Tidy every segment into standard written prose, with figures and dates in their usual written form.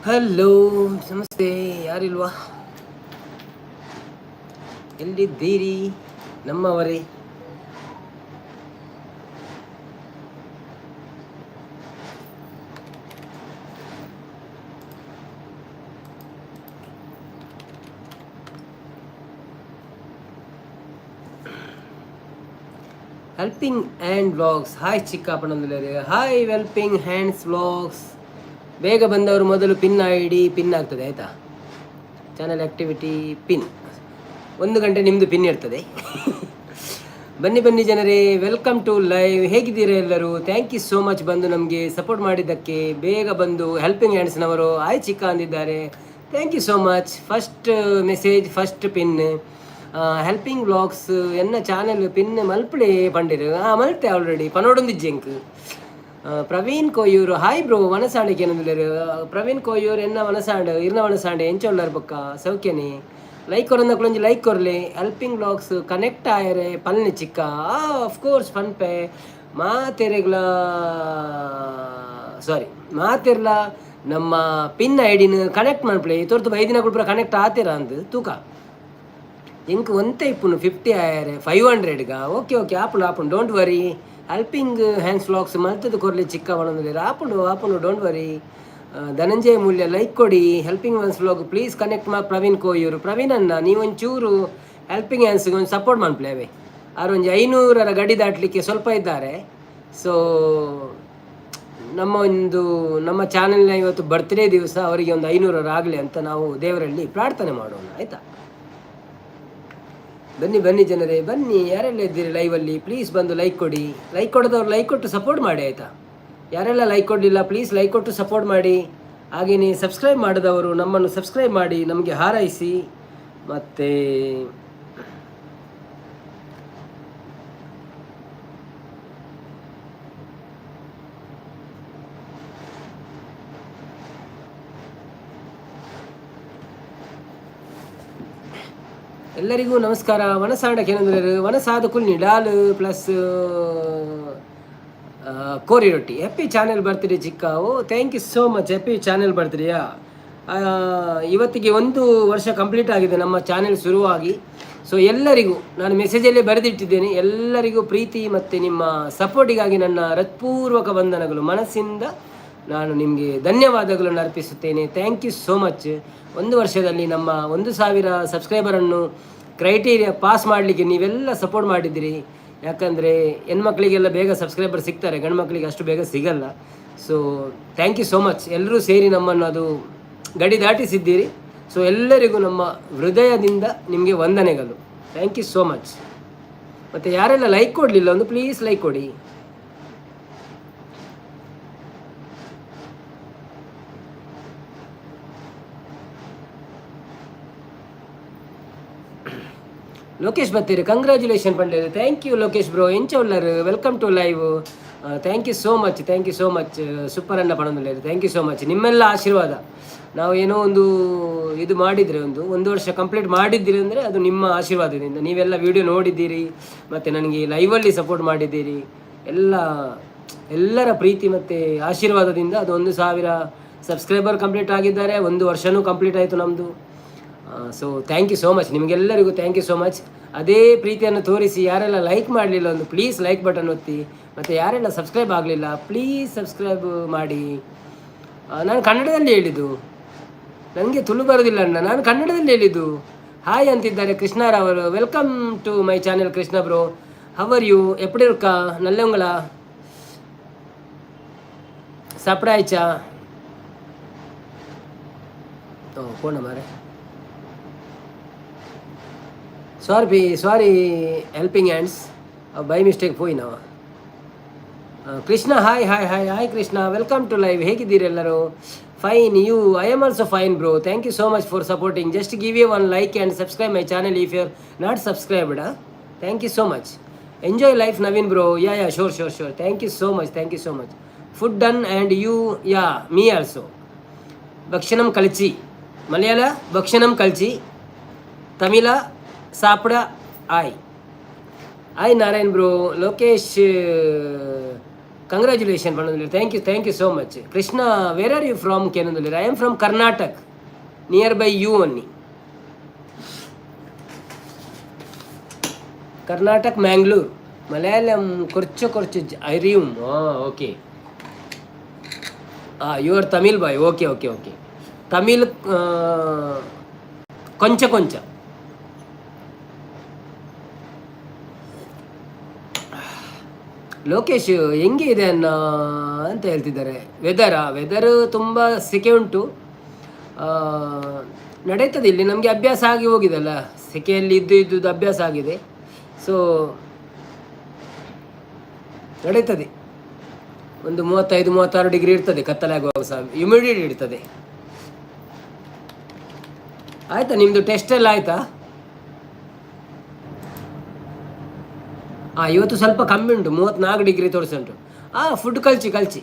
Hello, namaste. ಯಾರಿಲ್ವಾ? ಎಲ್ಲಿದ್ದೀರಿ ನಮ್ಮವರೇ? Helping hand vlogs, hi ಚಿಕ್ಕ ಪಣಂದುಲೇರು. Hi helping hands vlogs. ಬೇಗ ಬಂದವರು ಮೊದಲು pin ID pin ಆಗ್ತದೆ, ಆಯಿತಾ? Channel activity pin. 1 ಗಂಟೆ ನಿಮ್ಮದು ಪಿನ್ ಇರ್ತದೆ. ಬನ್ನಿ ಬನ್ನಿ ಜನರೇ, welcome to live. ಹೇಗಿದ್ದೀರಾ ಎಲ್ಲರೂ? Thank you so much ಬಂದು ನಮಗೆ ಸಪೋರ್ಟ್ ಮಾಡಿದ್ದಕ್ಕೆ. ಬೇಗ ಬಂದು ಹೆಲ್ಪಿಂಗ್ ಹ್ಯಾಂಡ್ಸ್ನವರು ಹಾಯ್ ಚಿಕ್ಕ ಅಂದಿದ್ದಾರೆ. Thank you so much. First message, first pin. Helping vlogs, ಎನ್ನ ಚಾನೆಲ್ ಪಿನ್ ಮಲ್ಪಡೆ ಪಂಡಿರು. ಹಾಂ, ಮಲ್ತೆ ಆಲ್ರೆಡಿ ಪನೋಡೊಂದಿಜ್ಜೆಂಕ್. Praveen Koyyur, hi bro. ವನಸಾಂಡಿಗೆ ಏನಂದಿಲ್ಲೇರು? ಪ್ರವೀಣ್ ಕೊಯ್ಯೂರು, ಎನ್ನ ವನಸಾಂಡ್, ಇರ್ನ ವನಸಾಂಡೆ. ಎಂಚೊಳ್ಳಾರ್ ಬೊಕ್ಕ? ಸೌಖ್ಯನಿ? ಲೈಕ್ ಕೊರಂದಕ್ಲು ಒಂಜಿ ಲೈಕ್ ಕೊರ್ಲೆ. Helping vlogs connect ಆಯರೆ ಪಲ್ನೆ ಚಿಕ್ಕ. ಆಫ್ ಕೋರ್ಸ್ ಪನ್ಪೆ ಮಾತೆರೆಗ್ಲ, ಸಾರಿ, ಮಾತೆರ್ಲ ನಮ್ಮ ಪಿನ್ ಐಡಿನ ಕನೆಕ್ಟ್ ಮನ್ಪುಲೆ. ತೋರ್ತು ಬೈದಿನ ಪೂರ ಕನೆಕ್ಟ್ ಆತೀರ ಅಂದ್ ತೂಕ. ಎಂಕ್ ಒಂತೆ ಇಪ್ಪುನು 50 ಆಯರೆ 500ಗ. ಓಕೆ ಓಕೆ, ಆಪುಂಡು ಆಪುಂಡು, don't worry. Helping hands vlogs ಮಲ್ತದ ಕೊರ್ಲಿ ಚಿಕ್ಕ ಒಣಂದಿಲ್ಲ. ಆಪುಂಡು ಆಪುಂಡು, don't worry. Dhananjaya Mulya, like ಕೊಡಿ. Helping hands vlog, please connect ಮಾ ಪ್ರವೀಣ್ ಕೋಯೂರು. ಪ್ರವೀಣ್ ಅಣ್ಣ, ನೀವೊಂಚೂರು ಹೆಲ್ಪಿಂಗ್ ಹ್ಯಾಂಡ್ಸ್ಗೆ ಒಂದು ಸಪೋರ್ಟ್ ಮನ್ಪುಲೆ ಅವೇ. ಆರು ಒಂಜಿ 500ರ ಗಡಿ ದಾಟಲಿಕ್ಕೆ ಸ್ವಲ್ಪ ಇದ್ದಾರೆ. ಸೊ ನಮ್ಮ ಒಂದು ನಮ್ಮ ಚಾನೆಲ್ನ ಇವತ್ತು ಬರ್ತ್ಡೇ ದಿವಸ ಅವರಿಗೆ ಒಂದು 500ರಾಗಲಿ ಅಂತ ನಾವು ದೇವರಲ್ಲಿ ಪ್ರಾರ್ಥನೆ ಮಾಡೋಣ, ಆಯಿತಾ? ಬನ್ನಿ ಬನ್ನಿ ಜನರೇ, ಬನ್ನಿ. ಯಾರೆಲ್ಲ ಇದ್ದೀರಿ ಲೈವಲ್ಲಿ, ಪ್ಲೀಸ್ ಬಂದು ಲೈಕ್ ಕೊಡಿ. ಲೈಕ್ ಕೊಡೋದವ್ರು ಲೈಕ್ ಕೊಟ್ಟು ಸಪೋರ್ಟ್ ಮಾಡಿ, ಆಯಿತಾ? ಯಾರೆಲ್ಲ ಲೈಕ್ ಕೊಡಲಿಲ್ಲ, ಪ್ಲೀಸ್ ಲೈಕ್ ಕೊಟ್ಟು ಸಪೋರ್ಟ್ ಮಾಡಿ. ಹಾಗೆಯೇ ಸಬ್ಸ್ಕ್ರೈಬ್ ಮಾಡಿದವರು ನಮ್ಮನ್ನು ಸಬ್ಸ್ಕ್ರೈಬ್ ಮಾಡಿ, ನಮಗೆ ಹಾರೈಸಿ. ಮತ್ತು ಎಲ್ಲರಿಗೂ ನಮಸ್ಕಾರ. ವನಸಾಂಡ ಏನಂದ್ರೆ ವನಸಾದ ಕುಲ್ನಿ ಡಾಲ್ ಪ್ಲಸ್ ಕೋರಿ ರೊಟ್ಟಿ. Happy channel birthday ಚಿಕ್ಕ. ಓ, thank you so much. Happy channel ಬರ್ತ್ಡೇಯಾ? ಇವತ್ತಿಗೆ ಒಂದು ವರ್ಷ ಕಂಪ್ಲೀಟ್ ಆಗಿದೆ ನಮ್ಮ ಚಾನೆಲ್ ಶುರುವಾಗಿ. ಸೊ ಎಲ್ಲರಿಗೂ ನಾನು ಮೆಸೇಜಲ್ಲೇ ಬರೆದಿಟ್ಟಿದ್ದೇನೆ. ಎಲ್ಲರಿಗೂ ಪ್ರೀತಿ ಮತ್ತು ನಿಮ್ಮ ಸಪೋರ್ಟಿಗಾಗಿ ನನ್ನ ಹೃತ್ಪೂರ್ವಕ ವಂದನೆಗಳು. ಮನಸ್ಸಿಂದ ನಾನು ನಿಮಗೆ ಧನ್ಯವಾದಗಳನ್ನು ಅರ್ಪಿಸುತ್ತೇನೆ. Thank you so much. ಒಂದು ವರ್ಷದಲ್ಲಿ ನಮ್ಮ 1000 ಸಬ್ಸ್ಕ್ರೈಬರನ್ನು ಕ್ರೈಟೀರಿಯಾ ಪಾಸ್ ಮಾಡಲಿಕ್ಕೆ ನೀವೆಲ್ಲ ಸಪೋರ್ಟ್ ಮಾಡಿದ್ದೀರಿ. ಯಾಕಂದರೆ ಹೆಣ್ಮಕ್ಳಿಗೆಲ್ಲ ಬೇಗ ಸಬ್ಸ್ಕ್ರೈಬರ್ ಸಿಗ್ತಾರೆ, ಗಂಡು ಮಕ್ಕಳಿಗೆ ಅಷ್ಟು ಬೇಗ ಸಿಗಲ್ಲ. So thank you so much. ಎಲ್ಲರೂ ಸೇರಿ ನಮ್ಮನ್ನು ಅದು ಗಡಿ ದಾಟಿಸಿದ್ದೀರಿ. ಸೊ ಎಲ್ಲರಿಗೂ ನಮ್ಮ ಹೃದಯದಿಂದ ನಿಮಗೆ ವಂದನೆಗಳು. Thank you so much. ಮತ್ತು ಯಾರೆಲ್ಲ ಲೈಕ್ ಕೊಡಲಿಲ್ಲ, ಒಂದು ಪ್ಲೀಸ್ ಲೈಕ್ ಕೊಡಿ. ಲೋಕೇಶ್ ಬತ್ತೀರಿ, ಕಂಗ್ರ್ಯಾಚುಲೇಷನ್ ಪಂಡೇರು. Thank you Lokesh bro. ಎಂಚ ಉಲ್ಲರ್? Welcome to live. Thank you so much, thank you so much. Super ಅನ್ನ ಪಡೋದಿಲ್ಲ. Thank you so much. ನಿಮ್ಮೆಲ್ಲ ಆಶೀರ್ವಾದ. ನಾವು ಏನೋ ಒಂದು ಇದು ಮಾಡಿದರೆ, ಒಂದು ಒಂದು ವರ್ಷ ಕಂಪ್ಲೀಟ್ ಮಾಡಿದ್ದೀರಿ ಅಂದರೆ ಅದು ನಿಮ್ಮ ಆಶೀರ್ವಾದದಿಂದ. ನೀವೆಲ್ಲ ವಿಡಿಯೋ ನೋಡಿದ್ದೀರಿ ಮತ್ತು ನನಗೆ ಲೈವಲ್ಲಿ ಸಪೋರ್ಟ್ ಮಾಡಿದ್ದೀರಿ. ಎಲ್ಲ ಎಲ್ಲರ ಪ್ರೀತಿ ಮತ್ತು ಆಶೀರ್ವಾದದಿಂದ ಅದು 1000 ಸಬ್ಸ್ಕ್ರೈಬರ್ ಕಂಪ್ಲೀಟ್ ಆಗಿದ್ದಾರೆ. ಒಂದು ವರ್ಷವೂ ಕಂಪ್ಲೀಟ್ ಆಯಿತು ನಮ್ಮದು. So thank you so much ನಿಮಗೆಲ್ಲರಿಗೂ. Thank you so much. ಅದೇ ಪ್ರೀತಿಯನ್ನು ತೋರಿಸಿ. ಯಾರೆಲ್ಲ ಲೈಕ್ ಮಾಡಲಿಲ್ಲ, ಒಂದು please like button ಒತ್ತಿ. ಮತ್ತು ಯಾರೆಲ್ಲ ಸಬ್ಸ್ಕ್ರೈಬ್ ಆಗಲಿಲ್ಲ, ಪ್ಲೀಸ್ ಸಬ್ಸ್ಕ್ರೈಬ್ ಮಾಡಿ. ನಾನು ಕನ್ನಡದಲ್ಲಿ ಹೇಳಿದ್ದು. ನನಗೆ ತುಳು ಬರೋದಿಲ್ಲ ಅಣ್ಣ, ನಾನು ಕನ್ನಡದಲ್ಲಿ ಹೇಳಿದ್ದು. ಹಾಯ್ ಅಂತಿದ್ದಾರೆ ಕೃಷ್ಣರವರು. Welcome to my channel Krishna bro. How are you? எப்படி இருக்கா? நல்லவங்களா? சாப்பிடாச்சா? ಓ, ಫೋನ್ ಮಾರೆ. Sorry B, sorry helping hands, by mistake ಪೋಯಿನವ. ಕೃಷ್ಣ, hi hi hi hi Krishna, welcome to live. ಹೇಗಿದ್ದೀರಿ ಎಲ್ಲರೂ? Fine, you? I am also fine bro. Thank you so much for supporting. Just give you one like and subscribe my channel if you are not subscribed. Thank you so much. Enjoy life Naveen bro. Yeah yeah, sure sure sure. Thank you so much, thank you so much. Food done and you? Yeah, me also. ಭಕ್ಷಣಂ ಕಳಚಿ, ಮಲಯಾಳ ಭಕ್ಷಣಂ ಕಳಚಿ, ತಮಿಳ ಸಾಪಡ ಆಯ್. Hi Narayan bro. Lokesh Congratulation ಪನ್ನೊಂದುಲ್ಲೆರ್. Thank you, thank you so much. Krishna, where are you from ಕೇನೊಂದುಲ್ಲೆರ್. I am from Karnataka, near by you only. Karnataka, Mangalore. Malayalam കുറച്ച് കുറച്ച് അറിയും. Okay, you are Tamil boy. Okay okay okay. Tamil ಕೊಂಚ ಕೊಂಚ. ಲೋಕೇಶ್, ಹೆಂಗೆ ಇದೆ ಅನ್ನ ಅಂತ ಹೇಳ್ತಿದ್ದಾರೆ. ವೆದರಾ? ವೆದರು ತುಂಬ ಸೆಕೆ ಉಂಟು. ನಡೀತದೆ ಇಲ್ಲಿ, ನಮಗೆ ಅಭ್ಯಾಸ ಆಗಿ ಹೋಗಿದೆಲ್ಲ. ಸೆಕೆಯಲ್ಲಿ ಇದ್ದು ಇದ್ದುದು ಅಭ್ಯಾಸ ಆಗಿದೆ. ಸೊ ನಡೀತದೆ. ಒಂದು 35 36 ಡಿಗ್ರಿ ಇರ್ತದೆ ಕತ್ತಲೆ ಆಗುವಾಗ ಸಹ. ಹ್ಯುಮಿಡಿಟಿ ಇರ್ತದೆ. ಆಯ್ತಾ? ನಿಮ್ಮದು ಟೆಸ್ಟ್ ಎಲ್ಲ ಆಯ್ತಾ? ಹಾಂ, ಇವತ್ತು ಸ್ವಲ್ಪ ಕಮ್ಮಿ ಉಂಟು, 34 ಡಿಗ್ರಿ ತೋರಿಸುಂಟು. ಹಾಂ, ಫುಡ್ ಕಲ್ಚಿ ಕಲ್ಚಿ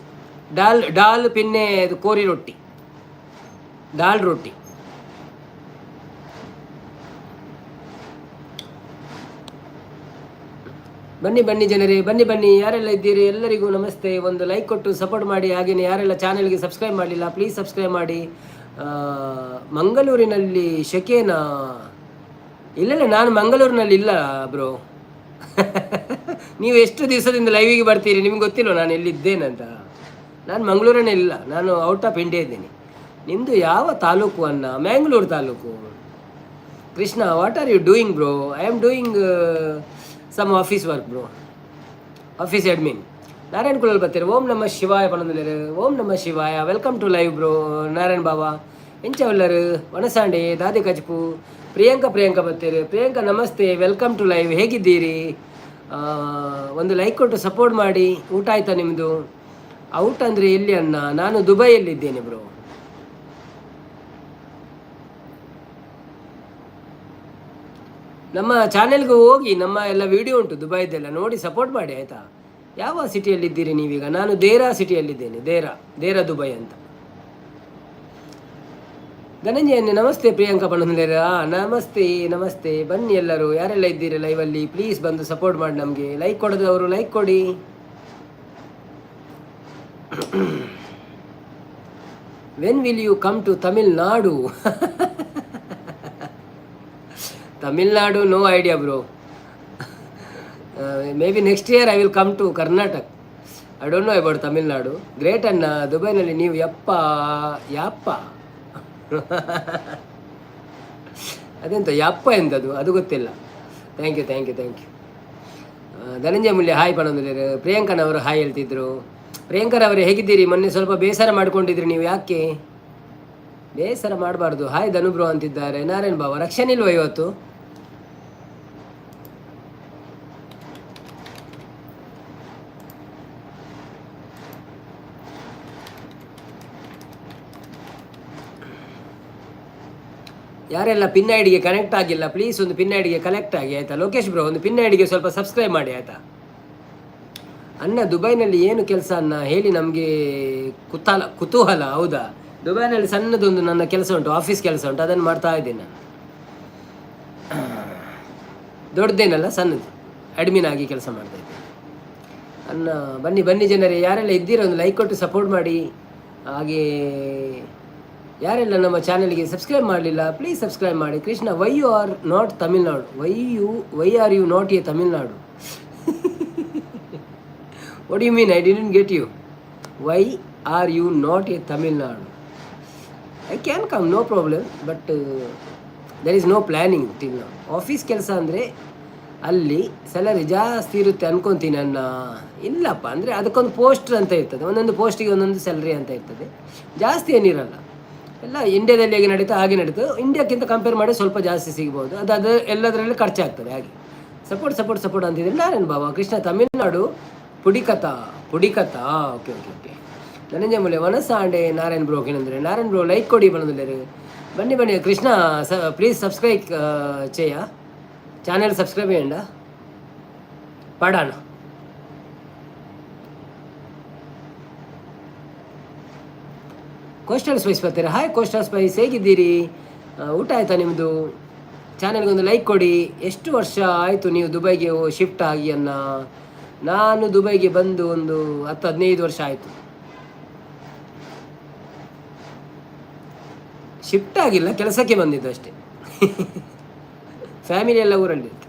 ಡಾಲ್ ಡಾಲ್ ಪಿನ್ನೆ ಇದು ಕೋರಿ ರೊಟ್ಟಿ, ದಾಲ್ ರೊಟ್ಟಿ. ಬನ್ನಿ ಬನ್ನಿ ಜನರೇ, ಬನ್ನಿ ಬನ್ನಿ. ಯಾರೆಲ್ಲ ಇದ್ದೀರಿ ಎಲ್ಲರಿಗೂ ನಮಸ್ತೆ. ಒಂದು ಲೈಕ್ ಕೊಟ್ಟು ಸಪೋರ್ಟ್ ಮಾಡಿ. ಹಾಗೆಯೇ ಯಾರೆಲ್ಲ ಚಾನೆಲ್ಗೆ ಸಬ್ಸ್ಕ್ರೈಬ್ ಮಾಡಲಿಲ್ಲ, ಪ್ಲೀಸ್ ಸಬ್ಸ್ಕ್ರೈಬ್ ಮಾಡಿ. ಮಂಗಳೂರಿನಲ್ಲಿ ಶೆಕೆನಾ? ಇಲ್ಲ, ನಾನು ಮಂಗಳೂರಿನಲ್ಲಿ ಇಲ್ಲ ಬ್ರೋ. ನೀವು ಎಷ್ಟು ದಿವಸದಿಂದ ಲೈವಿಗೆ ಬರ್ತೀರಿ, ನಿಮ್ಗೆ ಗೊತ್ತಿಲ್ಲ ನಾನು ಎಲ್ಲಿದ್ದೇನಂತ. ನಾನು ಮಂಗಳೂರನ್ನೇ ಇಲ್ಲ, ನಾನು out of India ಇದ್ದೇನೆ. ನಿಮ್ಮದು ಯಾವ ತಾಲೂಕು ಅನ್ನ? ಮ್ಯಾಂಗ್ಳೂರು ತಾಲೂಕು. Krishna, what are you doing, bro? I am doing some office work, bro, office admin. Narayan Kulal ಬರ್ತೀರಿ. ಓಂ ನಮ ಶಿವಾಯ ಪನೊಂದುಲ್ಲೆರ್. ಓಂ ನಮ ಶಿವಾಯ. Welcome to live, bro. Narayan Baba, ಎಂಚ ಉಲ್ಲರು? ವನಸಾಂಡೆ ದಾದಿ ಕಜ್ಪು. ಪ್ರಿಯಾಂಕಾ, ಪ್ರಿಯಾಂಕಾ ಬರ್ತೀರಿ. Priyanka, namaste, welcome to live. ಹೇಗಿದ್ದೀರಿ? ಒಂದು ಲೈಕ್ ಕೊಟ್ಟು ಸಪೋರ್ಟ್ ಮಾಡಿ. ಊಟ ಆಯ್ತಾ ನಿಮ್ಮದು? ಔಟ್ ಅಂದರೆ ಎಲ್ಲಿ ಅಣ್ಣ? ನಾನು ದುಬೈಯಲ್ಲಿದ್ದೇನೆ ಬ್ರೋ. ನಮ್ಮ ಚಾನೆಲ್ಗೆ ಹೋಗಿ, ನಮ್ಮ ಎಲ್ಲ ವಿಡಿಯೋ ಉಂಟು ದುಬೈದೆಲ್ಲ, ನೋಡಿ ಸಪೋರ್ಟ್ ಮಾಡಿ, ಆಯಿತಾ? ಯಾವ ಸಿಟಿಯಲ್ಲಿದ್ದೀರಿ ನೀವೀಗ? ನಾನು ದೇರಾ ಸಿಟಿಯಲ್ಲಿದ್ದೇನೆ. ದೇರಾ, ದೇರಾ ದುಬೈ ಅಂತ. ಧನಂಜಯ, ನಮಸ್ತೆ. ಪ್ರಿಯಾಂಕಾ ಪಣ್ಣಂದೇರ, ನಮಸ್ತೆ ನಮಸ್ತೆ. ಬನ್ನಿ ಎಲ್ಲರೂ, ಯಾರೆಲ್ಲ ಇದ್ದೀರಿ ಲೈವಲ್ಲಿ, ಪ್ಲೀಸ್ ಬಂದು ಸಪೋರ್ಟ್ ಮಾಡಿ ನಮಗೆ. ಲೈಕ್ ಕೊಡೋದವರು ಲೈಕ್ ಕೊಡಿ. When will you come to Tamil Nadu? Tamil Nadu, no idea, bro. Maybe next year I will come to Karnataka. I don't know about Tamil Nadu. Great ಅಣ್ಣ. ದುಬೈನಲ್ಲಿ ನೀವು ಯಪ್ಪ ಯಪ್ಪ, ಅದೆಂತ ಯಪ್ಪ ಎಂಥದ್ದು ಅದು ಗೊತ್ತಿಲ್ಲ. Thank you, thank you, thank you. Dhananjaya Mulya hi ಪಣಂದಿರು. ಪ್ರಿಯಾಂಕನವರು hi ಹೇಳ್ತಿದ್ರು. ಪ್ರಿಯಾಂಕರವರು, ಹೇಗಿದ್ದೀರಿ? ಮೊನ್ನೆ ಸ್ವಲ್ಪ ಬೇಸರ ಮಾಡ್ಕೊಂಡಿದ್ರಿ ನೀವು, ಯಾಕೆ ಬೇಸರ ಮಾಡಬಾರ್ದು? ಹಾಯ್ ಧನು ಬ್ರೋ ಅಂತಿದ್ದಾರೆ. ನಾರಾಯಣ್ ಬಾಬಾ, ರಕ್ಷಣೆ ಇಲ್ವಾ ಇವತ್ತು? ಯಾರೆಲ್ಲ ಪಿನ್ ಐಡಿಗೆ ಕನೆಕ್ಟ್ ಆಗಿಲ್ಲ, ಪ್ಲೀಸ್ ಒಂದು ಪಿನ್ ಐಡಿಗೆ ಕನೆಕ್ಟ್ ಆಗಿ, ಆಯಿತಾ? ಲೋಕೇಶ್ ಬ್ರೋ, ಒಂದು ಪಿನ್ ಐಡಿಗೆ ಸ್ವಲ್ಪ ಸಬ್ಸ್ಕ್ರೈಬ್ ಮಾಡಿ, ಆಯಿತಾ? ಅಣ್ಣ, ದುಬೈನಲ್ಲಿ ಏನು ಕೆಲಸ ಅನ್ನ ಹೇಳಿ, ನಮಗೆ ಕುತೂಹಲ ಕುತೂಹಲ. ಹೌದಾ? ದುಬೈನಲ್ಲಿ ಸಣ್ಣದೊಂದು ನನ್ನ ಕೆಲಸ ಉಂಟು, ಆಫೀಸ್ ಕೆಲಸ ಉಂಟು, ಅದನ್ನು ಮಾಡ್ತಾ ಇದ್ದೇನೆ ನಾನು. ದೊಡ್ಡದೇನಲ್ಲ, ಸಣ್ಣದು, ಅಡ್ಮಿನ್ ಆಗಿ ಕೆಲಸ ಮಾಡ್ತಾ ಇದ್ದೇನೆ ಅನ್ನ. ಬನ್ನಿ ಬನ್ನಿ ಜನರೇ, ಯಾರೆಲ್ಲ ಇದ್ದೀರೋ ಒಂದು ಲೈಕ್ ಕೊಟ್ಟು ಸಪೋರ್ಟ್ ಮಾಡಿ. ಹಾಗೆ ಯಾರೆಲ್ಲ ನಮ್ಮ ಚಾನೆಲ್ಗೆ ಸಬ್ಸ್ಕ್ರೈಬ್ ಮಾಡಲಿಲ್ಲ, ಪ್ಲೀಸ್ ಸಬ್ಸ್ಕ್ರೈಬ್ ಮಾಡಿ. Krishna, why you are not Tamil Nadu? Why are you not a Tamil Nadu? What you mean? I didn't get you. Why are you not a Tamil Nadu? I can come, no problem, but there is no planning till now. Office ಕೆಲಸ ಅಂದರೆ ಅಲ್ಲಿ salary ಜಾಸ್ತಿ ಇರುತ್ತೆ ಅನ್ಕೊತೀನಿ ಅನ್ನ. ಇಲ್ಲಪ್ಪ, ಅಂದರೆ ಅದಕ್ಕೊಂದು ಪೋಸ್ಟ್ ಅಂತ ಇರ್ತದೆ. ಒಂದೊಂದು ಪೋಸ್ಟಿಗೆ ಒಂದೊಂದು ಸ್ಯಾಲರಿ ಅಂತ ಇರ್ತದೆ. ಜಾಸ್ತಿ ಏನಿರಲ್ಲ. ಎಲ್ಲ ಇಂಡಿಯಾದಲ್ಲಿ ಹೇಗೆ ನಡೀತಾ ಹಾಗೆ ನಡೀತದೆ. ಇಂಡಿಯಾಕ್ಕಿಂತ ಕಂಪೇರ್ ಮಾಡಿ ಸ್ವಲ್ಪ ಜಾಸ್ತಿ ಸಿಗ್ಬೋದು. ಅದು ಅದು ಎಲ್ಲದರಲ್ಲೂ ಖರ್ಚಾಗ್ತದೆ ಹಾಗೆ. Support support support ಅಂತಿದ್ರೆ ನಾರಾಯಣ್ ಬಾಬಾ. Krishna, Tamil Nadu ಪುಡಿಕಥ ಪುಡಿಕಥ. Okay okay okay. Dhananjaya Mulya, ವನಸಾಂಡೆ. Narayan bro ಏನಂದರೆ, ನಾರಾಯಣ್ ಬ್ರೋ ಲೈಕ್ ಕೊಡಿ ಬಂದಿದ್ದಾರೆ. ಬನ್ನಿ ಬನ್ನಿ. ಕೃಷ್ಣ, ಸ ಪ್ಲೀಸ್ ಸಬ್ಸ್ಕ್ರೈಬ್ చేయ ಚಾನೆಲ್, ಸಬ್ಸ್ಕ್ರೈಬ್ చేయండి. ಪಾಡಾಣ. ಕೋಸ್ಟಲ್ ಸ್ಪೈಸ್ ಬರ್ತೀರಾ? Hi coastal Spice, ಹೇಗಿದ್ದೀರಿ? ಊಟ ಆಯಿತಾ ನಿಮ್ಮದು? ಚಾನೆಲ್ಗೆ ಒಂದು ಲೈಕ್ ಕೊಡಿ. ಎಷ್ಟು ವರ್ಷ ಆಯಿತು ನೀವು ದುಬೈಗೆ ಶಿಫ್ಟ್ ಆಗಿ ಅನ್ನ? ನಾನು ದುಬೈಗೆ ಬಂದು ಒಂದು 10-15 ವರ್ಷ ಆಯಿತು. ಶಿಫ್ಟ್ ಆಗಿಲ್ಲ, ಕೆಲಸಕ್ಕೆ ಬಂದಿದ್ದು ಅಷ್ಟೇ. ಫ್ಯಾಮಿಲಿ ಎಲ್ಲ ಊರಲ್ಲಿ ಇತ್ತು.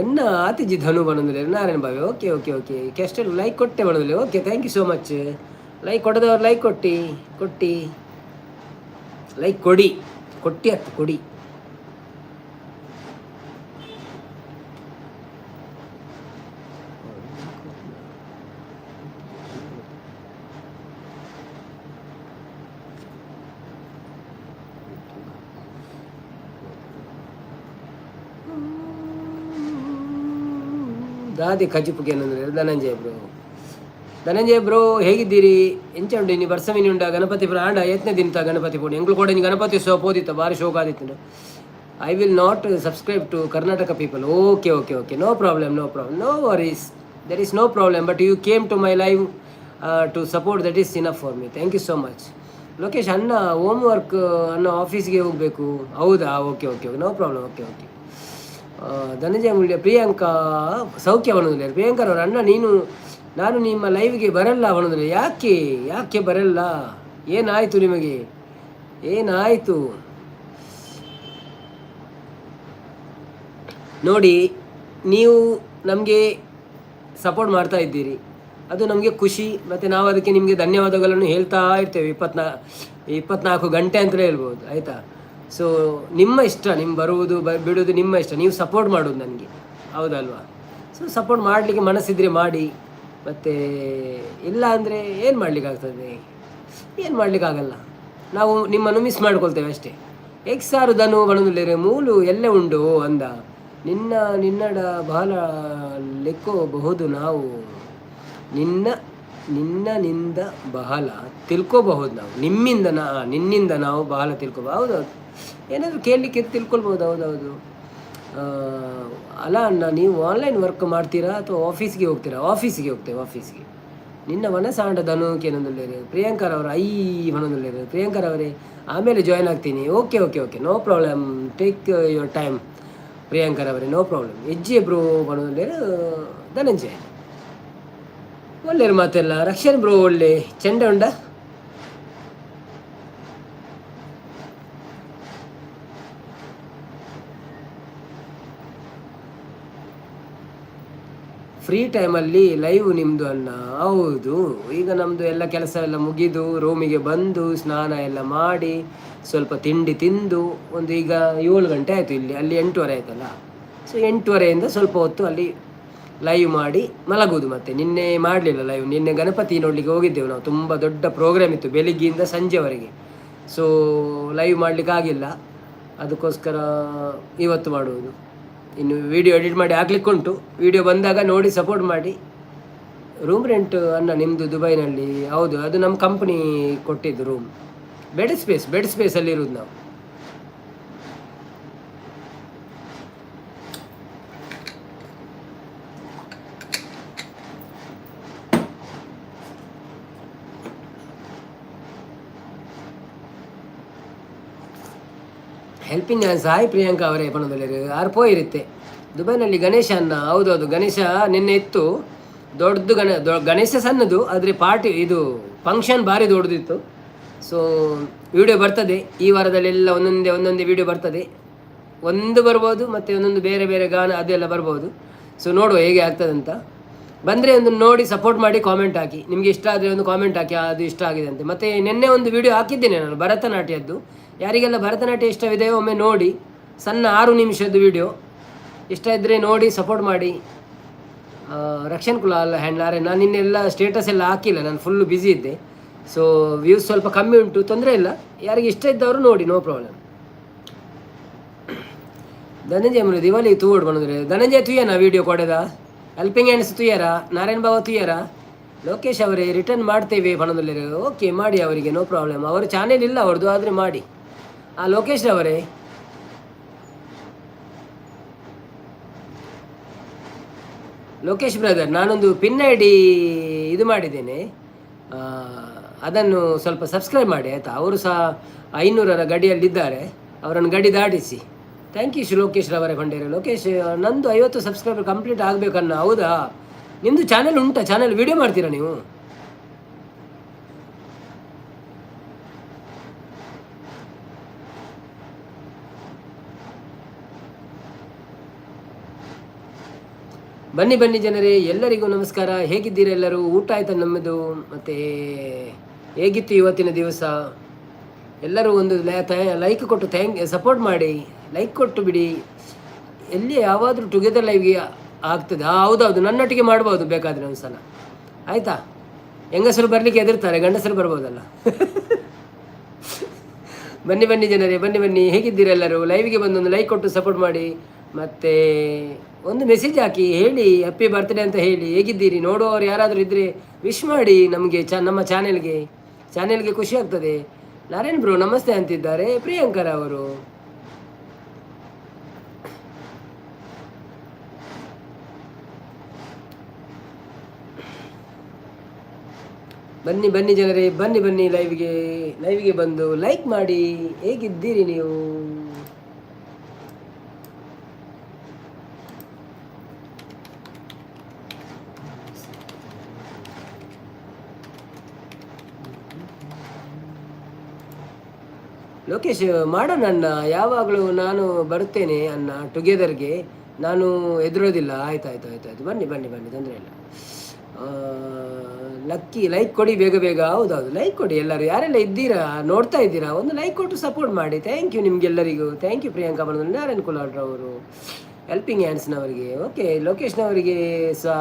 ಎನ್ನ ಆತಿಜಿ ಧನು ಬನಂದ್ರೆ ನಾರಾಯಣ ಬಾವಿ. Okay okay okay. ಕೆಸ್ಟಲ್ like ಕೊಟ್ಟೆ ಬನಂದ್ರೆ. Okay, thank you so much. Like ಕೊಡದವ್ರು like ಕೊಟ್ಟಿ ಕೊಟ್ಟಿ ಲೈಕ್ ಕೊಡಿ, ಕೊಟ್ಟಿ ಹತ್ತು ಕೊಡಿ. ದಾದಿ ಕಜಿಪುಗೆ ಏನಂದ್ರೆ ಧನಂಜಯ ಬ್ರೋ. ಧನಂಜಯ ಬ್ರೋ ಹೇಗಿದ್ದೀರಿ? ಎಂಚ ಉಂಡು ಇನಿ ಬರ್ಸಮಿನಿ ಉಂಡ ಗಣಪತಿ ಆಂಡ ಯತ್ನ ದಿನತ ಗಣಪತಿ ಪೋಡಿ ಎಂಗ್ಳು ಕೂಡ ಗಣಪತಿ ಉತ್ಸವ ಪೋದಿತ್ತ ಭಾರಿ ಶೋಕ ಆದಿತ್ತು. I will not subscribe to Karnataka people. Okay okay okay, no problem, no problem, no worries, there is no problem. But you came to my live to support, that is enough for me. Thank you so much. Lokesh ಅಣ್ಣ home work ಅಣ್ಣ, ಆಫೀಸ್ಗೆ ಹೋಗಬೇಕು. ಹೌದಾ? Okay okay okay, no problem. Okay okay. Dhananjaya Mulya, Priyanka ಸೌಖ್ಯ ಅವನಂದ್ರೆ ಪ್ರಿಯಾಂಕರವರು ಅಣ್ಣ ನೀನು ನಾನು ನಿಮ್ಮ ಲೈವ್ಗೆ ಬರಲ್ಲ ಅವನಂದ್ರೆ. ಯಾಕೆ ಯಾಕೆ ಬರಲ್ಲ? ಏನಾಯಿತು ನಿಮಗೆ? ಏನಾಯಿತು? ನೋಡಿ, ನೀವು ನಮಗೆ ಸಪೋರ್ಟ್ ಮಾಡ್ತಾ ಇದ್ದೀರಿ, ಅದು ನಮಗೆ ಖುಷಿ. ಮತ್ತು ನಾವು ಅದಕ್ಕೆ ನಿಮಗೆ ಧನ್ಯವಾದಗಳನ್ನು ಹೇಳ್ತಾ ಇರ್ತೇವೆ 24 ಗಂಟೆ ಅಂತಲೇ ಹೇಳ್ಬೋದು, ಆಯಿತಾ? ಸೊ ನಿಮ್ಮ ಇಷ್ಟ, ನಿಮ್ಮ ಬರುವುದು ಬಿಡುವುದು ನಿಮ್ಮ ಇಷ್ಟ. ನೀವು ಸಪೋರ್ಟ್ ಮಾಡೋದು ನನಗೆ, ಹೌದಲ್ವಾ? ಸೊ ಸಪೋರ್ಟ್ ಮಾಡಲಿಕ್ಕೆ ಮನಸ್ಸಿದ್ರೆ ಮಾಡಿ, ಮತ್ತು ಇಲ್ಲ ಅಂದರೆ ಏನು ಮಾಡಲಿಕ್ಕಾಗ್ತದೆ? ಏನು ಮಾಡಲಿಕ್ಕಾಗಲ್ಲ. ನಾವು ನಿಮ್ಮನ್ನು ಮಿಸ್ ಮಾಡ್ಕೊಳ್ತೇವೆ ಅಷ್ಟೇ. ಎಕ್ಸಾರು ಧನು ಬಣದುಲೇರೆ ಮೂಲು ಎಲ್ಲೇ ಉಂಡು ಅಂದ ನಿನ್ನ ನಿನ್ನಡ ಬಹಳ ಲೆಕ್ಕೋಬಹುದು ನಾವು, ನಿನ್ನ ನಿನ್ನಿಂದ ಬಹಳ ತಿಳ್ಕೋಬಹುದು ನಾವು, ನಿಮ್ಮಿಂದ ನಾ ನಿನ್ನಿಂದ ನಾವು ಬಹಳ ತಿಳ್ಕೋಬಹುದು. ಹೌದೌದು, ಏನಾದರೂ ಕೇಳಲಿಕ್ಕೆ ತಿಳ್ಕೊಳ್ಬೋದು. ಹೌದೌದು. ಅಲ್ಲ ಅಣ್ಣ, ನೀವು ಆನ್ಲೈನ್ ವರ್ಕ್ ಮಾಡ್ತೀರಾ ಅಥವಾ ಆಫೀಸ್ಗೆ ಹೋಗ್ತೀರಾ? ಆಫೀಸಿಗೆ ಹೋಗ್ತೇವೆ, ಆಫೀಸ್ಗೆ. ನಿನ್ನ ಮನಸ್ಸಾಂಡ ಧನುಕೇನೊಂದುಳ್ಳೇರು ಪ್ರಿಯಾಂಕರ್ ಅವರು I ಮನೊಂದುಳ್ಳೇರು. ಪ್ರಿಯಾಂಕರ್ ಅವರೇ, ಆಮೇಲೆ ಜಾಯ್ನ್ ಆಗ್ತೀನಿ. Okay okay okay, no problem, take your time Priyankar ಅವರೇ, ನೋ ಪ್ರಾಬ್ಲಮ್. ಹೆಜ್ಜೆ ಬ್ರೋ ಬನೊಂದುಳ್ಳೇರು ಧನಂಜಯ. ಒಳ್ಳೆಯರು ಮಾತೆಲ್ಲ. ರಕ್ಷನ್ ಬ್ರೋ ಒಳ್ಳೆ ಚೆಂಡ ಉಂಡ. ಫ್ರೀ ಟೈಮಲ್ಲಿ ಲೈವ್ ನಿಮ್ಮದು ಅಣ್ಣ. ಹೌದು, ಈಗ ನಮ್ಮದು ಎಲ್ಲ ಕೆಲಸ ಎಲ್ಲ ಮುಗಿದು ರೂಮಿಗೆ ಬಂದು ಸ್ನಾನ ಎಲ್ಲ ಮಾಡಿ ಸ್ವಲ್ಪ ತಿಂಡಿ ತಿಂದು ಒಂದು ಈಗ 7 ಗಂಟೆ ಆಯಿತು ಇಲ್ಲಿ, ಅಲ್ಲಿ 8:30 ಆಯ್ತಲ್ಲ. ಸೊ 8:30ಯಿಂದ ಸ್ವಲ್ಪ ಹೊತ್ತು ಅಲ್ಲಿ ಲೈವ್ ಮಾಡಿ ಮಲಗುವುದು. ಮತ್ತೆ ನಿನ್ನೆ ಮಾಡಲಿಲ್ಲ ಲೈವ್. ನಿನ್ನೆ ಗಣಪತಿ ನೋಡಲಿಕ್ಕೆ ಹೋಗಿದ್ದೆವು ನಾವು. ತುಂಬ ದೊಡ್ಡ ಪ್ರೋಗ್ರಾಮ್ ಇತ್ತು ಬೆಳಿಗ್ಗೆಯಿಂದ ಸಂಜೆವರೆಗೆ. ಸೊ ಲೈವ್ ಮಾಡಲಿಕ್ಕಾಗಿಲ್ಲ, ಅದಕ್ಕೋಸ್ಕರ ಇವತ್ತು ಮಾಡುವುದು. ಇನ್ನು ವಿಡಿಯೋ ಎಡಿಟ್ ಮಾಡಿ ಹಾಕ್ಲಿಕ್ಕುಂಟು. ವಿಡಿಯೋ ಬಂದಾಗ ನೋಡಿ ಸಪೋರ್ಟ್ ಮಾಡಿ. ರೂಮ್ ರೆಂಟ್ ಅನ್ನ ನಿಮ್ಮದು ದುಬೈನಲ್ಲಿ? ಹೌದು, ಅದು ನಮ್ಮ ಕಂಪ್ನಿ ಕೊಟ್ಟಿದ್ದು room. Bed space, bed ಸ್ಪೇಸಲ್ಲಿ ಇರೋದು ನಾವು. ಹೆಲ್ಪಿಂಗ್ ಹ್ಯಾಂಡ್ಸ್ ಹಾಯ್ ಪ್ರಿಯಾಂಕಾ ಅವರೇ ಪಣದಲ್ಲಿರು ಆರು ಪೋಯಿರುತ್ತೆ. ದುಬೈನಲ್ಲಿ ಗಣೇಶ ಅನ್ನ. ಹೌದೌದು, ಗಣೇಶ ನಿನ್ನೆ ಇತ್ತು. ದೊಡ್ಡದು ಗಣೇಶ ಸಣ್ಣದು, ಆದರೆ ಪಾರ್ಟಿ ಇದು ಫಂಕ್ಷನ್ ಭಾರಿ ದೊಡ್ಡದಿತ್ತು. ಸೊ ವಿಡಿಯೋ ಬರ್ತದೆ ಈ ವಾರದಲ್ಲೆಲ್ಲ, ಒಂದೊಂದೇ ಒಂದೊಂದೇ ವಿಡಿಯೋ ಬರ್ತದೆ. ಒಂದು ಬರ್ಬೋದು, ಮತ್ತು ಒಂದೊಂದು ಬೇರೆ ಬೇರೆ ಗಾನ ಅದೆಲ್ಲ ಬರ್ಬೋದು. ಸೊ ನೋಡುವ ಹೇಗೆ ಆಗ್ತದಂತ. ಬಂದರೆ ಒಂದು ನೋಡಿ ಸಪೋರ್ಟ್ ಮಾಡಿ, ಕಾಮೆಂಟ್ ಹಾಕಿ. ನಿಮಗೆ ಇಷ್ಟ ಆದರೆ ಒಂದು ಕಾಮೆಂಟ್ ಹಾಕಿ, ಅದು ಇಷ್ಟ ಆಗಿದೆ ಅಂತ. ಮತ್ತು ನಿನ್ನೆ ಒಂದು ವಿಡಿಯೋ ಹಾಕಿದ್ದೇನೆ ನಾನು ಭರತನಾಟ್ಯದ್ದು. ಯಾರಿಗೆಲ್ಲ ಭರತನಾಟ್ಯ ಇಷ್ಟವಿದೆಯೋ ಒಮ್ಮೆ ನೋಡಿ. ಸಣ್ಣ 6 ನಿಮಿಷದ ವಿಡಿಯೋ. ಇಷ್ಟ ಇದ್ದರೆ ನೋಡಿ ಸಪೋರ್ಟ್ ಮಾಡಿ. ರಕ್ಷನ್ ಕುಲ ಅಲ್ಲ ಹ್ಯಾಂಡ್ಲಾರೆ. ನಾನು ನಿನ್ನೆಲ್ಲ ಸ್ಟೇಟಸ್ ಎಲ್ಲ ಹಾಕಿಲ್ಲ, ನಾನು ಫುಲ್ಲು ಬ್ಯುಸಿ ಇದ್ದೆ. ಸೊ ವ್ಯೂಸ್ ಸ್ವಲ್ಪ ಕಮ್ಮಿ ಉಂಟು, ತೊಂದರೆ ಇಲ್ಲ. ಯಾರಿಗೆ ಇಷ್ಟ ಇದ್ದವರು ನೋಡಿ, ನೋ ಪ್ರಾಬ್ಲಮ್. ಧನಂಜಯ ಮುನಿ ದಿವಾಲಿ ತೂವಡ್ ಬಂದ್ರೆ ಧನಂಜಯ ತುಯ್ಯನ ವಿಡಿಯೋ ಕೊಡೆದ ಹೆಲ್ಪಿಂಗ್ ಹ್ಯಾಂಡ್ಸ್ ತುಯ್ಯರ ನಾರಾಯಣ್ ಬಾಬಾ ತುಯ್ಯರ. ಲೋಕೇಶ್ ಅವರೇ ರಿಟರ್ನ್ ಮಾಡ್ತೇವೆ ಬಣದಲ್ಲಿ. ಓಕೆ, ಮಾಡಿ ಅವರಿಗೆ, ನೋ ಪ್ರಾಬ್ಲಮ್. ಅವರು ಚಾನೆಲ್ ಇಲ್ಲ ಅವ್ರದ್ದು, ಆದರೆ ಮಾಡಿ. ಆ ಲೋಕೇಶ್ ಅವರೇ, ಲೋಕೇಶ್ ಬ್ರದರ್, ನಾನೊಂದು ಪಿನ್ I D ಇದು ಮಾಡಿದ್ದೇನೆ, ಅದನ್ನು ಸ್ವಲ್ಪ ಸಬ್ಸ್ಕ್ರೈಬ್ ಮಾಡಿ ಆಯಿತಾ? ಅವರು ಸಹ 500ರ ಗಡಿಯಲ್ಲಿದ್ದಾರೆ, ಅವರನ್ನು ಗಡಿ ದಾಟಿಸಿ. Thank you Lokesh ರವರೇ. ಭಂಡೇರಿ ಲೋಕೇಶ್, ನಂದು 50 ಸಬ್ಸ್ಕ್ರೈಬರ್ ಕಂಪ್ಲೀಟ್ ಆಗಬೇಕನ್ನ. ಹೌದಾ? ನಿಮ್ಮದು ಚಾನೆಲ್ ಉಂಟಾ? ಚಾನೆಲ್ ವಿಡಿಯೋ ಮಾಡ್ತೀರಾ ನೀವು? ಬನ್ನಿ ಬನ್ನಿ ಜನರೇ, ಎಲ್ಲರಿಗೂ ನಮಸ್ಕಾರ. ಹೇಗಿದ್ದೀರಾ ಎಲ್ಲರೂ? ಊಟ ಆಯ್ತಾ ನಮ್ಮದು? ಮತ್ತು ಹೇಗಿತ್ತು ಇವತ್ತಿನ ದಿವಸ? ಎಲ್ಲರೂ ಒಂದು ಲೈಕ್ ಕೊಟ್ಟು thank support ಮಾಡಿ, ಲೈಕ್ ಕೊಟ್ಟು ಬಿಡಿ. ಎಲ್ಲಿ ಯಾವಾದರೂ ಟುಗೆದರ್ ಲೈವ್ಗೆ ಆಗ್ತದೆ. ಹೌದೌದು, ನನ್ನೊಟ್ಟಿಗೆ ಮಾಡ್ಬೋದು ಬೇಕಾದರೆ ಒಂದು ಸಲ, ಆಯಿತಾ? ಹೆಂಗಸರು ಬರಲಿಕ್ಕೆ ಹೆದರ್ತಾರೆ, ಗಂಡಸರು ಬರ್ಬೋದಲ್ಲ. ಬನ್ನಿ ಬನ್ನಿ ಜನರೇ, ಬನ್ನಿ ಬನ್ನಿ. ಹೇಗಿದ್ದೀರಾ ಎಲ್ಲರೂ? ಲೈವ್ಗೆ ಬಂದು ಒಂದು ಲೈಕ್ ಕೊಟ್ಟು ಸಪೋರ್ಟ್ ಮಾಡಿ. ಮತ್ತು ಒಂದು ಮೆಸೇಜ್ ಹಾಕಿ ಹೇಳಿ ಹ್ಯಾಪಿ ಬರ್ತ್ಡೇ ಅಂತ ಹೇಳಿ. ಹೇಗಿದ್ದೀರಿ ನೋಡುವವರು ಯಾರಾದರೂ ಇದ್ದರೆ ವಿಶ್ ಮಾಡಿ ನಮಗೆ, ನಮ್ಮ ಚಾನೆಲ್ಗೆ ಚಾನೆಲ್ಗೆ ಖುಷಿ ಆಗ್ತದೆ. ನಾರಾಯಣ್ ಬ್ರೋ ನಮಸ್ತೆ ಅಂತಿದ್ದಾರೆ ಪ್ರಿಯಾಂಕರ್ ಅವರು. ಬನ್ನಿ ಬನ್ನಿ ಜನರೇ, ಬನ್ನಿ ಬನ್ನಿ ಲೈವ್ಗೆ ಲೈವ್ಗೆ ಬಂದು ಲೈಕ್ ಮಾಡಿ. ಹೇಗಿದ್ದೀರಿ ನೀವು? ಲೋಕೇಶ್ ಮಾಡೋಣ ಅಣ್ಣ, ಯಾವಾಗಲೂ ನಾನು ಬರುತ್ತೇನೆ ಅಣ್ಣ ಟುಗೆದರ್ಗೆ, ನಾನು ಹೆದರೋದಿಲ್ಲ. ಆಯ್ತು ಆಯ್ತು ಆಯ್ತು ಆಯ್ತು, ಬನ್ನಿ ಬನ್ನಿ ಬನ್ನಿ, ತೊಂದರೆ ಇಲ್ಲ. ಲಕ್ಕಿ ಲೈಕ್ ಕೊಡಿ ಬೇಗ ಬೇಗ. ಹೌದೌದು, ಲೈಕ್ ಕೊಡಿ ಎಲ್ಲರೂ. ಯಾರೆಲ್ಲ ಇದ್ದೀರಾ ನೋಡ್ತಾ ಇದ್ದೀರಾ, ಒಂದು ಲೈಕ್ ಕೊಟ್ಟು ಸಪೋರ್ಟ್ ಮಾಡಿ. Thank you ನಿಮಗೆಲ್ಲರಿಗೂ. Thank you Priyanka ಬಂದ, ನಾರಾಯಣ್ ಕುಲಾಡ್ರವರು, ಹೆಲ್ಪಿಂಗ್ ಹ್ಯಾಂಡ್ಸ್ನವರಿಗೆ. ಓಕೆ, ಲೋಕೇಶ್ನವರಿಗೆ ಸಹ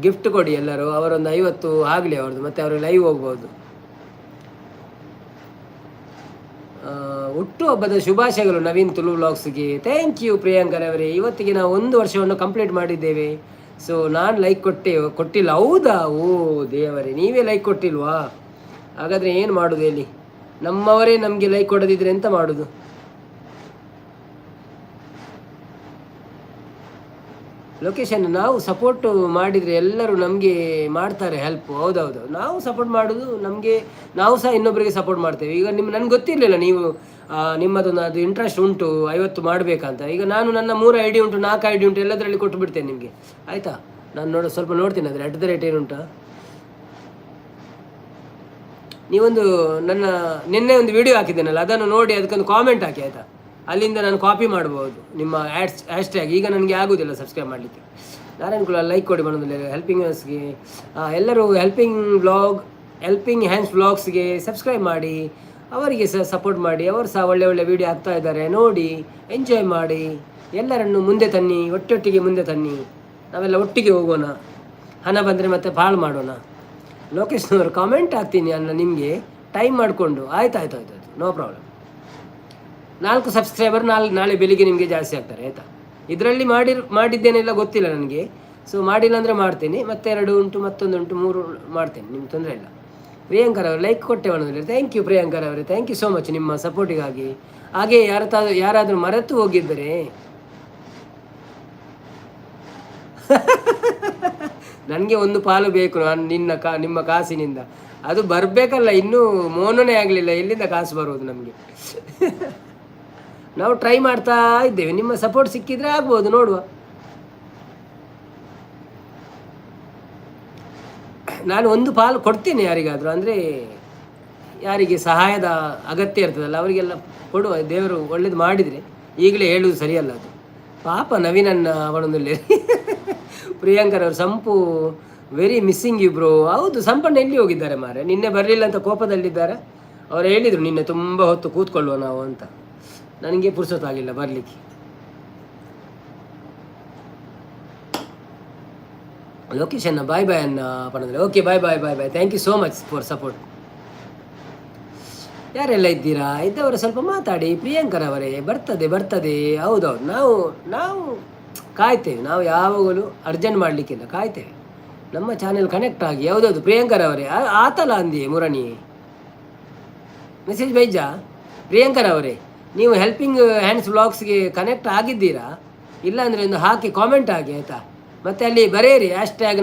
ಗಿಫ್ಟ್ ಕೊಡಿ ಎಲ್ಲರೂ. ಅವರೊಂದು 50 ಆಗಲಿ ಅವ್ರದ್ದು, ಮತ್ತು ಅವರು ಲೈವ್ ಹೋಗ್ಬೋದು. ಹುಟ್ಟುಹಬ್ಬದ ಶುಭಾಶಯಗಳು ನವೀನ್ ತುಳು ವ್ಲಾಗ್ಸ್ಗೆ. Thank you ಪ್ರಿಯಾಂಕರ್ ಅವರೇ. ಇವತ್ತಿಗೆ ನಾವು 1 ವರ್ಷವನ್ನು ಕಂಪ್ಲೀಟ್ ಮಾಡಿದ್ದೇವೆ. ಸೊ ನಾನು ಲೈಕ್ ಕೊಟ್ಟಿಲ್ಲ. ಹೌದಾ? ಓ ದೇವರೇ, ನೀವೇ ಲೈಕ್ ಕೊಟ್ಟಿಲ್ವಾ? ಹಾಗಾದರೆ ಏನು ಮಾಡೋದು ಹೇಳಿ? ನಮ್ಮವರೇ ನಮಗೆ ಲೈಕ್ ಕೊಡದಿದ್ರೆ ಎಂತ ಮಾಡೋದು? ಲೊಕೇಶನ್ ನಾವು ಸಪೋರ್ಟ್ ಮಾಡಿದರೆ ಎಲ್ಲರೂ ನಮಗೆ ಮಾಡ್ತಾರೆ ಹೆಲ್ಪ್. ಹೌದೌದು, ನಾವು ಸಪೋರ್ಟ್ ಮಾಡೋದು ನಮಗೆ, ನಾವು ಸಹ ಇನ್ನೊಬ್ಬರಿಗೆ ಸಪೋರ್ಟ್ ಮಾಡ್ತೇವೆ. ಈಗ ನನಗೆ ಗೊತ್ತಿರಲಿಲ್ಲ ನೀವು ನಿಮ್ಮದೊಂದು ಅದು ಇಂಟ್ರೆಸ್ಟ್ ಉಂಟು 50 ಮಾಡಬೇಕಂತ. ಈಗ ನಾನು ನನ್ನ 3 ಐಡಿ ಉಂಟು, 4 ಐಡಿ ಉಂಟು, ಎಲ್ಲದರಲ್ಲಿ ಕೊಟ್ಟು ಬಿಡ್ತೇನೆ ನಿಮಗೆ, ಆಯಿತಾ? ನಾನು ಸ್ವಲ್ಪ ನೋಡ್ತೀನಿ ಅದರ ಅಟ್ the rate ಏನುಂಟಾ. ನೀವೊಂದು ನನ್ನ ನಿನ್ನೆ ಒಂದು ವಿಡಿಯೋ ಹಾಕಿದ್ದೇನಲ್ಲ, ಅದನ್ನು ನೋಡಿ ಅದಕ್ಕೊಂದು ಕಾಮೆಂಟ್ ಹಾಕಿ, ಆಯಿತಾ? ಅಲ್ಲಿಂದ ನಾನು ಕಾಪಿ ಮಾಡ್ಬೋದು ನಿಮ್ಮ ಹ್ಯಾಶ್ ಟ್ಯಾಗ್. ಈಗ ನನಗೆ ಆಗೋದಿಲ್ಲ ಸಬ್ಸ್ಕ್ರೈಬ್ ಮಾಡಲಿಕ್ಕೆ. ನಾರಾಯಣ್ ಕುಲ ಲೈಕ್ ಕೊಡಿ ಬಂದಿಲ್ಲ. ಹೆಲ್ಪಿಂಗ್ ಹ್ಯಾಂಡ್ಸ್ಗೆ ಎಲ್ಲರೂ ಹೆಲ್ಪಿಂಗ್ ಹ್ಯಾಂಡ್ಸ್ ವ್ಲಾಗ್ಸ್ಗೆ ಸಬ್ಸ್ಕ್ರೈಬ್ ಮಾಡಿ, ಅವರಿಗೆ ಸಹ ಸಪೋರ್ಟ್ ಮಾಡಿ. ಅವರು ಸಹ ಒಳ್ಳೆ ಒಳ್ಳೆ ವೀಡಿಯೋ ಹಾಕ್ತಾ ಇದ್ದಾರೆ, ನೋಡಿ ಎಂಜಾಯ್ ಮಾಡಿ. ಎಲ್ಲರನ್ನು ಮುಂದೆ ತನ್ನಿ, ಒಟ್ಟೊಟ್ಟಿಗೆ ಮುಂದೆ ತನ್ನಿ, ನಾವೆಲ್ಲ ಒಟ್ಟಿಗೆ ಹೋಗೋಣ. ಹಣ ಬಂದರೆ ಮತ್ತೆ ಭಾಳ ಮಾಡೋಣ. ಲೋಕೇಶ್ನವರು ಕಾಮೆಂಟ್ ಹಾಕ್ತೀನಿ ಅನ್ನ ನಿಮಗೆ ಟೈಮ್ ಮಾಡಿಕೊಂಡು. ಆಯ್ತು ಆಯ್ತು ಆಯ್ತು ಆಯ್ತು, ನೋ ಪ್ರಾಬ್ಲಮ್. 4 ಸಬ್ಸ್ಕ್ರೈಬರ್ ನಾಳೆ ಬೆಳಿಗ್ಗೆ ನಿಮಗೆ ಜಾಸ್ತಿ ಆಗ್ತಾರೆ, ಆಯಿತಾ? ಇದರಲ್ಲಿ ಮಾಡಿದ್ದೇನೆಲ್ಲ ಗೊತ್ತಿಲ್ಲ ನನಗೆ. ಸೊ ಮಾಡಿಲ್ಲ ಅಂದರೆ ಮಾಡ್ತೀನಿ, ಮತ್ತೆ 2 ಉಂಟು, ಮತ್ತೊಂದು ಉಂಟು, 3 ಮಾಡ್ತೇನೆ, ನಿಮ್ಗೆ ತೊಂದರೆ ಇಲ್ಲ. ಪ್ರಿಯಾಂಕರ್ ಅವರು ಲೈಕ್ ಕೊಟ್ಟೆ ಅನ್ನೋದಿಲ್ಲ. Thank you Priyankar ಅವರೇ, thank you so much ನಿಮ್ಮ ಸಪೋರ್ಟಿಗಾಗಿ. ಹಾಗೆ ಯಾರಾದರೂ ಮರೆತು ಹೋಗಿದ್ದರೆ ನನಗೆ ಒಂದು ಪಾಲು ಬೇಕು. ನಾನು ನಿಮ್ಮ ಕಾಸಿನಿಂದ ಅದು ಬರಬೇಕಲ್ಲ, ಇನ್ನೂ ಮೋನನೇ ಆಗಲಿಲ್ಲ, ಎಲ್ಲಿಂದ ಕಾಸು ಬರುವುದು ನಮಗೆ? ನಾವು ಟ್ರೈ ಮಾಡ್ತಾ ಇದ್ದೇವೆ, ನಿಮ್ಮ ಸಪೋರ್ಟ್ ಸಿಕ್ಕಿದರೆ ಆಗ್ಬೋದು, ನೋಡುವ. ನಾನು ಒಂದು ಪಾಲು ಕೊಡ್ತೇನೆ ಯಾರಿಗಾದರೂ, ಅಂದರೆ ಯಾರಿಗೆ ಸಹಾಯದ ಅಗತ್ಯ ಇರ್ತದಲ್ಲ ಅವರಿಗೆಲ್ಲ ಕೊಡುವ. ದೇವರು ಒಳ್ಳೇದು ಮಾಡಿದರೆ, ಈಗಲೇ ಹೇಳುವುದು ಸರಿಯಲ್ಲ ಅದು. ಪಾಪ ನವೀನನ್ನ ಅವನೊಂದಲ್ಲಿ. ಪ್ರಿಯಾಂಕರ್ ಅವರು ಸಂಪು ವೆರಿ ಮಿಸ್ಸಿಂಗ್ you bro. ಹೌದು, ಸಂಪಣ್ಣ ಎಲ್ಲಿ ಹೋಗಿದ್ದಾರೆ ಮಾರೆ? ನಿನ್ನೆ ಬರಲಿಲ್ಲ ಅಂತ ಕೋಪದಲ್ಲಿದ್ದಾರೆ ಅವ್ರು. ಹೇಳಿದರು ನಿನ್ನೆ ತುಂಬ ಹೊತ್ತು ಕೂತ್ಕೊಳ್ಳುವ ನಾವು ಅಂತ, ನನಗೆ ಪುರ್ಸೊತ್ತಾಗಿಲ್ಲ ಬರಲಿಕ್ಕೆ. ಲೊಕೇಶನ್ನ ಬಾಯ್ ಬಾಯ್ ಅನ್ನ ಪಣಂದ್ರೆ. Okay, bye bye bye bye. Thank you so much for support. ಯಾರೆಲ್ಲ ಇದ್ದೀರಾ, ಇದ್ದವರು ಸ್ವಲ್ಪ ಮಾತಾಡಿ. ಪ್ರಿಯಾಂಕರ್ ಅವರೇ ಬರ್ತದೆ ಬರ್ತದೆ. ಹೌದೌದು, ನಾವು ನಾವು ಕಾಯ್ತೇವೆ, ನಾವು ಯಾವಾಗಲೂ ಅರ್ಜೆಂಟ್ ಮಾಡಲಿಕ್ಕಿಲ್ಲ, ಕಾಯ್ತೇವೆ. ನಮ್ಮ ಚಾನೆಲ್ ಕನೆಕ್ಟ್ ಆಗಿ. ಹೌದೌದು ಪ್ರಿಯಾಂಕರ್ ಅವರೇ, ಆತಲ್ಲ ಅಂದಿ ಮುರಣಿ ಮೆಸೇಜ್ ಬೈಜಾ. ಪ್ರಿಯಾಂಕರ್ ಅವರೇ, ನೀವು ಹೆಲ್ಪಿಂಗ್ ಹ್ಯಾಂಡ್ಸ್ ವ್ಲಾಗ್ಸ್ಗೆ ಕನೆಕ್ಟ್ ಆಗಿದ್ದೀರಾ? ಇಲ್ಲಾಂದರೆ ಒಂದು ಹಾಕಿ, ಕಾಮೆಂಟ್ ಹಾಕಿ, ಆಯಿತಾ? ಮತ್ತು ಅಲ್ಲಿ ಬರೆಯಿರಿ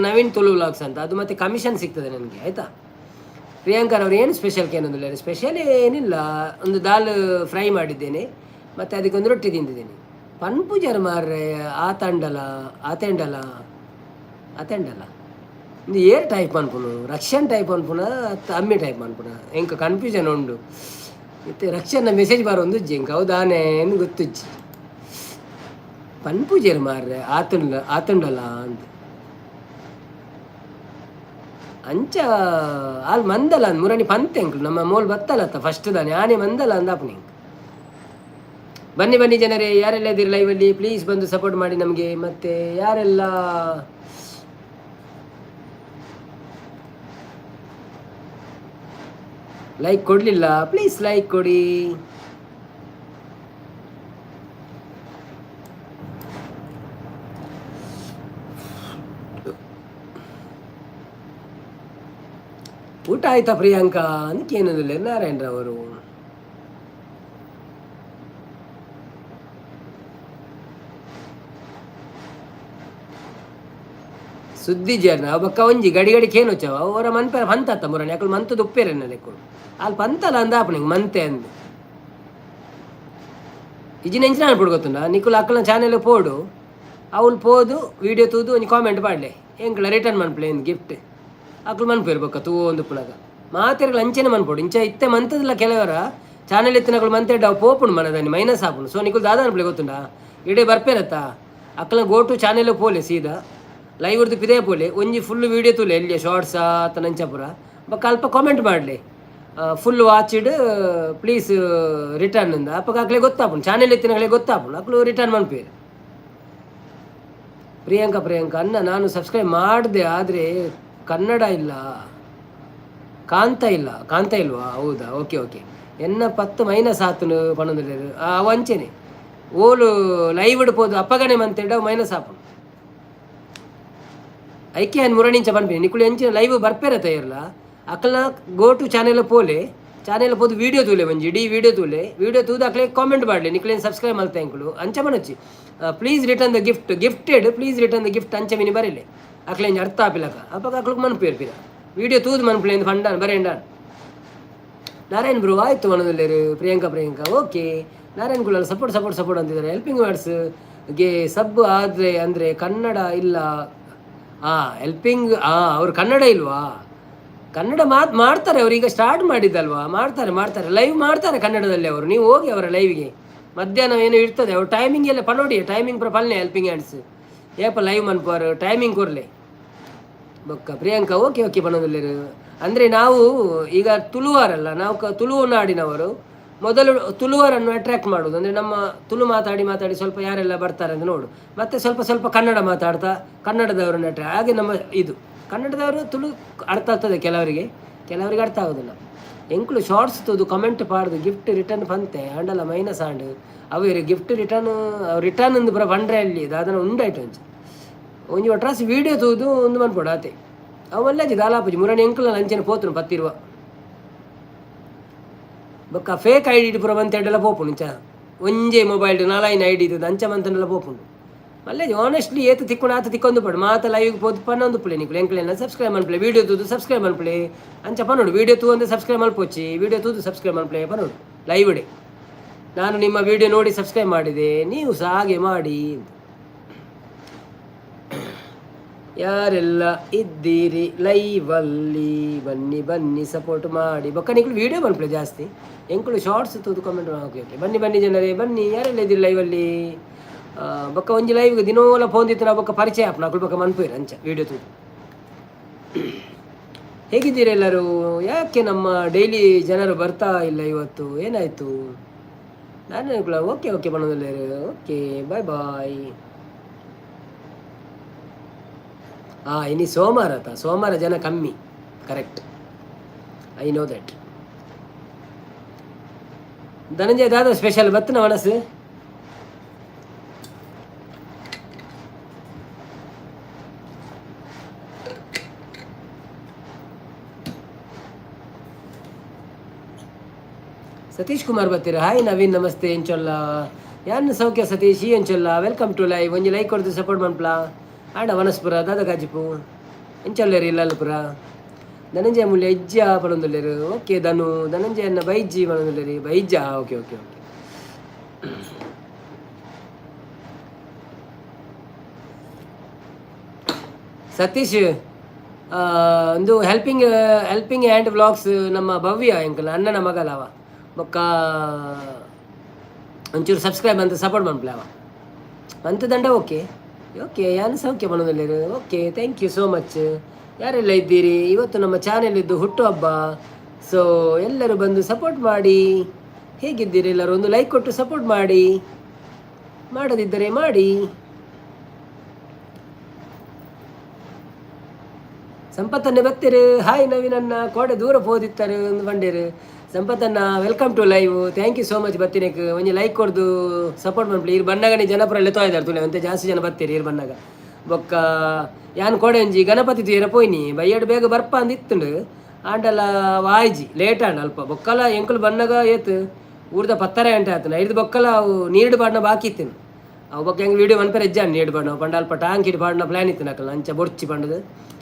#ನವೀನ್ ತುಳು ವ್ಲಾಗ್ಸ್ ಅಂತ, ಅದು ಮತ್ತು ಕಮಿಷನ್ ಸಿಗ್ತದೆ ನನಗೆ, ಆಯಿತಾ? ಪ್ರಿಯಾಂಕರ್ ಅವರು ಏನು ಸ್ಪೆಷಲ್ ಏನೊಂದಿಲ್ಲ, ಸ್ಪೆಷಲ್ ಏನಿಲ್ಲ, ಒಂದು ದಾಲ್ ಫ್ರೈ ಮಾಡಿದ್ದೇನೆ, ಮತ್ತು ಅದಕ್ಕೊಂದು ರೊಟ್ಟಿ ತಿಂದಿದ್ದೇನೆ. ಪನ್ಪುಜರ್ ಮಾರ್ರೆ, ಆತಂಡಲ ಆತೆಂಡಲ ಆತೆಂಡಲ. ಇಂದು ಏರ್ ಟೈಪ್ ಅನ್ಪುನು? ರಕ್ಷನ್ ಟೈಪ್ ಅನ್ಪುನ, ಅಮ್ಮಿ ಟೈಪ್ ಅನ್ಪುನ? ಎಂಕ ಕನ್ಫ್ಯೂಷನ್ ಉಂಡು. ಇತ್ತೆ ರಕ್ಷನ್ನ ಮೆಸೇಜ್ ಬರೊಂದುಜ್ಜಿ ಎಂಕ್, ಅವು ದಾನೆ ಅಂದ್ ಗೊತ್ತುಜ್ಜಿ. ಪನ್ಪುಜೆರ್ ಮಾರ್ರೆ, ಆತುಂಡ ಆತುಂಡಲ ಅಂದ್. ಅಂಚ ಆಲ್ ಮಂದಲ ಅಂದ್ ಮುರಣಿ ಪಂತೆ ಎಂಕ್ಲು ನಮ್ಮ ಮೋಲ್ ಬತ್ತಲತ್ತ ಫಸ್ಟ್ ದಾನೆ ಆನೆ ಮಂದಲ ಅಂದ್ ಆಪುನಿ ಎಂಕ್. ಬನ್ನಿ ಬನ್ನಿ ಜನರೇ, ಯಾರೆಲ್ಲ ಇದ್ದೀರಿ ಲೈವಲ್ಲಿ, ಪ್ಲೀಸ್ ಬಂದು ಸಪೋರ್ಟ್ ಮಾಡಿ ನಮಗೆ. ಮತ್ತೆ ಯಾರೆಲ್ಲ ಲೈಕ್ ಕೊಡಲಿಲ್ಲ, ಪ್ಲೀಸ್ ಲೈಕ್ ಕೊಡಿ. ಊಟ ಆಯ್ತಾ ಪ್ರಿಯಾಂಕಾ ಅಂದ್ಕೇನದಿಲ್ಲ ನಾರಾಯಣರವರು. ಸುದ್ದಿ ಜರ್ನ ಬೊಕ್ಕ ಒಂಜಿ ಗಡಿ ಗಡಿ ಕೇನುಚವ ಅವರ ಮನ್ಪೆರ ಪಂತತ್ತ ಮುರಣಿ ಅಕುಲು ಮಂತದ ಉಪ್ಪೇರೆನ ಲೆಕ್ಕೊಡು ಅಲ್ ಪಂತಲ ಅಂದಾಪುನ ಮಂತೆ ಅಂದ್. ಇಜ್ಜಿನ ಎಂಚಿನ ಅನ್ಪುಡು ಗೊತ್ತುಂಡ? ನಿಕುಲು ಅಕ್ಕಲ್ನ ಚಾನೆಲ್ ಪೋಡು, ಅವ್ಲು ಪೋದು ವೀಡಿಯೋ ತೂದು ಒಂಜಿ ಕಾಮೆಂಟ್ ಪಾಡ್ಲೆ, ಎಂಕ್ಲ ರಿಟರ್ನ್ ಮನ್ಪುಲೆ ಗಿಫ್ಟ್. ಅಕ್ಲು ಮನ್ಪೇರು ಬೊಕ್ಕ ತೂವೊಂದು ಉಪ್ಪುನಗ ಮಾತೆರ್ಗ್ಲ ಅಂಚೆನೆ ಮನ್ಪೊಡು. ಇಂಚ ಇತ್ತೆ ಮಂತದಲ್ಲ ಕೆಲವರ ಚಾನೆಲ್ ಇತ್ತಿನಕುಲು ಮಂತೆಡ್ ಅವು ಪೋಪುಂಡು ಮನದಾನಿ ಮೈನಸ್ ಆಪುಂಡು. ಸೊ ನಿಕುಲು ದಾದ ಅನ್ಪುಲೆ ಗೊತ್ತುಂಡ? ಇಡೇ ಬರ್ಪೇರತ್ತ ಅಕ್ಕಲ್ನ ಗೋ ಟು ಚಾನೆಲ್ ಪೋಲೆ, ಸೀದಾ ಲೈವ್ ಉರ್ದು ಪಿದೇ ಪೋಲೆ, ಒಂಜಿ ಫುಲ್ ವೀಡಿಯೋ ತೂಲೆ, ಎಲ್ಲಿಯ ಶಾರ್ಟ್ಸಾ ಅತ್ತ ಬೊಕ್ಕ ಅಲ್ಪ ಕಾಮೆಂಟ್ ಮಾಡಲಿ, ಫುಲ್ ವಾಚಿಡ್ ಪ್ಲೀಸ್ ರಿಟರ್ನ್ ಅಂದ. ಅಪ್ಪಗ ಅಕ್ಲೆ ಗೊತ್ತಾಪುಂಡು, ಚಾನೆಲ್ ಇತ್ತಿನಕ್ಲೆ ಗೊತ್ತಾಪುಂಡು, ಅಕ್ಲು ರಿಟರ್ನ್ ಮನ್ಪೇರು. ಪ್ರಿಯಾಂಕಾ ಪ್ರಿಯಾಂಕಾ ಅನ್ನ ನಾನು ಸಬ್ಸ್ಕ್ರೈಬ್ ಮಾಡಿದೆ, ಆದರೆ ಕನ್ನಡ ಇಲ್ಲ, ಕಾಂತ ಇಲ್ಲ. ಕಾಂತ ಇಲ್ವಾ? ಹೌದಾ? Okay okay. ಎನ್ನ 10 ಮೈನಸ್ ಆತನು ಪನೊಂದುಲ್ಲೆರ್. ಅವು ಅಂಚೆನೆ ಓಲು ಲೈವ್ ಪೋದು ಅಪ್ಪಗನೆ ಮಂತೆಂಡ ಮೈನಸ್ ಆಪುಂಡು. ಐಕೆ ಯಾನ್ ಮುರಣಿಂಚ ಪನ್ಪಿನಿ, ನಿಕುಲು ಎಂಚಿನ ಲೈವ್ ಬರ್ಪೆರ ತಯಾರ್ಲ ಅಕಲ್ನ ಗೋ ಟು ಚಾನೆಲ್ ಪೋಲೆ, ಚಾನೆಲ್ ಪೋದು ವೀಡಿಯೋ ತೂಲೆ, ಒಂಜಿ ಇಡೀ ವೀಡಿಯೋ ತೂಲೆ. ವೀಡಿಯೋ ತೂದು ಅಕ್ಲೆ ಕಾಮೆಂಟ್ ಮಾಡಲಿ, ನಿಕ್ಲೇನು ಸಬ್ಸ್ಕ್ರೈಬ್ ಮಲ್ತೆ ಎಂಕುಲು ಅಂಚ ಪನೊಚ್ಚಿ, please return the gift, gifted, please return the gift ಅಂಚ ಮಿನಿ ಬರೆಲೆ. ಅಕ್ಲೆ ಒಂಜಿ ಅರ್ಥ ಆಪಿಲಕ ಅಪಗ ಅಕ್ಲು ಮನ್ಪೇರು ಪಿರ ವೀಡಿಯೋ ತೂದು ಮನ್ಪುಲೆ ಫಂಡ ಬರೇಂಡ. ನಾರಾಯಣ್ ಬ್ರೋ ಆಯ್ತು ಮನದಲ್ಲೇರು. Priyanka Priyanka okay. Narayan Kulal support support support ಅಂತಿದ್ದಾರೆ. ಹೆಲ್ಪಿಂಗ್ ವರ್ಡ್ಸ್ ಗೆ ಸಬ್ ಆದರೆ ಅಂದರೆ ಕನ್ನಡ ಇಲ್ಲ. ಹಾಂ, ಹೆಲ್ಪಿಂಗ್, ಹಾಂ, ಅವ್ರು ಕನ್ನಡ ಇಲ್ವಾ? ಕನ್ನಡ ಮಾತು ಮಾಡ್ತಾರೆ ಅವರು, ಈಗ ಸ್ಟಾರ್ಟ್ ಮಾಡಿದ್ದಲ್ವಾ, ಮಾಡ್ತಾರೆ ಮಾಡ್ತಾರೆ, ಲೈವ್ ಮಾಡ್ತಾರೆ ಕನ್ನಡದಲ್ಲಿ ಅವರು. ನೀವು ಹೋಗಿ ಅವರ ಲೈವ್ಗೆ, ಮಧ್ಯಾಹ್ನ ಏನೋ ಇರ್ತದೆ ಅವ್ರ ಟೈಮಿಂಗ್ ಎಲ್ಲ ಪನೋಡಿ, ಟೈಮಿಂಗ್ ಪೂರ ಪಲ್ಲೆ. ಹೆಲ್ಪಿಂಗ್ ಹ್ಯಾಂಡ್ಸ್ ಏಪ ಲೈವ್ ಮನ್ಪುವರು ಟೈಮಿಂಗ್ ಕೊರ್ಲೆ. ಬೊಕ್ಕ ಪ್ರಿಯಾಂಕಾ ಓಕೆ ಓಕೆ ಪನೊಂದುಲ್ಲೆರ್. ಅಂದರೆ ನಾವು ಈಗ ತುಳುವರಲ್ಲ, ನಾವು ತುಳು ನಾಡಿನವರು. ಮೊದಲು ತುಳುವರನ್ನು ಅಟ್ರ್ಯಾಕ್ಟ್ ಮಾಡೋದು ಅಂದರೆ ನಮ್ಮ ತುಳು ಮಾತಾಡಿ ಮಾತಾಡಿ ಸ್ವಲ್ಪ ಯಾರೆಲ್ಲ ಬರ್ತಾರೆ ಅಂತ ನೋಡು, ಮತ್ತು ಸ್ವಲ್ಪ ಸ್ವಲ್ಪ ಕನ್ನಡ ಮಾತಾಡ್ತಾ ಕನ್ನಡದವರನ್ನು ಅಟ್ರಾ ಹಾಗೆ ನಮ್ಮ ಇದು ಕನ್ನಡದವರು ತುಳು ಅರ್ಥ ಆಗ್ತದೆ ಕೆಲವರಿಗೆ, ಕೆಲವರಿಗೆ ಅರ್ಥ ಆಗೋದಿಲ್ಲ. ಎಂಕುಲು ಶಾರ್ಟ್ಸ್ ತೂದು ಕಮೆಂಟ್ ಪಾಡ್ದು ಗಿಫ್ಟ್ ರಿಟರ್ನ್ ಪಂತೆ ಆಂಡಲ ಮೈನಸ್ ಆಂಡ್. ಅವೇರು ಗಿಫ್ಟ್ ರಿಟರ್ನ್ ರಿಟರ್ನ್ ಅಂದು ಪೂರ ಪಂಡ್ರೆ ಅಲ್ಲಿ ದಾದನ ಉಂಡಾಯ್ತು. ಒಂಜಿ ಒಂಜಿ ಒಟ್ರಾಸಿ ವೀಡಿಯೋ ತೂದು ಒಂದು ಮನ್ಪೊಡು ಆತೆ. ಅವು ಮಲ್ಲಾಜಿ ದಾಲಾಪುಜಿ ಮುರಣಿ ಎಂಕುಲ ಅಂಚನೆ ಪೋತುನು ಪತ್ತಿರುವ. ಬೊಕ್ಕ ಫೇಕ್ I D ಪೂರ ಮಂತೆಡ್ಡೆಲ ಪೋಪುಂಡು. ಇಂಚ ಒಂಜೇ ಮೊಬೈಲ್ ನಾಲೈನ್ I D ಇತ್ತದ, ಅಂಚ ಮಂತಂಡಲ ಪೋಪುಂಡು. ಮಲ್ಲೇಜಿ ಆನೆಸ್ಟ್ಲಿ ಏತ್ ತಿಕ್ಕುಂಡು ಆತ ತಿಕ್ಕೊಂದು ಪಡು. ಮಾತ ಲೈವ್ ಪೋದು ಪನ್ನೊಂದು ಪುಲೆ, ನಿಕುಲು ಎಂಕ್ಲೆನ ಸಬ್ಸ್ಕ್ರೈಬ್ ಮನ್ಪುಲೆ, ವೀಡಿಯೋ ತೂದು ಸಬ್ಸ್ಕ್ರೈಬ್ ಮನ್ಪುಲೆ ಅಂಚ ಪನೊಡು. ವೀಡಿಯೋ ತೂವಂದೆ ಸಬ್ಸ್ಕ್ರೈಬ್ ಮಲ್ಪೊಚ್ಚಿ, ವೀಡಿಯೋ ತೂದು ಸಬ್ಸ್ಕ್ರೈಬ್ ಮನ್ಪುಲೆ ಪನೊಡು. ಲೈವ್ ಡೇ ನಾನು ನಿಮ್ಮ ವೀಡಿಯೋ ನೋಡಿ ಸಬ್ಸ್ಕ್ರೈಬ್ ಮಾಡಿದೆ, ನೀವು ಸಹ ಹಾಗೆ ಮಾಡಿ. ಯಾರೆಲ್ಲ ಇದ್ದೀರಿ ಲೈವಲ್ಲಿ, ಬನ್ನಿ ಬನ್ನಿ ಸಪೋರ್ಟ್ ಮಾಡಿ. ಬೊಕ್ಕ ನಿಕುಲು ವೀಡಿಯೋ ಮನ್ಪುಲೆ ಜಾಸ್ತಿ, ಎಂಕುಲು ಶಾರ್ಟ್ಸ್ ತೂದು ಕಾಮೆಂಟ್. ಓಕೆ ಓಕೆ, ಬನ್ನಿ ಬನ್ನಿ ಜನರೇ ಬನ್ನಿ. ಯಾರೆಲ್ಲ ಇದ್ದೀರಿ ಲೈವಲ್ಲಿ? ಬೊಕ್ಕ ಒಂಜಿ ಲೈವ್ ದಿನೋಲ ಫೋನ್ ಬೊಕ್ಕ ಪರಿಚಯ ಆಪುಂಡು ಅಕುಲು ಬೊಕ್ಕ ಮನ್ಪುವೆರ್ ಅಂಚ ವೀಡಿಯೋ ತೂದು. ಹೇಗಿದ್ದೀರಿ ಎಲ್ಲರೂ? ಯಾಕೆ ನಮ್ಮ ಡೈಲಿ ಜನರು ಬರ್ತಾ ಇಲ್ಲ ಇವತ್ತು? ಏನಾಯಿತು? ನಾನು ಓಕೆ ಓಕೆ ಪನೊಂದುಲ್ಲೆರ್. Okay, bye bye. ಹಾಂ, ಇನಿ ಸೋಮವಾರ ಆತ, ಸೋಮವಾರ ಜನ ಕಮ್ಮಿ, Correct, I know that. Dhananjaya ದಾದ ಸ್ಪೆಷಲ್ ಬತ್ತನ ಮನಸ್ಸು? ಸತೀಶ್ ಕುಮಾರ್ ಬತ್ತೀರ. ಹಾಯ್ ನವೀನ್, ನಮಸ್ತೆ. ಎಂಚೊಲ್ಲ? ಯಾನ್ ಸೌಖ್ಯ ಸತೀಶ್, ಈ ಎಂಚೊಲ್ಲ? Welcome to live. ಒಂಜಿ ಲೈಕ್ ಕೊಡ್ದು ಸಪೋರ್ಟ್ ಮನ್ಪ್ಲ. ಆಂಡ ವನಸ್ಪುರ ದಾದ ಕಾಜಿಪು? ಎಂಚೊಲ್ಲೇರು ಇಲ್ಲಲ್ಪುರ? ಧನಂಜಯ ಮೂಲ್ಯ ಇಜ್ಜ ಪನೊಂದುಲ್ಲೆರ್. ಓಕೆ ಧನು. ಧನಂಜಯನ್ನ ಬೈಜ್ಜಿ ಪನೊಂದುಲ್ಲೆರ್. ಬೈಜ್ಜ? Okay okay okay. Satish, ಒಂದು helping helping hand vlogs ನಮ್ಮ ಭವ್ಯ ಎಂಕಲ್ ಅಣ್ಣನ ಮಗಲವ. ಬೊಕ್ಕ ಒಂಚೂರು ಸಬ್ಸ್ಕ್ರೈಬ್ ಅಂತ ಸಪೋರ್ಟ್ ಮನ್ಪುಲೆ ಅವ ಮಂತದಂಡ. ಓಕೆ ಓಕೆ, ಯಾನ್ ಸೌಖ್ಯ ಪನೊಂದುಲ್ಲೆರ್. Okay, thank you so much. ಯಾರೆಲ್ಲ ಇದ್ದೀರಿ? ಇವತ್ತು ನಮ್ಮ ಚಾನೆಲ್ ಇದ್ದು ಹುಟ್ಟುಹಬ್ಬ. ಸೊ ಎಲ್ಲರೂ ಬಂದು ಸಪೋರ್ಟ್ ಮಾಡಿ. ಹೇಗಿದ್ದೀರಿ ಎಲ್ಲರೂ? ಒಂದು ಲೈಕ್ ಕೊಟ್ಟು ಸಪೋರ್ಟ್ ಮಾಡಿ, ಮಾಡದಿದ್ದರೆ ಮಾಡಿ. ಸಂಪತ್ತನ್ನೇ ಬತ್ತೀರು. ಹಾಯ್ ನವೀನನ್ನ, ಕೋಡೆ ದೂರ ಪೋದಿತ್ತಾರೆ ಒಂದು ಬಂಡೇರು. ಸಂಪತ್ತನ್ನ, welcome to live. Thank you so much. ಬತ್ತಿನಕ್ ಒಂಜಿ ಲೈಕ್ ಕೊಡ್ದು ಸಪೋರ್ಟ್ ಮನ್ಪುಲೆ. ಇರ್ ಬಣ್ಣಗನೆ ಜನಪುರ ಲೆತ್ತೋ ತುಲೆ ಅಂತೆ ಜಾಸ್ತಿ ಜನ ಬತ್ತೀರಿ ಇರ್ ಬಣ್ಣಗ. ಬೊಕ್ಕ ಯಾನ್ ಕೋಡೆ ಒಂಜಿ ಗಣಪತಿ ತೂಯರ ಪೋಯ್ನಿ. ಬಯ್ಯಡ್ ಬೇಗ ಬರ್ಪ ಅಂದ್ ಇತ್ತುಂಡು, ಆಂಡಲ ವಾಯ್ಜಿ, ಲೇಟ್ ಆಂಡ ಅಲ್ಪ. ಬೊಕ್ಕಲ ಎಂಕುಲು ಬಣ್ಣಗ ಏತ್ ಊರ್ದ 10:30 ಗಂಟೆ ಆತನ ಐದು. ಬೊಕ್ಕಲ ಅವು ನೀರು ಬಾಡ್ನ ಬಾಕಿ ಇತ್ತಿನ. ಅವು ಬೊಕ್ಕ ಹೆಂಗೆ ವೀಡಿಯೋ ಮನ್ಪೆರೆ ಹೆಜ್ಜಾನ್ ನೀರು ಬಾಡ್ನ ಪಂಡ ಅಲ್ಪ ಟಾಂಕ್ ಇಟ್ಟು ಪಾಡ್ನ ಪ್ಲಾನ್ ಇತ್ತು ನಕಲ್. ಅಂಚ ಬೊಡ್ಚಿ ಪಂಡದು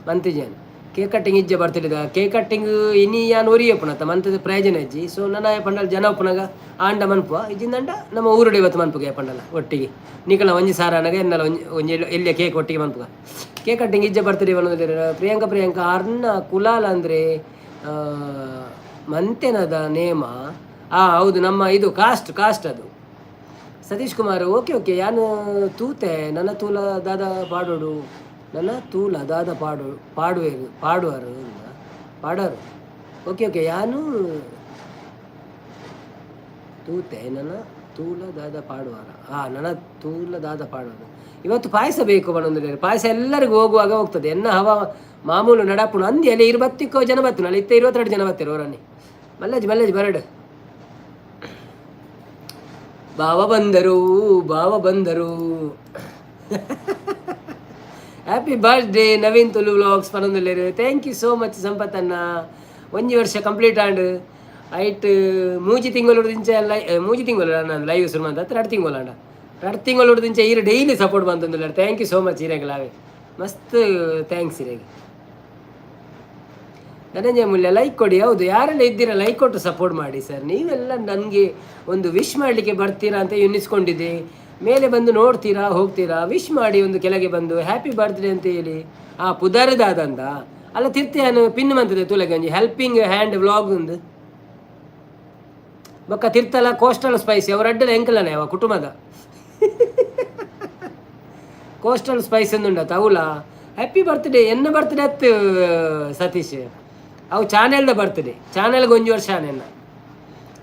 ಮಂತಿಜಾನ್. ಕೇಕ್ ಕಟ್ಟಿಂಗ್ ಇಜ್ಜೆ ಬರ್ತಿದ್ದ. ಕೇಕ್ ಕಟ್ಟಿಂಗ್ ಇನಿ ಯಾನ್ ಒರಿ ಉಪ್ಪುನತ್ತ ಮಂತದ ಪ್ರಯೋಜನ ಇಜ್ಜಿ. ಸೊ ನನ್ನ ಪಂಡಲ್ ಜನ ಉಪ್ಪುನಾಗ ಆಂಡ ಮನ್ಪುವ, ಇಜ್ಜಿಂದಂಡ ನಮ್ಮ ಊರುಡೆ ಇವತ್ತು ಮನ್ಪುಗೆ ಪಂಡಲ ಒಟ್ಟಿಗೆ. ನಿಕಲ ಒಂಜಿ ಸಾರಾನಗ ಎನ್ನಲ ಒಂಜಿ ಒಂಜಿ ಎಲ್ಲಿಯ ಕೇಕ್ ಒಟ್ಟಿಗೆ ಮನ್ಪುಗ. ಕೇಕ್ ಕಟ್ಟಿಂಗ್ ಇಜ್ಜೆ ಬರ್ತಿಡಿ. ಪ್ರಿಯಾಂಕಾ, ಪ್ರಿಯಾಂಕಾ ಅರ್ನ ಕುಲಾಲ್ ಅಂದರೆ ಮಂತೆನದ ನೇಮ. ಹೌದು, ನಮ್ಮ ಇದು ಕಾಸ್ಟ್ ಕಾಸ್ಟ್ ಅದು. Satish Kumar, okay okay. ಯಾನು ತೂತೆ ನನ್ನ ತೂಲ ದಾದ ಪಾಡೋಡು, ನನ್ನ ತೂಲ ದಾದ ಪಾಡು ಪಾಡುವೇರು ಪಾಡುವರು ಪಾಡೋರು. ಓಕೆ ಓಕೆ, ಯಾನು ತೂತೆ ನನ್ನ ತೂಲ ದಾದ ಪಾಡುವಾರ. ನನ್ನ ತೂಲ ದಾದ ಪಾಡುವರು. ಇವತ್ತು ಪಾಯಸ ಬೇಕು ಬನ್ನೊಂದು. ಪಾಯಸ ಎಲ್ಲರಿಗೂ ಹೋಗುವಾಗ ಹೋಗ್ತದೆ. ಎನ್ನ ಹವ ಮಾಮೂಲು ನಡಪುಣ ಅಂದಿ ಅಲ್ಲಿ ಇರುಬತ್ತಿಕ್ಕೋ ಜನ ಬತ್ತಿನ ಅಲ್ಲಿ ಇತ್ತ 22 ಜನ ಬತ್ತಿರು ಅವರನ್ನಿ. ಮಲ್ಲಜ್ ಮಲ್ಲಜ್ ಬರಡು. ಬಾವ ಬಂದರು, ಬಾವ ಬಂದರು. Happy birthday Naveen Tulu vlogs ಪನೊಂದುಲ್ಲೆರ್. Thank you so much ಸಂಪತ್ತನ್ನ. ಒಂಜಿ ವರ್ಷ ಕಂಪ್ಲೀಟ್ ಆಂಡ್. ಐಟ್ ಮೂಜಿ ತಿಂಗಳು ದಿಂಚ ಲೈ 3 ತಿಂಗಳು ನಾನು ಲೈವ್ ಶುರು ಮಂತ, 2 ತಿಂಗಳು ಆಂಡ. 2 ತಿಂಗಳು ದಿಂಚ ಈರ್ ಡೈಲಿ ಸಪೋರ್ಟ್ ಬಂತಂದುಲ್ಲೆರ್. Thank you so much ಇರೆಗ್ಲಾವೆ ಮಸ್ತ್ thanks ಇರೆಗ್. ಧನಂಜಯ ಮೂಲ್ಯ, ಲೈಕ್ ಕೊಡಿ. ಹೌದು, ಯಾರೆಲ್ಲ ಇದ್ದೀರಾ ಲೈಕ್ ಕೊಟ್ಟು ಸಪೋರ್ಟ್ ಮಾಡಿ ಸರ್. ನೀವೆಲ್ಲ ನನಗೆ ಒಂದು ವಿಶ್ ಮಾಡಲಿಕ್ಕೆ ಬರ್ತೀರಾ ಅಂತ ಎನ್ನಿಸ್ಕೊಂಡಿದ್ದೆ. ಮೇಲೆ ಬಂದು ನೋಡ್ತೀರಾ, ಹೋಗ್ತೀರಾ. ವಿಶ್ ಮಾಡಿ ಒಂದು, ಕೆಳಗೆ ಬಂದು ಹ್ಯಾಪಿ ಬರ್ತ್ಡೇ ಅಂತ ಹೇಳಿ. ಆ ಪುದರ್ದಾದಂದ ಅಲ್ಲ ತಿರ್ತಿಯಾನು ಪಿನ್ ಮಂತದೆ ತುಲಗೆ ಒಂಜಿ helping hand vlog ಒಂದು. ಬೊಕ್ಕ ತಿರ್ತಲ ಕೋಸ್ಟಲ್ ಸ್ಪೈಸಿ ಅವರ ಅಡ್ಡಲ ಎಂಕಲನೆ ಅವ ಕುಟುಂಬದ ಕೋಸ್ಟಲ್ ಸ್ಪೈಸ್ ಅಂದುಂಡ ತವುಲ. ಹ್ಯಾಪಿ ಬರ್ತ್ಡೇ ಎನ್ನ ಬರ್ತ್ಡೇ ಅತ್ತು ಸತೀಶ್, ಅವು ಚಾನೆಲ್ದ ಬರ್ತ್ಡೇ. ಚಾನೆಲ್ಗೆ ಒಂಜಿ ವರ್ಷ ನೆನ್ನ.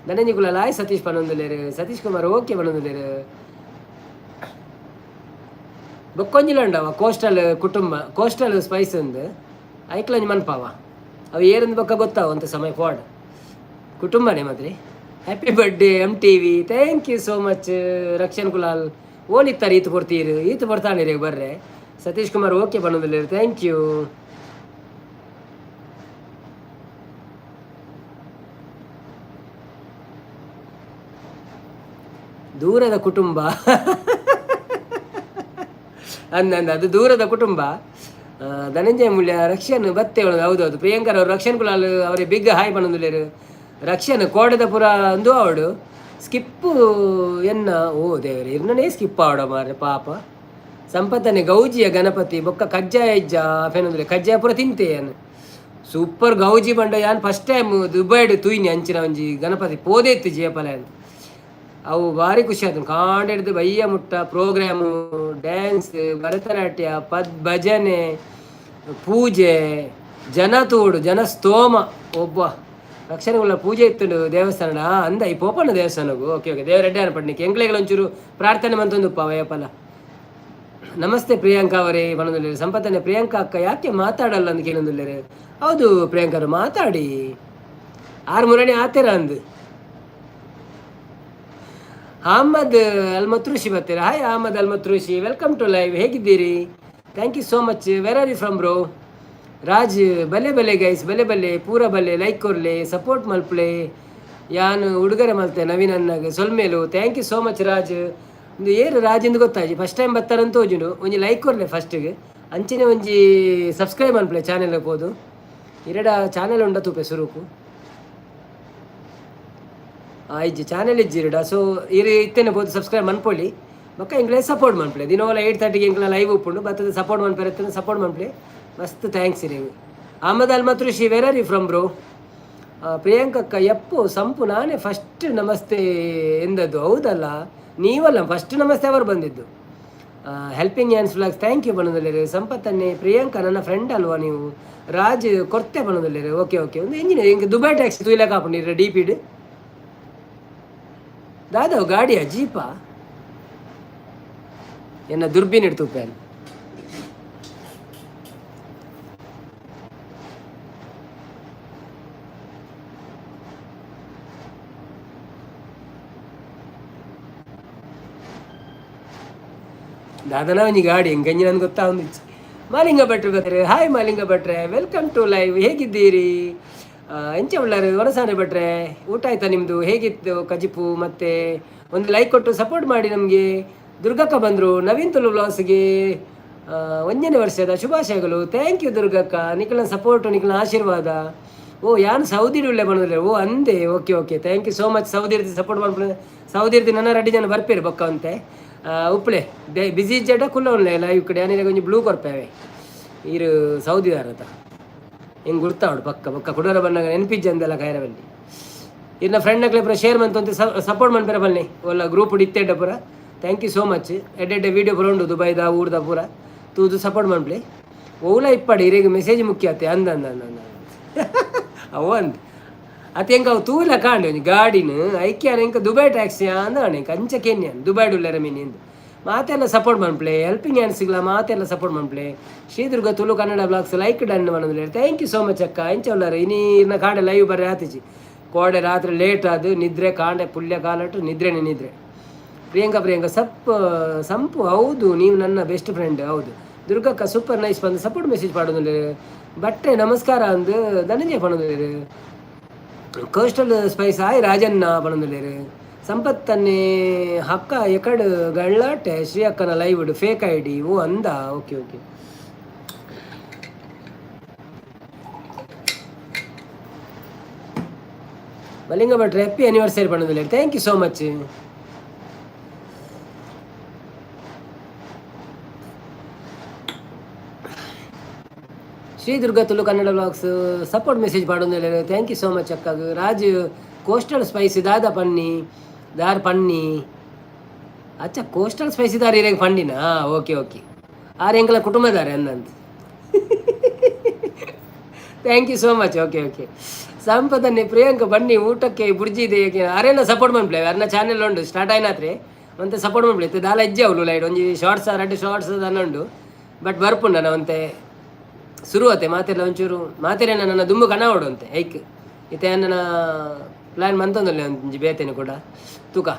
ಧನಂಜಿ ಕುಲಾಲ್ ಆಯ್ ಸತೀಶ್ ಪನೊಂದುಲ್ಲೆರ್. ಸತೀಶ್ ಕುಮಾರ್ ಓಕೆ ಪನೊಂದುಲ್ಲೆರ್. ಬೊಕ್ಕೊಂಜಿಲ ಉಂಡವ ಕೋಸ್ಟಲ್ ಕುಟುಂಬ, ಕೋಸ್ಟಲ್ ಸ್ಪೈಸ್ ಒಂದು ಐಕ್ಲಂಜಿ ಮನ್ಪಾವ. ಅವು ಏರಂದು ಬೊಕ್ಕ ಗೊತ್ತಾವ ಅಂತ ಸಮಯ Ford ಕುಟುಂಬನೇ mathri. Happy birthday M TV, thank you so much. Rakshan Kulal ಓಲಿತ್ತಾರೆ ಈತು ಕೊಡ್ತೀರು, ಈತು ಬರ್ತಾನೆ ಬರ್ರೆ. ಸತೀಶ್ ಕುಮಾರ್ ಓಕೆ ಪನೊಂದುಲ್ಲೆರ್. Thank you. ದೂರದ ಕುಟುಂಬ ಅಂದ, ಅದು ದೂರದ ಕುಟುಂಬ. ಧನಂಜಯ ಮೂಲ್ಯ, ರಕ್ಷನ್ ಬತ್ತೆ. ಹೌದು ಹೌದು, ಪ್ರಿಯಾಂಕರ್ ಅವರು ರಕ್ಷನ್ ಕುಲಾಲ್ ಅವರೇ ಬಿಗ್ ಹಾಯ್ ಪನೊಂದುಲ್ಲೆರ್. ರಕ್ಷನ್ ಕೋಡೆದ ಪುರ ಅಂದು ಅವಡು ಸ್ಕಿಪ್ಪು ಎನ್ನ. ಓ ದೇವರೇ, ಇರ್ನನೇ ಸ್ಕಿಪ್ ಆವಡ ಮಾರ್ರೆ ಪಾಪ. ಸಂಪತ್ತನೆ ಗೌಜಿಯ ಗಣಪತಿ ಬೊಕ್ಕ ಕಜ್ಜಾಯ ಇಜ್ಜ ಫೆನೊಂದುಲ್ಲೆ. ಕಜ್ಜಾಯ ಪೂರ ತಿಂತೆ ಯಾನ್. ಸೂಪರ್ ಗೌಜಿ ಬಂಡ. ಯಾನ್ ಫಸ್ಟ್ ಟೈಮ್ ದುಬೈಡ್ ತೂಯಿನಿ ಅಂಚಿನ ಒಂಜಿ ಗಣಪತಿ ಪೋದೇ ಇತ್ತು ಜಿಯಪಲ. ಅವು ಭಾರಿ ಖುಷಿ ಆಯ್ತು. ಕಾಂಡ ಹಿಡ್ದು ಬಯ್ಯ ಮುಟ್ಟ ಪ್ರೋಗ್ರಾಮು, ಡ್ಯಾನ್ಸ್, ಭರತನಾಟ್ಯ, ಪದ್ ಭಜನೆ, ಪೂಜೆ, ಜನ ತೋಡು ಜನ ಸ್ತೋಮ. ಒಬ್ಬ ರಕ್ಷಣೆಗಳ ಪೂಜೆ ಇತ್ತು ದೇವಸ್ಥಾನ ಅಂದ ಈ ಪೋಪಣ್ಣ ದೇವಸ್ಥಾನಗು. ಓಕೆ ಓಕೆ, ದೇವರೆಡ್ಡೆ ಅನ್ಪಡ್ನಿಕ್ಕೆ ಎಂಕ್ಲೆಗಳ ಒಂಚೂರು ಪ್ರಾರ್ಥನೆ ಮಂತೊಂದುಪ್ಪ ವಯಪಲ. ನಮಸ್ತೆ ಪ್ರಿಯಾಂಕಾ ಅವರೇ ಬನದುಲ್ಲೇರು. ಸಂಪತ್ತನೆ ಪ್ರಿಯಾಂಕಾ ಅಕ್ಕ ಯಾಕೆ ಮಾತಾಡಲ್ಲ ಅಂತ ಕೇಳೊಂದುಲ್ಲೇರು. ಹೌದು ಪ್ರಿಯಾಂಕಾ ಅವರು ಮಾತಾಡಿ ಆರು ಮುರಣಿ ಆತೇರ ಅಂದು. ಅಹಮದ್ ಅಲ್ ಮತ್ರೂಶಿ ಬರ್ತೀರಾ. Hi Ahmed Al Matrooshi, welcome to live. ಹೇಗಿದ್ದೀರಿ? Thank you so much. Where are you from bro? Raj ಬಲೆ ಬಲೆ ಗೈಸ್, ಬಲೆ ಬಲೆ ಪೂರ ಬಲೆ. ಲೈಕ್ ಕೊರ್ಲೆ, ಸಪೋರ್ಟ್ ಮಲ್ಪಲೆ. ಯಾನು ಉಡುಗೊರೆ ಮಲ್ತೆ Naveen ಅನ್ನಾಗ ಸೊಲ್ಮೇಲು. Thank you so much Raj. ಒಂದು ಏರು ರಾಜ್ ಎಂದು ಗೊತ್ತಾಜಿ, ಫಸ್ಟ್ ಟೈಮ್ ಬರ್ತಾರಂತ ತೋಜುಂಡು. ಒಂಜಿ ಲೈಕ್ ಕೊರ್ಲೆ ಫಸ್ಟಿಗೆ, ಅಂಚನೆ ಒಂಜಿ ಸಬ್ಸ್ಕ್ರೈಬ್ ಅನ್ಪ್ಲೆ ಚಾನೆಲ್ ಪೋದು. ಇರಡ ಚಾನೆಲ್ ಉಂಡ ತೂಪೆ ಸುರುಕು. ಇಜ್ಜಿ ಚಾನೆಲ್ ಇಜ್ಜಿ ಇರಡ. ಸೊ ಇರು ಇತ್ತೇನೆ ಪೋದು ಸಬ್ಸ್ಕ್ರೈಬ್ ಮನ್ಪೊಳಿ. ಬೊಕ್ಕ ಎಂಕ್ಲೆ ಸಪೋರ್ಟ್ ಮನ್ಪಲೆ. ದಿನೋಲ 8:30ಗೆ ಎಂಕ್ಲ ಲೈವ್ ಉಪ್ಪುಂಡು. ಬತ್ತದ ಸಪೋರ್ಟ್ ಮನ್ಪೆರೆ, ಸಪೋರ್ಟ್ ಮನ್ಪಲೆ. ಮಸ್ತ್ thanks ಇರೆಗ್. Ahmed Al Matrushi, where are you from bro? ಪ್ರಿಯಾಂಕಕ್ಕ ಯಪ್ಪು ಸಂಪು ನಾನೇ ಫಸ್ಟ್ ನಮಸ್ತೆ ಎಂದದ್ದು ಹೌದಲ್ಲ? ನೀವಲ್ಲ ಫಸ್ಟ್ ನಮಸ್ತೆ, ಅವರು ಬಂದಿದ್ದು. Helping hands vlogs thank you ಬಣ್ಣದಲ್ಲಿರಿ. ಸಂಪತ್ತನ್ನೇ Priyanka ನನ್ನ ಫ್ರೆಂಡ್ ಅಲ್ವಾ ನೀವು? ರಾಜ್ ಕೊರ್ತೆ ಬಣ್ಣದಲ್ಲಿರಿ. ಓಕೆ ಓಕೆ, ಒಂದು ಎಂಜಿನ ಹಿಂಗೆ ದುಬೈ ಟ್ಯಾಕ್ಸಿ ತೂಯ್ಲಕ್ಕೆ ಹಾಕೊಂಡಿರ ಡಿ ಪಿಡ್ ದಾದವ್ ಗಾಡಿಯ ಜೀಪಾ ಎನ್ನ ದುರ್ಬೀನ್ ಇಡ್ತು ಪ್ಯಾನ್. ದಾದನ ಒಂಜಿ ಗಾಡಿ ಹೆಂಗಂಜಿ ನನ್ಗೆ ಗೊತ್ತಾಗೊಂದಿಚ್ಚಿ. ಮಾಲಿಂಗ ಭಟ್ರು ಬರ್ತಾರೆ. ಹಾಯ್ ಮಾಲಿಂಗ ಭಟ್ರೆ, welcome to live. ಹೇಗಿದ್ದೀರಿ? ಎಂಚ ಉಳ್ಳಾರು ವರಸಾನೆ ಭಟ್ರೆ? ಊಟ ಆಯ್ತಾ ನಿಮ್ಮದು? ಹೇಗಿತ್ತು ಕಜಿಪು? ಮತ್ತು ಒಂದು ಲೈಕ್ ಕೊಟ್ಟು ಸಪೋರ್ಟ್ ಮಾಡಿ ನಮಗೆ. ದುರ್ಗಕ್ಕ ಬಂದರು. ನವೀನ್ ತುಲು ವ್ಲಾಗ್ಸ್ಗೆ 1ನೇ ವರ್ಷದ ಶುಭಾಶಯಗಳು. Thank you ದುರ್ಗಕ್ಕ, ನಿಖಲ ಸಪೋರ್ಟು, ನಿಖಲ ಆಶೀರ್ವಾದ. ಓ ಯಾನು ಸೌದಿ ಉಳ್ಳೆ ಬಂದಿಲ್ಲ. ಓ ಅಂದೆ, okay okay, thank you so much. Saudi ಇರ್ತಿ ಸಪೋರ್ಟ್ ಮಾಡ್ಕೊಂಡು ಸೌದಿ ಇರ್ತಿ ನನ್ನ ರೆಡ್ಡಿ ಜನ ಬರ್ಪೇರು ಬೊಕ್ಕ ಅಂತೆ. ಉಪ್ಪಳೆ ಬಿಸಿ ಜಡ ಕುಲ್ಲ ಉಳ್ಳೆ ಲೈವ್ ಕಡೆ ಯಾನಿರ ಒಂಜಿ ಬ್ಲೂ ಕೊರ್ಪೇವೆ. ಈರು ಸೌದಿದಾರತ ಹೆಂಗೆ ಗುರ್ತಾವಡು ಪಕ್ಕ ಪಕ್ಕ ಕುಡೋರ ಬಂದಾಗ ನೆನಪಿಜ್ಜಂದೆಲ್ಲ ಕೈರವಲ್ಲಿ. ಇನ್ನ ಫ್ರೆಂಡ್ ನಕ್ಲೆ ಪೂರ ಶೇರ್ ಮಂತ ಸಪೋರ್ಟ್ ಮನ್ಪೆರ ಬನ್ನಿ. ಒಲ್ಲ ಗ್ರೂಪ್ ಇತ್ತೆಡ್ಡ ಪೂರ. Thank you so much. ಎಡ್ಡೆಡ್ಡೆ ವೀಡಿಯೋ ಪೂರ ಉಂಡು ದುಬೈದ ಊರ್ದ ಪೂರ ತೂದು ಸಪೋರ್ಟ್ ಮನ್ಪ್ಲೆ. ಓಲ ಇಪ್ಪಡಿ ಇರೆಗ್ ಮೆಸೇಜ್ ಮುಖ್ಯ ಅತ್ತೆ ಅಂದ ಅಂದ ಅಂದ ಅಂದ ಅವು ಅಂದ್ ಅತ್ತೆ. ಎಂಕ ಅವು ತೂಲ ಕಾಂಡೆ ಒಂಜಿ ಗಾಡಿನ ಐಕ್ಯಾನ ಎಂಕ ದುಬೈ ಟ್ಯಾಕ್ಸಿ ಅಂದ ಎಂಕ ಅಂಚ ಕೆನ್ಯಾನ್ ದುಬೈ ಉಲ್ಲೆರ ಮೀನಿ ಅಂದ್. ಮಾತೆಲ್ಲ ಸಪೋರ್ಟ್ ಮನ್ಪ್ಲೆ. ಹೆಲ್ಪಿಂಗ್ ಹ್ಯಾಂಡ್ಸ್ ಸಿಗ್ಲ ಮಾತೆಲ್ಲ ಸಪೋರ್ಟ್ ಮನ್ಪ್ಲೆ. Shridurga Tulu Kannada vlogs like done ಮನಂದ್ರೆ. Thank you so much ಅಕ್ಕ. ಎಂಚ ಉಲ್ಲಾರ? ಇನಿ ಇರ್ನ ಕಾಂಡೆ ಲೈವ್ ಬರ್ರೆ ಆತಿಜಿ. ಕೋಡೆ ರಾತ್ರಿ ಲೇಟ್ ಅದು ನಿದ್ರೆ ಕಾಂಡೆ ಪುಲ್ಯ ಕಾಲಟ್ಟು ನಿದ್ರೆನೆ ನಿದ್ರೆ. ಪ್ರಿಯಾಂಕಾ ಪ್ರಿಯಾಂಕಾ ಸಪ್ ಸಂಪು ಹೌದು, ನೀವು ನನ್ನ ಬೆಸ್ಟ್ ಫ್ರೆಂಡ್ ಹೌದು. ದುರ್ಗಕ್ಕ ಸೂಪರ್ ನೈಸ್ ಬಂದು ಸಪೋರ್ಟ್ ಮೆಸೇಜ್ ಪಾಡೋದು. ಬಟ್ಟೆ ನಮಸ್ಕಾರ ಅಂದು ಧನಂಜಯ ಪಣೋದು. ಕೋಸ್ಟಲ್ ಸ್ಪೈಸ್ ಆಯ್ ರಾಜಣ್ಣ ಪಣೊಂದುಲ್ಲೆರ್. ಸಂಪತ್ತನ್ನೇ ಹಕ್ಕ ಎಕಡ್ ಗಳ್ಳಾಟೆ ಶ್ರೀ ಅಕ್ಕನ ಲೈವ್ ಫೇಕ್ ಐಡಿ. ಓ ಅಂದ, ಓಕೆ ಓಕೆ. ಮಲಿಂಗ ಭಟ್ರೆ ಹ್ಯಾಪಿ ಆನಿವರ್ಸರಿ ಪಣೊಂದುಲ್ಲೆರ್. Thank you so much. Shri Durga Tulu Kannada vlogs support message ಪಾಡೊಂದುಲ್ಲೆರ್. Thank you so much ಅಕ್ಕಾಗ. ರಾಜ್ coastal spice ದಾದ ಪನ್ನಿ ದಾರ್ ಪನ್ನಿ. ಅಚ್ಚ ಕೋಸ್ಟಲ್ ಸ್ಪೈಸ್ ದಾರ್ ಇರೇಗ್ ಪಂಡಿನಾ? ಓಕೆ ಓಕೆ, ಆರ್ ಎಂಕಲ ಕುಟುಂಬದಾರೆ ಅಂದಂತ. Thank you so much. Okay okay. ಸಂಪದನ್ನೇ ಪ್ರಿಯಾಂಕ ಬನ್ನಿ ಊಟಕ್ಕೆ ಬುರ್ಜಿ ಇದೆ. ಅರೆಲ್ಲ ಸಪೋರ್ಟ್ ಮನ್ಪ್ಲೆ. ಅರ್ನ ಚಾನೆಲ್ ಉಂಡು ಸ್ಟಾರ್ಟ್ ಆಯ್ನಾತ್ರೆ ಒಂತೆ ಸಪೋರ್ಟ್ ಮನ್ಪ್ಲೆ. ಇತ್ತೆ ದಾಲ ಇಜ್ಜೆ ಅವ್ಲು ಲೈಟ್ ಒಂಜಿ ಶಾರ್ಟ್ಸ್ ರಡ್ಡ್ ಶಾರ್ಟ್ಸ್ ದಾನ ಉಂಡು. ಬಟ್ ಬರ್ಪುಂಡ ಒಂತೆ ಶುರು ಅತ್ತೆ ಮಾತೆಲ್ಲ ಒಂಚೂರು ಮಾತೆರೆ ನನ್ನ ದುಂಬು ಕನವಡು ಅಂತೆ ಐಕ್. ಇತ್ತೆ ನನ್ನ ಪ್ಲ್ಯಾನ್ ಮಂತೊಂದುಲ್ಲೆ ಒಂಜಿ ಬೇತೇನೆ ಕೂಡ ತೂಕ.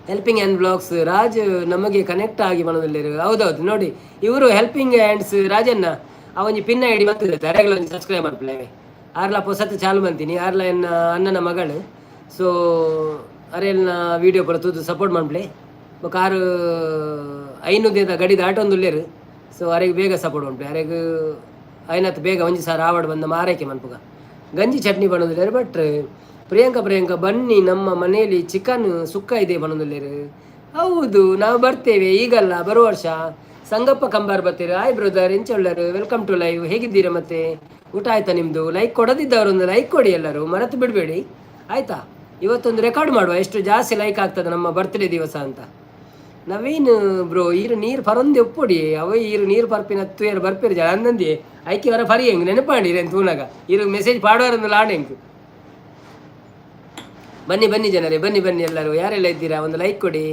ಹೆಲ್ಪಿಂಗ್ ಹ್ಯಾಂಡ್ ಬ್ಲಾಗ್ಸ್ ರಾಜ್ ನಮಗೆ ಕನೆಕ್ಟ್ ಆಗಿ ಮನದಲ್ಲಿರು. ಹೌದೌದು, ನೋಡಿ ಇವರು ಹೆಲ್ಪಿಂಗ್ ಹ್ಯಾಂಡ್ಸ್ ರಾಜಣ್ಣ ಆ ಒಂಜಿ ಪಿನ್ ಐಡಿ ಬರ್ತದೆ. ಅರೆಗ್ಲ ಒಂಜಿ ಸಬ್ಸ್ಕ್ರೈಬ್ ಮಲ್ಪುಲೆ. ಆರ್ಲ ಪೊಸತ್ ಚಾಲು ಮಂತೀನಿ. ಆರ್ಲ ಎನ್ನ ಅಣ್ಣನ ಮಗಳು. ಸೊ ಅರೆಲ್ನ ವೀಡಿಯೋ ಪೂರ ತೂದು ಸಪೋರ್ಟ್ ಮನ್ಪ್ಲೆ. ಬೊಕ ಆರು 500 ಗಡಿ ದಾಟೊಂದುಲ್ಲೆರ್. ಸೊ ಅರೆಗ್ ಬೇಗ ಸಪೋರ್ಟ್ ಮನ್ಪ್ಲೆ. ಅರೆಗ್ ಐನತ್ ಬೇಗ ಒಂಜಿ ಸಾರ ಆವಡ್ ಬಂದ ಮಾರೈಕೆ ಮನ್ಪುಗ. ಗಂಜಿ ಚಟ್ನಿ ಬಣ್ಣದಿಲ್ಲೇರು. ಬಟ್ ಪ್ರಿಯಾಂಕಾ ಪ್ರಿಯಾಂಕಾ ಬನ್ನಿ ನಮ್ಮ ಮನೆಯಲ್ಲಿ ಚಿಕನ್ ಸುಕ್ಕ ಇದೆ ಬಣ್ಣದಿಲ್ಲೇರು. ಹೌದು, ನಾವು ಬರ್ತೇವೆ, ಈಗಲ್ಲ ಬರುವ ವರ್ಷ. ಸಂಗಪ್ಪ ಕಂಬಾರ್ ಬರ್ತೀರ. ಹಾಯ್ ಬ್ರದರ್, ಎಂಚ ಉಳ್ಳರು? Welcome to live. ಹೇಗಿದ್ದೀರಾ? ಮತ್ತೆ ಊಟ ಆಯ್ತಾ ನಿಮ್ಮದು? ಲೈಕ್ ಕೊಡದಿದ್ದವರು ಒಂದು ಲೈಕ್ ಕೊಡಿ ಎಲ್ಲರೂ, ಮರೆತು ಬಿಡಬೇಡಿ ಆಯ್ತಾ? ಇವತ್ತೊಂದು ರೆಕಾರ್ಡ್ ಮಾಡುವ, ಎಷ್ಟು ಜಾಸ್ತಿ ಲೈಕ್ ಆಗ್ತದೆ ನಮ್ಮ ಬರ್ತ್ಡೇ ದಿವಸ ಅಂತ. ನವೀನ್ ಬ್ರೋ, ಈರು ನೀರು ಪರೊಂದು ಒಪ್ಪೊಡಿ ಅವ ಈರು ನೀರು ಪರ್ಪಿನ ಹತ್ತು ಏರು ಬರ್ಪಿರು ಜನ ಅಂದಂದಿ ಐಕಿ ವರ ಪರಿ ಹೆಂಗ್ ನೆನಪಾಂಡಿ ಇರೇನು ತೂನಾಗ ಈರು ಮೆಸೇಜ್ ಪಾಡುವಾರಂದು ಲಾಂಡ್ ಹೆಂಗ್. ಬನ್ನಿ ಬನ್ನಿ ಜನರೇ, ಬನ್ನಿ ಬನ್ನಿ ಎಲ್ಲರೂ. ಯಾರೆಲ್ಲ ಇದ್ದೀರಾ ಒಂದು ಲೈಕ್ ಕೊಡಿ.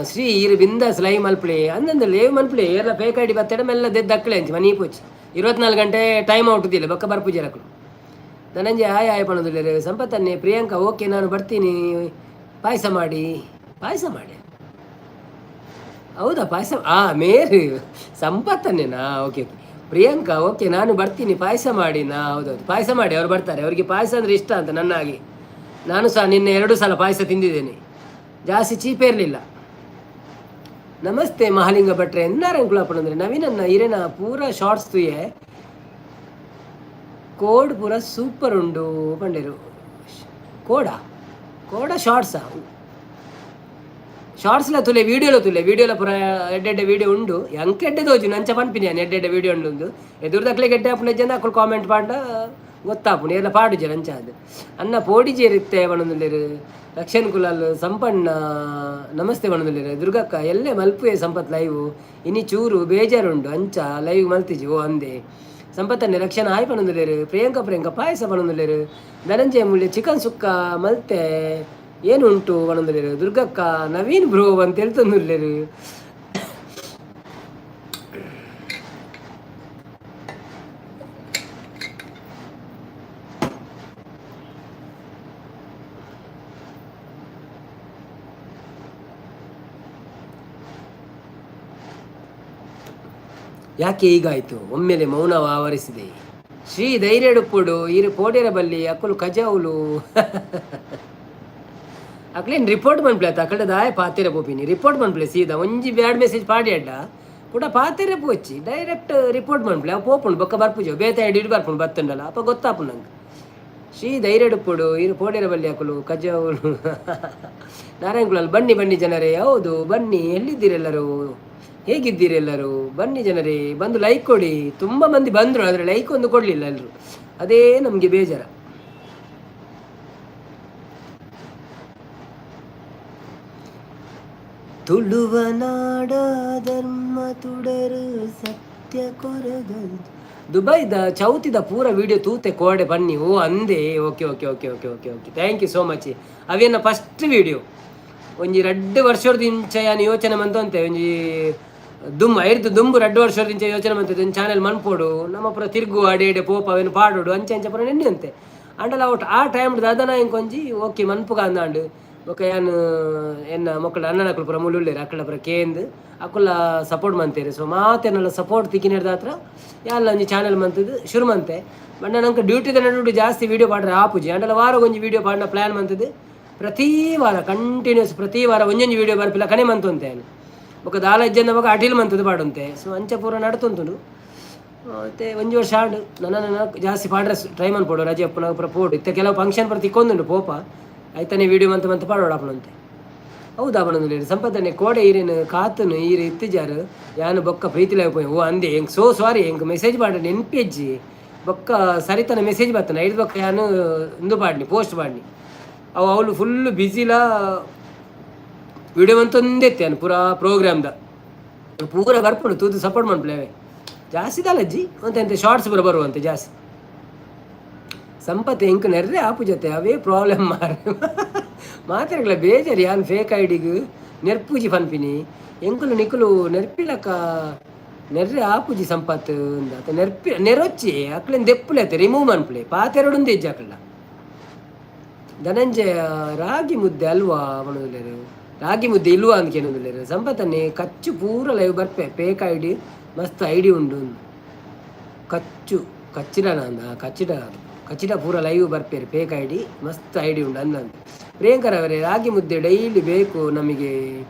ಶ್ರೀ ಈರು ಬಿಂದಾಸ್ ಲೈವ್ ಮಲ್ಪಳಿ ಅಂದಂದು ಲೇವ್ ಮಲ್ಪಳಿ. ಎಲ್ಲ ಫೇಕ್ ಐಡಿ ಬತ್ತೆಡ ಮೆಲ್ಲ ದೆದ್ದಕ್ಕಳೆ ಅಂಚಿ ಮನಿ ಪೋಚಿ 24 ಗಂಟೆ ಟೈಮ್ ಔಟ್ ಬೊಕ್ಕ ಬರ್ಪುಜಿ ರಕುಲು. ಧನಂಜಯ ಆಯ್ ಆಯ್ ಪಣೋದಿಲ್ಲ. ಸಂಪತ್ತನ್ನೇ ಪ್ರಿಯಾಂಕಾ ಓಕೆ ನಾನು ಬರ್ತೀನಿ ಪಾಯಸ ಮಾಡಿ. ಪಾಯಸ ಮಾಡಿ ಹೌದಾ? ಪಾಯಸ ಆ ಮೇರಿ ಸಂಪತ್ತನ್ನೇನಾ? ಓಕೆ ಓಕೆ ಪ್ರಿಯಾಂಕಾ ಓಕೆ ನಾನು ಬರ್ತೀನಿ ಪಾಯಸ ಮಾಡಿ ನಾ. ಹೌದೌದು, ಪಾಯಸ ಮಾಡಿ ಅವ್ರು ಬರ್ತಾರೆ. ಅವರಿಗೆ ಪಾಯಸ ಅಂದರೆ ಇಷ್ಟ ಅಂತ ನನ್ನ ಹಾಗೆ. ನಾನು ಸಹ ನಿನ್ನೆ 2 ಸಲ ಪಾಯಸ ತಿಂದಿದ್ದೇನೆ. ಜಾಸ್ತಿ ಚೀಪೇ ಇರಲಿಲ್ಲ. ನಮಸ್ತೆ ಮಹಾಲಿಂಗ ಭಟ್ರೆ. ಎನ್ನಾರ ಕುಳಪ್ಪಣ ನವೀನನ್ನ ಇರೇನ ಪೂರ ಶಾರ್ಟ್ಸ್ ತುಯೆ ಕೋಡ್ ಪೂರ ಸೂಪರ್ ಉಂಡು ಪಂಡೇರು. ಕೋಡ ಕೋಡ ಶಾರ್ಟ್ಸಾ? ಶಾರ್ಟ್ಸ್ಲ ತುಲೆ, ವೀಡಿಯೋಲ ತುಲೆ, ವೀಡಿಯೋಲ ಪೂರ ಎಡ್ಡೆ ಎಡ್ಡೆ ವೀಡಿಯೋ ಉಂಡು. ಎಂಕ್ ಎಡ್ಡೆ ತೋಜುಂಡು, ಅಂಚ ಪನ್ಪಿನಿ ಯಾನ್. ಎಡ್ಡೆ ಎಡ್ಡೆ ವೀಡಿಯೋ ಉಂಡು. ಎದುರುದಕ್ಲೆಗ್ ಎಡ್ಡೆ ಆಪುಂಡು ಜನ ಅಕುಲು ಕಾಮೆಂಟ್ ಪಾಡ್ಂಡ ಗೊತ್ತಾಪುಂಡು. ಏರ್ಲ ಪಾಡುಜೆರ್ ಅಂಚ ಆದ್. ಅನ್ನ ಪೋಡಿಜೇರ್ ಇತ್ತೆ ಪನೊಂದುಲ್ಲೆರ್. ರಕ್ಷಣ್ ಕುಲಾಲ್ ಸಂಪಣ್ಣ ನಮಸ್ತೆ ಪನೊಂದುಲ್ಲೆರ್. ದುರ್ಗಕ್ಕ ಎಲ್ಲೆ ಮಲ್ಪುವೆ ಸಂಪತ್ ಲೈವ್, ಇನಿ ಚೂರು ಬೇಜಾರುಂಡು ಅಂಚ ಲೈವ್ ಮಲ್ತಿಜಿ. ಓ ಅಂದೆ. ಸಂಪತ್ತನ್ನೆ ರಕ್ಷಣಾ ಹಾಯ್ ಪನೊಂದುಲ್ಲೆರ್. ಪ್ರಿಯಾಂಕಾ ಪ್ರಿಯಾಂಕಾ ಪಾಯಸ ಪನೊಂದುಲ್ಲೆರ್. ಧನಂಜಯ ಮೂಲ್ಯ ಚಿಕನ್ ಸುಕ್ಕ ಮಲ್ತೆ ಏನು ಉಂಟು ಪನೊಂದುಲ್ಲೆರ್. ದುರ್ಗಕ್ಕ ನವೀನ್ ಬ್ರೋ ಅಂತ ಹೇಳ್ತೊಂದುಲ್ಲೆರ್. ಯಾಕೆ ಹೀಗಾಯಿತು? ಒಮ್ಮೆಲೆ ಮೌನವ ಆವರಿಸಿದೆ. ಶ್ರೀ ಧೈರ್ಯಡುಪ್ಪುಡು, ಈರು ಪೋಡ್ಯರ ಬಲ್ಲಿ, ಅಕುಲು ಕಜವುಲು. ಅಕ್ಲೇನು ರಿಪೋರ್ಟ್ ಮನ್ಪ್ಲೆ ಆತ, ಅಕಲ್ಡ ದಾಯ ಪಾತೆರ ಪೋಪಿನಿ. ರಿಪೋರ್ಟ್ ಮನ್ಪ್ಲೆ ಸೀದಾ. ಒಂಜಿ ಬ್ಯಾಡ್ ಮೆಸೇಜ್ ಪಾಡಿ ಅಡ್ಡ ಕೂಡ ಪಾತೆರ ಪೋಚಿ, ಡೈರೆಕ್ಟ್ ರಿಪೋರ್ಟ್ ಮನ್ಪ್ಲೆ. ಅವು ಪೋಪುಂಡು, ಬೊಕ್ಕ ಬರ್ಪುಜಿ. ಬೇತೆ ಐಡಿ ಬರ್ಪುಂಡು, ಬತ್ತುಂಡಲ ಅಪ್ಪ ಗೊತ್ತಾಪುಂಡು ನಂಗೆ. ಶ್ರೀ ಧೈರ್ಯಡುಪ್ಪುಡು, ಈರು ಪೋಡ್ಯರ ಬಲ್ಲಿ, ಅಕುಲು ಕಜವುಲು. ನಾರಾಯಣ ಕುಲಾಲ್ ಬನ್ನಿ ಬನ್ನಿ ಜನರೇ. ಹೌದು ಬನ್ನಿ, ಎಲ್ಲಿದ್ದೀರೆಲ್ಲರೂ? ಹೇಗಿದ್ದೀರಿ ಎಲ್ಲರೂ? ಬನ್ನಿ ಜನರೇ, ಬಂದು ಲೈಕ್ ಕೊಡಿ. ತುಂಬ ಮಂದಿ ಬಂದರು, ಆದರೆ ಲೈಕ್ ಒಂದು ಕೊಡಲಿಲ್ಲ ಎಲ್ಲರೂ. ಅದೇ ನಮಗೆ ಬೇಜಾರ. ತುಳುವ ನಾಡ ಧರ್ಮ ತುಡರು ಸತ್ಯ ಕೊರಗ. ದುಬೈದ ಚೌತಿದ ಪೂರ ವಿಡಿಯೋ ತೂತೆ ಕೋಡೆ ಬನ್ನಿ. ಓ ಅಂದೆ. Okay okay okay okay okay okay, thank you so much. ಅವೇನ first video ಒಂಜಿ ರಡ್ಡ್ ವರ್ಷದ ಇಂಚ ಯಾನ್ ಯೋಚನೆ ಮಂತೊಂತೆ. ಒಂಜಿ ದುಂಬು ಐರ್ದು ದುಂಬು 2 ವರ್ಷದ ಇಂಚ ಯೋಚನೆ ಮಂತದೆ, ಒಂಜಿ ಚಾನೆಲ್ ಮನ್ಪೊಡು, ನಮ್ಮ ಪೂರ ತಿರ್ಗು ಅಡೆ ಇಡೆ ಪೋಪ ಅವೇನು ಪಾಡೋಡು ಅಂಚೆ ಅಂಚೆ ಪೂರ ನೆನ್ನೆ ಅಂತೆ. ಆಂಡಲ ಅವಟ್ ಆ ಟೈಮ್ ದಾದನ ಇಂಕೊಂಜಿ ಓಕೆ ಮನ್ಪುಗ ಅಂದಾಂಡ್. ಬೊಕ ಯಾನ್ ಎನ್ನ ಮೊಕ್ಕಳ ಅಣ್ಣನಕುಲು ಪೂರ ಮೂಲು ಉಲ್ಲೆರ್, ಅಕ್ಕಳ ಪೂರ ಕೇಂದ್ ಅಕುಲ ಸಪೋರ್ಟ್ ಮಂತೇರು. ಸೊ ಮಾತೆರ್ನಲ ಸಪೋರ್ಟ್ ತಿಕ್ಕಿನೆಡ್ದಾತ್ರ ಯಾನ್ಲ ಒಂಜಿ ಚಾನೆಲ್ ಮಂತುದು ಶುರು ಮಂತೆ. ಬಣ್ಣ ನಂಗೆ ಡ್ಯೂಟಿದ ನಡುಡು ಜಾಸ್ತಿ ವೀಡಿಯೋ ಪಾಡ್ರೆ ಆಪುಜಿ. ಆಂಡಲ ವಾರಗೊಂಜಿ ವೀಡಿಯೋ ಪಾಡ್ನ ಪ್ಲ್ಯಾನ್ ಮಂತುದು, ಪ್ರತಿ ವಾರ ಕಂಟಿನ್ಯೂಸ್ ಪ್ರತಿ ವಾರ ಒಂಜೊಂಜಿ ವೀಡಿಯೋ ಬರ್ಪಿಲ್ಲ ಕಣೆ ಮಂತೊಂತೆ ಯಾನ್. ಬೊಕ ದಾಲ ಇಜ್ಜಂದ ಬೊಕ ಅಟಿಲ್ ಮಂತುದು ಪಾಡೊಂತೆ. ಸೊ ಅಂಚ ಪೂರ ನಡತೊಂತುಂಡು. ಮತ್ತೆ ಒಂಜಿ ವರ್ಷ ಆಂಡ್. ನನ ನನ ಜಾಸ್ತಿ ಪಾಡ್ರೆ ಟ್ರೈ ಮನ್ಪೊಡು, ರಜೆ ಅಪ್ಪುನಗ ಪೂರ ಪೋಡು. ಇತ್ತೆ ಕೆಲವು ಫಂಕ್ಷನ್ ಪೂರ ತಿಕ್ಕೊಂದುಂಡು ಪೋಪ, ಐತನೆ ವೀಡಿಯೋ ಮಂತ್ ಮಂತ್ ಪಾಡೋಡು ಆಪುನಂತೆ. ಹೌದಾ ಪನೊಂದುಲ್ಲೆರ್. ಸಂಪತ್ತನೆ ಕೋಡೆ ಈರೆನ್ ಕಾತುನು, ಈರ್ ಇತ್ತಿಜಾರ್, ಯಾನ್ ಬೊಕ್ಕ ಪ್ರೀತಿ ಪೋಯಿ. ಓ ಅಂದೆ. ಎಂಕ್ ಸೋ ಸಾರಿ, ಎಂಕ್ ಮೆಸೇಜ್ ಪಾಡ ನೆನ್ಪೆಜ್ಜಿ. ಬೊಕ್ಕ ಸರಿತನ ಮೆಸೇಜ್ ಬತ್ತನ ಐದು ಬೊಕ್ಕ ಯಾನ್ ಉಂದು ಪಾಡ್ನಿ, ಪೋಸ್ಟ್ ಪಾಡ್ನಿ. ಅವು ಅವಳು ಫುಲ್ ಬಿಸಿಲಾ ವಿಡಿಯೋ ಮಂತೊಂದೆತ್ತೆ ಯಾನ್ ಪೂರಾ ಪ್ರೋಗ್ರಾಮ್ದ ಪೂರ ಬರ್ಪುಂಡು. ತೂದು ಸಪೋರ್ಟ್ ಮನ್ಪುಲೆ. ಜಾಸ್ತಿ ದಾಲಜ್ಜಿ ಅಂತೆ, ಶಾರ್ಟ್ಸ್ ಪೂರ ಬರುವಂತೆ ಜಾಸ್ತಿ. ಸಂಪತ್ ಎಂಕ್ ನೆರ್ರೆ ಆಪುಜತೆ, ಅವೇ ಪ್ರಾಬ್ಲಮ್ ಮಾರೆ. ಮಾತೆರ್ಗ್ಲ ಬೇಜಾರು. ಯಾನ್ ಫೇಕ್ ಐಡಿಗ್ ನೆರ್ಪುಜಿ ಪನ್ಪಿನಿ. ಎಂಕುಲು ನಿಕುಲು ನೆರ್ಪಿಲಕ ನೆರ್ರೆ ಆಪುಜಿ ಸಂಪತ್ ಅಂದ. ನೆರ್ಪಿ ನೆರೊಚ್ಚಿ, ಅಕ್ಲೆನ್ ದೆಪ್ಪುಲೆ ಅತ್ತೆ, ರಿಮೂವ್ ಮನ್ಪುಲೆ. ಪಾತೆರೊಡುಂದು ಇಜ್ಜಿ ಅಕಲ್ನ. ಧನಂಜಯ ರಾಗಿ ಮುದ್ದೆ ಅಲ್ವಾ ಪನೊಂದುಲ್ಲೆರ್. ರಾಗಿ ಮುದ್ದೆ ಇಲ್ವಾ ಅಂದ್ ಕೇನೊಂದುಲ್ಲೆರ್. ಸಂಪತ್ತನ್ನೇ ಕಚ್ಚು ಪೂರ ಲೈವ್ ಬರ್ಪೆ, ಫೇಕ್ ಐಡಿ ಮಸ್ತ್ ಐಡಿ ಉಂಡು. ಕಚ್ಚು ಕಚ್ಚಿಡನ ಅಂದ, ಕಚ್ಚಿಡ ಕಚ್ಚಿಡ ಪೂರ ಲೈವ್ ಬರ್ಪೇರು, ಫೇಕ್ ಐಡಿ ಮಸ್ತ್ ಐಡಿ ಉಂಡು ಅಂದಂತ. ಪ್ರಿಯಾಂಕರ್ ಅವರೇ, ರಾಗಿ ಮುದ್ದೆ ಡೈಲಿ ಬೇಕು ನಮಗೆ.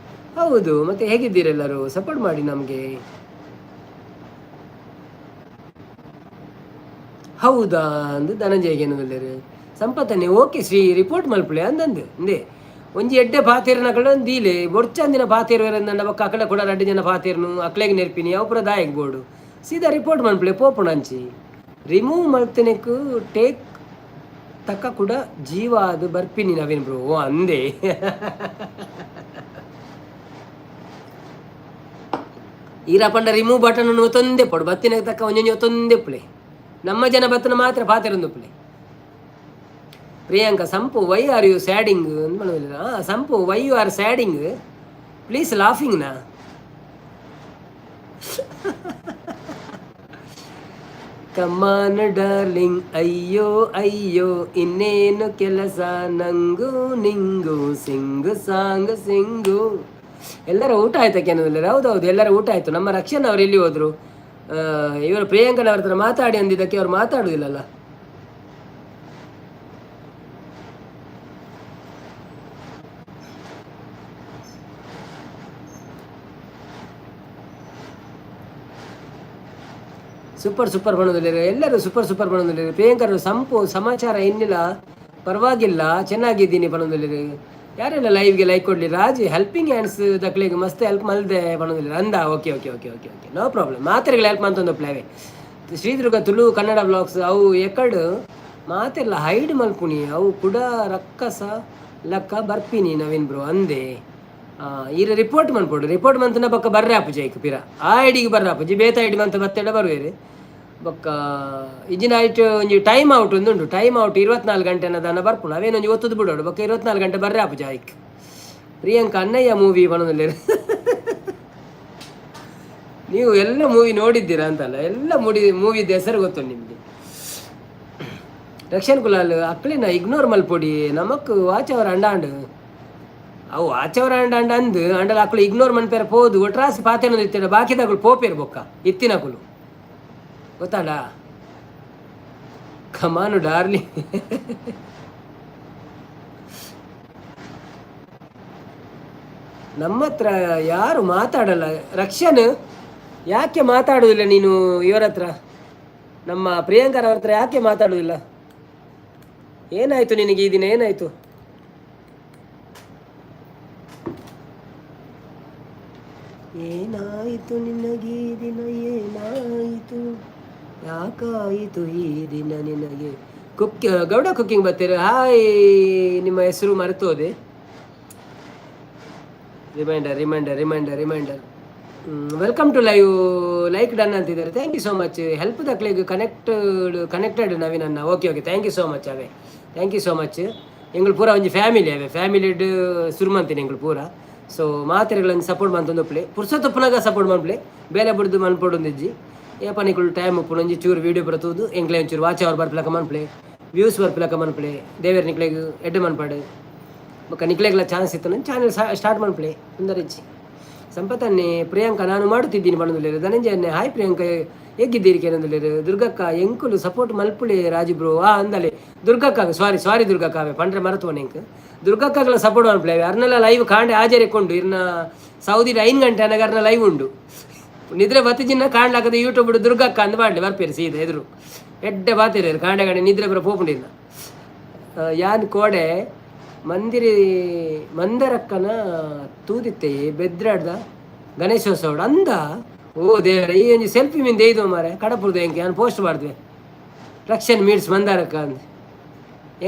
ಹೌದು, ಮತ್ತೆ ಹೇಗಿದ್ದೀರೆಲ್ಲರೂ? ಸಪೋರ್ಟ್ ಮಾಡಿ ನಮಗೆ. ಹೌದಾ ಅಂದು ಧನಂಜಯಗೆ ಏನೊಂದುಲ್ಲೆರ್. ಸಂಪತ್ತನ್ನೇ ಓಕೆ ಶ್ರೀ ರಿಪೋರ್ಟ್ ಮಲ್ಪುಲೆ ಅಂದಂದು. ಇಂದೆ ಒಂಜಿ ಎಡ್ಡೆ ಪಾತೆರ್ನಕಲ್ಡ ದೀಲೆ, ಬೊಡ್ಚಂದಿನ ಪಾತೆರುವೆರ್ ಬೊಕ್ಕ ಅಕಲೆ ಕೂಡ ರಡ್ಡ್ ಜನ ಪಾತೆರ್ನು ಅಕ್ಲೆಗ್ ನೆರ್ಪಿನಿ, ಅವು ಪೂರ ದಾಯೆಗ್ ಬೋಡು? ಸೀದಾ ರಿಪೋರ್ಟ್ ಮನ್ಪುಲೆ, ಪೋಪುಂಡು ಅಂಚಿ. ರಿಮೂವ್ ಮಲ್ತಿನೆಕ್ ಟೇಕ್ ತಕ್ಕ ಕೂಡ ಜೀವ ಅದು ಬರ್ಪಿನಿ ನವೀನ್ ಬ್ರೋ. ಓ ಅಂದೆ. ಈರ ಪಂಡ ರಿಮೂವ್ ಬಟನ್ ಒತ್ತೊಂದೇ ಪೋಡು, ಬತ್ತಿನ ತಕ್ಕ ಒಂಜೊಂಜಿ ಒತ್ತೊಂದೇ ಪುಲೆ. ನಮ್ಮ ಜನ ಬತ್ತನ ಮಾತ್ರ ಪಾತೆರೊಂದುಪ್ಪುಲೆ. Priyanka Sampu why are you sadding? Sampu why you are sadding? Please laughing ನಾ. ಕಮಾನ್ ಡಾರ್ಲಿಂಗ್, ಅಯ್ಯೋ ಅಯ್ಯೋ ಇನ್ನೇನು ಕೆಲಸ ನಂಗೂ ನಿಂಗು, ಸಿಂಗು ಸಾಂಗ್ ಸಿಂಗು. ಎಲ್ಲರ ಊಟ ಆಯ್ತಾ ಕೆನದಲ್ಲಿ? ಹೌದೌದು, ಎಲ್ಲರ ಊಟ ಆಯ್ತು. ನಮ್ಮ ರಕ್ಷಣ್ ಅವರು ಎಲ್ಲಿ ಹೋದ್ರು? ಇವರು ಪ್ರಿಯಾಂಕನವ್ರ ಹತ್ರ ಮಾತಾಡಿ ಅಂದಿದ್ದಕ್ಕೆ ಅವ್ರು ಮಾತಾಡುದಿಲ್ಲಲ್ಲ. ಸೂಪರ್ ಸೂಪರ್ ಬಣ್ಣದಲ್ಲಿರು ಎಲ್ಲರೂ, ಸೂಪರ್ ಸೂಪರ್ ಬಣ್ಣದಲ್ಲಿರು. ಪ್ರಿಯಾಂಕರು ಸಂಪು ಸಮಾಚಾರ ಇನ್ನಿಲ್ಲ, ಪರವಾಗಿಲ್ಲ, ಚೆನ್ನಾಗಿದ್ದೀನಿ ಬಣ್ಣದಲ್ಲಿರು. ಯಾರೆಲ್ಲ ಲೈವ್ಗೆ ಲೈಕ್ ಕೊಡಲಿ. ರಾಜ್ ಹೆಲ್ಪಿಂಗ್ ಹ್ಯಾಂಡ್ಸ್ ದಕ್ಲೆಗ್ ಮಸ್ತ್ ಹೆಲ್ಪ್ ಮಲ್ದೆ ಪನೊಂದಿಲ್ಲ ಅಂದ. Okay okay okay okay okay, no problem. ಮಾತೆರೆಗ್ಲ help ಮಂತೊಂದು ಪ್ಲೇವೆ. ಶ್ರೀದುರ್ಗ ತುಳು ಕನ್ನಡ ಬ್ಲಾಗ್ಸ್ ಅವು ಎಕಡ್ ಮಾತೆರ್ಲ ಹೈಡ್ ಮಲ್ಪುನಿ, ಅವು ಕುಡ ರಕ್ಕಸ ಲಕ್ಕ ಬರ್ಪಿನಿ ನವೀನ್ ಬ್ರೋ ಅಂದೆ. ಈರ ರಿಪೋರ್ಟ್ ಮನ್ಪೊಡು. ರಿಪೋರ್ಟ್ ಮಂತನ ಬೊಕ್ಕ ಬರ್ರೆ ಆಪುಜಿ ಐಕ್ ಪಿರ. ಆ ಐಡಿಗೆ ಬರ್ರೆ ಆಪುಜಿ, ಬೇತೆ ಐಡಿ ಮಂತ ಬತ್ತೆಡ ಬರುವೇರು. ಬೊಕ್ಕ ಇಜ್ಜಿನ ಐಟ್ ಒಂಜಿ ಟೈಮ್ ಔಟ್ ಉಂಡು. ಟೈಮ್ ಔಟ್ 24 ಗಂಟೆ ದಾನ ಬರ್ಪುಂಡು. ಅವೇನೊಂಜಿ ಒತ್ತುದು ಬಿಡೋಡು, ಬೊಕ್ಕ 24 ಗಂಟೆ ಬರ್ರೆ ಆಪುಜಿ ಐಕ್. ಪ್ರಿಯಾಂಕಾ ಅಣ್ಣಯ್ಯ ಮೂವಿ ಪನೊಂದುಲ್ಲೆರ್. ನೀವು ಎಲ್ಲ ಮೂವಿ ನೋಡಿದ್ದೀರಾ ಅಂತಲ್ಲ? ಎಲ್ಲ ಮೂವಿದ ಹೆಸರು ಗೊತ್ತು ನಿಮಗೆ. ರಕ್ಷನ್ ಕುಲಾಲ್, ಅಕ್ಲಿನ ಇಗ್ನೋರ್ ಮಲ್ಪೊಡಿ, ನಮಕ್ ವಾಚವರ ಅಂಡಾಂಡ್. ಅವು ವಾಚವರ ಅಂಡ ಅಂಡ ಅಂದ್ ಅಂಡಲ ಅಕ್ಲು ಇಗ್ನೋರ್ ಮನ್ಪೇರ ಪೋದು ಒಟ್ರಾಸಿ ಪಾತೆನೊಂದು ಇತ್ತಿಡ ಬಾಕಿದಕುಲು ಪೋಪೇರು. ಬೊಕ್ಕ ಇತ್ತಿನಕುಲು ಗೊತ್ತಾಂಡ. ಕಮಾನು ಡಾರ್ಲಿ, ನಮ್ಮ ಹತ್ರ ಯಾರು ಮಾತಾಡಲ್ಲ. ರಕ್ಷನ್, ಯಾಕೆ ಮಾತಾಡುವುದಿಲ್ಲ ನೀನು ಇವರ ಹತ್ರ? ನಮ್ಮ ಪ್ರಿಯಾಂಕರ್ ಅವ್ರ ಹತ್ರ ಯಾಕೆ ಮಾತಾಡುವುದಿಲ್ಲ? ಏನಾಯ್ತು ನಿನಗೆ ಈ ದಿನ? ಏನಾಯ್ತು? ಏನಾಯಿತು ನಿನಗೆ ಈ ದಿನ? ಏನಾಯಿತು? ಯಾಕಾಯಿತು ಈ ದಿನ ನಿನಗೆ? ಕುಕ್ ಗೌಡ ಕುಕ್ಕಿಂಗ್ ಬರ್ತೀರ. ಹಾಯ್, ನಿಮ್ಮ ಹೆಸರು ಮರೆತು ಹೋದೆ. Reminder, reminder, reminder, reminder. Welcome to live, like done ಅಂತಿದ್ದಾರೆ. Thank you so much. Help ದಕ್ಲೆಗ್ connected connected Naveen ಅಣ್ಣ. Okay okay, thank you so much away. Thank you so much. ಎಂಗಳು ಪೂರ ಒಂಜಿ family ಅವೇ. ಫ್ಯಾಮಿಲಿಡ್ ಸುರು ಮಂತಿನಿ ಎಂಗಳು ಪೂರ. ಸೊ ಮಾತೆರೆಗ್ಲ ಸಪೋರ್ಟ್ ಮಂತೊಂದು ಪ್ಲೇ. ಪುರ್ಸೊತ್ತು ಉಪ್ಪುನಗ support ಮನ್ಪ್ಲೆ, ಬೇಲೆ ಬುಡ್ದು ಮನ್ಪೊಡೊಂದಿಜ್ಜಿ. ಏಪ ನಿಕುಲು ಟೈಮ್ ಉಪ್ಪುಂಡು, ಒಂಜಿ ಚೂರು ವೀಡಿಯೋ ಪೂರ ತೂದು ಎಂಕ್ಲೆ ಒಂಚೂರು ವಾಚ್ ಅವರ್ ಬರ್ಪಿಲಕ ಮನ್ಪ್ಲೆ, ವ್ಯೂಸ್ ಬರ್ಪಿಲಕ ಮನ್ಪ್ಲೆ. ದೇವೆರ್ ನಿಕ್ಲೆಗ್ ಎಡ್ಡೆ ಮನ್ಪಡ್. ಬೊಕ್ಕ ನಿಕ್ಲೆಗ್ಲ ಚಾನ್ಸ್ ಇತ್ತು, ಚಾನೆಲ್ ಸ್ಟಾರ್ಟ್ ಮನ್ಪ್ಲೆ, ತೊಂದರೆ ಇಜ್ಜಿ. ಸಂಪತ್ತನ್ನೇ ಪ್ರಿಯಾಂಕಾ ನಾನು ಮಾಡುತ್ತಿದ್ದೀನಿ ಪನೊಂದುಲ್ಲೆರ್. ಧನಂಜಯ ಹಾಯ್, ಪ್ರಿಯಾಂಕ ಎಗ್ಗಿದ್ದೀರಿ ಕೇನೊಂದುಲ್ಲೆರ್. ದುರ್ಗಕ್ಕ ಎಂಕುಲು ಸಪೋರ್ಟ್ ಮಲ್ಪುಲೆ ರಾಜು ಬ್ರೋ. ಆ ಅಂದಲೆ ದುರ್ಗಕ್ಕ, ಸಾರಿ ಸಾರಿ ದುರ್ಗಕ್ಕ, ಅವೆ ಪಂಡ್ರೆ ಮರತುವನೆ ಎಂಕ್. ದುರ್ಗಕ್ಕಗಳ ಸಪೋರ್ಟ್ ಮಲ್ಪುಲೆ. ಅರ್ನೆಲ್ಲ ಲೈವ್ ಕಾಂಡೆ ಆಜರೆ ಕೊಂಡು ಇರ್ನ ಸೌದಿ 5 ಗಂಟೆ ಅನಗ ಅರ್ನ ಲೈವ್ ಉಂಡು. ನಿದ್ರೆ ಬತ್ತಿಜಿನ ಕಾಣ್ಲಾಕದ ಯೂಟ್ಯೂಬ್ ದುರ್ಗಕ್ಕ ಅಂದ್ ಮಾಡ್ಲಿ, ಬರ್ಪೇರು ಸೀದಾ ಎದುರು. ಎಡ್ಡೆ ಬಾತಿರು ಕಾಂಡೆ ಕಾಂಡೆ ನಿದ್ರೆ ಬರ ಪೋಪುಂಡಿಲ್ಲ. ಯಾನ್ ಕೋಡೆ ಮಂದಿರಿ ಮಂದರಕ್ಕನ ತೂದಿತ್ತೆ ಬೆದ್ರಾಡ್ದ ಗಣೇಶೋತ್ಸವ ಅಂದ. ಓ ದೇವರ, ಈ ಒಂಜಿ ಸೆಲ್ಫಿ ಮಿಂದ ಏಯ್ದು ಮಾರೆ ಕಡಪುರ್ದು ಎಂಕೆ ಯಾನ್ ಪೋಸ್ಟ್ ಮಾಡ್ದೆ, ರಕ್ಷನ್ ಮೀಟ್ಸ್ ಮಂದಾರಕ್ಕ ಅಂದ್.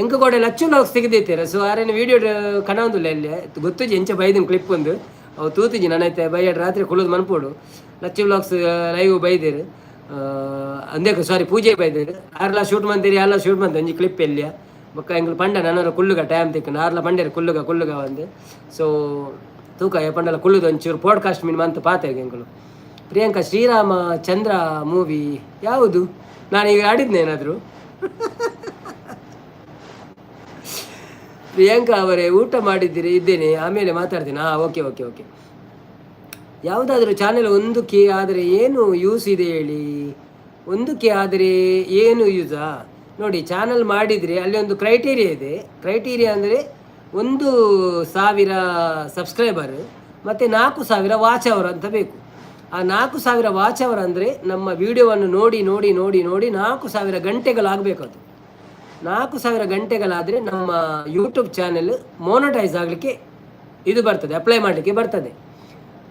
ಎಂಕ್ ಕೋಡೆ ಲಚ್ಚು ಲಾಕ್ಸ್ ತೆಗೆದಿತ್ತೀರ. ಸೊ ಆರೇನು ವೀಡಿಯೋ ಕಣಂದುಲ್ಲ ಎಲ್ಲಿ ಗೊತ್ತುಜಿ. ಎಂಚ ಬೈದಿನ ಕ್ಲಿಪ್ ಒಂದು ಅವು ತೂತಿಜಿ ನಾನೈತೆ. ಬೈಯಡ್ ರಾತ್ರಿ ಕುಳುದು ಮನ್ಪೋಡು. ಲಚ್ಚು ವ್ಲಾಗ್ಸ್ ಲೈವ್ ಬೈದೇರು ಅಂದೇಕ, ಸಾರಿ, ಪೂಜೆ ಬೈದೇರು. ಆರ್ಲ ಶೂಟ್ ಮಂತೀರಿ, ಆರ್ಲ ಶೂಟ್ ಮಂತೆ ಒಂಜಿ ಕ್ಲಿಪ್ ಎಲ್ಲಿಯ. ಬೊಕ್ಕ ಎಂಕ್ಲು ಪಂಡ ನನರ ಕುಲ್ಲುಗ ಟೈಮ್ ತಿಕ್ಕುಂಡು. ಆರ್ಲ ಪಂಡೇರು ಕುಲ್ಲುಗ ಕುಲ್ಲುಗ ಒಂದು. ಸೊ ತೂಕ ಪಂಡಲ ಕುಳ್ಳುದು ಒಂಚೂರು ಪಾಡ್ಕಾಸ್ಟ್ ಮೀನ್ ಮಂತ್ ಪಾತೆರ್ಗೆ ಎಂಕುಲು. ಪ್ರಿಯಾಂಕಾ, ಶ್ರೀರಾಮ ಚಂದ್ರ ಮೂವಿ ಯಾವುದು? ನಾನು ಈಗ ಆಡಿದ್ನೆ ಏನಾದರೂ? ಪ್ರಿಯಾಂಕಾ ಅವರೇ, ಊಟ ಮಾಡಿದ್ದೀರಿ? ಇದ್ದೇನೆ, ಆಮೇಲೆ ಮಾತಾಡ್ತೀನಿ. ಹಾಂ, ಓಕೆ ಓಕೆ ಓಕೆ. ಯಾವುದಾದ್ರೂ ಚಾನೆಲ್ 1K ಆದರೆ ಏನು ಯೂಸ್ ಇದೆ ಹೇಳಿ. 1K ಆದರೆ ಏನು ಯೂಸಾ? ನೋಡಿ, ಚಾನಲ್ ಮಾಡಿದರೆ ಅಲ್ಲಿ ಒಂದು ಕ್ರೈಟೀರಿಯಾ ಇದೆ. ಕ್ರೈಟೀರಿಯಾ ಅಂದರೆ 1,000 ಸಬ್ಸ್ಕ್ರೈಬರ್ ಮತ್ತು 4,000 ವಾಚ್ ಅವರ್ ಅಂತ ಬೇಕು. ಆ 4,000 ವಾಚ್ ಅವರ್ ಅಂದರೆ ನಮ್ಮ ವಿಡಿಯೋವನ್ನು ನೋಡಿ ನೋಡಿ ನೋಡಿ ನೋಡಿ 4,000 ಗಂಟೆಗಳಾಗಬೇಕು. ಅದು 4,000 ಗಂಟೆಗಳಾದರೆ ನಮ್ಮ ಯೂಟ್ಯೂಬ್ ಚಾನೆಲ್ ಮೋನಟೈಸ್ ಆಗಲಿಕ್ಕೆ ಇದು ಬರ್ತದೆ, ಅಪ್ಲೈ ಮಾಡಲಿಕ್ಕೆ ಬರ್ತದೆ.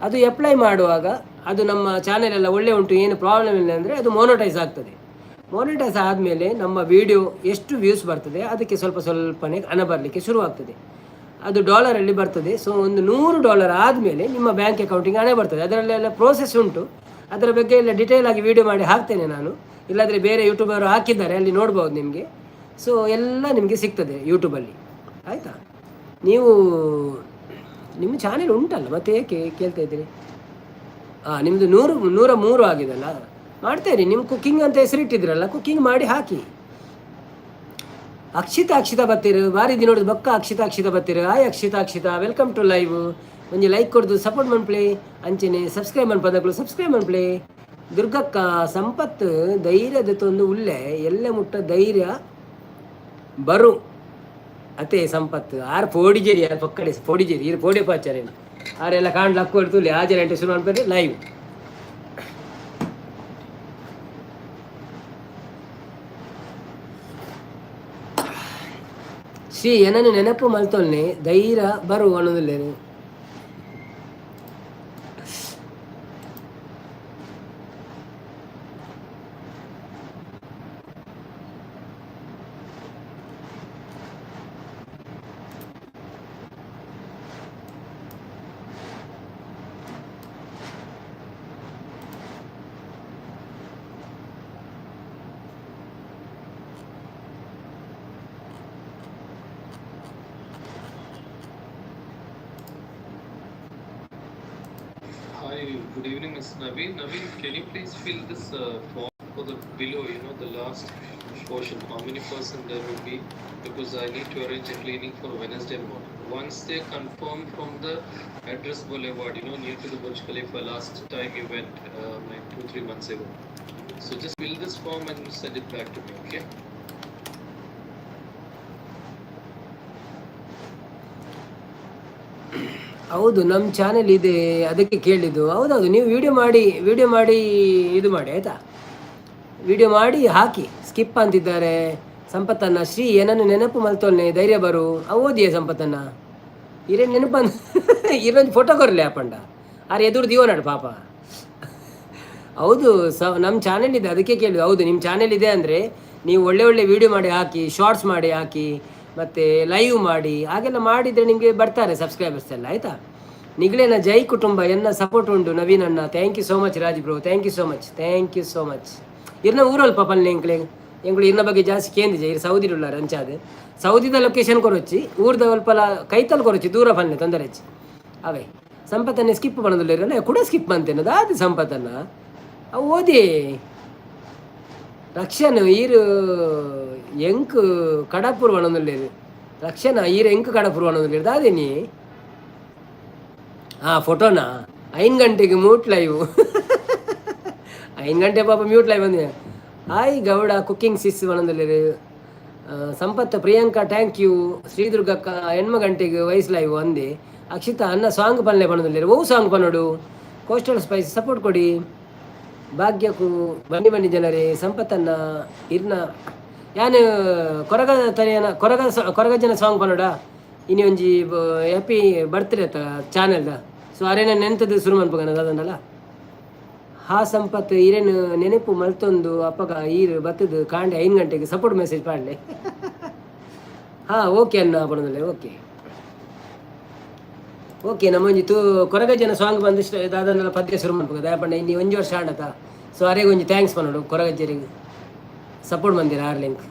ಅದು ಅಪ್ಲೈ ಮಾಡುವಾಗ ಅದು ನಮ್ಮ ಚಾನೆಲ್ ಎಲ್ಲ ಒಳ್ಳೆ ಉಂಟು, ಏನು ಪ್ರಾಬ್ಲಮ್ ಇಲ್ಲ ಅಂದರೆ ಅದು ಮೋನಟೈಸ್ ಆಗ್ತದೆ. ಮೋನಿಟೈಸ್ ಆದಮೇಲೆ ನಮ್ಮ ವಿಡಿಯೋ ಎಷ್ಟು ವ್ಯೂಸ್ ಬರ್ತದೆ, ಅದಕ್ಕೆ ಸ್ವಲ್ಪ ಸ್ವಲ್ಪನೇ ಹಣ ಬರಲಿಕ್ಕೆ ಶುರುವಾಗ್ತದೆ. ಅದು ಡಾಲರಲ್ಲಿ ಬರ್ತದೆ. ಸೊ ಒಂದು $100 ಆದಮೇಲೆ ನಿಮ್ಮ ಬ್ಯಾಂಕ್ ಅಕೌಂಟಿಗೆ ಹಣ ಬರ್ತದೆ. ಅದರಲ್ಲೆಲ್ಲ ಪ್ರೋಸೆಸ್ ಉಂಟು. ಅದರ ಬಗ್ಗೆ ಎಲ್ಲ ಡಿಟೇಲ್ ಆಗಿ ವೀಡಿಯೋ ಮಾಡಿ ಹಾಕ್ತೇನೆ ನಾನು. ಇಲ್ಲಾಂದರೆ ಬೇರೆ ಯೂಟ್ಯೂಬರು ಹಾಕಿದ್ದಾರೆ, ಅಲ್ಲಿ ನೋಡ್ಬೋದು ನಿಮಗೆ. ಸೊ ಎಲ್ಲ ನಿಮಗೆ ಸಿಗ್ತದೆ ಯೂಟ್ಯೂಬಲ್ಲಿ, ಆಯಿತಾ? ನೀವು ನಿಮ್ಮ ಚಾನೆಲ್ ಉಂಟಲ್ಲ, ಮತ್ತೆ ಏಕೆ ಕೇಳ್ತಾ ಇದ್ದೀರಿ? ಹಾಂ, ನಿಮ್ಮದು 100 103 ಆಗಿದೆಲ್ಲ. ಮಾಡ್ತೇನೆ. ನಿಮ್ಮ ಕುಕ್ಕಿಂಗ್ ಅಂತ ಹೆಸರಿಟ್ಟಿದ್ರಲ್ಲ, ಕುಕ್ಕಿಂಗ್ ಮಾಡಿ ಹಾಕಿ. ಅಕ್ಷಿತಾ, ಅಕ್ಷಿತಾ ಬತ್ತೀರು ಬಾರಿ ದಿನೋಡು ಬೊಕ್ಕ. ಅಕ್ಷಿತಾ, ಅಕ್ಷಿತಾ ಬತ್ತೀರು. Hi Akshita, Akshita, welcome to live. ಒಂಜಿ ಲೈಕ್ ಕೊಡ್ದು ಸಪೋರ್ಟ್ ಮನ್ಪ್ಲೆ. ಅಂಚನೆ ಸಬ್ಸ್ಕ್ರೈಬ್ ಮನ್ಪದಕ್ಲು ಸಬ್ಸ್ಕ್ರೈಬ್ ಮನ್ಪ್ಲೆ. ದುರ್ಗಕ್ಕ, ಸಂಪತ್ತು ಧೈರ್ಯದ ತೊಂದು ಉಲ್ಲೆ ಎಲ್ಲೆ ಮುಟ್ಟ ಧೈರ್ಯ ಬರು ಅತೆ ಸಂಪತ್ತು. ಆರ್ ಪೋಡಿಜೇರಿ, ಆರ್ ಪಕ್ಕಡೆ ಪೋಡಿಜೇರಿ, ಇರು ಪೋಡಿ ಪಾಚಾರೇನು. ಆರೆಲ್ಲ ಕಾಂಡ್ಲ ಅಕ್ಕು ತುಲೆ ಆಜೆ ಗಂಟೆ ಶುರು ಅನ್ಪೇರಿ ಲೈವ್. ಶ್ರೀ ಏನನ್ನು ನೆನಪು ಮಲ್ತೊಲ್ನೆ ಧೈರ್ಯ ಬರು ಅನ್ನೋದಿಲ್ಲೇನು. Hi, good evening, Mr. Naveen. Naveen, can you please fill this form for the below, the last portion, how many percent there will be? Because I need to arrange a cleaning for Wednesday morning. Once they confirm from the address boulevard, near to the Burj Khalifa, last time you went, like 2, 3 months ago. So just fill this form and send it back to me, okay? ಹೌದು, ನಮ್ಮ channel ಇದೆ, ಅದಕ್ಕೆ ಕೇಳಿದ್ದು. ಹೌದೌದು, ನೀವು video ಮಾಡಿ, video ಮಾಡಿ, ಇದು ಮಾಡಿ, ಆಯಿತಾ? ವಿಡಿಯೋ ಮಾಡಿ ಹಾಕಿ. ಸ್ಕಿಪ್ ಅಂತಿದ್ದಾರೆ ಸಂಪತ್ತನ್ನ. ಶ್ರೀ ಏನನ್ನು ನೆನಪು ಮಲ್ತೊಲ್ನೆ ಧೈರ್ಯ ಬರು. ಅವು ಓದಿಯೇ ಸಂಪತ್ತನ್ನ ಇರೇನು ನೆನಪು ಅಂದ ಇರೊಂದು ಫೋಟೋ ಕೊರಲೆ ಅಪ್ಪಂಡ ಆರೆ ಎದುರು ದಿವನಾಡು ಪಾಪ. ಹೌದು, ಸ ನಮ್ಮ ಚಾನೆಲ್ ಇದೆ, ಅದಕ್ಕೆ ಕೇಳಿದ್ದು. ಹೌದು, ನಿಮ್ಮ ಚಾನೆಲ್ ಇದೆ ಅಂದರೆ ನೀವು ಒಳ್ಳೆ ಒಳ್ಳೆ ವಿಡಿಯೋ ಮಾಡಿ ಹಾಕಿ, ಶಾರ್ಟ್ಸ್ ಮಾಡಿ ಹಾಕಿ, ಮತ್ತು ಲೈವ್ ಮಾಡಿ. ಹಾಗೆಲ್ಲ ಮಾಡಿದರೆ ನಿಮಗೆ ಬರ್ತಾರೆ ಸಬ್ಸ್ಕ್ರೈಬರ್ಸ್ ಎಲ್ಲ, ಆಯಿತಾ? ನಿಗ್ಲೇನ ಜೈ ಕುಟುಂಬ ಎನ್ನ ಸಪೋರ್ಟ್ ಉಂಟು ನವೀನ್ ಅಣ್ಣ. Thank you so much Raj bro, thank you so much, thank you so much. ಇರ್ನ ಊರಲ್ಪ ಪಲ್ಲೆ ಎಂಕ್ಲೆ ಎಂಕುಲು ಇರ್ನ ಬಗ್ಗೆ ಜಾಸ್ತಿ ಕೇಂದಿಜ. ಇರ್ ಸೌದಿ ಉಳ್ಳಾರ ಅಂಚಾದ ಸೌದಿದ ಲೊಕೇಶನ್ ಕೊರೊಚ್ಚಿ, ಊರ್ದ ಅಲ್ಪಲ ಕೈತಲ್ ಕೊರೊಚ್ಚಿ, ದೂರ ಪಲ್ಲೆ ತೊಂದರೆ ಹೆಚ್ಚು ಅವೇ. ಸಂಪತ್ತನ್ನೇ ಸ್ಕಿಪ್ ಮಾಡೋದಿಲ್ಲ ಕೂಡ ಸ್ಕಿಪ್ ಅಂತೇನೆ ದಾದಿ ಸಂಪತ್ತನ್ನ ಅವು ಓದಿ. ರಕ್ಷಣ ಈರು ಎಂಕ್ ಕಡಪುರ್ ಪಣೊಂದುಲ್ಲೆರ್. ರಕ್ಷಣ ಈರ್ ಎಂಕ್ ಕಡಪುರ್ ಪಣೊಂದುಲ್ಲೆರ್ ದಾದೆನಿ? ಹಾಂ, ಫೋಟೋನಾ? ಐನ್ ಗಂಟೆಗೆ ಮ್ಯೂಟ್ ಲೈವ್. 5 ಗಂಟೆ ಪಾಪ ಮ್ಯೂಟ್ ಲೈವ್ ಬಂದೆ. ಹಾಯ್ ಗೌಡ ಕುಕ್ಕಿಂಗ್ ಸಿಸ್ ಪಣೊಂದುಲ್ಲೆರ್. Sampath Priyanka thank you. ಶ್ರೀದುರ್ಗಕ್ಕ 8 ಗಂಟೆಗೆ ವಯಸ್ಸು ಲೈವ್ ಅಂದೆ. ಅಕ್ಷಿತಾ ಅನ್ನ ಸಾಂಗ್ ಪನ್ಲೆ ಪಣೊಂದುಲ್ಲೆರ್. ಓ ಸಾಂಗ್ ಪನೊಡು? ಕೋಸ್ಟಲ್ ಸ್ಪೈಸ್ ಸಪೋರ್ಟ್ ಕೊಡಿ. ಭಾಗ್ಯಕ್ಕೂ ಬನ್ನಿ ಬನ್ನಿ ಜನರೇ. ಸಂಪತ್ತನ್ನ ಇರ್ನ ಯಾನ್ ಕೊರಗ ತನಿಯನ ಕೊರಗ ಕೊರಗಜ್ಜನ ಸಾಂಗ್ ಪನೊಡ. ಇನಿ ಒಂಜಿ ಹ್ಯಾಪಿ ಬರ್ತ್ಡೇ ಅತ್ತ ಚಾನೆಲ್ದ. ಸೊ ಅರೇನ ನೆಂತದ್ದು ಶುರು ಮನ್ಪುಗನ ದಾದಂಡಲ. ಹಾ ಸಂಪತ್, ಈರೇನು ನೆನಪು ಮಲ್ತೊಂದು ಅಪ್ಪಗ ಈರು ಬತ್ತದು ಕಾಂಡೆ 5 ಗಂಟೆಗೆ ಸಪೋರ್ಟ್ ಮೆಸೇಜ್ ಪಾಡ್ಲೆ. ಹಾ ಓಕೆ ಅನ್ನ ಪಣದಲ್ಲ. ಓಕೆ ಓಕೆ, ನಮ್ಮೊಂಜಿ ತೂ ಕೊರಗಜ್ಜನ ಸಾಂಗ್ ಬಂದು ದಾದನ್ನೆಲ್ಲ ಪದ್ಯ ಶುರು ಮನ್ಪುಗ. ದಯಪಂಡ ಇನ್ನಿ ಒಂಜಿ ವರ್ಷ ಆಂಡತ. ಸೊ ಅರೆಗೆ ಒಂಜಿ thanks ಪನೊಡು. ಕೊರಗಜ್ಜರಿಗೆ ಸಪೋರ್ಟ್ ಮಂದಿರ ಆರ್ ಲಿಂಕ್.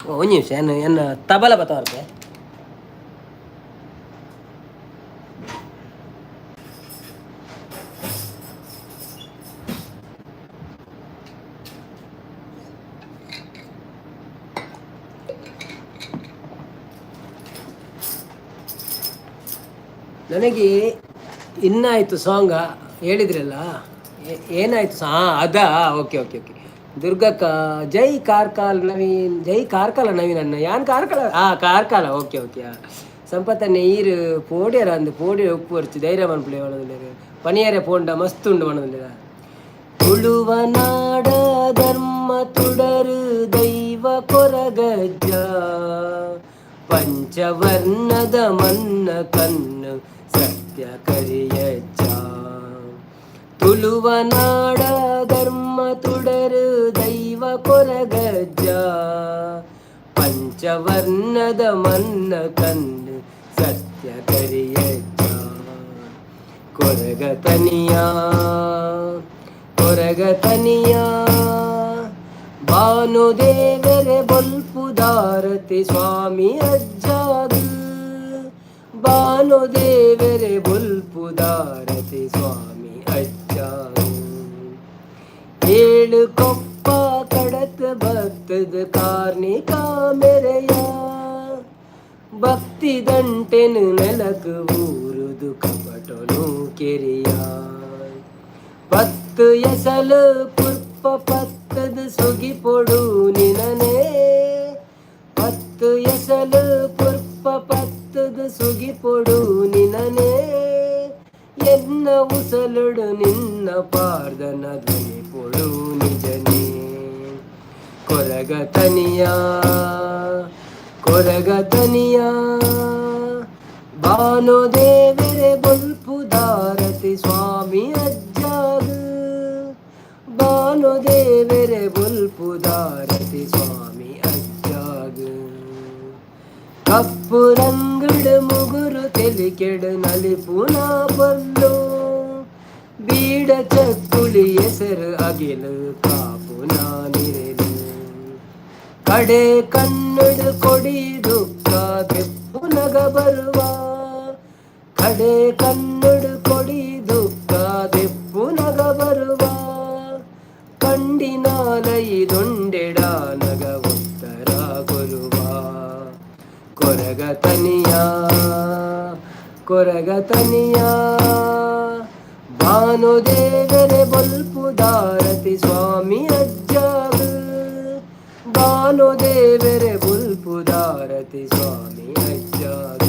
ಓ ಒಂಜಿ ನಿಮಿಷ, ಎನ್ನ ಎನ್ನ ತಬಲ ಬತ್ತವರ್ತೆ. ನನಗೆ ಇನ್ನಾಯಿತು ಸಾಂಗ ಹೇಳಿದ್ರಲ್ಲ, ಏನಾಯ್ತು? ಹಾಂ, ಅದಾ? Okay okay okay. ದುರ್ಗಕ್ಕ ಜೈ ಕಾರ್ಕಾಲ್ ನವೀನ್, ಜೈ ಕಾರ್ಕಳ ನವೀನ್ ಅಣ್ಣ. ಯಾನ್ ಕಾರ್ಕಳ? ಹಾಂ, ಕಾರ್ಕಳ. Okay okay. ಸಂಪತ್ತನ್ನ ಈರು ಪೋಡ್ಯರ ಅಂದು ಪೋಡ್ಯ ಉಪ್ಪು ವರ್ಚಿ ಧೈರ್ಯ ಮನ್ಪುಲೆ ಒಣದಿಲ್ಲ. ಪನಿಯರೆ ಪೋಂಡ ಮಸ್ತ್ ಉಂಡು ಒಣದಿಲ್ಲ. ತುಳುವನಾಡ ಧರ್ಮ ತುಡರು ದೈವ ಕೊರಗಜ್ಜ, ಪಂಚವರ್ಣದ ಮನ್ನ ಕಣ್ಣು ಸತ್ಯ ಕರಿಯಜ್ಜ. ತುಳುವನಾಡ ಧರ್ಮ ತುಡರು ದೈವ ಕೊರಗಜ್ಜ, ಪಂಚವರ್ಣದ ಮನ್ನ ಕಣ್ಣು ಸತ್ಯ ಕರಿಯಜ್ಜ. ಕೊರಗ ತನಿಯ ಕೊರಗ ತನಿಯ ಭಾನುದೇವರೆ ಬೊಲ್ಪುದಾರತಿ ಸ್ವಾಮಿ ಅಜ್ಜಾಗ, ಭಾನುದೇವರೆ ಬೊಲ್ಪುದಾರತಿ ಸ್ವಾಮಿ ಅಜ್ಜಾಗ. ಏಳು ಕೊಪ್ಪ ಕಡತ ಭಕ್ತದ ಕಾರ್ಣಿಕ ಮೆರೆಯ, ಭಕ್ತಿ ದಂಟೆನು ನೆಲಕು ಊರುದು ಕಪಟನು ಕೆರೆಯ. ಪತ್ತು ಎಸಲು ಪುರ್ಪ ಪತ್ತದ ಸುಗಿಪೊಡು ನಿನನೆ, ಪತ್ತು ಎಸಲು ಪುರ್ಪ ಪತ್ತದ ಸುಗಿಪೊಡು ನಿನನೆ. ಎನ್ನ ಉಸಲುಡು ನಿನ್ನ ಪಾರ್ದನ ಧ್ವನಿ ಪೊಡು ನಿಜನೇ. Koraga Taniya Koraga Taniya ಭಾನುದೇವರೆ ಬೊಲ್ಪುದಾರತಿ ಸ್ವಾಮಿ ಅಜ್ಜಾಗ. ಭಾನುದೇವರೆ ಬೊಲ್ಪುದಾರತಿ ಸ್ವಾಮಿ ಅಜ್ಜಾಗ. ಕಪ್ಪು ರಂಗಡ್ ಮುಗುರು ತೆಲಿಕೆಡ್ ನಲಿಪುನ ಪೊರ್ಲು. ಬೀಡ ಚಕ್ಕುಲಿ ಎಸರು ಅಗಿಲು ಕಾಪುನ ನಿರೆಲು. ಕಡೆ ಕನ್ನಡ ಕೊಡಿ ದುಃಖ ದೆಪ್ಪುನಗ ಬರುವ. ಕಡೆ ಕನ್ನಡ ಕೊಡಿ ದುಃಖ ದೆಪ್ಪುನಗ ಬರುವ. ಕಂಡಿನಾಲೈ ದೊಂಡೆಡ ನಗ ಉತ್ತರ ಕೊರುವ. ಕೊರಗ ತನಿಯ ಕೊರಗ ತನಿಯ ಭಾನುದೇವರೆ ಬೊಲ್ಪುದಾರತಿ ಸ್ವಾಮಿ ಅಜ್ಜಾಗ. ಭಾನುದೇವರೆ ಬೊಲ್ಪುದಾರತಿ ಸ್ವಾಮಿ ಅಜ್ಜಾಗ.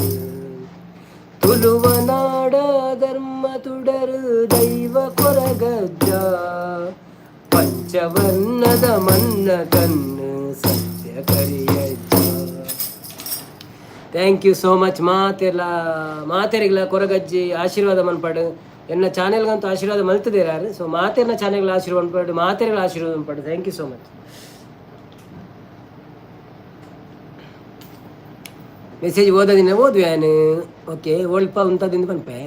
ತುಳುವನಾಡ ಧರ್ಮ ತುಡರು ದೈವ ಕೊರಗಜ್ಜ. ಪಂಚವರ್ಣದ ಮನ್ನ ಕಣ್ಣು ಸತ್ಯ ಕರಿಯಜ್ಜ. Thank you so much. ಮಾತೆಲ್ಲ ಮಾತೆರಿಗ್ಲ ಕೊರಗಜ್ಜಿ ಆಶೀರ್ವಾದ ಮನ್ಪಾಡು. ಎನ್ನ ಚಾನೆಲ್ಗಂತೂ ಆಶೀರ್ವಾದ ಮಲ್ತದೇರಾರು. ಸೊ ಮಾತೆರ್ನ ಚಾನೆಲ್ಗಳ ಆಶೀರ್ವಾದ ಮನ್ಪಾಡು, ಮಾತೆರ್ಗಳ ಆಶೀರ್ವಾದ ಮನ್ಪಾಡು. Thank you so much. Message ಓದೋದಿನ ಓದ್ವೆ ನಾನು. ಓಕೆ, ಒಲ್ಪ ಉಂತದಿಂದ ಪನ್ಪೆ.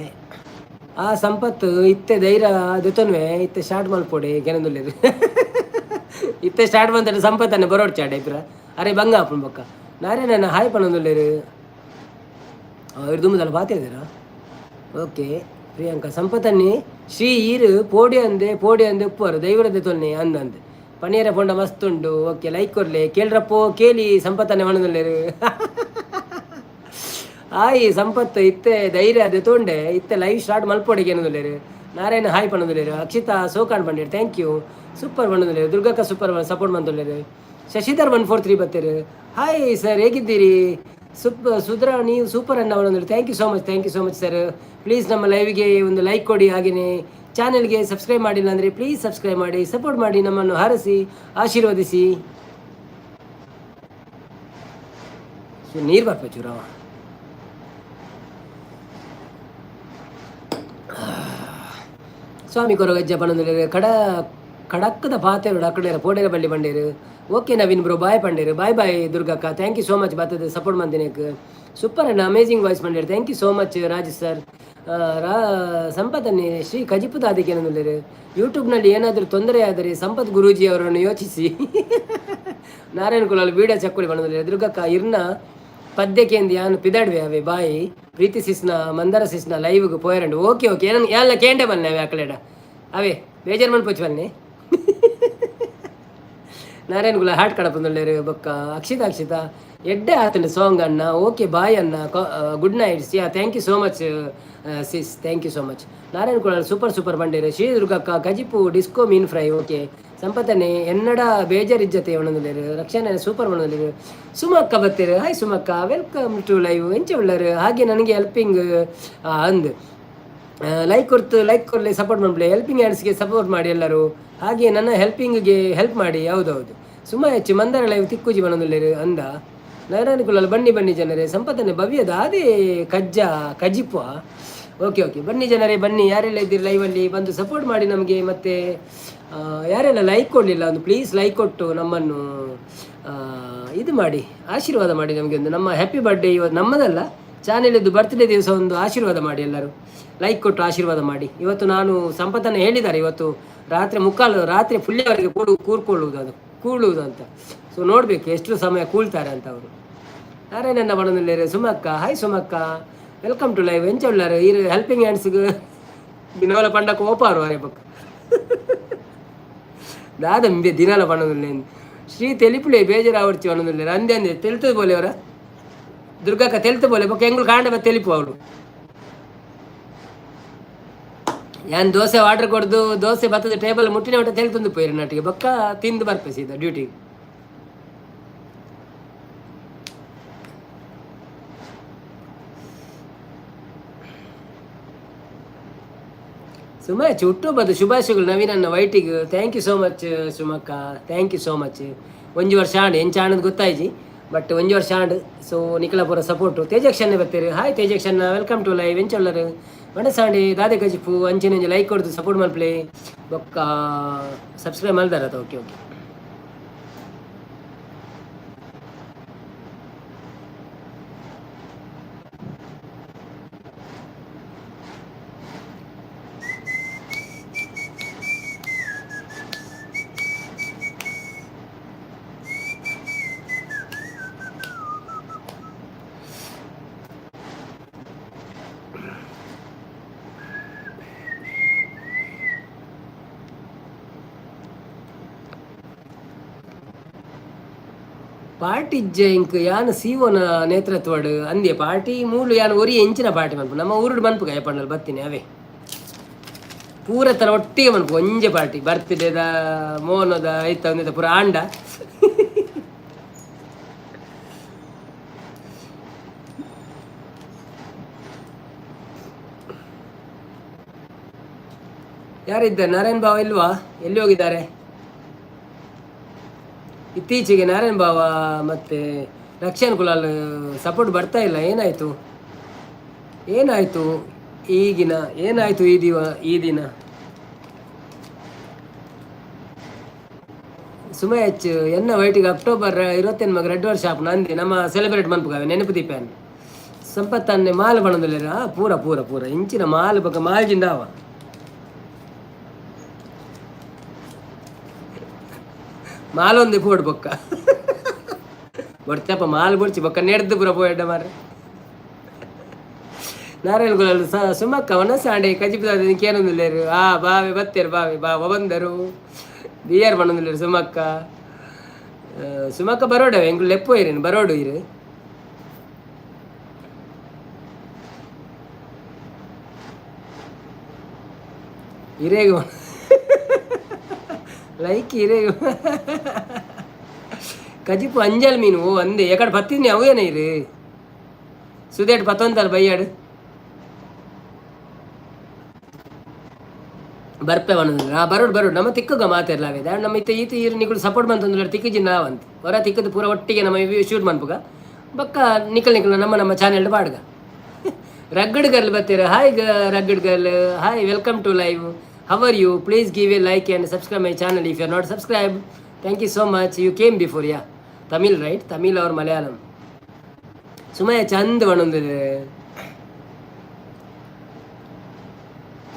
ಆ ಸಂಪತ್ತು ಇತ್ತೆ ಧೈರ್ಯ ದೆತೊನ್ವೆ. ಇತ್ತೆ ಸ್ಟಾರ್ಟ್ ಮಲ್ಪೊಡೆ ಕೆನದುಲ್ಲೆರ್. ಇತ್ತೆ ಸ್ಟಾರ್ಟ್ ಬಂತಂಡ ಸಂಪತ್ತನ್ನ ಬರೋಡ್ಚಾಡೆ ಇಬ್ರ ಅರೆ ಬಂಗ ಆಪುಂಡು. ಬೊಕ್ಕ ನಾರೇ ನನ್ನ ಹಾಯ್ ಪನೊಂದುಲ್ಲೆರ್. ಇರ್ ದುಂಬುದಲ್ಲ ಬಾತಿದ್ದೀರಾ? ಓಕೆ, ಪ್ರಿಯಾಂಕಾ ಸಂಪತ್ತನ್ನಿ ಶ್ರೀ ಈರು ಪೋಡಿ ಅಂದೆ ಪೋಡಿ ಅಂದೆ ಉಪ್ಪರು ದೈವರದೆ ತೊನ್ನೆ ಅಂದಂದೆ ಪನೀರ ಪೊಂಡ ಮಸ್ತ್ ಉಂಡು. ಓಕೆ, ಲೈಕ್ ಕೊರ್ಲೆ ಕೇಳ್ರಪ್ಪೋ ಕೇಳಿ ಸಂಪತ್ತನ್ನೆ ಪನೊಂದುಲ್ಲೆರ್. ಆಯ್ ಸಂಪತ್ತು ಇತ್ತೆ ಧೈರ್ಯ ಅದು ತೊಂಡೆ. ಇತ್ತೆ ಲೈವ್ ಸ್ಟಾರ್ಟ್ ಮಲ್ಪೊಡಿಗೆ ಏನೊಂದುಲ್ಲೆರ್. ನಾರಾಯಣ ಹಾಯ್ ಪನೊಂದುಲ್ಲೆರ್. ಅಕ್ಷಿತಾ ಸೋಕಾಂಡ್ ಬಂಡೇರ್, thank you. Super ಪನೊಂದುಲ್ಲೆರ್. ದುರ್ಗಕ್ಕ super support ಮಂತೊಲ್ಲೆರ್. ಶಶಿಧರ್ 143 ಬತ್ತೆರ್. ಹಾಯ್ ಸರ್, ಹೇಗಿದ್ದೀರಿ? ಸುಪ್ ಸುದ್ರ ನೀವು ಸೂಪರ್ ಅನ್ನ ಪನೊಂದುಲ್ಲೆರ್. Thank you so much, thank you so much, sir. Please ನಮ್ಮ ಲೈವ್ಗೆ ಒಂದು ಲೈಕ್ ಕೊಡಿ. ಹಾಗೆಯೇ ಚಾನೆಲ್ಗೆ ಸಬ್ಸ್ಕ್ರೈಬ್ ಮಾಡಿಲ್ಲ ಅಂದರೆ ಪ್ಲೀಸ್ ಸಬ್ಸ್ಕ್ರೈಬ್ ಮಾಡಿ, ಸಪೋರ್ಟ್ ಮಾಡಿ, ನಮ್ಮನ್ನು ಹರಸಿ ಆಶೀರ್ವದಿಸಿ. ನೀರು ಬರ್ಪ ಚೂರವ. ಸ್ವಾಮಿ ಕೊರಗಜ್ಜ ಪನೊಂದುಲ್ಲೆರ್. ಕಡ ಕಡಕ್ಕದ ಪಾತೆರು ಅಕಡೆರ ಪೋಡೇರ ಬಳ್ಳಿ ಬಂಡೇರು. ಓಕೆ ನವೀನ್ ಬ್ರೋ, ಬಾಯ್ ಪಂಡೇರು. ಬಾಯ್ ಬಾಯ್ ದುರ್ಗಕ್ಕ, thank you so much ಬತ್ತದ ಸಪೋರ್ಟ್ ಮಂದಿನಕ್. Super and amazing voice ಪಂಡೇರು. Thank you so much Raj sir. ರಾ ಸಂಪತ್ತನ್ನೇ ಶ್ರೀ ಕಜಿಪು ದಾದಿಗೆ ಏನಂದುಲ್ಲೆರ್. ಯೂಟ್ಯೂಬ್ನಲ್ಲಿ ಏನಾದರೂ ತೊಂದರೆ ಆದರೆ ಸಂಪತ್ ಗುರೂಜಿ ಅವರನ್ನು ಯೋಚಿಸಿ. ನಾರಾಯಣ ಕುಲಾಲ್ ಬೀಡ ಚಕ್ಕುಳಿ ಪನೊಂದುಲ್ಲೆರ್. ದುರ್ಗಕ್ಕ ಇರ್ನ ಪದ್ಯಕ್ಕೆ ಯಾನ್ ಪಿದಾಡ್ವೆ ಅವೆ ಬಾಯಿ. ಪ್ರೀತಿ ಸಿಸ್ನ ಮಂದರ ಸಿಸ್ನ ಲೈವ್ಗೆ ಪೋಯರಂಡು. ಓಕೆ ಓಕೆ, ಏನನ್ ಯಾಲ್ಲ ಕೇಂಡೆ ಬನ್ನೆ ಅವೆ ಅಕಲೆಡ ಅವೇ ಬೇಜಾರು ಮನ್ಪೊಚ್ಚು ಬನ್ನಿ. ನಾರಾಯಣ ಗುಲ ಹಾಟ್ ಕಡಪಂದುಲ್ಲೆರ್. ಬೊಕ್ಕ ಅಕ್ಷಿತಾ ಅಕ್ಷಿತಾ ಎಡ್ಡೆ ಆತಂಡ್ ಸಾಂಗ್ ಅಣ್ಣ. ಓಕೆ ಬಾಯ್ ಅಣ್ಣ, good night. Yeah, thank you so much sis, thank you so much. Narayana Kulal super super ಬಂಡೇರು. ಶ್ರೀ ದುರ್ಗಕ್ಕ ಕಜಿಪು ಡಿಸ್ಕೋ ಮೀನ್ ಫ್ರೈ. ಓಕೆ ಸಂಪತ್ತನೆ ಎನ್ನಡ ಬೇಜಾರಿಜ್ಜತೆ ಒಣದುಲ್ಲೆರ್. ರಕ್ಷಣೆ ಸೂಪರ್ ಒಣದುಲ್ಲೆರ್. ಸುಮಕ್ಕ ಬತ್ತೆರ್. ಹಾಯ್ ಸುಮಕ್ಕ, welcome to live. ಎಂಚ ಉಳ್ಳರು? ಹಾಗೆ ನನಗೆ ಹೆಲ್ಪಿಂಗ್ ಅಂದ್ ಲೈಕ್ ಕೊರ್ತು ಲೈಕ್ ಕೊರ್ಲೆ, ಸಪೋರ್ಟ್ ಮಾಡ್ಲಿ. ಹೆಲ್ಪಿಂಗ್ ಹ್ಯಾಂಡ್ಸ್ಗೆ ಸಪೋರ್ಟ್ ಮಾಡಿ ಎಲ್ಲರೂ. ಹಾಗೆ ನನ್ನ ಹೆಲ್ಪಿಂಗ್ಗೆ ಹೆಲ್ಪ್ ಮಾಡಿ. ಹೌದೌದು. ಸುಮ್ಮ ಹೆಚ್ಚು ಮಂದರ ಲೈವ್ ತಿಕ್ಕುಜಿ ಬನದುಲ್ಲೆರ್ ಅಂದ. ನಾರಾಯಣ ಕುಲಾಲ್ ಬನ್ನಿ ಬನ್ನಿ ಜನರೇ. ಸಂಪತ್ತನೆ ಭವ್ಯದ ಅದೇ ಕಜ್ಜ ಕಜಿಪ್ಪ. ಓಕೆ ಓಕೆ, ಬನ್ನಿ ಜನರೇ ಬನ್ನಿ. ಯಾರೆಲ್ಲ ಇದ್ದೀರಿ ಲೈವಲ್ಲಿ ಬಂದು ಸಪೋರ್ಟ್ ಮಾಡಿ ನಮಗೆ. ಮತ್ತು ಯಾರೆಲ್ಲ ಲೈಕ್ ಕೊಡಲಿಲ್ಲ ಒಂದು ಪ್ಲೀಸ್ ಲೈಕ್ ಕೊಟ್ಟು ನಮ್ಮನ್ನು ಇದು ಮಾಡಿ, ಆಶೀರ್ವಾದ ಮಾಡಿ ನಮಗೆ. ಒಂದು ನಮ್ಮ ಹ್ಯಾಪಿ ಬರ್ಡೇ ಇವತ್ತು, ನಮ್ಮದಲ್ಲ, ಚಾನೆಲಿದ್ದು ಬರ್ತ್ಡೇ ದಿವಸ ಒಂದು ಆಶೀರ್ವಾದ ಮಾಡಿ. ಎಲ್ಲರೂ ಲೈಕ್ ಕೊಟ್ಟು ಆಶೀರ್ವಾದ ಮಾಡಿ. ಇವತ್ತು ನಾನು ಸಂಪತ್ತನ್ನು ಹೇಳಿದ್ದಾರೆ, ಇವತ್ತು ರಾತ್ರಿ ಮುಕ್ಕಾಲು ರಾತ್ರಿ ಫುಲ್ಲಿಯವರೆಗೆ ಕೂರ್ಕೊಳ್ಳುವುದು ಅದು ಕೂಳುವುದು ಅಂತ. ಸೊ ನೋಡಬೇಕು ಎಷ್ಟು ಸಮಯ ಕೂಳ್ತಾರೆ ಅಂತ ಅವರು. ನಾರಾಯಣಣ್ಣ ಬಣದಲ್ಲೇರು. ಸುಮಕ್ಕ, ಹಾಯ್ ಸುಮಕ್ಕ, welcome to live. ಎಂಚ ಉಳ್ಳಾರು ಈರು? ಹೆಲ್ಪಿಂಗ್ ಹ್ಯಾಂಡ್ಸ್ಗೆ ದಿನವಲ ಪಂಡಕ್ಕೆ ಓಪಾರು ಅರೆ ಬೊಕ್ಕ ದಾದ ಇಂಬೆ ದಿನಲ ಪಣದುಲ್ಲೆ. ಶ್ರೀ ತೆಲಿಪುಳೆ ಬೇಜಾರಾವರ್ಚಿ ಪಣದುಲ್ಲೆ. ಅಂದೆ ಅಂದೆ ತೆಲ್ತದ ಬೋಲೆ ಅವರ ದುರ್ಗಕ್ಕ ತೆಲ್ತ ಬೋಲೆ. ಬೊಕ್ಕ ಎಂಗುಲು ಕಾಂಡ ಬತ್ತ ತೆಲಿಪು ಅವಳು. ಯಾನ್ ದೋಸೆ ಆರ್ಡರ್ ಕೊಡ್ದು ದೋಸೆ ಬತ್ತದ ಟೇಬಲ್ ಮುಟ್ಟಿನ ಒಟ್ಟ ತೆಲ್ತಂದು ಪೋಯಿರು ನಾಟಿಗೆ. ಬೊಕ್ಕ ತಿಂದು ಬರ್ಪೆ ಸೀದಾ ಡ್ಯೂಟಿ. ಸುಮಾಚ್ ಹುಟ್ಟುಹಬ್ಬದ ಶುಭಾಶಯಗಳು ನವೀನನ್ನ ವೈಟಿಗೆ. Thank you so much ಸುಮಕ್ಕ, thank you so much. ಒಂಜಿ ವರ್ಷ ಆಂಡ್, ಎಂಚ ಆಂಡ್ ಗೊತ್ತಾಯ್ಜಿ, ಬಟ್ ಒಂಜಿ ವರ್ಷ ಆಂಡ್. ಸೊ ನಿಕಲ ಪೂರ ಸಪೋರ್ಟ್. ತೇಜಕ್ಷಣ್ಣ ಬತ್ತೀರಿ. ಹಾಯ್ ತೇಜಕ್ಷಣ್ಣ, welcome to live. ಎಂಚೊಲ್ಲರು? ಮನಸಾಂಡಿ ದಾದೆ ಕಜಿಪು? ಅಂಚಿನ ಒಂಜಿ ಲೈಕ್ ಕೊಡ್ದು ಸಪೋರ್ಟ್ ಮಲ್ಪಲೆ. ಬೊಕ್ಕ ಸಬ್ಸ್ಕ್ರೈಬ್ ಮಲ್ದಾರ? Okay okay. Party ಇಂಕ್ ಯಾನ್ ಸಿಒನ ನೇತೃತ್ವಡ್ ಅಂದೆ. ಪಾರ್ಟಿ ಮೂಲು ಯಾನ್ ಒರಿ ಎಂಚಿನ ಪಾರ್ಟಿ ಮನ್ಪು? ನಮ್ಮ ಊರುಡು ಮನ್ಪುಗ ಪಂಡಲ್ ಬತ್ತೀನಿ. ಅವೇ ಪೂರ ತರ ಒಟ್ಟಿಗೆ ಮನ್ಪು ಒಂಜೆ ಪಾರ್ಟಿ. ಬರ್ತ್ಡೇದ, ಮೋನದ, ಐತ ಒಂದಿದ ಪೂರ ಆಂಡ. ಯಾರಿದ್ದಾರೆ? ನಾರಾಯಣ್ ಬಾವ ಇಲ್ವಾ? ಎಲ್ಲಿ ಹೋಗಿದ್ದಾರೆ? ಇತ್ತೀಚೆಗೆ ನಾರಾಯಣ್ ಬಾವ ಮತ್ತು ರಕ್ಷಣ್ ಕುಲಾಲ್ ಸಪೋರ್ಟ್ ಬರ್ತಾ ಇಲ್ಲ. ಏನಾಯಿತು? ಏನಾಯಿತು ಈಗಿನ? ಏನಾಯಿತು ಈ ದಿವ ಈ ದಿನ? ಸುಮಯಚ್ ಎನ್ನ ವೈಟಿಗೆ ಅಕ್ಟೋಬರ್ 28 ಮಗ 2 ವರ್ಷ ಆಪುನ ಅಂದೆ. ನಮ್ಮ ಸೆಲೆಬ್ರೇಟ್ ಮನ್ಪುಗಾವೆ ನೆನಪು ದೀಪಾನ್. ಸಂಪತ್ತನ್ನೆ ಮಾಲ್ ಬಣದಲ್ಲೇರ? ಪೂರ ಪೂರ ಪೂರ ಇಂಚಿನ ಮಾಲ್ ಬೊಕ ಮಾಲ್ಜಿಂದಾವ. ಮಾಲೊಂದು ಪೋಡು ಬೊಕ್ಕ ಬೊಡ್ಚಪ್ಪ. ಮಾಲ್ ಬೊಡ್ಚಿ ಬೊಕ್ಕ ನೆಡ್ದು ಪೂರ ಪೋಯಡ್ಡ ಮಾರ್ರೆ. ನಾರಾಯಣ ಗುಲಾಲ್ ಸುಮಕ್ಕ ವನಸಾಂಡೆ ಕಜಿಪುದ ಕೇನೊಂದುಲ್ಲೇರು. ಆ ಬಾವೆ ಬತ್ತೇರು, ಬಾವೆ ಬಾವ ಬಂದರು. ಬಿಯರ್ ಬಣ್ಣೊಂದುಲ್ಲೇರು ಸುಮಕ್ಕ. ಸುಮಕ್ಕ ಬರೋಡವೆ, ಎಂಕುಲು ಲೆಪ್ಪು ಇರೇನು ಬರೋಡು ಇರು. ಇರೇಗ ಲೈಕ್ ಇರೇಗ. ಕಜಿಪು ಅಂಜಲ್ ಮೀನು. ಓ ಅಂದೆ, ಎಕಡೆ ಬತ್ತಿದ್ನಿ ಅವೇನ ಇರು ಸುದೇಟ್ ಪತ್ತೊಂತಲ್ಲ ಬೈಯಾಡು ಬರ್ಪೆ ಬನ್ನದು. ಆ ಬರೋಡು ಬರೋಡು. ನಮ್ಮ ತಿಕ್ಕುಗ ಮಾತಿರ್ಲಾವೆ. ನಮ್ಮ ಇತ್ತ ಈತ ಈರು ನಿಕುಲು ಸಪೋರ್ಟ್ ಮಂತಂದ್ರೆ ತಿಕ್ಕುಜಿ ನಾವಂತ ಹೊರ ತಿಕ್ಕದು ಪೂರ ಒಟ್ಟಿಗೆ ನಮ್ಮ ಶೂಟ್ ಮನ್ಪುಗ. ಬಕ್ಕ ನಿಕಲ್ ನಿಕಲ್ ನಮ್ಮ ನಮ್ಮ ಚಾನೆಲ್ ಪಾಡ್ಗ. ರಗ್ಗಡ್ ಗರ್ಲ್ ಬತ್ತೀರ. Hi rugged girl, hi, welcome to live. How are you? Please give a like and subscribe my channel if you are not subscribe. Thank you so much. You came before, yeah? Tamil, right? Tamil or Malayalam? Sumaiya ಚಂದ ಬಣ್ಣೊಂದು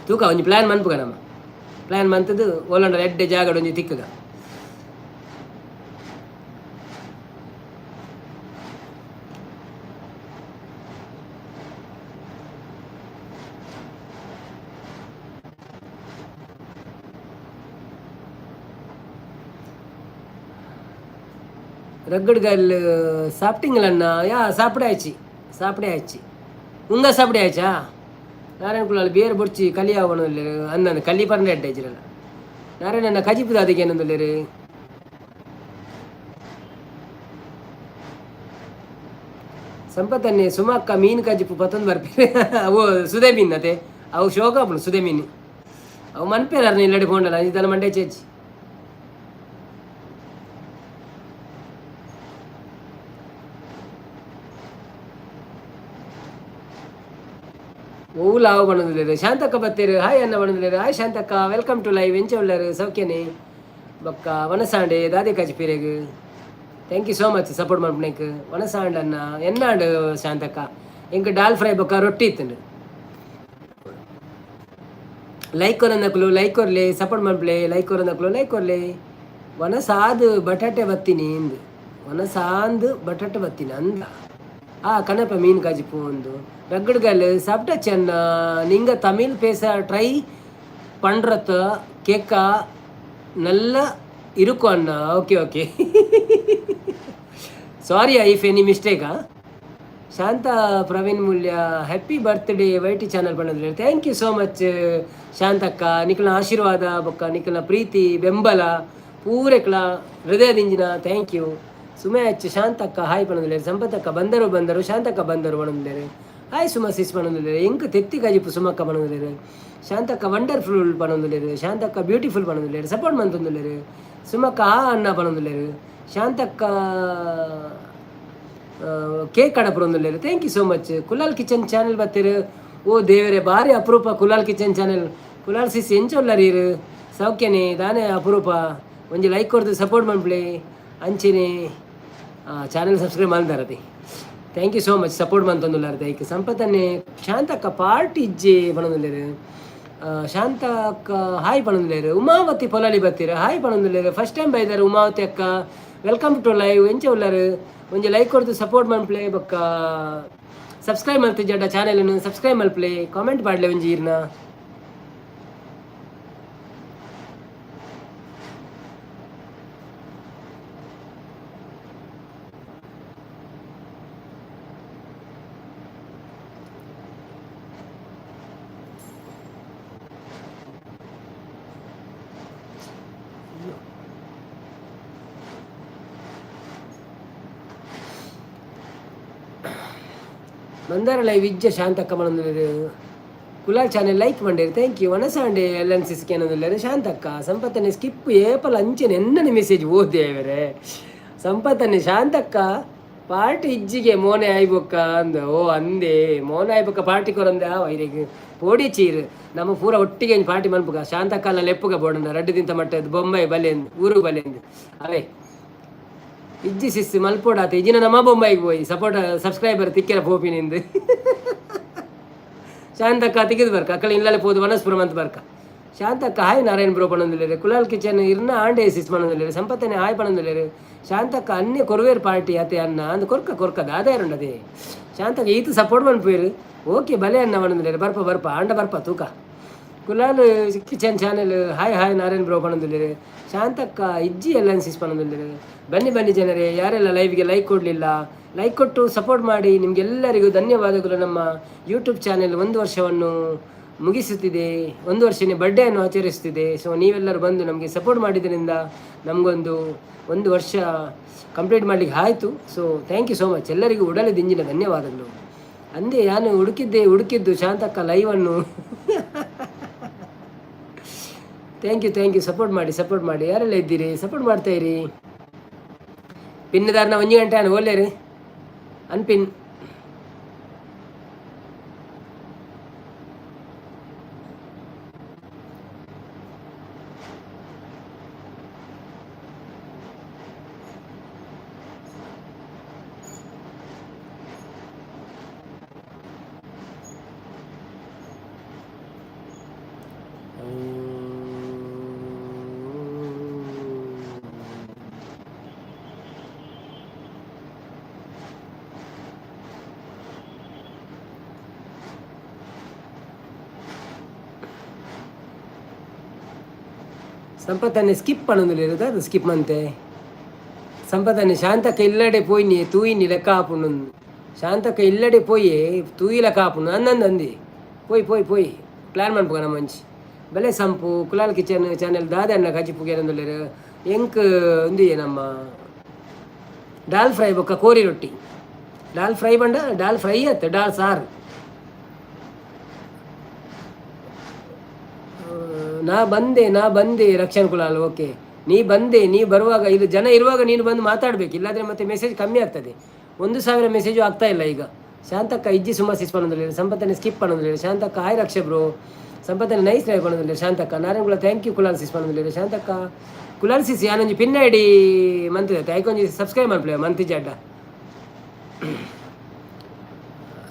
ತೂಕ. ಒಂಜಿ plan ಮನ್ಪುಗ ನಮ್ಮ. Plan ಮಂತದ್ದು ಓಲಂಡ ಎಡ್ಡೆ ಜಾಗಡ್ ಒಂಜಿ ತಿಕ್ಕುಗ. ரக்கடுகல் சாப்பிட்டீங்களா? யா, சாப்பிடாச்சு, சாப்பிடாச்சு. உங்க சாப்பிடாச்சா? Narayana beer ಬೊಡ್ಚಿ ಕಲಿ ಆವಣ ಅಂದ ಕಲ್ಲಿ ಪರಂಡ ಎಡ್ಡೆ. ನಾರಾಯಣ ಕಜಿಪುದ ಅದಕ್ಕೆ ಏನಂದುಲ್ಲೇರು? ಸಂಪತ್ತನ್ನೇ ಸುಮಕ್ಕ ಮೀನು ಕಜಿಪು ಪತ್ತೊಂದು ಬರ್ಪೇರು. ಅವು ಸುದೆ ಮೀನು ಅತೆ. ಅವು ಶೋಕ ಆಪುಂಡು ಸುದೆ ಮೀನು. ಅವು ಮನ್ಪೇರು ಅರ್ನ ಇಲ್ಲಡೆ ಫೋಂಡಲ್ಲ ಇದೆಲ್ಲ ಮಂಡೆ ಚೇಚಿ. ಓ ಲಾವು ಬಣ್ಣದಿಲ್ಲೇರು. ಶಾಂತಕ್ಕ ಬತ್ತೀರು. ಹಾಯ್ ಅನ್ನ ಬಣ್ಣದಿಲ್ಲೇರು. ಹಾಯ್ ಶಾಂತಕ್ಕ, welcome to live. ಎಂಚ ಉಳ್ಳಾರು? ಸೌಖ್ಯನೇ? ಬೊಕ್ಕ ವನಸಾಂಡೆ ದಾದೆ ಕಜಿಪೀರೆಗ್. Thank you so much support ಮಲ್ಪುನೆಕ್. ವನಸಾಂಡ್ ಅನ್ನ ಎನ್ನಾಂಡ್ ಶಾಂತಕ್ಕ? ಎಂಕ್ ಡಾಲ್ ಫ್ರೈ ಬೊಕ್ಕ ರೊಟ್ಟಿ ಇತ್ತುಂಡು. ಲೈಕ್ ಕೊರಂದಕ್ಲು ಲೈಕ್ ಕೊರ್ಲೆ, ಸಪೋರ್ಟ್ ಮಲ್ಪಲೆ. ಲೈಕ್ ಕೊರಂದಕ್ಲು ಲೈಕ್ ಕೊರ್ಲೆ. ವನಸಾದ್ ಬಟಾಟೆ ಬತ್ತೀನಿ ಇಂದು. ವನಸಾಂದು ಬಟಾಟೆ ಬತ್ತೀನಿ ಅಂದ. ಆ ಕನಪ ಮೀನು ಕಜಿಪು ಒಂದು. ரக்கடுகல் சாப்பிட்டாச்சு அண்ணா? நீங்கள் தமிழ் பேச ட்ரை பண்ணுறத கேட்க நல்லா இருக்கும் அண்ணா. Okay okay, sorry if any மிஸ்டேக்கா. Shantha Praveen Mulya happy birthday YT channel பண்ணது. Thank you so much Shantakka. ನಿಖಲ್ನ ಆಶೀರ್ವಾದ ಬೊಕ್ಕ ನಿಖಲ್ನ ಪ್ರೀತಿ ಬೆಂಬಲ ಪೂರೆಕ್ಲ ಹೃದಯದಿಂಜಿನ thank you. ಸುಮಯಚ್ ಶಾಂತಕ್ಕ ಹಾಯ್ ಪಣಂದುಲ್ಲೇರು. ಸಂಪತ್ತಕ್ಕ ಬಂದರು ಬಂದರು, ಶಾಂತಕ್ಕ ಬಂದರು ಪಣಂದುಲ್ಲೇರು. ಹಾಯ್ ಸುಮ ಸಿಸ್ ಪಣಂದುಲ್ಲೇರು. ಎಂಕ್ ತೆತ್ತಿ ಕಜಿಪು ಸುಮಕ್ಕ ಪಣಂದುಲ್ಲೇರು. Shantakka wonderful ಪಣಂದುಲ್ಲೇರು. Shantakka beautiful ಪಣಂದುಲ್ಲೇರು. Support ಮಂತೊಂದುಲ್ಲೇರು. ಸುಮಕ್ಕ ಆ ಅಣ್ಣ ಪಣಂದುಲ್ಲೇರು. Shantakka cake ಕಡಪುರೊಂದುಲ್ಲೆರ್. Thank you so much. Kulal kitchen channel ಬತ್ತೆರ್. ಓ ದೇವರೇ, ಬಾರಿ ಅಪರೂಪ ಕುಲಾಲ್ ಕಿಚನ್ ಚಾನೆಲ್. ಕುಲಾಲ್ ಸಿಸ್, ಎಂಚ ಉಲ್ಲರ್ ಈರ್? ಸೌಖ್ಯನೇ? ದಾನೆ ಅಪರೂಪ? ಒಂಜಿ ಲೈಕ್ ಕೊರ್ದು ಸಪೋರ್ಟ್ ಮನ್ಪುಲೆ. ಅಂಚೆನೆ ಚಾನೆಲ್ ಸಬ್ಸ್ಕ್ರೈಬ್ ಮಲ್ದಾರತಿ. Thank you so much, support ಮಂತೊಂದುಲ್ಲಾರ. Thank you. ಸಂಪತ್ತನ್ನೇ ಶಾಂತಕ್ಕ ಪಾರ್ಟಿ ಇಜ್ಜೆ ಪನೊಂದುಲ್ಲೆರ್. ಶಾಂತಕ್ಕ ಹಾಯ್ ಪನೊಂದುಲ್ಲೆರ್. ಉಮಾವತಿ ಪೊಲಾಲಿ ಬತ್ತೀರ, ಹಾಯ್ ಪನೊಂದುಲ್ಲೆರ್. ಫಸ್ಟ್ ಟೈಮ್ ಬೈದಾರೆ ಉಮಾವತಿ ಅಕ್ಕ. Welcome to live. ಎಂಚ ಉಲ್ಲರ್? ಒಂಜಿ ಲೈಕ್ ಕೊರ್ದು ಸಪೋರ್ಟ್ ಮನ್ಪುಲೆ. ಬೊಕ್ಕ ಸಬ್ಸ್ಕ್ರೈಬ್ ಮಲ್ತಿಜಡ ಚಾನೆಲ್ ಸಬ್ಸ್ಕ್ರೈಬ್ ಮಲ್ಪಲೆ. ಕಾಮೆಂಟ್ ಪಾಡ್ಲೆ ಒಂಜಿ ಈರ್ನ. ಮಂದಾರ ಲೈವ್ ಇಜ್ಜ ಶಾಂತಕ್ಕ ಮನೊಂದುಲ್ಲೆರ್. ಕುಲಾಲ್ ಚಾನೆಲ್ ಲೈಕ್ ಮಂಡೇರು, thank you. ವನಸಾಂಡೆ ಎಲ್ ಎನ್ ಸಿ ಕೇನೊಂದುಲ್ಲೆರ್ ಶಾಂತಕ್ಕ. ಸಂಪತ್ತನೆ ಸ್ಕಿಪ್ ಏಪಲ ಅಂಚೆನೆ ಎನ್ನನೆ ಮೆಸೇಜ್ ಓದೇವರೆ. ಸಂಪತ್ತನೆ ಶಾಂತಕ್ಕ ಪಾರ್ಟಿ ಇಜ್ಜಿಗೆ ಮೋನೆ ಆಯ್ಬೊಕ್ಕ ಅಂದ. ಓ ಅಂದೆ, ಮೋನೆ ಆಯ್ಬೊಕ್ಕ ಪಾರ್ಟಿ ಕೊರಂದೆ. ಆ ಐರೆಗ್ ಪೋಡಿ ಚೀರು ನಮ್ಮ ಪೂರ ಒಟ್ಟಿಗೆ ಒಂಜಿ ಪಾರ್ಟಿ ಮನ್ಪುಗ. ಶಾಂತಕ್ಕಲ್ಲ ಲೆಪ್ಪುಗ ಬೋಡಂದ ರಡ್ಡು ದಿನತ ಮಟ್ಟದ ಬೊಂಬೈ ಬಲೆಂದು ಊರು ಬಲೆಂದು. ಅವೇ ಇಜ್ಜಿ ಸಿಸ್ ಮಲ್ಪೋಡಾತ ಇಜ್ಜಿನ ನಮ್ಮ ಬೊಂಬೈಗೆ ಪೋಯಿ ಸಪೋರ್ಟ್ ಸಬ್ಸ್ಕ್ರೈಬರ್ ತಿಕ್ಕೆರ ಪೋಪಿನಿಂದು. ಶಾಂತಕ್ಕ ತಿಕ್ಕಿದ್ ಬರ್ಕ ಅಕ್ಕಳ ಇಲ್ಲಲೆ ಪೋದು ವನಸ್ಪುರಂ ಅಂತ ಬರ್ಕ. ಶಾಂತಕ್ಕ ಹಾಯ್ ನಾರಾಯಣ್ ಬ್ರೋ ಪಣೊಂದುಲ್ಲೆರ್. ಕುಲಾಲ್ ಕಿಚನ್ ಇರ್ನ ಆಂಡೆ ಸಿಸ್ ಪಣೊಂದುಲ್ಲೆರ್. ಸಂಪತ್ತನೆ ಹಾಯ್ ಪಣೊಂದುಲ್ಲೆರ್. ಶಾಂತಕ್ಕ ಅನ್ಯ ಕೊರ್ವೇರ್ ಪಾರ್ಟಿ ಅತೆ ಅನ್ನ ಅಂದ್ ಕೊರ್ಕ ಕೊರ್ಕ ದಾದಾಯರುಂಡದೆ. ಶಾಂತಕ್ಕ ಈತ ಸಪೋರ್ಟ್ ಮನ್ಪುವೆರ್. ಓಕೆ ಬಲೆ ಅನ್ನ ಪಣೊಂದುಲ್ಲೆರ್. ಬರ್ಪ ಬರ್ಪ ಆಂಡ ಬರ್ಪ ತೂಕ. Kulal kitchen channel hi hi Narayan bro ಪಣೊಂದುಲ್ಲೆರ್. Shantakka ಇಜ್ಜಿ ಎಲ್ಲ ಸಿಸ್ ಪಣೊಂದುಲ್ಲೆರ್. ಬನ್ನಿ ಬನ್ನಿ ಜನರೇ, ಯಾರೆಲ್ಲ ಲೈವ್ಗೆ ಲೈಕ್ ಕೊಡಲಿಲ್ಲ, ಲೈಕ್ ಕೊಟ್ಟು ಸಪೋರ್ಟ್ ಮಾಡಿ. ನಿಮಗೆಲ್ಲರಿಗೂ ಧನ್ಯವಾದಗಳು. ನಮ್ಮ ಯೂಟ್ಯೂಬ್ ಚಾನೆಲ್ ಒಂದು ವರ್ಷವನ್ನು ಮುಗಿಸುತ್ತಿದೆ, ಒಂದು ವರ್ಷನೇ ಬರ್ಡೇಯನ್ನು ಆಚರಿಸುತ್ತಿದೆ. ಸೊ ನೀವೆಲ್ಲರೂ ಬಂದು ನಮಗೆ ಸಪೋರ್ಟ್ ಮಾಡಿದ್ದರಿಂದ ನಮಗೊಂದು ಒಂದು ವರ್ಷ ಕಂಪ್ಲೀಟ್ ಮಾಡಲಿಕ್ಕೆ ಆಯಿತು. So thank you so much. ಎಲ್ಲರಿಗೂ ಉಡಲದಿಂಜಿನ ಧನ್ಯವಾದಗಳು. ಅಂದೇ ನಾನು ಹುಡುಕಿದ್ದೆ ಹುಡುಕಿದ್ದು Shantakka ಲೈವನ್ನು. Thank you, thank you. Support ಮಾಡಿ, ಸಪೋರ್ಟ್ ಮಾಡಿ. ಯಾರೆಲ್ಲ ಇದ್ದೀರಿ, ಸಪೋರ್ಟ್ ಮಾಡ್ತಾ ಇರಿ. ಪಿನ್ನುದಾರನ ಒಂಜಿ ಗಂಟೆ ಆನ್ ಓಲ್ಲೇರಿ ಅನ್ಪಿನ್. ಸಂಪತ್ತನ್ನೇ ಸ್ಕಿಪ್ ಪಣೊಂದುಲ್ಲೆರ್. ಅದು ಸ್ಕಿಪ್ ಮಂತೆ. ಸಂಪತ್ತನ್ನೇ ಶಾಂತಕ್ಕ ಇಲ್ಲಡೆ ಪೋಯಿನಿ ತೂಯಿನಿ ಲೆಕ್ಕ ಆಪುಂಡು. ಶಾಂತಕ್ಕ ಇಲ್ಲಡೆ ಪೋಯಿ ತೂಯಿ ಲೆಕ್ಕ ಆಪುಂಡು ಅಂದಂದು ಅಂದಿ. ಪೋಯ್ ಪೋಯ್ ಪೋಯ್ ಪ್ಲ್ಯಾನ್ ಮನ್ಪುಗ ನಮ್ಮ ಮಂಚಿ ಬಲೆ. ಸಂಪು ಕುಲಾಲ್ ಕಿಚನ್ ಚಾನೆಲ್ ದಾದೆ ಅಣ್ಣ ಕಜಿಪು ಕೇನೊಂದುಲ್ಲೆರ್. ಎಂಕ್ ಉಂದು ನಮ್ಮ ದಾಲ್ ಫ್ರೈ ಬೊಕ್ಕ ಕೋರಿ ರೊಟ್ಟಿ. ದಾಲ್ ಫ್ರೈ ಬಂಡ ದಾಲ್ ಫ್ರೈ ಅತ್ತೆ ದಾಲ್ ಸಾರು. ನಾ ಬಂದೆ, ನಾ ಬಂದೆ ರಕ್ಷಣ್ ಕುಲಾಲ್. ಓಕೆ, ನೀ ಬಂದೆ. ನೀ ಬರುವಾಗ ಇದು ಜನ ಇರುವಾಗ ನೀನು ಬಂದು ಮಾತಾಡಬೇಕು, ಇಲ್ಲಾಂದರೆ ಮತ್ತೆ ಮೆಸೇಜ್ ಕಮ್ಮಿ ಆಗ್ತದೆ. 1000 ಮೆಸೇಜು ಆಗ್ತಾ ಇಲ್ಲ ಈಗ. ಶಾಂತಕ್ಕ ಇಜ್ಜಿ ಸುಮ್ಮ ಸಿಸ್ ಪನ್ನೊಂದುಲ್ಲೆರ್. ಸಂಪತ್ತನೆ ಸ್ಕಿಪ್ ಪನ್ನೊಂದುಲ್ಲೆರ್. ಶಾಂತಕ್ಕ ಹಾಯ್ ರಕ್ಷೆ ಬ್ರೋ. ಸಂಪತ್ತನೆ ನೈಸ್ ಲೈವ್ ಪನ್ನೊಂದುಲ್ಲೆರ್ ಶಾಂತಕ್ಕ. Narayana thank you Kulal sis ಪನ್ನೊಂದುಲ್ಲೆರ್ ಶಾಂತಕ್ಕ. ಕುಲಾಲ್ ಸಿಸ್ ಯಾನೊಂಜಿ ಪಿನ್ ಐಡಿ ಮಂತಿದೆ, ಐಕೊಂಜಿ ಸಬ್ಸ್ಕ್ರೈಬ್ ಮಲ್ಪುಲೆ ಮಂತಿಜಡ್ಡ.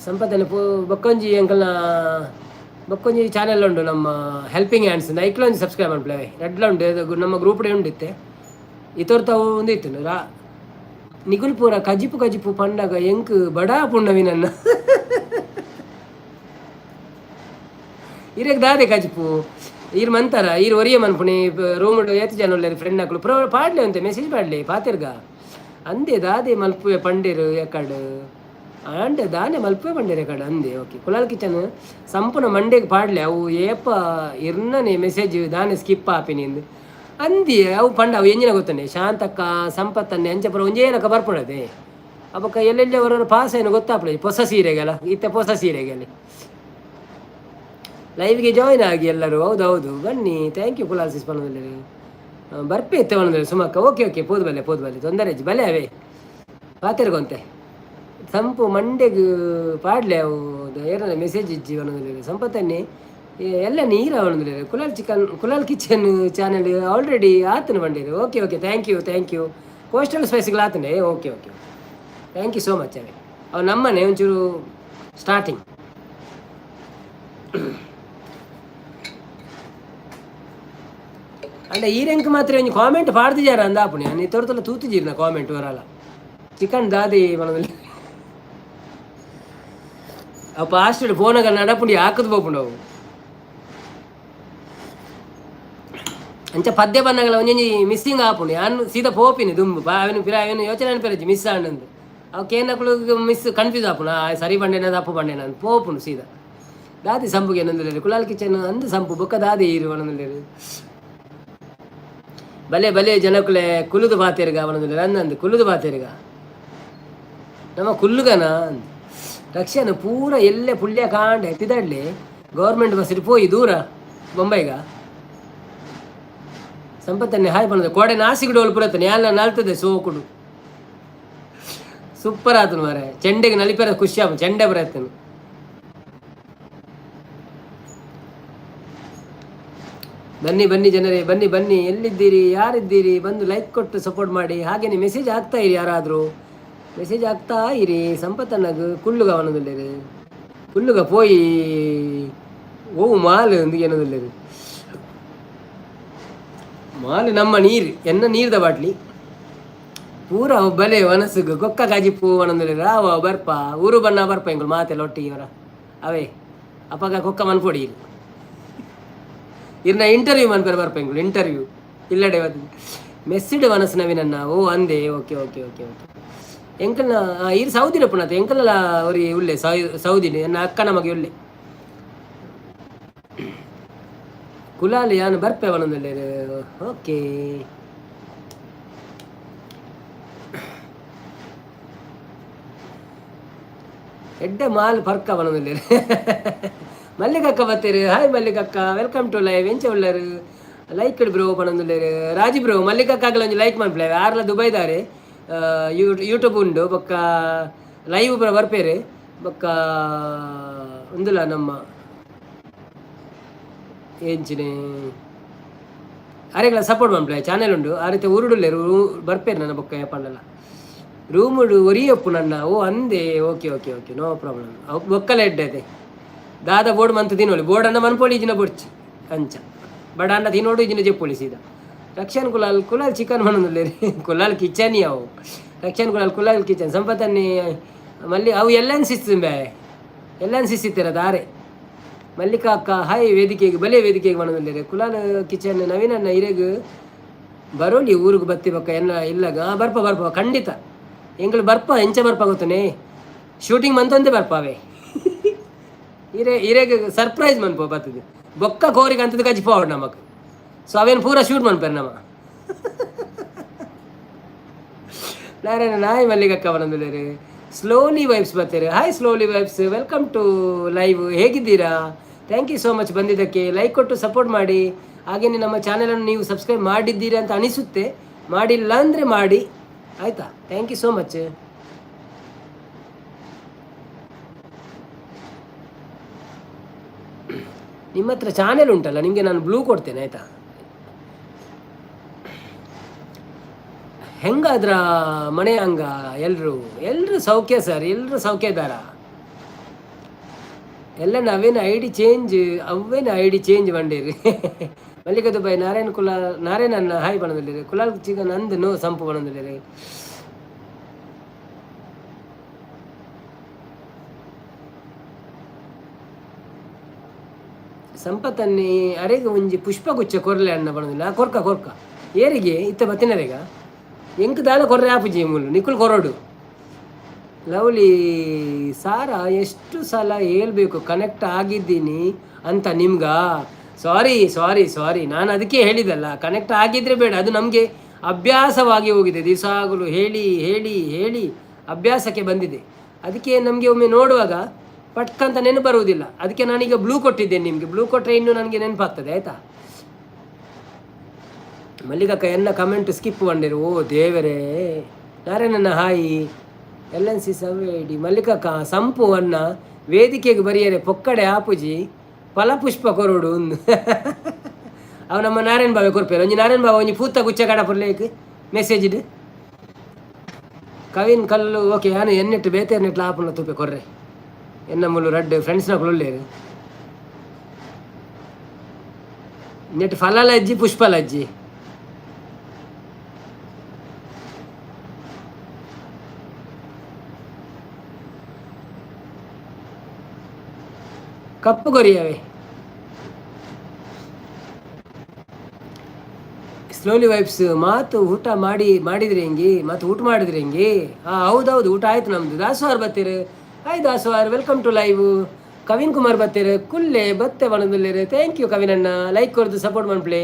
ಸಂಪತ್ತನೆ ಪೂ ಬೊಕ್ಕೊಂಜಿ ಅಂಕಲ್ನ ಬೊಕ್ಕೊಂಜಿ ಚಾನೆಲ್ ಉಂಡು ನಮ್ಮ ಹೆಲ್ಪಿಂಗ್ ಹ್ಯಾಂಡ್ಸ್, ಐಕ್ಲ ಒಂಜಿ ಸಬ್ಸ್ಕ್ರೈಬ್ ಮಲ್ಪುಲೆ. ರಡ್ಲ ಉಂಡು ನಮ್ಮ ಗ್ರೂಪ್ ಉಂಡಿತ್ತೆ ಇತೊರ್ತಾವು ಒಂದು ಇತ್ತು ರಾ. ನಿಗುಲ್ ಪೂರ ಕಜಿಪು ಕಜಿಪು ಪಂಡಗ ಎಂಕ್ ಬಡಾ ಪುಣ್ಣವಿ ನನ್ನ. ಇರೆಗ್ ದಾದೆ ಕಜಿಪು? ಈರ್ ಮಂತಾರ ಈರ್ ಒರಿಯ ಮನ್ಪುಣಿ. ರೂಮ್ ಏತ್ ಜನ ಉಲ್ಲೆರ್ ಫ್ರೆಂಡ್ ಅಕ್ಲು ಪ್ರೋ ಪಾಡ್ಲೆ ಅಂತೆ ಮೆಸೇಜ್ ಪಾಡ್ಲೆ ಪಾತೆರ್ಗ. ಅಂದೆ ದಾದೆ ಮಲ್ಪುವೆ ಪಂಡೇರು ಎಕಡ್ ಆಂಡೆ ದಾನೆ ಮಲ್ಪುವೆ ಪಂಡೇರು ಎಕಡ್ ಅಂದೆ. ಓಕೆ ಕುಲಾಲ್ ಕಿಚನ್ ಸಂಪೂರ್ಣ ಮಂಡೆಗ್ ಪಾಡ್ಲೆ. ಅವು ಏಪ ಇರ್ನನೆ ಮೆಸೇಜ್ ದಾನೆ ಸ್ಕಿಪ್ ಆಪಿನಿಂದ್ ಅಂದಿ. ಅವು ಪಂಡ ಅವು ಎಂಜಿನ ಗೊತ್ತನೆ ಶಾಂತಕ್ಕ ಸಂಪತ್ತನ್ನೆ ಅಂಚ ಪುರ ಒಂಜೇ ಲಕ ಬರ್ಪುಣದೆ. ಅಪಕ ಎಲ್ಲೆಲ್ಲಿ ಅವರವರ ಪಾಸ್ ಏನು ಗೊತ್ತಾಪುಣೆ. ಹೊಸ ಸೀರೆಗೆಲ್ಲ ಇತ್ತೆ ಹೊಸ ಸೀರೆಗೆಲ್ಲ ಲೈವ್ಗೆ ಜಾಯ್ನ್ ಆಗಿ ಎಲ್ಲರೂ. ಹೌದು ಹೌದು, ಬನ್ನಿ. Thank you Kulal sis ಪನ್ನೊಂದುಲ್ಲೆರ್. ಬರ್ಪೆ ಇತ್ತೆ ಒಂದ್ರೆ ಸುಮಕ್ಕ. ಓಕೆ ಓಕೆ, ಪೋದು ಬಲ್ಲೆ ಪೋದು ಬಲ್ಲೆ, ತೊಂದರೆ ಇಜ್ಜಿ, ಬಲೆ ಅವೇ ಪಾತೆರ್ಗೊಂತೆ ಸಂಪು ಮಂಡೆಗ್ ಪಾಡ್ಲೆ ಅವು ಏನ ಮೆಸೇಜ್ ಇಜ್ಜಿ ಒಂದೊಂದು ಸಂಪತ್ತನ್ನೇ ಎಲ್ಲ ನೀರು ಅವನೊಂದು Kulal chicken Kulal kitchen channel already ಆತನ ಬಂಡೀರು. Okay okay, thank you thank you. Coastal ಸ್ಪೈಸ್ಗಳು ಆತನೆ. Okay okay, thank you so much. ಅವೇ ಅವು ನಮ್ಮನೆ ಒಂಚೂರು ಸ್ಟಾರ್ಟಿಂಗ್. ಅಂಡ ಈ ರೆಂಕ್ ಮಾತ್ರ ಒಂಜಿ ಕಾಮೆಂಟ್ ಪಾಡ್ದಿಜಾರ ಅಂದಾಪುಣಿ ನೀ ತೋರ್ತಲ್ಲ ತೂತಿಜೀರ್ನ ಕಾಮೆಂಟ್ ವರಲ್ಲ ಚಿಕನ್ ದಾದಿ ಮನದಲ್ಲಿ ಅವು ಫಾಸ್ಟ್ ಫೋನಾಗ ನಡಪುಂಡಿ ಹಾಕದ್ ಪೋಪುಂಡು ಅವು. ಅಂಚ ಪದ್ಯ ಬನ್ನಗಲ ಒಂಜೊಂಜಿ ಮಿಸ್ಸಿಂಗ್ ಆಪುಂಡು. ಯಾನ್ ಸೀದಾ ಪೋಪಿನಿ ದುಂಬು ಅವನು ಪಿರ ಅವನು ಯೋಚನೆ ಅನ್ಪೆರಜಿ ಮಿಸ್ ಆಂಡಂದು. ಅವು ಕೇನಕುಲು ಮಿಸ್ ಕನ್ಫ್ಯೂಸ್ ಆಪುಂಡು, ಆ ಸರಿ ಬಂಡೆನ ತಪ್ಪು ಬಂಡೆನ ಅಂತ ಪೋಪುಂಡು ಸೀದಾ. ದಾದಿ ಸಂಪುಗೆ ಏನಂದ್ರೆ ಕುಲಾಲ್ ಕಿಚನ್ ಅಂದು ಸಂಪು ಬೊಕ್ಕ ದಾದಿ ಇರು ಒಣಂದುಲ್ಲೇರು. ಬಲೆ ಬಲೆ ಜನಕುಲೆ ಕುಲುದು ಬಾತೇರ್ಗ ಅವನಂದುಲ್ಲೇರು ಅಂದಂದು ಕುಲುದು ಬಾತೇರ್ಗ ನಮ್ಮ ಕುಲ್ಲುಗನ ರಕ್ಷಣ ಪೂರ ಎಲ್ಲೆ ಪುಳ್ಯ ಕಾಂಡ ಎತ್ತಿದಡ್ಲಿ ಗೌರ್ಮೆಂಟ್ ಬಸ್ ಪೋಯಿ ದೂರ ಬೊಂಬೈಗ. ಸಂಪತ್ತನ್ನೇ ಹಾಯ್ ಬಂದ ಕೋಡೆ ನಾಸಿಗೆ ಡೋಲ್ ಪುರತನೆ ಎಲ್ಲ ನಲ್ತದೆ ಸೋಕುಡು ಸೂಪರ್ ಆತನು ಮಾರೆ. ಚೆಂಡೆಗೆ ನಲಿಪೆರ ಖುಷಿ ಆಪ ಚೆಂಡೆ ಬರತ್ತನು. ಬನ್ನಿ ಬನ್ನಿ ಜನರೇ, ಬನ್ನಿ ಬನ್ನಿ, ಎಲ್ಲಿದ್ದೀರಿ, ಯಾರಿದ್ದೀರಿ, ಬಂದು ಲೈಕ್ ಕೊಟ್ಟು ಸಪೋರ್ಟ್ ಮಾಡಿ. ಹಾಗೇನೆ ಮೆಸೇಜ್ ಆಗ್ತಾ ಇರಿ, ಯಾರಾದರೂ ಮೆಸೇಜ್ ಆಗ್ತಾ ಇರಿ. ಸಂಪತ್ತನ್ನಗ ಕುಳ್ಳುಗ ಅವನದುಲ್ಲೇರು ಕುಳ್ಳುಗ ಪೋಯಿ ಓವು ಮಾಲ್ ಏನದುಲ್ಲೇರು ಮಾಲ್ ನಮ್ಮ ನೀರು ಎನ್ನ ನೀರ್ದ ಬಾಟ್ಲಿ ಪೂರ ಬಲೆ ವನಸುಗು ಗೊಕ್ಕ ಕಾಜಿಪ್ಪು ಒಣಂದುಲ್ಲೇರು. ಆವ ಬರ್ಪ ಊರು ಬಣ್ಣ ಬರ್ಪ ಎಂಕುಲು ಮಾತೆಲ್ಲ ಒಟ್ಟಿಗೆ ಅವರ ಅವೇ ಅಪಗ ಕೊಕ್ಕ ಮನ್ಪೊಡಿ ಇರು ಇರ್ನ ಇಂಟರ್ವ್ಯೂ ಮನ್ಪೆರ ಬರ್ಪ ಎಂಕುಲು ಇಂಟರ್ವ್ಯೂ ಇಲ್ಲಡೆ ಮೆಸ್ಸಿಡ್ ವನಸು ನವೀನನ್ನ ಓ ಅಂದೆ. ಓಕೆ ಓಕೆ ಓಕೆ ಓಕೆ, ಎಂಕಲ್ನ ಇರು ಸೌದಿನ ಪುನತ ಎಂಕಲ್ನ ಒರಿ ಉಲ್ಲೆ ಸೌದಿನ ಎನ್ನ ಅಕ್ಕನ ಮಗೆ ಉಲ್ಲೆ ಕುಲಾಲಿ ಯಾನು ಬರ್ಪೆ ಅವನೊಂದುಲ್ಲೇರು. ಓಕೆ ಎಡ್ಡೆ ಮಾಲ್ ಪರ್ಕ ಅವನೊಂದುಲ್ಲೇರು. ಮಲ್ಲಿಕಕ್ಕ ಬತ್ತೀರು. ಹಾಯ್ ಮಲ್ಲಿಕಕ್ಕ, welcome to live. ಎಂಚ ಉಳ್ಳರು? ಲೈಕ್ ಬ್ರೋ ಪನೊಂದುಲ್ಲೇರು. ರಾಜಿ ಬ್ರೋ ಮಲ್ಲಿಕಕ್ಕಾಗಲ ಒಂಜಿ ಲೈಕ್ ಮನ್ಪುಲೆ. ಆರ್ಲ ದುಬೈದಾರೆ ಯೂಟ್ಯೂಬ್ ಉಂಡು ಬೊಕ್ಕ ಲೈವ್ ಪೂರ ಬರ್ಪೇರು ಬೊಕ್ಕ ಉಂದುಲ ನಮ್ಮ ಎಂಚಿನೆ ಅರೆಗಳ ಸಪೋರ್ಟ್ ಮನ್ಪುಲೆ. ಚಾನೆಲ್ ಉಂಡು ಆ ರೀತಿ ಊರುಡುಲ್ಲೇರು ಬರ್ಪೇರು ನನ್ನ ಬೊಕ್ಕ ಪಂಡಲ ರೂಮುಡು ಒರಿಯಪ್ಪು ನನ್ನ ಓ ಅಂದೆ. Okay okay okay, no problem. ಅವು ಬೊಕ್ಕಲ ಎಡ್ಡೆ ಅದೇ ದಾದ ಬೋರ್ಡ್ ಮಂತ್ ತಿನ್ನೋಳಿ ಬೋರ್ಡ್ ಅನ್ನ ಮನ್ಪೊಳಿ ಇಜಿನ ಬೊಡ್ಚಿ ಅಂಚ ಬಡ ಅನ್ನ ತಿನ್ನೋಡು ಇಜಿನ ಜೆಪ್ಪೊಳಿ ಸೀದಾ. ರಕ್ಷನ್ ಕುಲಾಲ್ ಕುಲಾಲ್ ಚಿಕನ್ ಮನೊಂದುಲ್ಲೇರಿ ಕುಲಾಲ್ ಕಿಚನ್ ಅವು ರಕ್ಷನ್ ಕುಲಾಲ್ ಕುಲಾಲ್ ಕಿಚನ್ ಸಂಪತ್ತನ್ನಿ ಮಲ್ಲಿ ಅವು ಎಲ್ಲ ಸಿಸ್ತು ಬೇ ಎಲ್ಲ ಸಿಸ್ತಿತ್ತರ ದಾರೆ. ಮಲ್ಲಿಕಾ ಅಕ್ಕ ಹಾಯ್ ವೇದಿಕೆಗೆ ಬಲೆ ವೇದಿಕೆಗೆ ಮನೊಂದುಲ್ಲೇರಿ. ಕುಲಾಲ್ ಕಿಚನ್ ನವೀನನ್ನ ಇರೆಗ್ ಬರೋಲಿ ಊರಿಗೆ ಬತ್ತಿ ಬಕ್ಕ ಎನ್ನ ಇಲ್ಲಗ ಬರ್ಪ ಬರ್ಪ ಖಂಡಿತ ಎಂಗಳು ಬರ್ಪ ಎಂಚ ಬರ್ಪ ಗೊತ್ತನೆ ಶೂಟಿಂಗ್ ಮಂತೊಂದೇ ಬರ್ಪಾವೆ ಇರೆ ಇರೆಗ್ ಸರ್ಪ್ರೈಸ್ ಮನ್ಪೋ ಬರ್ತದೆ ಬೊಕ್ಕ ಕೋರಿಗೆ ಅಂತದ ಕಜ್ಜಿ ಪೋವಡ್ ನಮಕ್. ಸೊ ಅವೇನು ಪೂರ ಶೂಟ್ ಮನ್ಪೇರು ನಮ ನಾರಾಯಣ ನಾಯಿ ಮಲ್ಲಿಗಕ್ಕ ಬರಂದುಲ್ಲೇರು. ಸ್ಲೋಲಿ ವೈಬ್ಸ್ ಬರ್ತಾರೆ. Hi slowly vibes, welcome to live. ಹೇಗಿದ್ದೀರಾ? Thank you so much ಬಂದಿದ್ದಕ್ಕೆ. ಲೈಕ್ ಕೊಟ್ಟು ಸಪೋರ್ಟ್ ಮಾಡಿ. ಹಾಗೆಯೇ ನಮ್ಮ ಚಾನಲನ್ನು ನೀವು ಸಬ್ಸ್ಕ್ರೈಬ್ ಮಾಡಿದ್ದೀರಾ ಅಂತ ಅನಿಸುತ್ತೆ, ಮಾಡಿಲ್ಲ ಅಂದರೆ ಮಾಡಿ ಆಯಿತಾ. Thank you so much. ನಿಮ್ಮ ಹತ್ರ ಚಾನೆಲ್ ಉಂಟಲ್ಲ, ನಿಮಗೆ ನಾನು ಬ್ಲೂ ಕೊಡ್ತೇನೆ ಆಯಿತಾ. ಹೆಂಗಾದ್ರ ಮನೆ ಹಂಗ ಎಲ್ಲರೂ ಎಲ್ಲರೂ ಸೌಖ್ಯ ಸರ್, ಎಲ್ಲರೂ ಸೌಖ್ಯ ಇದ್ದಾರ ಎಲ್ಲ. ನಾವೇನು I D change ಅವೇನು I D change ಬಂಡೀರಿ. ಮಲ್ಲಿಕ ದುಬೈ ನಾರಾಯಣ ಕುಲಾಲ್ ನಾರಾಯಣ ಅನ್ನ ಹಾಯ್ ಬಣದಲ್ಲಿರಿ. ಕುಲಾಲ್ ಚಿಕನ್ ಅಂದ್ ನೋ ಸಂಪು ಬಣದಲ್ಲಿರಿ. ಸಂಪತ್ತನ್ನಿ ಅರೆಗೆ ಒಂಜಿ ಪುಷ್ಪಗುಚ್ಛ ಕೊರ್ಲೆ ಅನ್ನ ಬಣದಿಲ್ಲ. ಕೊರ್ಕ ಕೊರ್ಕ ಏರಿಗೆ ಇತ್ತ ಬತ್ತಿನರೇಗ ಎಂಕ್ ದಾಲ ಕೊರ್ರೆ ಆಪುಜಿ ಮೂಲು ನಿಕ್ಕುಲ್ ಕೊರೋಡು. ಲವ್ಲಿ ಸಾರ ಎಷ್ಟು ಸಲ ಹೇಳ್ಬೇಕು ಕನೆಕ್ಟ್ ಆಗಿದ್ದೀನಿ ಅಂತ ನಿಮ್ಗ? ಸಾರಿ ಸಾರಿ ಸಾರಿ, ನಾನು ಅದಕ್ಕೆ ಹೇಳಿದಲ್ಲ ಕನೆಕ್ಟ್ ಆಗಿದ್ರೆ ಬೇಡ, ಅದು ನಮಗೆ ಅಭ್ಯಾಸವಾಗಿ ಹೋಗಿದೆ. ದಿವಸಾಗಲು ಹೇಳಿ ಹೇಳಿ ಹೇಳಿ ಅಭ್ಯಾಸಕ್ಕೆ ಬಂದಿದೆ. ಅದಕ್ಕೆ ನಮಗೆ ಒಮ್ಮೆ ನೋಡುವಾಗ ಪಟ್ಕಂತ ನೆನಪು ಬರುವುದಿಲ್ಲ. ಅದಕ್ಕೆ ನಾನೀಗ ಬ್ಲೂ ಕೊಟ್ಟಿದ್ದೇನೆ ನಿಮಗೆ. ಬ್ಲೂ ಕೊಟ್ಟರೆ ಇನ್ನೂ ನನಗೆ ನೆನಪಾಗ್ತದೆ ಆಯಿತಾ. ಮಲ್ಲಿಕಕ್ಕ ಎನ್ನ ಕಮೆಂಟ್ ಸ್ಕಿಪ್ ಬಂದಿರು. ಓ ದೇವರೇ. ನಾರಾಯಣಣ್ಣ ಹಾಯ್. ಎಲ್ ಎನ್ ಸಿ ಸವೇಡಿ ಮಲ್ಲಿಕಕ್ಕ ಸಂಪು ಅನ್ನ ವೇದಿಕೆಗೆ ಬರಿಯರೆ ಪೊಕ್ಕಡೆ ಆಪುಜಿ ಫಲಪುಷ್ಪ ಕೊರಡು. ಅವು ನಮ್ಮ ನಾರಾಯಣ ಬಾಬೆ ಕೊರ್ಪೇರು. ಒಂಜಿ ನಾರಾಯಣ ಬಾಬಾ ಒಂಜಿ ಪೂತ ಗುಚ್ಚ ಕಡಪುರ್ಲೇಕ್ ಮೆಸೇಜ್ ಕವಿನ್ ಕಲ್ಲು. ಓಕೆ, ಯಾನು ಎನ್ನೆಟ್ಟು ಬೇತೆ ನೆಟ್ಲ ಆಪುನ ತೂಪೆ ಕೊರ್ರೆ. ಎನ್ನ ಮುಲು ರಡ್ಡ್ ಫ್ರೆಂಡ್ಸ್ನಕುಲು ಉಲ್ಲೇರು. ನೆಟ್ ಫಲಲಜ್ಜಿ ಪುಷ್ಪಲಜ್ಜಿ. ಕಪ್ಪು ಕೊರಿಯವೇ. ಸ್ಲೋಲಿ ವೈಬ್ಸ್ ಮಾತು ಊಟ ಮಾಡಿ ಮಾಡಿದ್ರಿ ಹೆಂಗಿ? ಮತ್ತು ಊಟ ಮಾಡಿದ್ರಿ ಹೆಂಗಿ? ಹಾಂ, ಹೌದೌದು, ಊಟ ಆಯ್ತು ನಮ್ಮದು. ದಾಸವಾರ್ ಬತ್ತೀರಿ. ಹಾಯ್ ದಾಸವಾರ್, welcome to live. Kavin Kumar ಬತ್ತೀರಿ. ಕುಲ್ಲೆ ಬತ್ತೆ ಬಣದುಲ್ಲೇರು. Thank you Kavin ಅಣ್ಣ. ಲೈಕ್ ಕೊಡ್ದು ಸಪೋರ್ಟ್ ಮಾಡ್ಪ್ಲೆ.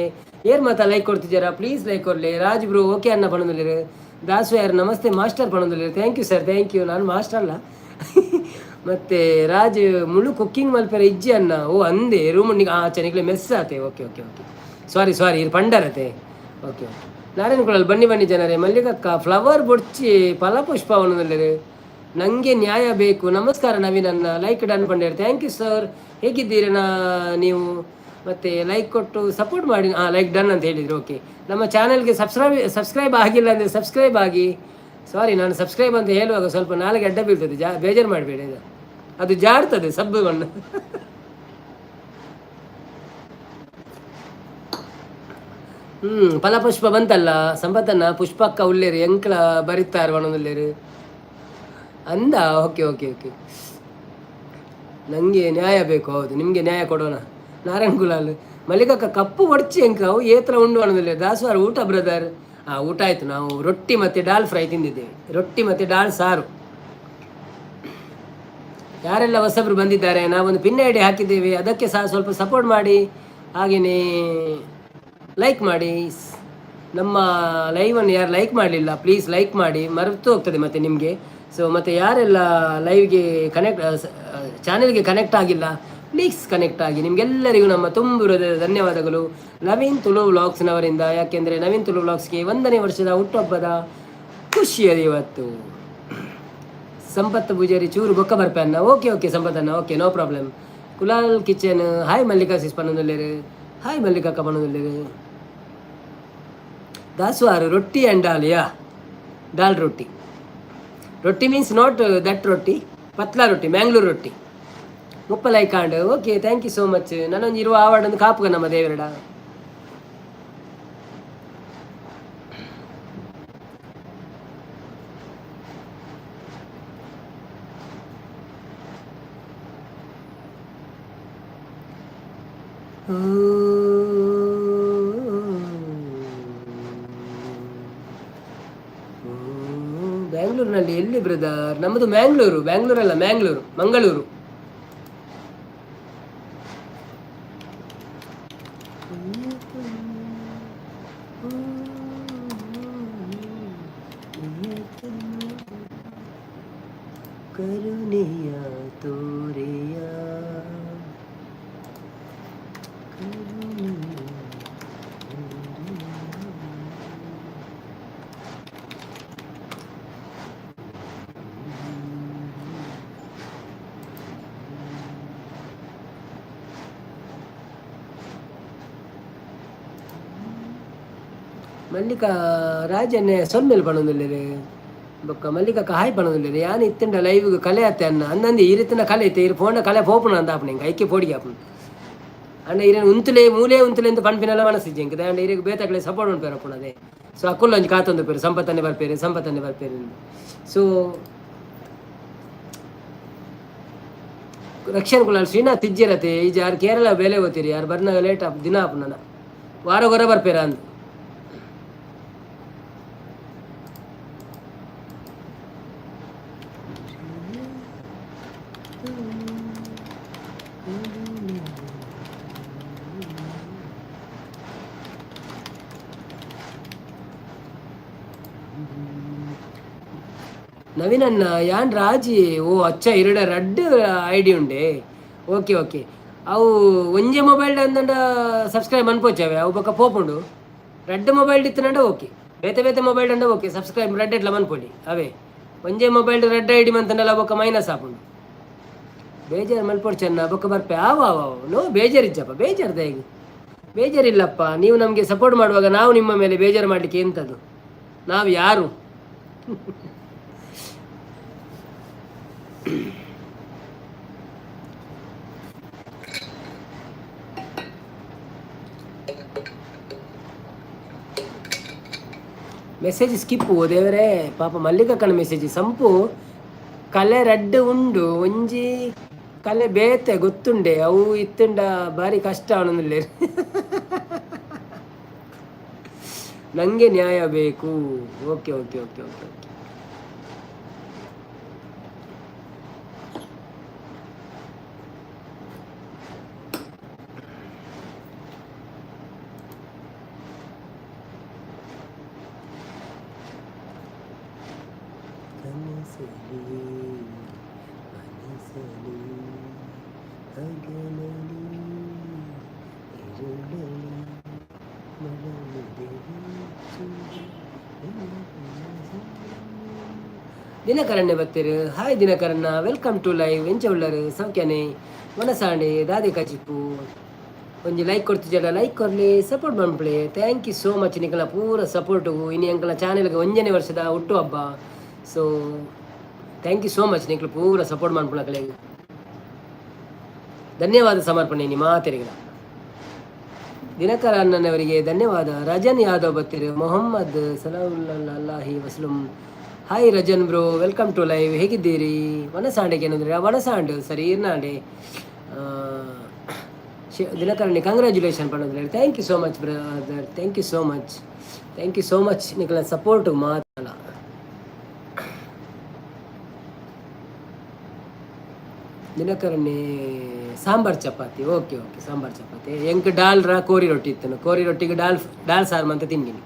ಏರ್ ಮಾತಾ ಲೈಕ್ ಕೊಡ್ತಿದ್ದೀರಾ? ಪ್ಲೀಸ್ ಲೈಕ್ ಕೊಡ್ಲಿ. ರಾಜ್ ಬ್ರೋ ಓಕೆ ಅಣ್ಣ ಬಣದುಲ್ಲೇರು. ದಾಸು ಯಾರು ನಮಸ್ತೆ ಮಾಸ್ಟರ್ ಬಣದುಲ್ಲೇರು. Thank you sir, thank you. ನಾನು ಮಾಸ್ಟರ್ ಅಲ್ಲ. ಮತ್ತೆ ರಾಜ್ ಮುಳು ಕುಕ್ಕಿಂಗ್ ಮಲ್ಪೆರ ಇಜ್ಜಿ ಅನ್ನ. ಓ ಅಂದೆ ರೂಮ್ ಆಚೆ ಮೆಸ್ ಆತೆ. Okay okay okay, sorry sorry, ಇದು ಪಂಡರತೆ. ಓಕೆ ಓಕೆ, ನಾರಾಯಣ ಕುಳಲ್ ಬನ್ನಿ ಬನ್ನಿ ಜನರೇ. ಮಲ್ಲಿಕಕ್ಕ ಫ್ಲವರ್ ಬೊಡ್ಚಿ ಫಲಪುಷ್ಪವನ್ನು. ನನಗೆ ನ್ಯಾಯ ಬೇಕು. ನಮಸ್ಕಾರ ನವೀನ್ ಅನ್ನ. ಲೈಕ್ ಡನ್ ಪಂಡೇರ್. Thank you sir. ಹೇಗಿದ್ದೀರಿ ನಾ ನೀವು? ಮತ್ತು ಲೈಕ್ ಕೊಟ್ಟು ಸಪೋರ್ಟ್ ಮಾಡಿ. ಹಾಂ, ಲೈಕ್ ಡನ್ ಅಂತ ಹೇಳಿದರು. ಓಕೆ, ನಮ್ಮ ಚಾನಲ್ಗೆ ಸಬ್ಸ್ಕ್ರೈಬ್ ಸಬ್ಸ್ಕ್ರೈಬ್ ಆಗಿಲ್ಲ ಅಂದರೆ ಸಬ್ಸ್ಕ್ರೈಬ್ ಆಗಿ. ಸಾರಿ, ನಾನು ಸಬ್ಸ್ಕ್ರೈಬ್ ಅಂತ ಹೇಳುವಾಗ ಸ್ವಲ್ಪ ನಾಲಿಗೆ ಅಡ್ಡ ಬೀಳ್ತದೆ, ಜಾ ಬೇಜಾರು ಮಾಡಬೇಡಿ. ಅದು ಅದು ಜಾರ್ತದೆ ಸಬ್ಬು ಮಣ್ಣು. ಫಲಪುಷ್ಪ ಬಂತಲ್ಲ ಸಂಪತ್ತನ್ನ. ಪುಷ್ಪಕ್ಕ ಉಲ್ಲೇರು ಎಂಕ್ಲ ಬರಿತಾರ ಉಲ್ಲೇರು ಅಂದ. ಓಕೆ ಓಕೆ ಓಕೆ, ನನಗೆ ನ್ಯಾಯ ಬೇಕು. ಹೌದು, ನಿಮಗೆ ನ್ಯಾಯ ಕೊಡೋಣ. ನಾರಾಯಣ್ ಗುಲಾಲ್ ಮಲ್ಲಿಕಕ್ಕ ಕಪ್ಪು ಒಡ್ಚಿ ಎಂಕ ಅವು ಏತ್ರ ಉಂಡು ಅನ್ನೋದಿಲ್ಲ. ದಾಸವಾರ ಊಟ ಬ್ರದರ್? ಹಾಂ, ಊಟ ಆಯಿತು. ನಾವು ರೊಟ್ಟಿ ಮತ್ತು ಡಾಲ್ ಫ್ರೈ ತಿಂದಿದ್ದೇವೆ. ರೊಟ್ಟಿ ಮತ್ತು ಡಾಲ್ ಸಾರು. ಯಾರೆಲ್ಲ ಹೊಸಬರು ಬಂದಿದ್ದಾರೆ, ನಾವೊಂದು ಪಿನ್ ಐಡಿ ಹಾಕಿದ್ದೇವೆ, ಅದಕ್ಕೆ ಸಹ ಸ್ವಲ್ಪ ಸಪೋರ್ಟ್ ಮಾಡಿ, ಹಾಗೆಯೇ ಲೈಕ್ ಮಾಡಿ. ನಮ್ಮ ಲೈವನ್ನು ಯಾರು ಲೈಕ್ ಮಾಡಲಿಲ್ಲ, ಪ್ಲೀಸ್ ಲೈಕ್ ಮಾಡಿ. ಮರೆತು ಹೋಗ್ತದೆ ಮತ್ತು ನಿಮಗೆ. ಸೊ ಮತ್ತು ಯಾರೆಲ್ಲ ಲೈವ್ಗೆ ಕನೆಕ್ಟ್, ಚಾನೆಲ್ಗೆ ಕನೆಕ್ಟ್ ಆಗಿಲ್ಲ, ಪ್ಲೀಸ್ ಕನೆಕ್ಟ್ ಆಗಿ. ನಿಮಗೆಲ್ಲರಿಗೂ ನಮ್ಮ ತುಂಬ ಹೃದಯದ ಧನ್ಯವಾದಗಳು ನವೀನ್ ತುಳು ವ್ಲಾಗ್ಸ್ನವರಿಂದ. ಯಾಕೆಂದರೆ ನವೀನ್ ತುಳು ವ್ಲಾಗ್ಸ್ಗೆ 1ನೇ ವರ್ಷದ ಹುಟ್ಟುಹಬ್ಬದ ಖುಷಿಯದು ಇವತ್ತು. ಸಂಪತ್ತು ಪೂಜಾರಿ ಚೂರು ಬೊಕ್ಕ ಬರ್ಪೆ ಅನ್ನ. ಓಕೆ ಓಕೆ ಸಂಪತ್ತನ್ನ, okay, no problem. Kulal kitchen hi. Mallika sis ಪನ್ನೊಂದುಲ್ಲೇರು. ಹಾಯ್ ಮಲ್ಲಿಕಕ್ಕ ಪನ್ನೊಂದುಲ್ಲೇರು. ದಾಸುವಾರು roti and dal. Yeah, dal roti. Roti means not that roti, ಪತ್ಲಾ ರೊಟ್ಟಿ, ಮ್ಯಾಂಗ್ಳೂರ್ ರೊಟ್ಟಿ. ಮುಪ್ಪ like and okay, thank you so much. ನಾನೊಂದು ಇರುವ ಆವಾಡೊಂದು ಕಾಪುಗ ನಮ್ಮ ದೇವರಡ. ಬ್ಯಾಂಗ್ಳೂರಿನಲ್ಲಿ ಎಲ್ಲಿ ಬ್ರದರ್? ನಮ್ಮದು ಮ್ಯಾಂಗ್ಳೂರು, ಬ್ಯಾಂಗ್ಳೂರಲ್ಲ, ಮ್ಯಾಂಗ್ಳೂರು, ಮಂಗಳೂರು. ಕರುಣೆಯ ತೋರೆಯ ಕರುಣೆಯ. ಮಲ್ಲಿಕಾ ರಾಜನ್ನೇ ಸೊಲ್ಮೆಲ್ ಪಣೊಂದುಲ್ಲೆರ್. ಬೊಕ್ಕ ಮಲ್ಲಿಕಕ್ಕ ಹಾಯ್ ಪಣೊಂದುಲ್ಲೆರ್. ಯಾನ್ ಇತ್ತಂಡ ಲೈವ್ ಕಲೆ ಅತ್ತೆ ಅನ್ನ ಅಂದಂದು ಈ ರೀತಿನ ಕಲೆ ಇತ್ತೆ. ಇರು ಫೋನ ಕಲೆ ಪೋಪುನ ಅಂದ ಆಪುನ ಎಂಕ್ ಐಕೆ ಪೋಡಿಗೆ ಆಪುಂಡು. ಅಂಡ ಇರೇನು ಉಂತುಲೆ ಮೂಲೆ ಉಂತುಲೆ ಅಂತ ಪನ್ಪಿನಲ್ಲ ಮನಸ್ಸಿಜ್ಜಿ ಎಂಕ್. ದಾಂಡ ಇರೆಗ್ ಬೇತಕ್ಲೆ ಸಪೋರ್ಟ್ ಉಂಟು ಅಪ್ಪುನ ಅದೇ. ಸೊ ಅಕುಲು ಒಂಜಿ ಕಾತೊಂದು ಪೇರು, ಸಂಪತ್ತನ್ನೇ ಬರ್ಪೇರು, ಸಂಪತ್ತನ್ನೇ ಬರ್ಪೇರು. ಸೊ ರಕ್ಷಣ್ ಕುಲಾಲ್ ಶ್ರೀನಾಥ್ ಇಜ್ಜಿರತೆ ಈ ಯಾರು ಕೇರಳ ಬೇಲೆ ಹೋಗ್ತೀರಿ. ಯಾರು ಬರ್ನಾಗ ಲೇಟ್ ಆಪ್ ದಿನ ಆಪುನ ವಾರ ಗೊರ ಬರ್ಪೇರ ಅಂದ್. ನವೀನಣ್ಣ ಯಾನ್ ರಾಜಿ. ಓ ಅಚ್ಚ, ಇರಡ ರಡ್ಡ್ ಐಡಿ ಉಂಡೆ. ಓಕೆ ಓಕೆ, ಅವು ಒಂಜೆ ಮೊಬೈಲ್ ಅಂದಂಡ ಸಬ್ಸ್ಕ್ರೈಬ್ ಅನ್ಪೋಚವೆ ಅವು ಬೊಕ್ಕ ಪೋಪುಂಡು. ರಡ್ಡ್ ಮೊಬೈಲ್ ಇತ್ತನಂಡ ಓಕೆ, ಬೇತೆ ಬೇತೆ ಮೊಬೈಲ್ ಅಂಡ ಓಕೆ, ಸಬ್ಸ್ಕ್ರೈಬ್ ರಡ್ಡ್ ಎಟ್ಲ ಮನ್ಪೊಲಿ. ಅವೇ ಒಂಜೇ ಮೊಬೈಲ್ ರಡ್ಡ್ ಐಡಿ ಮಂತಂಡಲ ಬೊಕ್ಕ ಮೈನಸ್ ಆಪುಂಡು. ಬೇಜಾರು ಮಲ್ಪೊಡು ಚೆನ್ನ ಬೊಕ್ಕ ಬರ್ಪೆ. ಆವ ಆವ, ನೋ ಬೇಜಾರಿಜ್ಜಪ್ಪ, ಬೇಜಾರ್ದ ಈಗ ಬೇಜಾರಿಲ್ಲಪ್ಪ. ನೀವು ನಮಗೆ ಸಪೋರ್ಟ್ ಮಾಡುವಾಗ ನಾವು ನಿಮ್ಮ ಮೇಲೆ ಬೇಜಾರು ಮಾಡಲಿಕ್ಕೆ ಎಂಥದ್ದು? ನಾವು ಯಾರು? ಮೆಸೇಜ್ ಸ್ಕಿಪ್ ದೇವರೇ. ಪಾಪ ಮಲ್ಲಿಕಕ್ಕನ ಮೆಸೇಜ್ ಸಂಪು ಕಲೆ ರಡ್ಡು ಉಂಡು, ಒಂಜಿ ಕಲೆ ಬೇತೆ ಗೊತ್ತುಂಡೆ, ಅವು ಇತ್ತುಂಡ ಭಾರಿ ಕಷ್ಟ ಅವನೊಂದಿಲ್ಲ. ನನಗೆ ನ್ಯಾಯ ಬೇಕು. Okay okay okay okay okay. ಕನಸಲಿ ಮನಸಲಿ ಹಗಲಲಿ ಇರುಳಲಿ ದಿನಕರಣ್ಣೆ ಬತ್ತೀರು. ಹಾಯ್ ದಿನಕರಣ್ಣ, welcome to live. ಎಂಚ ಉಳ್ಳರು? ಸೌಖ್ಯನೆ? ಮನಸಾಂಡೆ ದಾದೆ ಕಚಿಪ್ಪು? ಒಂಜಿ ಲೈಕ್ ಕೊಡ್ತಿಜಡ, ಲೈಕ್ ಕೊರ್ಲಿ, ಸಪೋರ್ಟ್ ಮನ್ಪುಲೆ. Thank you so much ನಿಕಲ ಪೂರ ಸಪೋರ್ಟು. ಇನಿ ಅಂಕಲ ಚಾನೆಲ್ಗೆ ಒಂಜನೇ ವರ್ಷದ ಹುಟ್ಟು ಹಬ್ಬ. So thank you so much ನಿಕ್ಲು ಪೂರ ಸಪೋರ್ಟ್ ಮನ್ಪುನಕಲೆಗ್ ಧನ್ಯವಾದ ಸಮರ್ಪಣೆ ನಿಮ್ಮ ಮಾತೆರಿಗಳ. ದಿನಕರ ಅಣ್ಣನವರಿಗೆ ಧನ್ಯವಾದ. Rajan Yadav ಬತ್ತೀರು. Mohammed ಸಲಾಹುಲ್ಲಾಹಿ ವಸ್ಲಂ. Hi Rajan bro, welcome to live. ಹೇಗಿದ್ದೀರಿ? ವನಸಾಂಡೆಗೆ ಏನಂದ್ರೆ ವನಸಾಂಡ್ ಸರಿ ಇರ್ನಾಂಡೆ. ದಿನಕರಣಿ congratulation ಪನ್ನೊಂದು. Thank you so much brother, thank you so much, thank you so much ನಿಕಲ support ಮಾತಲ್ಲ. ದಿನಕರಣಿ ಸಾಂಬಾರ್ ಚಪಾತಿ, ಓಕೆ ಓಕೆ, ಸಾಂಬಾರ್ ಚಪಾತಿ. ಎಂಕ್ ಡಾಲ್ ರಾ ಕೋರಿ ರೊಟ್ಟಿ ಇತ್ತನು. ಕೋರಿ ರೊಟ್ಟಿಗೆ ಡಾಲ್ ಡಾಲ್ ಸಾರು ಮಂತ ತಿಂಡಿನಿ.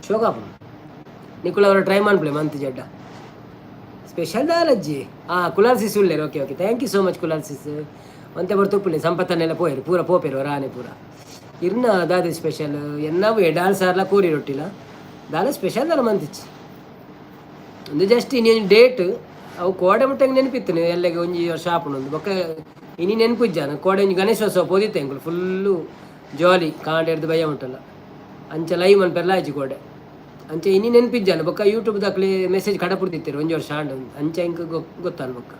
ಶೋಕಾಪುಂಡು. ನಿಕುಲು ಅವರ ಟ್ರೈ ಮನ್ಪುಲೆ ಮಂತ್ ಜಡ್ಡ ಸ್ಪೆಷಲ್ ದಾಲ್ ಅಜ್ಜಿ. ಹಾಂ, ಕುಲಾಲ್ ಸಿಸ್ ಉಲ್ಲೇರು. Okay okay, thank you so much Kulal ಸಿಸ್. ಒಂತೆ ಬರ್ತುಪ್ಪುಲೆ ಸಂಪತ್ತನ್ನೆಲ್ಲ ಪೋಯರು ಪೂರ ಪೋಪೆರು ರಾನೆ ಪೂರ. ಇರ್ನ ದಾದೆ ಸ್ಪೆಷಲ್? ಎನ್ನವು ಡಾಲ್ ಸಾರ್ಲ ಕೋರಿ ರೊಟ್ಟಿಲ ದಾಲ ಸ್ಪೆಷಲ್ ದಾಲ ಮಂತಿಚ್ಚಿ. ಒಂದು ಜಸ್ಟ್ ಇನ್ನೊಂದು ಡೇಟ್ ಅವು ಕೋಡೆ ಮುಟ್ಟಂಗೆ ನೆನಪಿತ್ತು ಎಲ್ಲಗೆ ಒಂಜಿ ವರ್ಷ ಆಪುಂಡು ಒಂದು. ಬೊಕ್ಕ ಇನಿ ನೆನಪಿಜ್ಜಾನ. ಕೋಡೆ ಒಂಜಿ ಗಣೇಶೋತ್ಸವ ಪೋದಿತ್ತೆ ಎಂಕುಲು, ಫುಲ್ಲು ಜಾಲಿ ಕಾಂಡೆ ಹಿಡ್ದು ಭಯ ಉಂಟಲ್ಲ. ಅಂಚ ಲೈವ್ ಮನ್ಪೆಲ್ಲ ಆಯ್ತು ಕೋಡೆ. ಅಂಚ ಇನಿ ನೆನಪಿಜ್ಜಾನ. ಬೊಕ್ಕ ಯೂಟ್ಯೂಬ್ ದಾಖಲೆ ಮೆಸೇಜ್ ಕಡಪುಡ್ತಿತ್ತೆರು ಒಂಜಿ ವರ್ಷ ಆಂಡ್ ಅಂಚ ಎಂಕ್ ಗೊತ್ತಾನ. ಬೊಕ್ಕ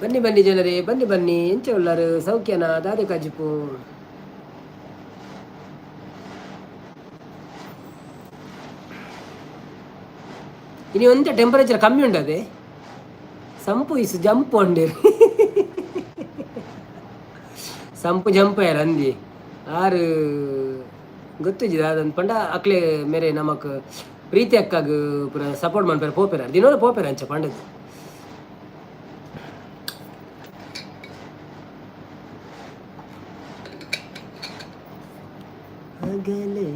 ಬನ್ನಿ ಬನ್ನಿ ಜನರೇ, ಬನ್ನಿ ಬನ್ನಿ. ಎಂಚ ಉಳ್ಳಾರು? ಸೌಖ್ಯನ? ದಾದೆ ಕಜಿಪು? ಇನಿ ಒಂತೆ ಟೆಂಪರೇಚರ್ ಕಮ್ಮಿ ಉಂಡದೆ. ಸಂಪು is jump ಉಂಡೇರಿ, ಸಂಪು ಜಂಪ್ ಯಾರ ಅಂದಿ ಆರು ಗೊತ್ತಿಜ್ಜಿ ಅದಂತ ಪಂಡ ಅಕ್ಲೆ ಮೇರೆ ನಮಕ್ ಪ್ರೀತಿ ಅಕ್ಕಾಗ ಪೂರ ಸಪೋರ್ಟ್ ಮನ್ಪೆರೆ ಪೋಪೆರ, ದಿನೋಲ ಪೋಪೆರ ಅಂಚ ಪಂಡದು. ಹಗಲಲಿ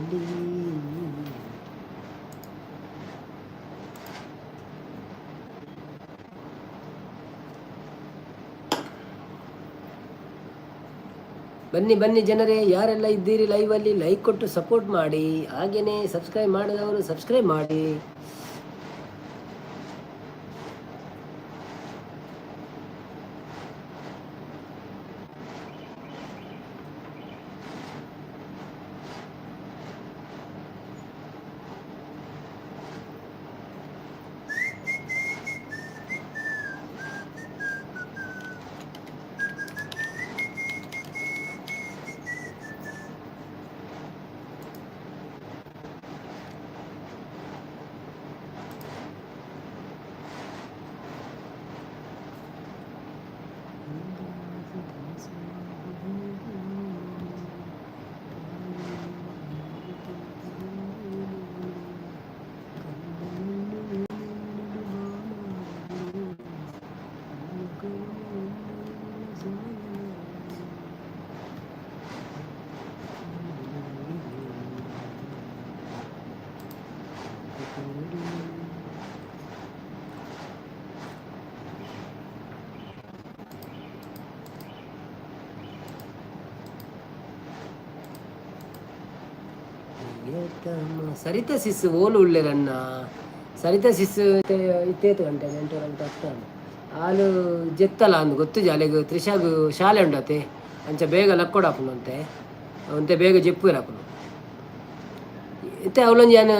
ಬನ್ನಿ ಬನ್ನಿ ಜನರೇ, ಯಾರೆಲ್ಲ ಇದ್ದೀರಿ ಲೈವಲ್ಲಿ ಲೈಕ್ ಕೊಟ್ಟು ಸಪೋರ್ಟ್ ಮಾಡಿ. ಹಾಗೆಯೇ ಸಬ್ಸ್ಕ್ರೈಬ್ ಮಾಡಿದವರು ಸಬ್ಸ್ಕ್ರೈಬ್ ಮಾಡಿ. ಸರಿತಾ ಸಿಸ್ ಓಲು ಉಳ್ಳೇರನ್ನ. ಸರಿತಾ ಸಿಸ್ ಇತ್ತೇತು ಗಂಟೆ 8 ಗಂಟೆ ಆಗ್ತಾನೆ ಹಾಲು ಜೆತ್ತಲ ಅಂದು ಗೊತ್ತು ಜಾಲೆಗ್ ತ್ರಿಷಾಗ್ ಶಾಲೆ ಉಂಡತೆ. ಅಂಚ ಬೇಗ ಲಕ್ಕೊಡಾಪುಂಡು ಅಂತೆ, ಒಂತೆ ಬೇಗ ಜೆಪ್ಪು ಇರಾಪುಂಡು. ಇತ್ತೆ ಅವಳೊಂಜಿ ಯಾನ್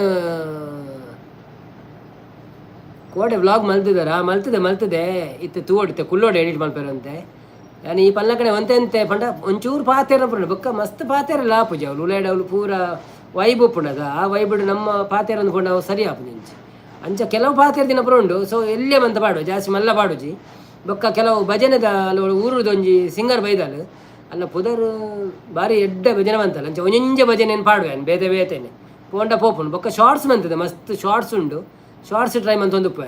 ಕೋಡೆ ವ್ಲಾಗ್ ಮಲ್ತಿದಾರ? ಮಲ್ತದೆ ಮಲ್ತದೆ. ಇತ್ತೆ ತೂವೊಡು, ಇತ್ತೆ ಕುಲ್ಲೋಡು ಎಡಿಟ್ ಮಲ್ಪೆರಂತೆ. ಯಾನ್ ಈ ಪಲ್ಲಕಡೆ ಒಂತೆ ಅಂತೆ ಪಂಡ ಒಂಚೂರು ಪಾತೆರ ಪುಂಡು, ಬೊಕ್ಕ ಮಸ್ತ್ ಪಾತೆರ ಆಪುಜಿ. ಅವಳು ಉಲೇಡ್ ಅವಳು ಪೂರ ವೈಬ್ ಉಪ್ಪುಂಡದ. ಆ ವೈಬುಡು ನಮ್ಮ ಪಾತೆರ ಅಂದ್ಕೊಂಡು ಅವು ಸರಿ ಆಪುಜಿ. ಅಂಚ ಅಂಚ ಕೆಲವು ಪಾತೆರ ದಿನ ಪೂರ ಉಂಡು. ಸೊ ಎಲ್ಲೇ ಮಂತ ಪಾಡು, ಜಾಸ್ತಿ ಮಲ್ಲ ಪಾಡುಜಿ. ಬೊಕ್ಕ ಕೆಲವು ಭಜನೆದ ಊರುದೊಂಜಿ ಸಿಂಗರ್ ಬೈದಾಲ್ ಅಲ್ಲ ಪುದರ್, ಬಾರಿ ಎಡ್ಡೆ ಭಜನೆ ಮಂತಲ್ಲ. ಅಂಚ ಒಂಜೊಂಜೆ ಭಜನೆಯನ್ನು ಪಾಡುವೆ ಬೇತೆ ಬೇತೆನೆ ಪೋಂಡ ಪೋಪುಂಡು. ಬೊಕ್ಕ ಶಾರ್ಟ್ಸ್ ಮಂತದೆ, ಮಸ್ತ್ ಶಾರ್ಟ್ಸ್ ಉಂಡು. ಶಾರ್ಟ್ಸ್ ಟ್ರೈ ಮಂತೊಂದು ಉಪ್ಪು.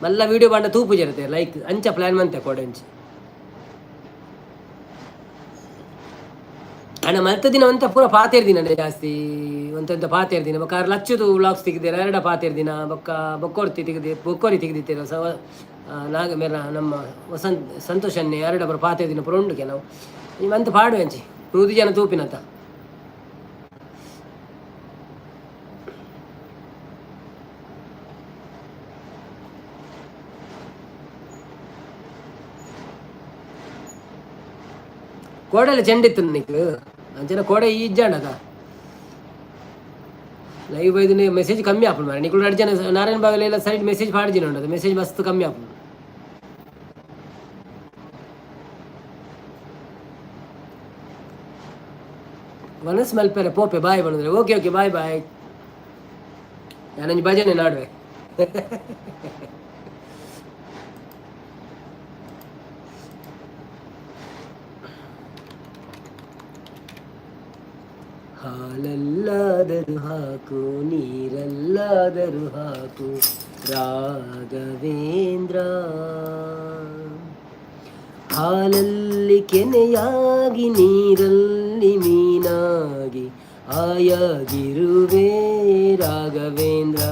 ಮಲ್ಲ ವೀಡಿಯೋ ಬಾಂಡ ತೂಪು ಜರತೆ ಲೈಕ್ ಅಂಚ ಪ್ಲಾನ್ ಮಂತೆ ಕೊಡಂಚಿ. ಅಣ್ಣ ಮಲ್ತ ದಿನ ಒಂತ ಪೂರ ಪಾತೇರ್ ದಿನ ಜಾಸ್ತಿ ಒಂತೆಂತ ಪಾತೇರ್ ದಿನ. ಬೊಕ್ಕ ಲಚ್ಚದು ವ್ಲಾಗ್ಸ್ ತೆಗೆದಿರ, ಎರಡ ಪಾತೇರ್ ದಿನ. ಬೊಕ್ಕ ಬೊಕ್ಕೊರ್ತಿ ತೆಗೆದಿ, ಬೊಕ್ಕೊರಿ ತೆಗೆದಿತ್ತೀರ. ಸವ ನಾಗ ಮೇರ ನಮ್ಮ ವಸಂತ್ ಸಂತೋಷ್ ಅನ್ನೆ ಎರಡ ಪೂರ ಪಾತೇರ್ ದಿನ ಪೂರ ಉಂಡು ಕೆಲವು. ಮಂತ ಪಾಡುವೆ ಅಂಚಿ 100 ಜನ ತೂಪಿನಂತ. ಕೋಡೆಲ್ಲ ಚೆಂಡಿತ್ತು ನಿಕ್ ಅಂಚನೆ ಕೋಡೆ ಈ ಇಜ್ಜಾಂಡದ ಲೈವ್ ಬೈದು ಮೆಸೇಜ್ ಕಮ್ಮಿ ಆಪುಂಡು ಮಾರ್ರೆ. ನಿಕುಲು ರಡ್ಡ್ ಜನ ನಾರಾಯಣ ಬಾಗಲ ಸೈಡ್ ಮೆಸೇಜ್ ಪಾಡ್ದಿನ ಉಂಡದು ಮೆಸೇಜ್ ಮಸ್ತ್ ಕಮ್ಮಿ ಆಪುಂಡು. ವನಸ್ ಮಲ್ಪೆರೆ ಪೋಪೆ, ಬಾಯ್ ಬಂದ್ರೆ. Okay okay, bye bye. ಯಾನೊಂಜಿ ಭಜನೆ ನಾಡುವೆ. ಹಾಲಲ್ಲಾದರೂ ಹಾಕು, ನೀರಲ್ಲಾದರೂ ಹಾಕು ರಾಘವೇಂದ್ರ. ಹಾಲಲ್ಲಿ ಕೆನೆಯಾಗಿ, ನೀರಲ್ಲಿ ಮೀನಾಗಿ ಆಯಾಗಿರುವೆ ರಾಘವೇಂದ್ರ.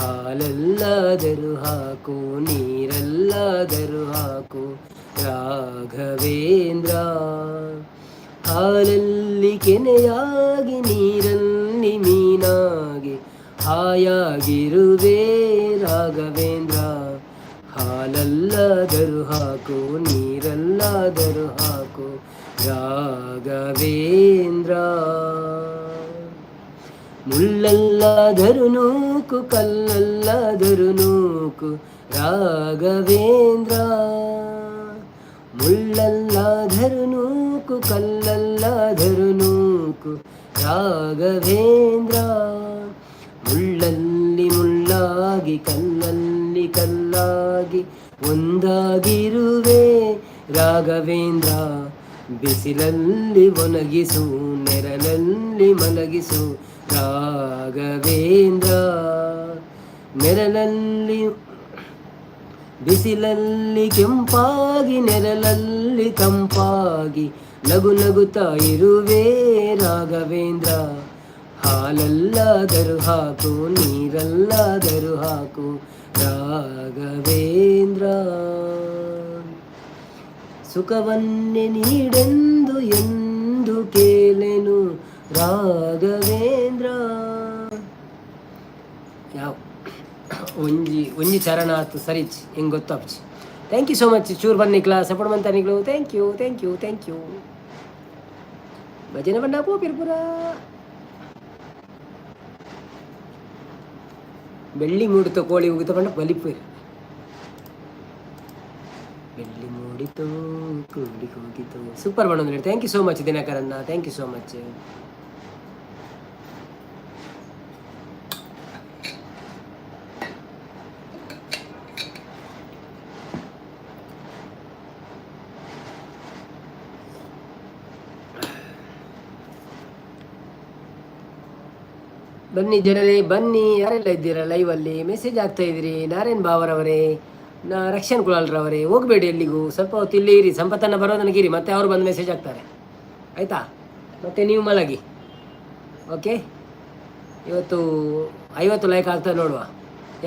ಹಾಲಲ್ಲಾದರೂ ಹಾಕು, ನೀರಲ್ಲಾದರೂ ಹಾಕು ರಾಘವೇಂದ್ರ. ಹಾಲಲ್ಲಿ ಕೆನೆಯಾಗಿ, ನೀರಲ್ಲಿ ಮೀನಾಗಿ ಹಾಯಾಗಿರುವೆ ರಾಘವೇಂದ್ರ. ಹಾಲಲ್ಲಾದರೂ ಹಾಕು, ನೀರಲ್ಲಾದರೂ ಹಾಕು ರಾಘವೇಂದ್ರ. ಮುಳ್ಳಲ್ಲಾದರೂ ನೂಕು, ಕಲ್ಲಲ್ಲಾದರೂ ನೂಕು ರಾಘವೇಂದ್ರ. ಮುಳ್ಳಲ್ಲಾದರೂ ನೂಕು, ಕಲ್ಲಲ್ಲಾದರೂ ನೂಕು ರಾಘವೇಂದ್ರ. ಮುಳ್ಳಲ್ಲಿ ಮುಳ್ಳಾಗಿ, ಕಲ್ಲಲ್ಲಿ ಕಲ್ಲಾಗಿ ಒಂದಾಗಿರುವೆ ರಾಘವೇಂದ್ರ. ಬಿಸಿಲಲ್ಲಿ ಒಣಗಿಸು, ನೆರಳಲ್ಲಿ ಮಲಗಿಸು ರಾಘವೇಂದ್ರ. ನೆರಳಲ್ಲಿ ಬಿಸಿಲಲ್ಲಿ ಕೆಂಪಾಗಿ, ನೆರಳಲ್ಲಿ ತಂಪಾಗಿ ನಗು ನಗುತ್ತಾ ಇರುವೆ ರಾಘವೇಂದ್ರ. ಹಾಲಲ್ಲಾದರೂ ಹಾಕು, ನೀರಲ್ಲಾದರೂ ಹಾಕು ರಾಘವೇಂದ್ರ. ಸುಖವನ್ನೇ ನೀಡೆಂದು ಎಂದು ಕೇಳೆನು ರಾಘವೇಂದ್ರ. ಯಾವ ಒಂಜಿ ಒಂಜಿ ಚರಣ ಆತು ಸರಿಚ್ ಹೆಂಗೆ ಗೊತ್ತಾಪ್ಚಿ. Thank you so much. ಚೂರು ಬನ್ನಿ ಕ್ಲಾಸ್ ಸಪೋರ್ಟ್ ಮಂತ ನಿಕ್ಲು. Thank you, thank you, thank you. ಭಜನೆ ಬಣ್ಣ ಪೋಪಿರ್ ಪೂರ. ಬೆಳ್ಳಿ ಮೂಡಿತ ಕೋಳಿ ಉಗಿತ ಪಂಡ ಬಲಿಪೇರು. ಬೆಳ್ಳಿ ಮೂಡಿತು ಕೋಳಿ ಕೂಗಿತು. ಸೂಪರ್ ಬಣ್ಣ. Thank you so much ದಿನಕರನ್ನ, thank you so much. ಬನ್ನಿ ಜನರೇ, ಬನ್ನಿ. ಯಾರೆಲ್ಲ ಇದ್ದೀರಾ ಲೈವಲ್ಲಿ ಮೆಸೇಜ್ ಆಗ್ತಾ ಇದ್ದೀರಿ? ನಾರಾಯಣ್ ಬಾವರವರೇ, ನಾ ರಕ್ಷಣ್ ಕುಲಾಲ್ರವರೇ, ಹೋಗಬೇಡಿ ಎಲ್ಲಿಗೂ. ಸ್ವಲ್ಪ ಹೊತ್ತು ಇಲ್ಲಿ ಇರಿ. ಸಂಪತ್ತನ್ನು ಬರೋ ಇರಿ, ಮತ್ತೆ ಅವರು ಬಂದು ಮೆಸೇಜ್ ಹಾಕ್ತಾರೆ, ಆಯಿತಾ? ಮತ್ತು ನೀವು ಮಲಗಿ. ಓಕೆ, ಇವತ್ತು 50 ಲೈಕ್ ಆಗ್ತದೆ ನೋಡುವ.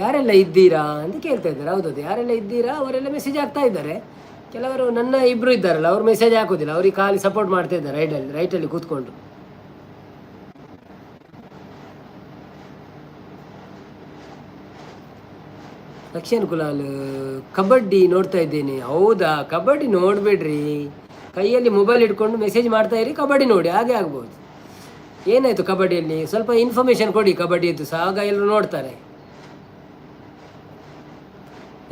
ಯಾರೆಲ್ಲ ಇದ್ದೀರಾ ಅಂತ ಕೇಳ್ತಾ ಇದ್ದಾರೆ. ಹೌದೌದು, ಯಾರೆಲ್ಲ ಇದ್ದೀರಾ ಅವರೆಲ್ಲ ಮೆಸೇಜ್ ಆಗ್ತಾ ಇದ್ದಾರೆ. ಕೆಲವರು ನನ್ನ ಇಬ್ಬರು ಇದ್ದಾರಲ್ಲ, ಅವರು ಮೆಸೇಜ್ ಹಾಕೋದಿಲ್ಲ. ಅವ್ರಿಗೆ ಖಾಲಿ ಸಪೋರ್ಟ್ ಮಾಡ್ತಾ ಇದ್ದಾರೆ ರೈಟಲ್ಲಿ ರೈಟಲ್ಲಿ ಕೂತ್ಕೊಂಡು. ಲಕ್ಷಣ್ ಕುಲಾಲ್, ಕಬಡ್ಡಿ ನೋಡ್ತಾ ಇದ್ದೇನೆ. ಹೌದಾ? ಕಬಡ್ಡಿ ನೋಡಬೇಡ್ರಿ. ಕೈಯಲ್ಲಿ ಮೊಬೈಲ್ ಇಟ್ಕೊಂಡು ಮೆಸೇಜ್ ಮಾಡ್ತಾ ಇರಿ, ಕಬಡ್ಡಿ ನೋಡಿ, ಹಾಗೆ ಆಗ್ಬೋದು. ಏನಾಯಿತು ಕಬಡ್ಡಿಯಲ್ಲಿ? ಸ್ವಲ್ಪ ಇನ್ಫಾರ್ಮೇಷನ್ ಕೊಡಿ ಕಬಡ್ಡಿಯದ್ದು ಸಹ, ಆಗ ಎಲ್ಲರೂ ನೋಡ್ತಾರೆ.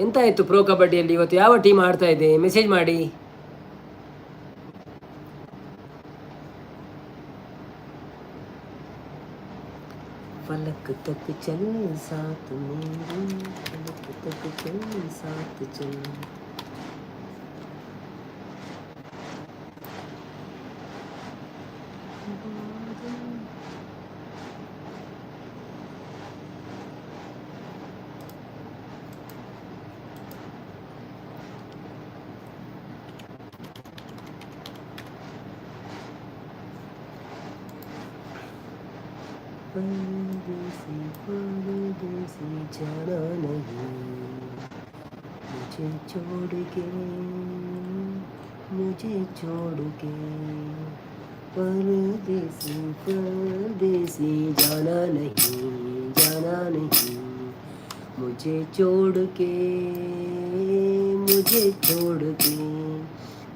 ಎಂತ ಆಯಿತು ಪ್ರೋ ಕಬಡ್ಡಿಯಲ್ಲಿ? ಇವತ್ತು ಯಾವ ಟೀಮ್ ಆಡ್ತಾ ಇದೆ? ಮೆಸೇಜ್ ಮಾಡಿ. फलक तक चल साथ मेरे, फलक तक चल साथ चल। परदेसी परदेसी जाना नहीं, मुझे छोड़ के, मुझे छोड़ के। परदेसी परदेसी जाना नहीं, जाना नहीं, मुझे छोड़ के, मुझे छोड़ के।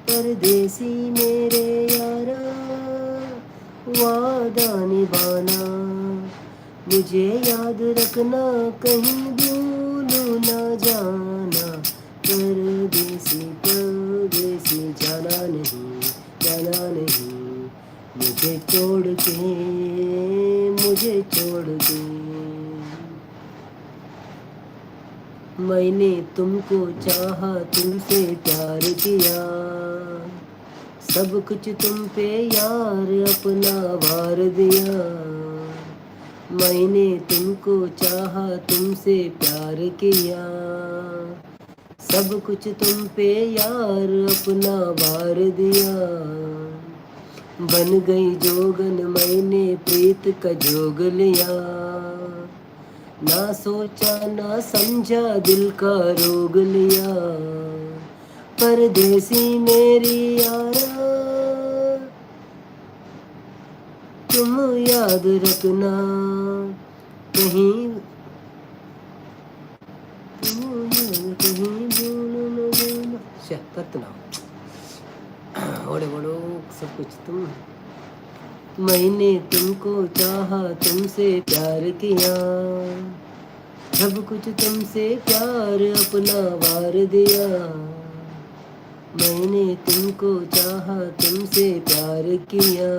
परदेसी मेरे यारा, वादा निभाना, मुझे याद रखना, कहीं भूल ना जाना। परदेसी परदेसी जाना नहीं, जाना नहीं, मुझे छोड़ के, मुझे छोड़ के। मैंने तुमको चाहा, तुमसे प्यार किया, सब कुछ तुम पे यार अपना वार दिया। मैंने तुमको चाहा, तुमसे प्यार किया, सब कुछ तुम पे यार अपना वार दिया। बन गई जोगन मैंने प्रीत का जोग लिया, ना सोचा ना समझा दिल का रोग लिया। परदेसी मेरी यारा, तुम याद रखना, कहीं तुम याद कहीं भूल न जाना। तत् ना ओड़े बोलो सब कुछ तुम। मैंने तुमको चाहा, तुमसे प्यार किया, सब कुछ तुमसे प्यार अपना वार दिया। मैंने तुमको चाहा, तुमसे प्यार किया,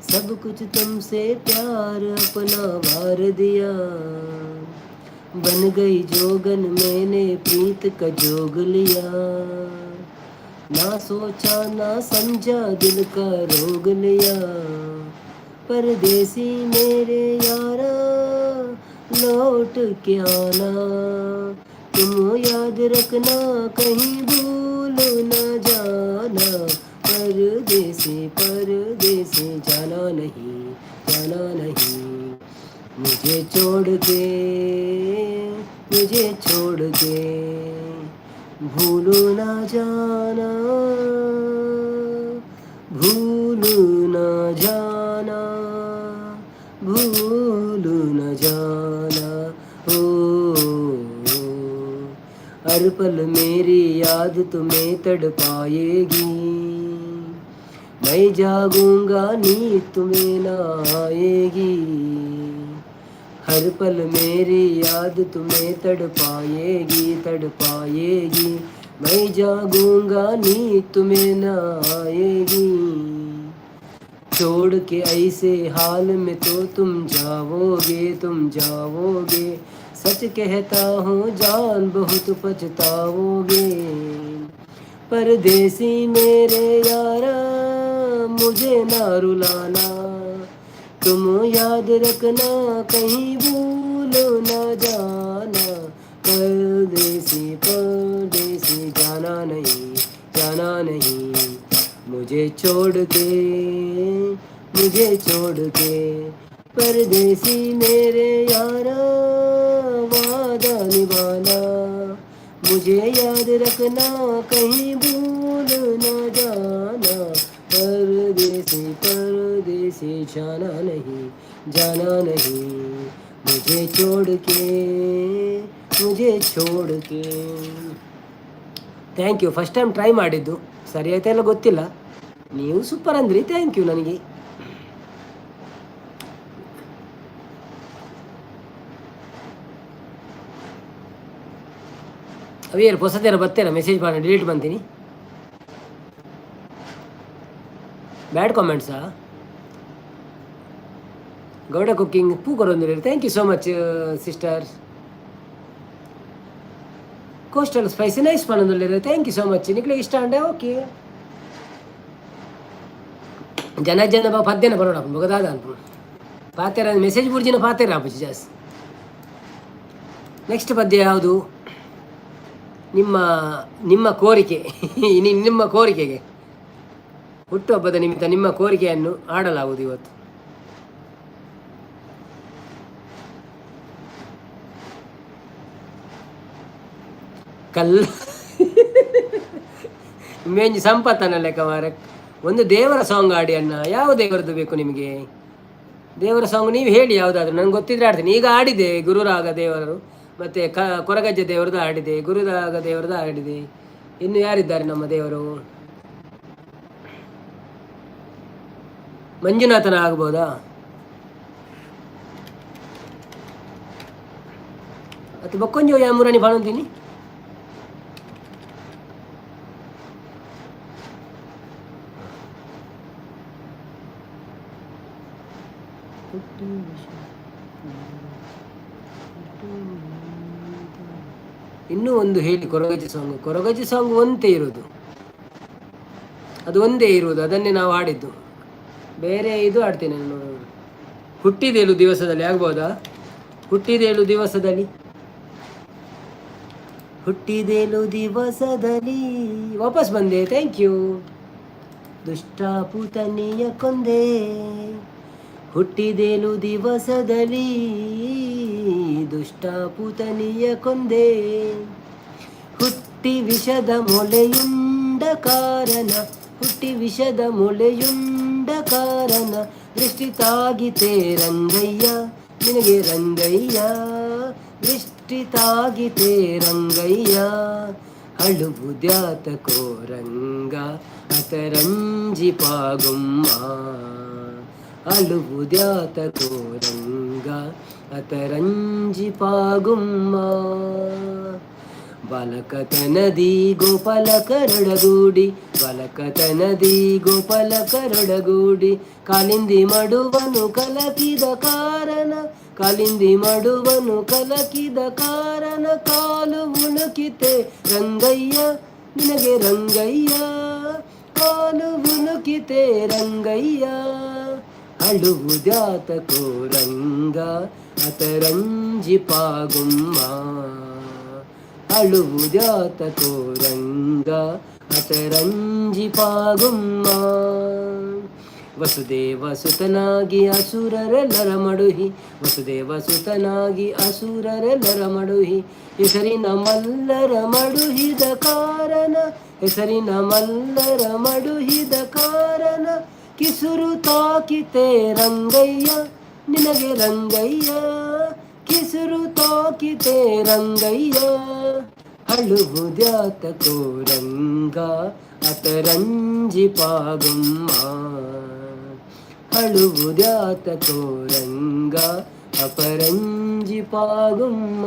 सब कुछ तुमसे प्यार अपना वार दिया। बन गई जोगन मैंने प्रीत का जोग लिया, ना सोचा ना समझा दिल का रोग लिया। परदेसी मेरे यारा, लौट के आना, तुम याद रखना, कहीं भूल न जाना। परदेसी परदेसी जाना नहीं, जाना नहीं, मुझे छोड़ के, मुझे छोड़ के। भूल ना जाना, भूल ना जाना, भूल न जाना। हो हर पल मेरी याद तुम्हें तड़पाएगी, मैं जागूंगा नींद तुम्हें ना आएगी। हर पल मेरी याद तुम्हें तड़पाएगी, तड़पाएगी, मैं जागूंगा नींद तुम्हें ना आएगी। छोड़ के ऐसे हाल में तो तुम जाओगे, तुम जाओगे, सच कहता हूँ जान बहुत पछताओगे। परदेसी मेरे यारा, मुझे ना रुलाना, तुम याद रखना, कहीं भूल ना जाना। परदेसी परदेसी जाना नहीं, जाना नहीं, मुझे छोड़ के, मुझे छोड़ के। परदेसी मेरे यारा, वादा निभाना, मुझे याद रखना, कहीं भूल ना जाना। परदेसी परदेसी जाना नहीं, जाना नहीं, मुझे छोड़ के, ಮುಜೆ ಛೋಡ್. Thank you. First time try ಮಾಡಿದ್ದು, ಸರಿ ಆಯ್ತಾ ಎಲ್ಲ ಗೊತ್ತಿಲ್ಲ. ನೀವು ಸೂಪರ್ ಅಂದ್ರಿ, thank you. ನನಗೆ ಅವೇರು ಹೊಸದೇರ ಬರ್ತೇನೆ, ಮೆಸೇಜ್ ಮಾಡಿ ಡಿಲೀಟ್ ಬಂತೀನಿ. ಬ್ಯಾಡ್ ಕಾಮೆಂಟ್ಸಾ? ಗೌಡ ಕುಕ್ಕಿಂಗ್ ಪೂ ಕೊರೊಂದು. Thank you so much sister. Coastal spicy nice ಪನ್ನೊಂದುಲ್ಲೆರ್. Thank you so much. ನಿಕ್ಲೆ ಇಷ್ಟ ಅಂಡೆ ಓಕೆ. ಜನ ಜನ ಬಾ ಪದ್ಯನ ಬರೋಣ ಬೊಗದಾದ ಅನ್ಪು ಪಾತೆರ ಮೆಸೇಜ್ ಬುರ್ಜಿನ ಪಾತೆರ ಆಪುಜಿ ಜಾಸ್ತಿ. ನೆಕ್ಸ್ಟ್ ಪದ್ಯ ಯಾವುದು? ನಿಮ್ಮ ನಿಮ್ಮ ಕೋರಿಕೆ, ನಿಮ್ಮ ಕೋರಿಕೆಗೆ, ಹುಟ್ಟುಹಬ್ಬದ ನಿಮಿತ್ತ ನಿಮ್ಮ ಕೋರಿಕೆಯನ್ನು ಆಡಲಾಗುವುದು ಇವತ್ತು. ಕಲ್ಲ ಮೇಂಜಿ ಸಂಪತ್ತನ್ನ ಲೆಕ್ಕ ಮಾರ. ಒಂದು ದೇವರ ಸಾಂಗ್ ಆಡಿ ಅಣ್ಣ. ಯಾವ ದೇವರದ್ದು ಬೇಕು ನಿಮಗೆ? ದೇವರ ಸಾಂಗ್ ನೀವು ಹೇಳಿ ಯಾವುದಾದ್ರು, ನಂಗೆ ಗೊತ್ತಿದ್ರೆ ಆಡ್ತೀನಿ. ಈಗ ಆಡಿದೆ ಗುರುರಾಗ ದೇವರು, ಮತ್ತು ಕೊರಗಜ್ಜ ದೇವರದ್ದು ಆಡಿದೆ, ಗುರುರಾಗ ದೇವರದ್ದು ಆಡಿದೆ. ಇನ್ನು ಯಾರಿದ್ದಾರೆ ನಮ್ಮ ದೇವರು? ಮಂಜುನಾಥನ ಆಗ್ಬೋದಾ? ಅಥವಾ ಬೊಕ್ಕೊಂಜಿ ಯಾಮೂರಾಣಿ ಬಾಣಂತೀನಿ. ಇನ್ನೂ ಒಂದು ಹೇಳಿ. ಕೊರಗಜ್ಜಿ ಸಾಂಗ್, ಕೊರಗಜ್ಜಿ ಸಾಂಗ್ ಒಂದೇ ಇರುವುದು, ಅದು ಒಂದೇ ಇರುವುದು, ಅದನ್ನೇ ನಾವು ಆಡಿದ್ದು. ಬೇರೆ ಇದು ಆಡ್ತೇನೆ ನಾನು. ಹುಟ್ಟಿದೇಳು ದಿವಸದಲ್ಲಿ ಆಗ್ಬೋದಾ? ಹುಟ್ಟಿದೇಳು ದಿವಸದಲ್ಲಿ, ಹುಟ್ಟಿದೇಳು ದಿವಸದಲ್ಲಿ ವಾಪಸ್ ಬಂದೆ. Thank you. ದುಷ್ಟ ಪೂತನಿಯ ಕೊಂದೆ, ಹುಟ್ಟಿದೇಳು ದಿವಸದಲ್ಲಿ ದುಷ್ಟ ಪೂತನಿಯ ಕೊಂದೆ, ಹುಟ್ಟಿ ವಿಷದ ಮೊಲೆಯುಂಡ ಕಾರಣ, ಹುಟ್ಟಿ ವಿಷದ ಮೊಲೆಯುಂಡ ಕಾರಣ, ದೃಷ್ಟಿ ತಾಗಿತೆ ರಂಗಯ್ಯ ನಿನಗೆ ರಂಗಯ್ಯ, ದೃಷ್ಟಿ ತಾಗಿತೆ ರಂಗಯ್ಯ, ಅಳುವುದ್ಯಾತಕೋ ರಂಗ ಅತರಂಜಿ ಪಾಗುಮ್ಮ, ಅಳುವುದ್ಯಾತಕೋ ರಂಗ ಅತರಂಜಿ ಪಾಗುಮ್ಮ. ಬಾಲಕತನದಿ ಗೋಪಾಲ ಕರಡಗೂಡಿ, ಬಾಲಕತನದಿ ಗೋಪಾಲ ಕರಡಗೂಡಿ, ಕಾಲಿಂದಿ ಮಡುವನು ಕಲಕಿದ ಕಾರಣ, ಕಾಲಿಂದಿ ಮಡುವನು ಕಲಕಿದ ಕಾರಣ, ಕಾಲು ಉಣುಕಿತೆ ರಂಗಯ್ಯ ನಿನಗೆ ರಂಗಯ್ಯ, ಕಾಲು ಉಣುಕಿತೆ ರಂಗಯ್ಯ, ಅಳುವುದ್ಯಾತಕೋ ರಂಗ ಅತರಂಜಿ ಪಾಗುಮ್ಮ, ಅಳುವುದ್ಯಾತಕೋ ರಂಗ ಅತರಂಜಿ ಪಾಗುಮ್ಮ. ವಸುದೇವ ಸುತನಾಗಿ ಅಸುರರೆಲ್ಲರ ಮಡುಹಿ, ವಸುದೇವ ಸುತನಾಗಿ ಅಸುರರೆಲ್ಲರ ಮಡುಹಿ, ಹೆಸರಿನ ಮಲ್ಲರ ಮಡುಹಿದ ಕಾರಣ, ಹೆಸರಿನ ಮಲ್ಲರ ಮಡುಹಿದ ಕಾರಣ, ಕಿಸುರು ತಾಕಿತೆ ರಂಗಯ್ಯ ನಿನಗೆ ರಂಗಯ್ಯ, ಕಿಸುರು ತಾಕಿತೆ ರಂಗಯ್ಯ, ಅಳುವುದ್ಯಾತಕೋ ರಂಗ ಅತರಂಜಿ ಪಾಗುಮ್ಮ, ಅಳುವುದ್ಯಾತಕೋ ರಂಗ ಅಪರಂಜಿ ಪಾಗುಮ್ಮ.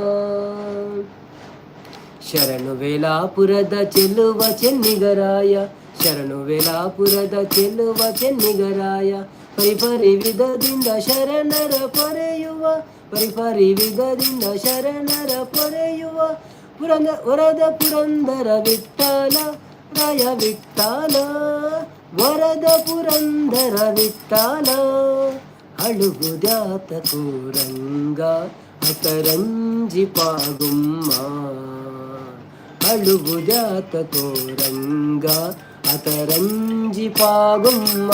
ಶರಣು ವೇಲಾಪುರದ ಚೆಲ್ಲುವ ಚೆನ್ನಿಗರಾಯ, ಶರಣು ವೇಲಾಪುರದ ಚೆಲ್ಲುವ ಚೆನ್ನಿಗರಾಯ, ಪರಿಪರಿ ವಿಧದಿಂದ ಶರಣರ ಪೊರೆಯುವ, ಪರಿಪರಿ ವಿಧದಿಂದ ಶರಣರ ಪೊರೆಯುವ, ಪುರಂದ ವರದ ಪುರಂದರ ವಿಠಲ ರಾಯ ವಿಠಲ, ವರದ ಪುರಂದರ ವಿಠಲ, ಅಳುಗುದ್ಯಾತ ಕೂರಂಗ ಅತರಂಜಿ ಪಾಗುಮ್ಮ, ಅಳುಗುದ್ಯಾತ ಕೋರಂಗ ಅತರಂಜಿ ಪಾಗುಮ್ಮ.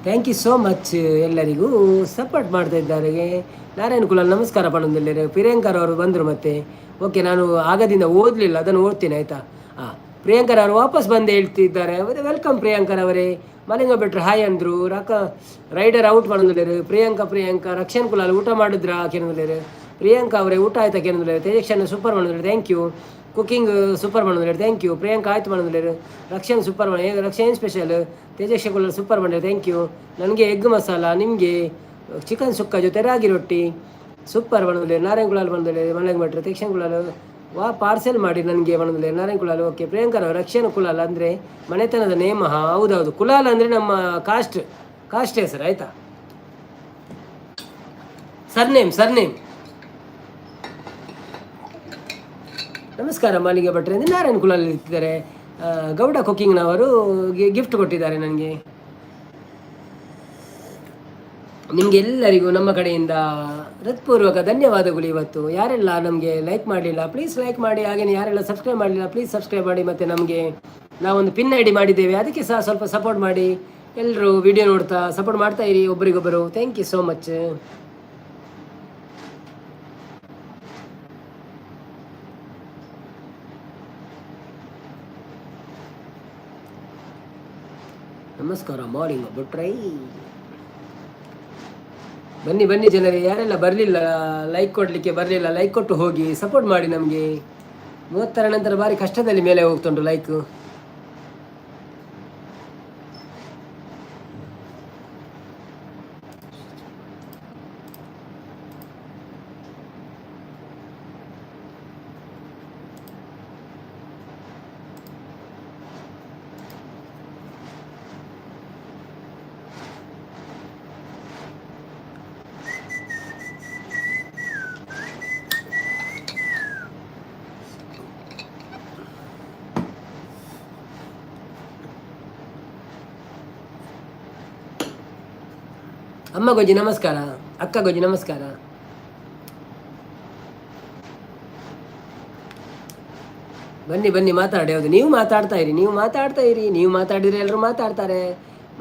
Thank you so much ಎಲ್ಲರಿಗೂ ಸಪೋರ್ಟ್ ಮಾಡ್ತಾ ಇದ್ದಾರೆ. ನಾರಾಯಣ ಕುಲಾಲ್ ನಮಸ್ಕಾರ ಪಣಂದಿಲ್ಲೇರು. ಪ್ರಿಯಾಂಕರ್ ಅವರು ಬಂದರು ಮತ್ತೆ. ಓಕೆ, ನಾನು ಆಗದಿಂದ ಓದಲಿಲ್ಲ, ಅದನ್ನು ಓದ್ತೀನಿ ಆಯಿತಾ. ಹಾಂ, ಪ್ರಿಯಾಂಕರ್ ಅವರು ವಾಪಸ್ ಬಂದು ಹೇಳ್ತಿದ್ದಾರೆ. Welcome Priyankar ಅವರೇ. ಮಲಿಂಗ ಭಟ್ರು ಹಾಯ್ ಅಂದರು. ರಾಕ ರೈಡರ್ ಔಟ್ ಮಾಡೋದಿಲ್ಲೇರು. ಪ್ರಿಯಾಂಕಾ ಪ್ರಿಯಾಂಕಾ ರಕ್ಷಣ್ ಕುಲಾಲ್ ಊಟ ಮಾಡಿದ್ರಾ ಕೇಳಿದ್ರು. ಪ್ರಿಯಾಂಕಾ ಅವರೇ ಊಟ ಆಯ್ತಾ ಕೇಳಿದ್ರು. ತೇಜಕ್ಷನ್ ಸೂಪರ್ ಮಾಡಿದ್ರು, thank you. Cooking super ಮಾಡಿದ್ರು, thank you. Priyanka ಆಯ್ತು ಮಾಡಿದ್ರು. ರಕ್ಷಣ್ ಸೂಪರ್ ಮಾಡಿ, ರಕ್ಷಣ್ ಸ್ಪೆಷಲ್. ತೇಜಕ್ಷ ಕುಲಾಲ್ ಸೂಪರ್ ಮಾಡಿದ್ರು, thank you. ನನಗೆ ಎಗ್ ಮಸಾಲ, ನಿಮಗೆ ಚಿಕನ್ ಸುಕ್ಕ ಜೊತೆ ರಾಗಿ ರೊಟ್ಟಿ ಸೂಪರ್ ಬಂದಿಲ್ಲ. ನಾರಾಯಣ ಕುಲಾಲ್ ಬಂದಿಲ್ಲ. ಮಲಂಗ್ ಭಟ್ರು ತೇಕ್ಷನ್ ಕುಲಾಲ್ ವಾ ಪಾರ್ಸೆಲ್ ಮಾಡಿ ನನಗೆ ಬಂದಿಲ್ಲ. ನಾರಾಯಣ ಕುಲಾಲ್ ಓಕೆ. ಪ್ರಿಯಾಂಕರ್ ಅವರು ರಕ್ಷಣ್ ಕುಲಾಲ್ ಅಂದರೆ ಮನೆತನದ ನೇಮ. ಹೌದೌದು, ಕುಲಾಲ್ ಅಂದರೆ ನಮ್ಮ ಕಾಸ್ಟ್ ಕಾಸ್ಟ್ ಹೆಸರು ಆಯಿತಾ. Surname surname. ನಮಸ್ಕಾರ ಮಾಲಿಂಗ ಭಟ್ರೆ ಅಂದರೆ ನಾರಾಯಣ ಕುಲಾಲ್ ಇರ್ತಿದ್ದಾರೆ. ಗೌಡ ಕುಕ್ಕಿಂಗ್ನವರು ಗಿಫ್ಟ್ ಕೊಟ್ಟಿದ್ದಾರೆ ನನಗೆ. ನಿಮಗೆಲ್ಲರಿಗೂ ನಮ್ಮ ಕಡೆಯಿಂದ ಹೃತ್ಪೂರ್ವಕ ಧನ್ಯವಾದಗಳು. ಇವತ್ತು ಯಾರೆಲ್ಲ ನಮಗೆ ಲೈಕ್ ಮಾಡಲಿಲ್ಲ, ಪ್ಲೀಸ್ ಲೈಕ್ ಮಾಡಿ. ಹಾಗೆಯೇ ಯಾರೆಲ್ಲ ಸಬ್ಸ್ಕ್ರೈಬ್ ಮಾಡಲಿಲ್ಲ, ಪ್ಲೀಸ್ ಸಬ್ಸ್ಕ್ರೈಬ್ ಮಾಡಿ. ಮತ್ತು ನಮಗೆ ನಾವೊಂದು ಪಿನ್ I D ಮಾಡಿದ್ದೇವೆ, ಅದಕ್ಕೆ ಸಹ ಸ್ವಲ್ಪ ಸಪೋರ್ಟ್ ಮಾಡಿ. ಎಲ್ಲರೂ ವಿಡಿಯೋ ನೋಡ್ತಾ ಸಪೋರ್ಟ್ ಮಾಡ್ತಾ ಇರಿ ಒಬ್ಬರಿಗೊಬ್ಬರು. Thank you so much. ನಮಸ್ಕಾರ ಮಾಲಿಂಗ ಭಟ್ರೈ. ಬನ್ನಿ ಬನ್ನಿ ಜನರೇ, ಯಾರೆಲ್ಲ ಬರಲಿಲ್ಲ, ಲೈಕ್ ಕೊಡಲಿಕ್ಕೆ ಬರಲಿಲ್ಲ, ಲೈಕ್ ಕೊಟ್ಟು ಹೋಗಿ, ಸಪೋರ್ಟ್ ಮಾಡಿ ನಮಗೆ. 30ರ ನಂತರ ಭಾರಿ ಕಷ್ಟದಲ್ಲಿ ಮೇಲೆ ಹೋಗ್ತುಂಟು ಲೈಕ್. ಅಮ್ಮ ಗೊಜ್ಜಿ ನಮಸ್ಕಾರ, ಅಕ್ಕ ಗೊಜ್ಜಿ ನಮಸ್ಕಾರ. ಬನ್ನಿ ಬನ್ನಿ ಮಾತಾಡಿ. ಹೌದು, ನೀವು ಮಾತಾಡ್ತಾ ಇರಿ, ನೀವು ಮಾತಾಡ್ತಾ ಇರಿ. ನೀವು ಮಾತಾಡಿದರೆ ಎಲ್ಲರೂ ಮಾತಾಡ್ತಾರೆ.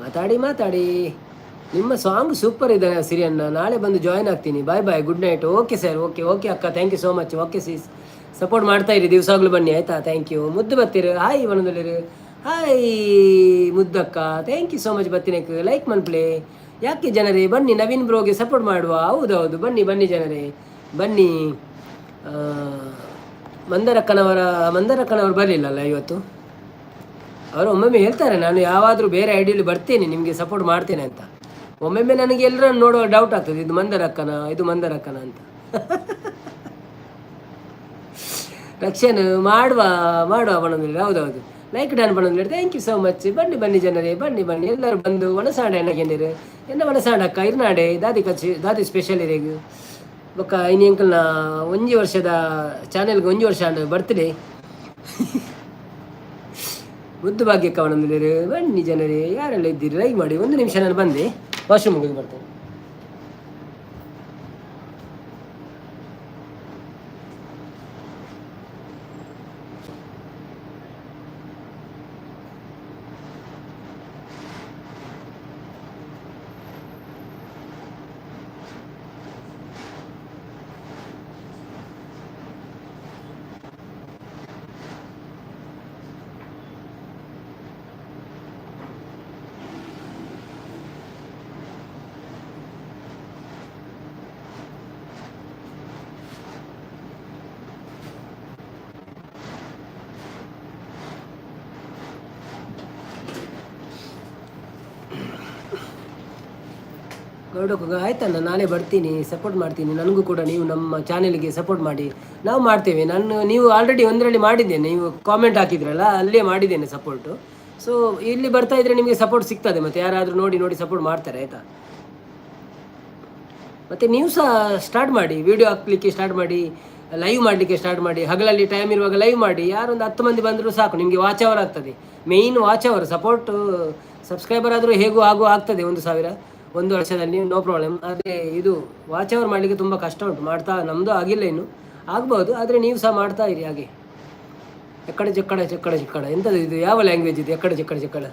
ಮಾತಾಡಿ ಮಾತಾಡಿ. ನಿಮ್ಮ ಸಾಂಗ್ ಸೂಪರ್ ಇದೆ ಸಿರಿಯನ್ನ. ನಾಳೆ ಬಂದು ಜಾಯ್ನ್ ಆಗ್ತೀನಿ. Bye bye, good night. Okay sir, okay okay ಅಕ್ಕ, thank you so much. Okay sis, support ಮಾಡ್ತಾ ಇರಿ, ದಿವಸಗಳು ಬನ್ನಿ ಆಯಿತಾ. Thank you. ಮುದ್ದು ಬತ್ತೀರಿ, ಹಾಯ್ ಬನದಲ್ಲಿರು. ಹಾಯ್ ಮುದ್ದಕ್ಕ, thank you so much. ಬತ್ತಿನಕ್ಕೆ ಲೈಕ್ ಮನ್ಪ್ಲೆ. ಯಾಕೆ ಜನರೇ, ಬನ್ನಿ ನವೀನ್ ಬ್ರೋಗೆ ಸಪೋರ್ಟ್ ಮಾಡುವ. ಹೌದೌದು, ಬನ್ನಿ ಬನ್ನಿ ಜನರೇ ಬನ್ನಿ. ಮಂದರಕ್ಕನವರು ಬರಲಿಲ್ಲಲ್ಲ ಇವತ್ತು. ಅವರು ಒಮ್ಮೊಮ್ಮೆ ಹೇಳ್ತಾರೆ, ನಾನು ಯಾವಾದರೂ ಬೇರೆ ಐಡಿಯಲ್ಲಿ ಬರ್ತೇನೆ, ನಿಮಗೆ ಸಪೋರ್ಟ್ ಮಾಡ್ತೇನೆ ಅಂತ. ಒಮ್ಮೊಮ್ಮೆ ನನಗೆ ಎಲ್ಲರನ್ನು ನೋಡುವ ಡೌಟ್ ಆಗ್ತದೆ, ಇದು ಮಂದರಕ್ಕನ, ಇದು ಮಂದರಕ್ಕನ ಅಂತ. ರಕ್ಷಣೆ ಮಾಡುವ ಮಾಡುವ ಬಣ್ಣದಲ್ಲಿ. ಹೌದೌದು, ಲೈಕ್ ಡನ್ ಬಣ್ಣದಲ್ಲಿ. Thank you so much. ಬನ್ನಿ ಬನ್ನಿ ಜನರೇ, ಬನ್ನಿ ಬನ್ನಿ ಎಲ್ಲರೂ ಬಂದು. ಒಣಸಾಡೆ ಎಣ್ಣಗೆಂದಿರು ಎನ್ನ ಒಣಸಾಡ ಅಕ್ಕ ಇರ್ನಾಡೆ ದಾದಿ ಕಚ್ಚಿ ದಾದಿ ಸ್ಪೆಷಲ್ ಇರೇಗು ಬೊಕ್ಕ ಇನಿ ಅಂಕಲ್ನ ಒಂಜಿ ವರ್ಷದ ಚಾನೆಲ್ಗೆ ಒಂಜಿ ವರ್ಷ ಅಂಡ್ ಬರ್ತ್ಡೇ. ಮುದ್ದು ಭಾಗ್ಯಕ್ಕ ಅವನಂದಿರು. ಬನ್ನಿ ಜನರೇ, ಯಾರೆಲ್ಲ ಇದ್ದೀರಿ ಲೈಕ್ ಮಾಡಿ. ಒಂದು ನಿಮಿಷ, ನಾನು ಬಂದೆ, ವಾಶ್ರೂಮ್ ಹೋಗಿ ಬರ್ತೇನೆ. ಗೌಡಕ್ಕೆ ಆಯ್ತಣ್ಣ, ನಾಳೆ ಬರ್ತೀನಿ, ಸಪೋರ್ಟ್ ಮಾಡ್ತೀನಿ. ನನಗೂ ಕೂಡ ನೀವು ನಮ್ಮ ಚಾನೆಲ್ಗೆ ಸಪೋರ್ಟ್ ಮಾಡಿ, ನಾವು ಮಾಡ್ತೇವೆ. ನಾನು ನೀವು ಆಲ್ರೆಡಿ ಒಂದರಲ್ಲಿ ಮಾಡಿದ್ದೇನೆ, ನೀವು ಕಾಮೆಂಟ್ ಹಾಕಿದ್ರಲ್ಲ, ಅಲ್ಲೇ ಮಾಡಿದ್ದೇನೆ ಸಪೋರ್ಟು. ಸೊ ಇಲ್ಲಿ ಬರ್ತಾ ಇದ್ರೆ ನಿಮಗೆ ಸಪೋರ್ಟ್ ಸಿಗ್ತದೆ. ಮತ್ತು ಯಾರಾದರೂ ನೋಡಿ ನೋಡಿ ಸಪೋರ್ಟ್ ಮಾಡ್ತಾರೆ ಆಯಿತಾ. ಮತ್ತು ನೀವು ಸಹ ಸ್ಟಾರ್ಟ್ ಮಾಡಿ, ವೀಡಿಯೋ ಹಾಕ್ಲಿಕ್ಕೆ ಸ್ಟಾರ್ಟ್ ಮಾಡಿ, ಲೈವ್ ಮಾಡಲಿಕ್ಕೆ ಸ್ಟಾರ್ಟ್ ಮಾಡಿ. ಹಗಲಲ್ಲಿ ಟೈಮ್ ಇರುವಾಗ ಲೈವ್ ಮಾಡಿ. ಯಾರೊಂದು 10 ಮಂದಿ ಬಂದರೂ ಸಾಕು, ನಿಮಗೆ ವಾಚ್ ಅವರ್ ಆಗ್ತದೆ. Main watch hour support. Subscriber ಆದರೂ ಹೇಗೂ ಆಗೋ ಆಗ್ತದೆ 1000 ಒಂದು ವರ್ಷದಲ್ಲಿ, ನೋ ಪ್ರಾಬ್ಲಮ್. ಆದರೆ ಇದು ವಾಚ್ ಅವರ್ ಮಾಡಲಿಕ್ಕೆ ತುಂಬ ಕಷ್ಟ ಉಂಟು. ಮಾಡ್ತಾ ನಮ್ಮದು ಆಗಿಲ್ಲ, ಇನ್ನು ಆಗ್ಬೋದು. ಆದರೆ ನೀವು ಸಹ ಮಾಡ್ತಾ ಇರಿ ಹಾಗೆ. ಎಕ್ಕಡ ಚಿಕ್ಕಡ ಚಿಕ್ಕಡ ಚಿಕ್ಕಡ ಎಂಥದ್ದು ಇದು? ಯಾವ ಲ್ಯಾಂಗ್ವೇಜ್ ಇದು? ಎಕ್ಕಡ ಚಿಕ್ಕಡ ಚಿಕ್ಕಡ.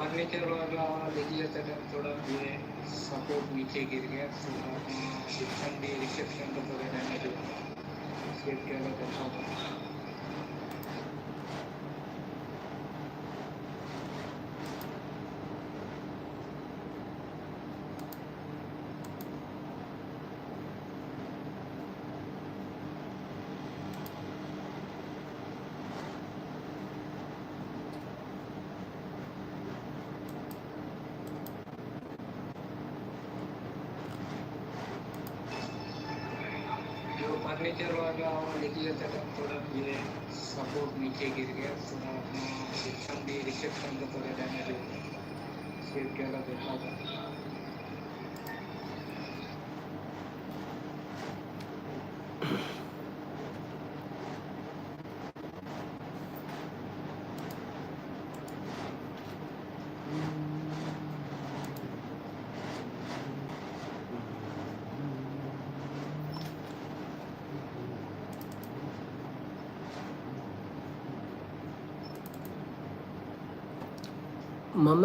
फर्नीचर वाला लिख लेते टाइम थोड़ा ये सपोर्ट नीचे गिर गया, थोड़ा अपना सिस्टम भी रिसेप्शन का थोड़ा डैमेज हो गया। सेफ्टी वाला देखा था। जो फर्नीचर वाला लिख लेते टाइम थोड़ा ये सपोर्ट नीचे गिर गया, थोड़ा अपना सिस्टम भी रिसेप्शन का थोड़ा डैमेज हो गया। सेफ्टी वाला देखा था।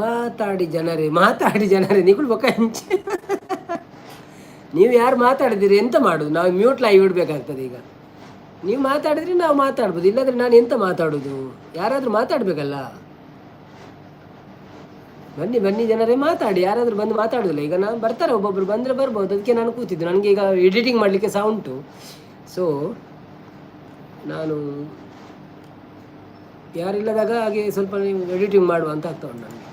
ಮಾತಾಡಿ ಜನರೇ, ಮಾತಾಡಿ ಜನರೇ, ನೀವು ಬೊಕ್ಕ ಹೆಂಚೆ ನೀವು ಯಾರು ಮಾತಾಡಿದಿರಿ ಎಂತ ಮಾಡೋದು? ನಾವು ಮ್ಯೂಟ್ ಲೈವ್ ಇಡಬೇಕಾಗ್ತದೆ ಈಗ. ನೀವು ಮಾತಾಡಿದ್ರೆ ನಾವು ಮಾತಾಡ್ಬೋದು, ಇಲ್ಲಾಂದರೆ ನಾನು ಎಂತ ಮಾತಾಡೋದು? ಯಾರಾದರೂ ಮಾತಾಡಬೇಕಲ್ಲ. ಬನ್ನಿ ಬನ್ನಿ ಜನರೇ, ಮಾತಾಡಿ. ಯಾರಾದರೂ ಬಂದು ಮಾತಾಡೋದಿಲ್ಲ ಈಗ. ನಾನು ಬರ್ತಾರೆ, ಒಬ್ಬೊಬ್ಬರು ಬಂದರೆ ಬರ್ಬೋದು. ಅದಕ್ಕೆ ನಾನು ಕೂತಿದ್ದು. ನನಗೆ ಈಗ ಎಡಿಟಿಂಗ್ ಮಾಡಲಿಕ್ಕೆ ಸಹ ಉಂಟು. ಸೊ ನಾನು ಯಾರಿಲ್ಲದಾಗ ಹಾಗೆ ಸ್ವಲ್ಪ ನೀವು ಎಡಿಟಿಂಗ್ ಮಾಡುವ ಅಂತ ಆಗ್ತಾ ಉಂಟು ನನಗೆ.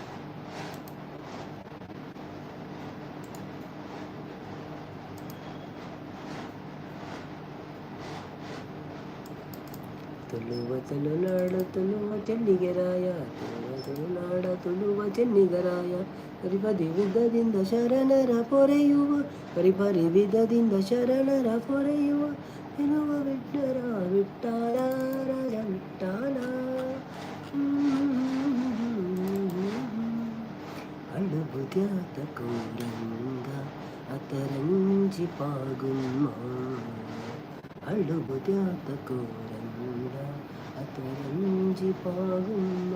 ತುಳುವ ತುಳುನಾಡ ತುಳುವ ಚೆನ್ನಿಗರಾಯ, ತುಳುವ ತುಳುನಾಡ ತುಳುವ ಚೆನ್ನಿಗರಾಯ, ಪರಿಪರಿ ವಿಧದಿಂದ ಶರಣರ ಪೊರೆಯುವ, ಪರಿಪರಿ ವಿಧದಿಂದ ಶರಣರ ಪೊರೆಯುವ ಎನ್ನುವ ವಿಠ್ಠಲ ವಿಠ್ಠಲ ರಾಜ ವಿಠ್ಠಲ. ಅಳುಬುದ್ಯಾತ ಕೌರಂಗ ಅತರಂಜಿ ಪಾಗುಮ್ಮ, ಅಳುಬುದ್ಯಾತ ಕೌರಂಗ ಅತರಂಜಿ ಪಾಗುಮ್ಮ.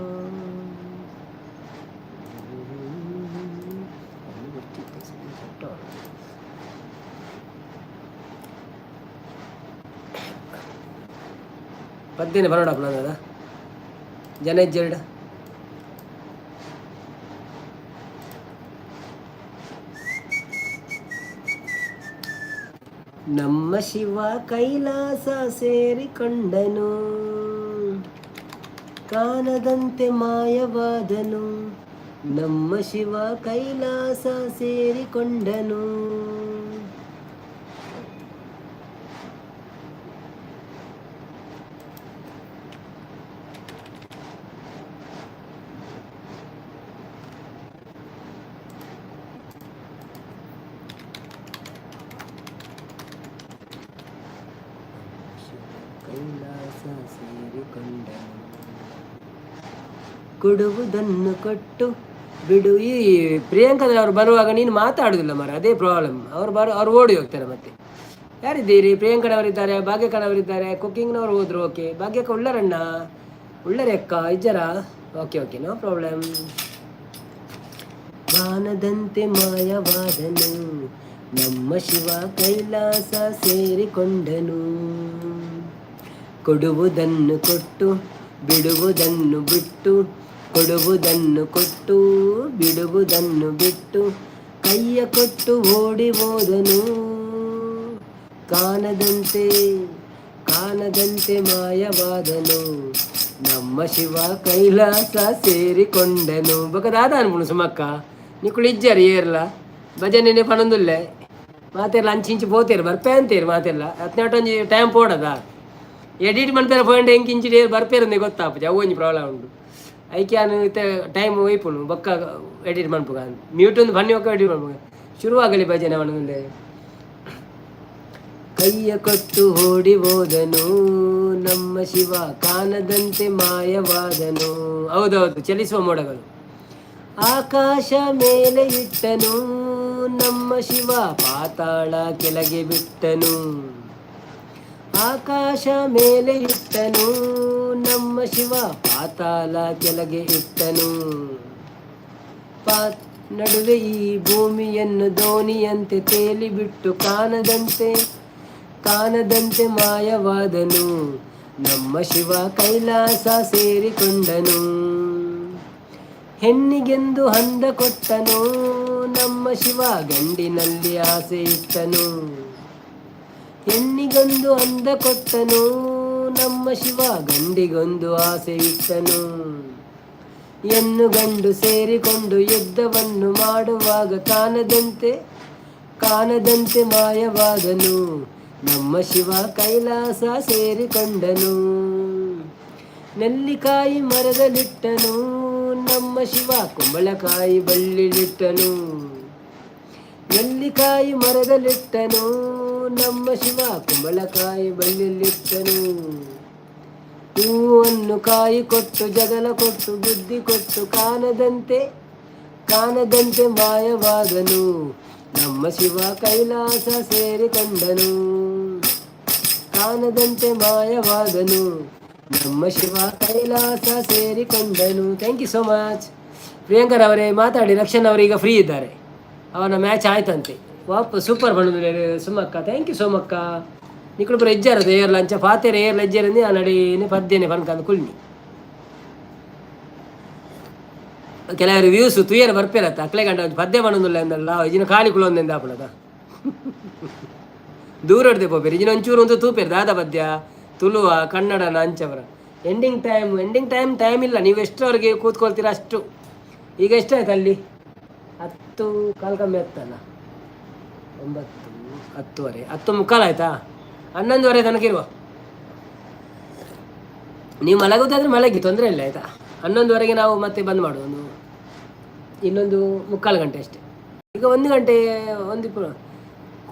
ಪದ್ದೇನೆ ಬರೋಣ ಅದ ಜನ ಇಜ್ಜೆರಡ. ನಮ್ಮ ಶಿವ ಕೈಲಾಸ ಸೇರಿಕೊಂಡನು, ಕಾಣದಂತೆ ಮಾಯವಾದನು. ನಮ್ಮ ಶಿವ ಕೈಲಾಸ ಸೇರಿಕೊಂಡನು. ಕೈಲಾಸ ಸೇರಿಕೊಂಡನು. ಕೊಡುವುದನ್ನು ಕೊಟ್ಟು ಬಿಡು. ಈ ಪ್ರಿಯಾಂಕದವ್ರು ಬರುವಾಗ ನೀನು ಮಾತಾಡುದಿಲ್ಲ ಮರ, ಅದೇ ಪ್ರಾಬ್ಲಮ್. ಅವ್ರು ಬರೋ, ಅವ್ರು ಓಡಿ ಹೋಗ್ತಾರೆ. ಮತ್ತೆ ಯಾರಿದ್ದೀರಿ? ಪ್ರಿಯಾಂಕನವರಿದ್ದಾರೆ, ಭಾಗ್ಯಕ್ಕನವರಿದ್ದಾರೆ, ಕುಕ್ಕಿಂಗ್ನವ್ರು ಹೋದ್ರು. ಓಕೆ, ಭಾಗ್ಯಕ್ಕ ಉಳ್ಳರಣ್ಣ, ಉಳ್ಳರೆ ಅಕ್ಕ ಇಜ್ಜರ? Okay okay, no problem. ಬಾನದಂತೆ ಮಾಯವಾದನು, ನಮ್ಮ ಶಿವ ಕೈಲಾಸ ಸೇರಿಕೊಂಡನು. ಕೊಡುವುದನ್ನು ಕೊಟ್ಟು ಬಿಡುವುದನ್ನು ಬಿಟ್ಟು, ಕೊಡುವುದನ್ನು ಕೊಟ್ಟು ಬಿಡುವುದನ್ನು ಬಿಟ್ಟು, ಕೈಯ ಕೊಟ್ಟು ಓಡಿ ಹೋದನು. ಕಾಣದಂತೆ ಕಾಣದಂತೆ ಮಾಯವಾದನು, ನಮ್ಮ ಶಿವ ಕೈಲಾಸ ಸೇರಿಕೊಂಡನು. ಬೊಕ ದಾದ ಅನ್ಪುಣು ಸುಮಕ್ಕ, ನಿಕುಲು ಇಜ್ಜಾರಿ ಏರ್ಲ ಭಜನೆ ಪನೊಂದುಲ್ಲೆ. ಮಾತೆರ್ಲ ಅಂಚಿ ಇಂಚಿ ಪೋತೇರು ಬರ್ಪೆ ಅಂತೇರು. ಮಾತೆರ್ಲ ಹದಿನೆಂಟೊಂಜಿ ಟೈಮ್ ಪೋಡದ ಎಡಿಟ್ ಮನ್ಪೆರ ಪೋಂಡ ಎಂಕ್ ಇಂಚಿ ಬರ್ಪೇರಂದೆ ಗೊತ್ತಾಪುಜಿ. ಅವು ಒಂಜಿ ಪ್ರಾಬ್ಲಮ್ ಉಂಡು. ಐಕೆ ಯಾನ್ ಇತ್ತೆ ಟೈಮ್ ಒಯ್ಪುನು, ಬೊಕ್ಕ ಎಡಿಟ್ ಮನ್ಪುಗ. ಮ್ಯೂಟ್ ಒಂದು ಬನ್ನಿ, ಒಕ್ಕ ಎಡಿಟ್ ಮನ್ಪುಗ. ಶುರುವಾಗಲಿ ಭಜನೆ ಪನೊಂದುಲ್ಲೆ. ಕೈಯ ಕೊಟ್ಟು ಓಡಿ ಹೋದನು, ನಮ್ಮ ಶಿವ ಕಾಣದಂತೆ ಮಾಯವಾದನು. ಹೌದೌದು, ಚಲಿಸುವ ಮೋಡಗಳು. ಆಕಾಶ ಮೇಲೆ ಇಟ್ಟನು, ನಮ್ಮ ಶಿವ ಪಾತಾಳ ಕೆಳಗೆ ಬಿಟ್ಟನು. ಆಕಾಶ ಮೇಲೆ ಇಟ್ಟನು, ನಮ್ಮ ಶಿವ ಪಾತಾಳ ಕೆಳಗೆ ಇಟ್ಟನು. ನಡುವೆ ಈ ಭೂಮಿಯನ್ನು ದೋಣಿಯಂತೆ ತೇಲಿಬಿಟ್ಟು ಕಾಣದಂತೆ ಕಾಣದಂತೆ ಮಾಯವಾದನು. ನಮ್ಮ ಶಿವ ಕೈಲಾಸ ಸೇರಿಕೊಂಡನು. ಹೆಣ್ಣಿಗೆಂದು ಹಂದ ಕೊಟ್ಟನು. ನಮ್ಮ ಶಿವ ಗಂಡಿನಲ್ಲಿ ಆಸೆ ಇಟ್ಟನು. ಹೆಣ್ಣಿಗೊಂದು ಅಂದ ಕೊಟ್ಟನು. ನಮ್ಮ ಶಿವ ಗಂಡಿಗೊಂದು ಆಸೆ ಇಟ್ಟನು. ಹೆಣ್ಣು ಗಂಡು ಸೇರಿಕೊಂಡು ಯುದ್ಧವನ್ನು ಮಾಡುವಾಗ ಕಾಣದಂತೆ ಕಾಣದಂತೆ ಮಾಯವಾದನು. ನಮ್ಮ ಶಿವ ಕೈಲಾಸ ಸೇರಿಕೊಂಡನು. ನೆಲ್ಲಿಕಾಯಿ ಮರದಲ್ಲಿಟ್ಟನು. ನಮ್ಮ ಶಿವ ಕುಂಬಳಕಾಯಿ ಬಳ್ಳಿಲಿಟ್ಟನು. ನೆಲ್ಲಿಕಾಯಿ ಮರದಲ್ಲಿಟ್ಟನು. ನಮ್ಮ ಶಿವ ಕುಂಬಳಕಾಯಿ ಬಳ್ಳಿಲಿಟ್ಟನು. ಹೂವನ್ನು ಕಾಯಿ ಕೊಟ್ಟು, ಜಗಳ ಕೊಟ್ಟು, ಬುದ್ಧಿ ಕೊಟ್ಟು ಕಾಣದಂತೆ ಕಾಣದಂತೆ ಮಾಯವಾದನು. ನಮ್ಮ ಶಿವ ಕೈಲಾಸ ಸೇರಿಕೊಂಡನು. ಕಾಣದಂತೆ ಮಾಯವಾದನು. ನಮ್ಮ Shiva Kailasa ಸೇರಿಕೊಂಡನು. Thank you so much. ಪ್ರಿಯಾಂಕರ್ ಅವರೇ, ಮಾತಾಡಿ. ರಕ್ಷಣ್ ಅವರು ಈಗ ಫ್ರೀ ಇದ್ದಾರೆ. ಅವನ ಮ್ಯಾಚ್ ಆಯ್ತಂತೆ. ವಾಪ್, ಸೂಪರ್ ಬಂದು ಸುಮ್ಮಕ್ಕ. Thank you Somakka. ನಿಕುಲು ಪೂರ ಎಜ್ಜಾರದು ಏರ್ಲ ಅಂಚ ಪಾತೆರ ಏರ್ಲ ಎಜ್ಜಾರಂದು ಆ ನಡೀನೆ ಪದ್ದೇನೆ ಪನ್ಕಂದು ಕುಳ್ಳಿ. ಕೆಲವರು ವ್ಯೂಸ್ ತುಯರ ಬರ್ಪೇರತ್ತ. ಅಕ್ಲೆ ಗಂಡ ಒಂಜಿ ಪದ್ಯ ಪನೊಂದುಲ್ಲ ಎಂದಲ್ಲ ಇಜಿನ ಖಾಲಿ ಕುಲೊಂದೆಂದ ಆಪುಣದ ದೂರ ಹಿಡ್ದೆ ಪೋಪೇರು. ಇಜಿನ ಒಂಚೂರು ಒಂದು ತೂಪೇರು ದಾದ ಪದ್ಯ ತುಳುವ ಕನ್ನಡನ ಅಂಚವರ. Ending time, ending time, time ಇಲ್ಲ. ನೀವು ಎಷ್ಟರವರೆಗೆ ಕೂತ್ಕೊಳ್ತೀರ ಅಷ್ಟು. ಈಗ ಎಷ್ಟಾಯ್ತು ಅಲ್ಲಿ? 10:15 ಕಮ್ಮಿ ಹತ್ತಲ್ಲ, 9, 10:30, 10:45 ಆಯ್ತಾ? 11:30 ತನಕ ಇರುವ. ನೀವು ಮಲಗೋದಾದ್ರೆ ಮಲಗಿ, ತೊಂದರೆ ಇಲ್ಲ, ಆಯಿತಾ? 11:30ಗೆ ನಾವು ಮತ್ತೆ ಬಂದ್ ಮಾಡುವ. ಒಂದು ಇನ್ನೊಂದು ಮುಕ್ಕಾಲು ಗಂಟೆ ಅಷ್ಟೆ. ಈಗ ಒಂದು ಗಂಟೆ ಒಂದು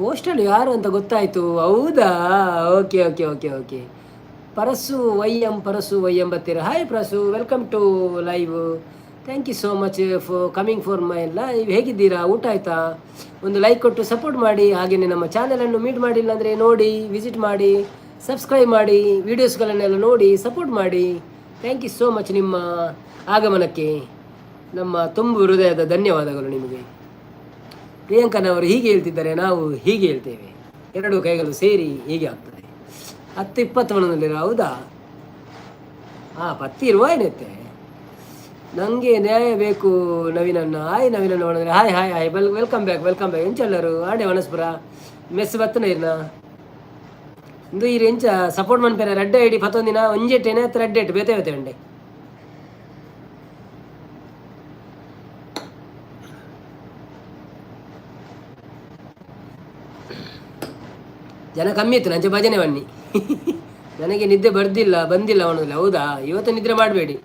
ಕೋಸ್ಟಲ್ ಯಾರು ಅಂತ ಗೊತ್ತಾಯ್ತು. ಹೌದಾ? Okay okay okay okay Parasu Y M, Parasu Y M ಬರ್ತೀರಾ? Hi Parasu, welcome to live. Thank you so much for coming for my live. ಹೇಗಿದ್ದೀರಾ? ಊಟ ಆಯಿತಾ? ಒಂದು ಲೈಕ್ ಕೊಟ್ಟು ಸಪೋರ್ಟ್ ಮಾಡಿ. ಹಾಗೆಯೇ ನಮ್ಮ ಚಾನಲನ್ನು ಮೀಟ್ ಮಾಡಿಲ್ಲ ಅಂದರೆ ನೋಡಿ, ವಿಸಿಟ್ ಮಾಡಿ, ಸಬ್ಸ್ಕ್ರೈಬ್ ಮಾಡಿ, ವೀಡಿಯೋಸ್ಗಳನ್ನೆಲ್ಲ ನೋಡಿ ಸಪೋರ್ಟ್ ಮಾಡಿ. Thank you so much. ನಿಮ್ಮ ಆಗಮನಕ್ಕೆ ನಮ್ಮ ತುಂಬು ಹೃದಯದ ಧನ್ಯವಾದಗಳು ನಿಮಗೆ. ಪ್ರಿಯಾಂಕನವರು ಹೀಗೆ ಹೇಳ್ತಿದ್ದಾರೆ, ನಾವು ಹೀಗೆ ಹೇಳ್ತೇವೆ. ಎರಡು ಕೈಗಳು ಸೇರಿ ಹೀಗೆ ಆಗ್ತದೆ. 10:20 ಮನದಲ್ಲಿ. ಹೌದಾ? ಹಾಂ, ಪತ್ತಿ ಇರುವ ಏನೈತೆ. ನನಗೆ ನ್ಯಾಯ ಬೇಕು ನವೀನನ್ನ. ಹಾಯ್ ನವೀನನ್ನ ಮಾಡಿದ್ರೆ. Hi hi hi, welcome back, welcome back. ಎಂಚಲ್ಲರು ಆಡೆ ವನಸ್ಪುರ ಮೆಸ್ ಬತ್ತನ ಇರ್ನ ಇಂದು ಈರ್ ಎಂಚ ಸಪೋರ್ಟ್ ಮನ್ಪೇರ? ರಡ್ಡೆ ಐಡಿ ಪತ್ತೊಂದಿನ ಒಂಜೆಟ್ಟೇನೆ ಅತ್ತ ರಡ್ಡೆ ಇಟ್ಟು ಬೇತೆ ಬೇತೆ ಉಂಡೆ. ಜನ ಕಮ್ಮಿ ಇತ್ತು ನಂಚೆ ಭಜನೆ ಬನ್ನಿ. ನನಗೆ ನಿದ್ದೆ ಬರ್ದಿಲ್ಲ, ಬಂದಿಲ್ಲ ಅವನಿಲ್ಲ. ಹೌದಾ? ಇವತ್ತು ನಿದ್ರೆ ಮಾಡಬೇಡಿ.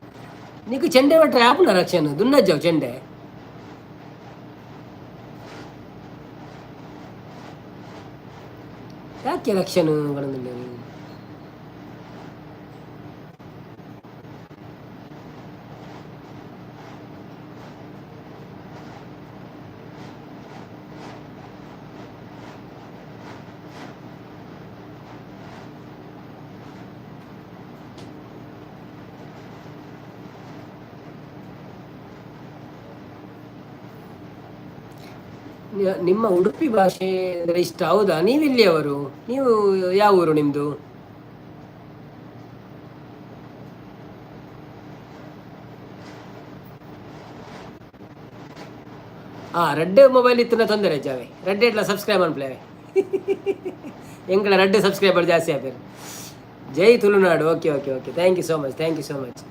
ನೀಕು ಚೆಂಡೆ ಬಿಟ್ರೆ ಆಪುನ ರಕ್ಷಣೆ ದುನ್ನಜ್ಜವು ಚೆಂಡೆ. ಯಾಕೆ ರಕ್ಷಣೆ ಬರೋದಿಲ್ಲ? ನಿಮ್ಮ ಉಡುಪಿ ಭಾಷೆ ಅಂದರೆ ಇಷ್ಟ. ಹೌದಾ? ನೀವೆಲ್ಲಿಯವರು? ನೀವು ಯಾವ ಊರು ನಿಮ್ಮದು? ಹಾಂ, ರಡ್ಡೆ ಮೊಬೈಲ್ ಇತ್ತು ತೊಂದರೆ ಜಾವೆ. ರಡ್ಡೆ ಇಟ್ಲ ಸಬ್ಸ್ಕ್ರೈಬ್ ಅನ್ಪ್ಲೇವೆ. ಎಂಕಲ ರಡ್ಡೆ ಸಬ್ಸ್ಕ್ರೈಬರ್ ಜಾಸ್ತಿ ಆಪೇರು. ಜೈ Tulunadu. Okay okay okay, thank you so much, thank you so much.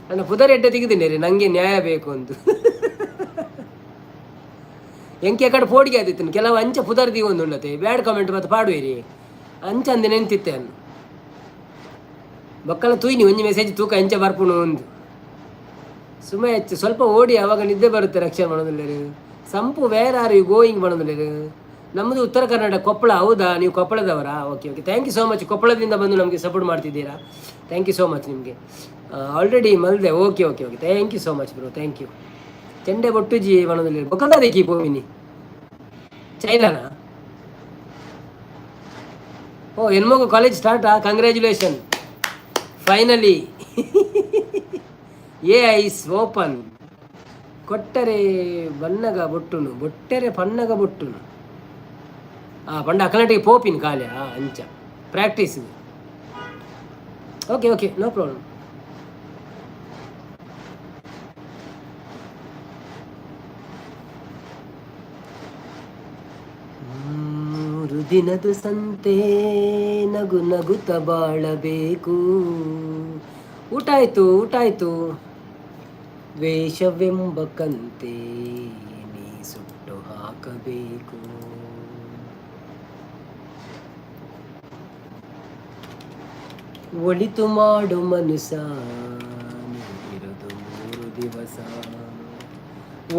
ನನ್ನ ಪುದರ್ ಎಡ್ಡೆ ತೆಗೆದಿನಿ ರೀ. ನನಗೆ ನ್ಯಾಯ ಬೇಕು ಅಂತ ಎಂಕೆ ಕಡೆ ಪೋಡಿಗೆ ಆದಿತ್ತು. ಕೆಲವು ಅಂಚ ಪುದರ್ ಒಂದು ಉಳ್ಳತೆ ಬ್ಯಾಡ್ ಕಾಮೆಂಟ್ ಮತ್ತೆ ಪಾಡುವಿರಿ. ಅಂಚ ಅಂದೆ ನೆಂತಿತ್ತೆ ಅನ್ನು ಬಕ್ಕಲ ತೂಯ್ನಿ ಒಂಜಿ ಮೆಸೇಜ್ ತೂಕ ಎಂಚ ಬರ್ಪುಣು ಒಂದು ಸುಮ್ಮ ಹೆಚ್ಚು ಸ್ವಲ್ಪ ಓಡಿ, ಆವಾಗ ನಿದ್ದೆ ಬರುತ್ತೆ. ರಕ್ಷಣೆ ಮಾಡೋದಿಲ್ಲ. ಸಂಪು, where are you going ಮಾಡೋದಿಲ್ಲ. ನಮ್ಮದು ಉತ್ತರ ಕನ್ನಡ, ಕೊಪ್ಪಳ. ಹೌದಾ? ನೀವು ಕೊಪ್ಪಳದವರಾ? Okay okay, thank you so much. ಕೊಪ್ಪಳದಿಂದ ಬಂದು ನಮಗೆ ಸಪೋರ್ಟ್ ಮಾಡ್ತಿದ್ದೀರಾ. Thank you so much ನಿಮಗೆ. Already ಮಲ್ದೆ. Okay okay okay, thank you so much bro, thank you. ಚೆಂಡೆ ಬೊಟ್ಟುಜಿ ಮನದಲ್ಲಿ ಬೊಕ್ಕದ ದೇಕಿ ಪೋವಿನಿ ಚೈನಾನ. ಓ, ಹೆಣ್ಮಗು college ಸ್ಟಾರ್ಟಾ? Congratulation. Finally A ice open. ಕೊಟ್ಟರೆ ಬನ್ನಗ ಬೊಟ್ಟುನು, ಬೊಟ್ಟರೆ ಪನ್ನಗ ಬೊಟ್ಟುನು. ಆ ಪಂಡ ಅಕಲಟಿಗೆ ಪೋಪಿನ ಕಾಲೆ ಆ ಅಂಚ practice. Okay okay, no problem. 3 ದಿನದ ಸಂತೆ ನಗು ನಗುತ್ತ ಬಾಳಬೇಕು. ಊಟ ಆಯ್ತು, ಊಟ ಆಯ್ತು. ದ್ವೇಷವೆಂಬ ಕಂತೆ ನೀ ಸುಟ್ಟು ಹಾಕಬೇಕು. ಒಳಿತು ಮಾಡು ಮನುಷ್ಯ, ಇರೋದು 3 ದಿವಸ.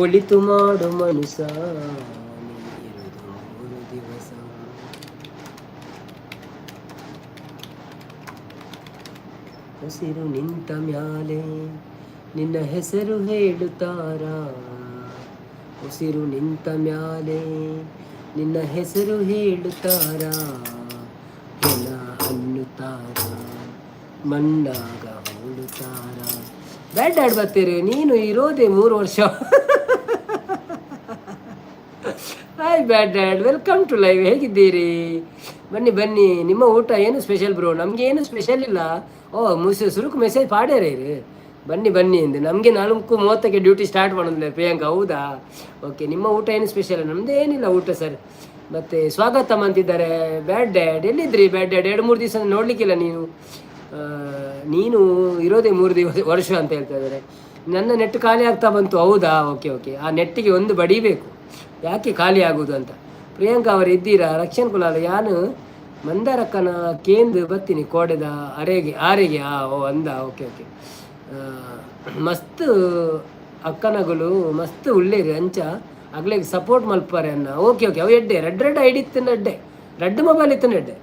ಒಳಿತು ಮಾಡು ಮನುಷ್ಯ, ಇರೋದು 3 ದಿವಸ. ಹಸಿರು ನಿಂತ ಮ್ಯಾಲೆ ನಿನ್ನ ಹೆಸರು ಹೇಳುತ್ತಾರ, ಉಸಿರು ನಿಂತ ಮ್ಯಾಲೆ ನಿನ್ನ ಹೆಸರು ಹೇಳುತ್ತಾರ, ಹೆಣ ಅನ್ನುತ್ತಾರ, ಮಣ್ಣಾಗ ಹೂಳುತ್ತಾರ. ಬ್ಯಾಡ್ ಆಡ್ ಬರ್ತೀರಿ ನೀನು ಇರೋದೇ 3 ವರ್ಷ. Hi bad dad, welcome to live. ಹೇಗಿದ್ದೀರಿ? ಬನ್ನಿ ಬನ್ನಿ. ನಿಮ್ಮ ಊಟ ಏನು ಸ್ಪೆಷಲ್ ಬ್ರೋ? ನಮಗೆ ಏನು ಸ್ಪೆಷಲ್ ಇಲ್ಲ. ಓ ಮುಸ್ ಸುರುಕು ಮೆಸೇಜ್ ಪಾಡ್ಯಾರ ಇರು. ಬನ್ನಿ ಬನ್ನಿ ಎಂದು. ನಮಗೆ 4:30ಕ್ಕೆ ಡ್ಯೂಟಿ ಸ್ಟಾರ್ಟ್ ಮಾಡೋದಿಲ್ಲ ಪ್ರಿಯಾಂಕಾ. ಹೌದಾ? ಓಕೆ. ನಿಮ್ಮ ಊಟ ಏನು ಸ್ಪೆಷಲ್? ನಮ್ಮದು ಏನಿಲ್ಲ ಊಟ ಸರ್. ಮತ್ತು ಸ್ವಾಗತ ಅಂತಿದ್ದಾರೆ ಬ್ಯಾಡ್ ಡ್ಯಾಡ್. ಎಲ್ಲಿದ್ರಿ ಬ್ಯಾಡ್ ಡ್ಯಾಡ್? 2-3 ದಿವಸ ನೋಡಲಿಕ್ಕಿಲ್ಲ ನೀನು. ನೀನು ಇರೋದೇ 3 ದಿವಸ ವರ್ಷ ಅಂತ ಹೇಳ್ತಾ ಇದ್ದಾರೆ. ನನ್ನ ನೆಟ್ ಖಾಲಿ ಆಗ್ತಾ ಬಂತು. ಹೌದಾ? Okay okay. ಆ ನೆಟ್ಟಿಗೆ ಒಂದು ಬಡಿಬೇಕು, ಯಾಕೆ ಖಾಲಿ ಆಗೋದು ಅಂತ. ಪ್ರಿಯಾಂಕಾ ಅವರು ಇದ್ದೀರಾ? ರಕ್ಷಣ್ ಕುಲಾಲ ಯಾನು ಮಂದಾರಕ್ಕನ ಕೇಂದ್ರ ಬತ್ತೀನಿ ಕೋಡೆದ ಅರೆಗೆ ಆರೆಗೆ. ಆ ಓ ಅಂದ. Okay okay. ಮಸ್ತ್ ಅಕ್ಕನಗಳು ಮಸ್ತ್ ಉಳ್ಳೇರಿ ಅಂಚ ಅಗ್ಲೆಗ್ ಸಪೋರ್ಟ್ ಮಲ್ಪಾರೆ ಅನ್ನ. Okay okay. ಅವು ಎಡ್ಡೆ ರೆಡ್ ರೆಡ್ ಐಡಿ ಇತ್ತು ಎಡ್ಡೆ, ರೆಡ್ ಮೊಬೈಲ್ ಇತ್ತು ಎಡ್ಡೆ.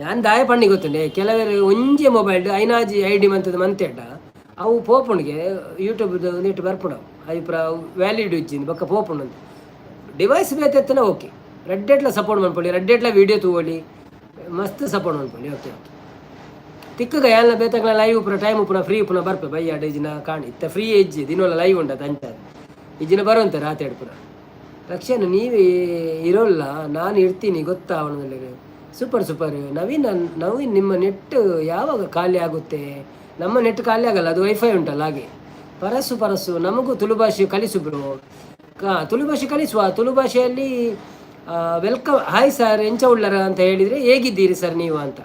ಯಾನ್ ದಾಯ ಪಣ್ಣಿ ಗೊತ್ತುಂಡೆ, ಕೆಲವರು ಒಂಜೆ ಮೊಬೈಲ್ ಐನಾಜಿ I D ಮಂತದ ಮಂತೆಡ್ಡ ಅವು ಪೋಪುಂಡಿಗೆ ಯೂಟ್ಯೂಬ್ ನೆಟ್ ಬರ್ಪುಂಡು ಅವು ವ್ಯಾಲಿಡ್ ಇಜ್ಜಿಂದು ಬೊಕ್ಕ ಪೋಪುಂಡು ಅಂತ. ಡಿವೈಸ್ ಬೇತೆತ್ತನ ಓಕೆ. ರೆಡ್ ಎಟ್ಲ ಸಪೋರ್ಟ್ ಮನ್ಪೊಳಿ, ರೆಡ್ ಎಟ್ಲ ವೀಡಿಯೋ ತೂವೊಲಿ, ಮಸ್ತ್ ಸಪೋರ್ಟ್ ಮನ್ಪೊಲಿ. Okay okay. ತಿಕ್ಕಗ ಯಾಲ್ನ ಬೇತಂಗ್ಲ ಲೈವ್ ಉಪ್ಪುನ ಟೈಮ್ ಉಪ್ಪುನ ಫ್ರೀ ಉಪ್ಪುನ ಬರ್ಪೆ ಬಯ್ಯಾಡ ಇಜಿನ ಕಾಣಿ. ಇತ್ತ ಫ್ರೀ ಇಜ್ಜಿ, ದಿನೋಲ ಲೈವ್ ಉಂಡತ ಅಂಚ ಇಜ್ಜಿನ ಬರುವಂತೆ ರಾತ್ರಿ ಪುನ. ರಕ್ಷಣೆ ನೀವೇ ಇರೋಲ್ಲ, ನಾನು ಇರ್ತೀನಿ ಗೊತ್ತಾ ಅವನಲ್ಲಿ. Super super. Naveen Naveen, ನಿಮ್ಮ ನೆಟ್ ಯಾವಾಗ ಖಾಲಿ ಆಗುತ್ತೆ? ನಮ್ಮ ನೆಟ್ ಖಾಲಿ ಆಗಲ್ಲ, ಅದು ವೈಫೈ ಉಂಟಲ್ಲ ಹಾಗೆ. ಪರಸು ಪರಸು ನಮಗೂ ತುಳು ಭಾಷೆ ಕಲಿಸು ಬ್ರೋ. ತುಳು ಭಾಷೆ ಕಲಿಸುವ. ತುಳು ಭಾಷೆಯಲ್ಲಿ welcome hi sir ಎಂಚ ಉಳ್ಳರ ಅಂತ ಹೇಳಿದರೆ ಹೇಗಿದ್ದೀರಿ ಸರ್ ನೀವು ಅಂತ.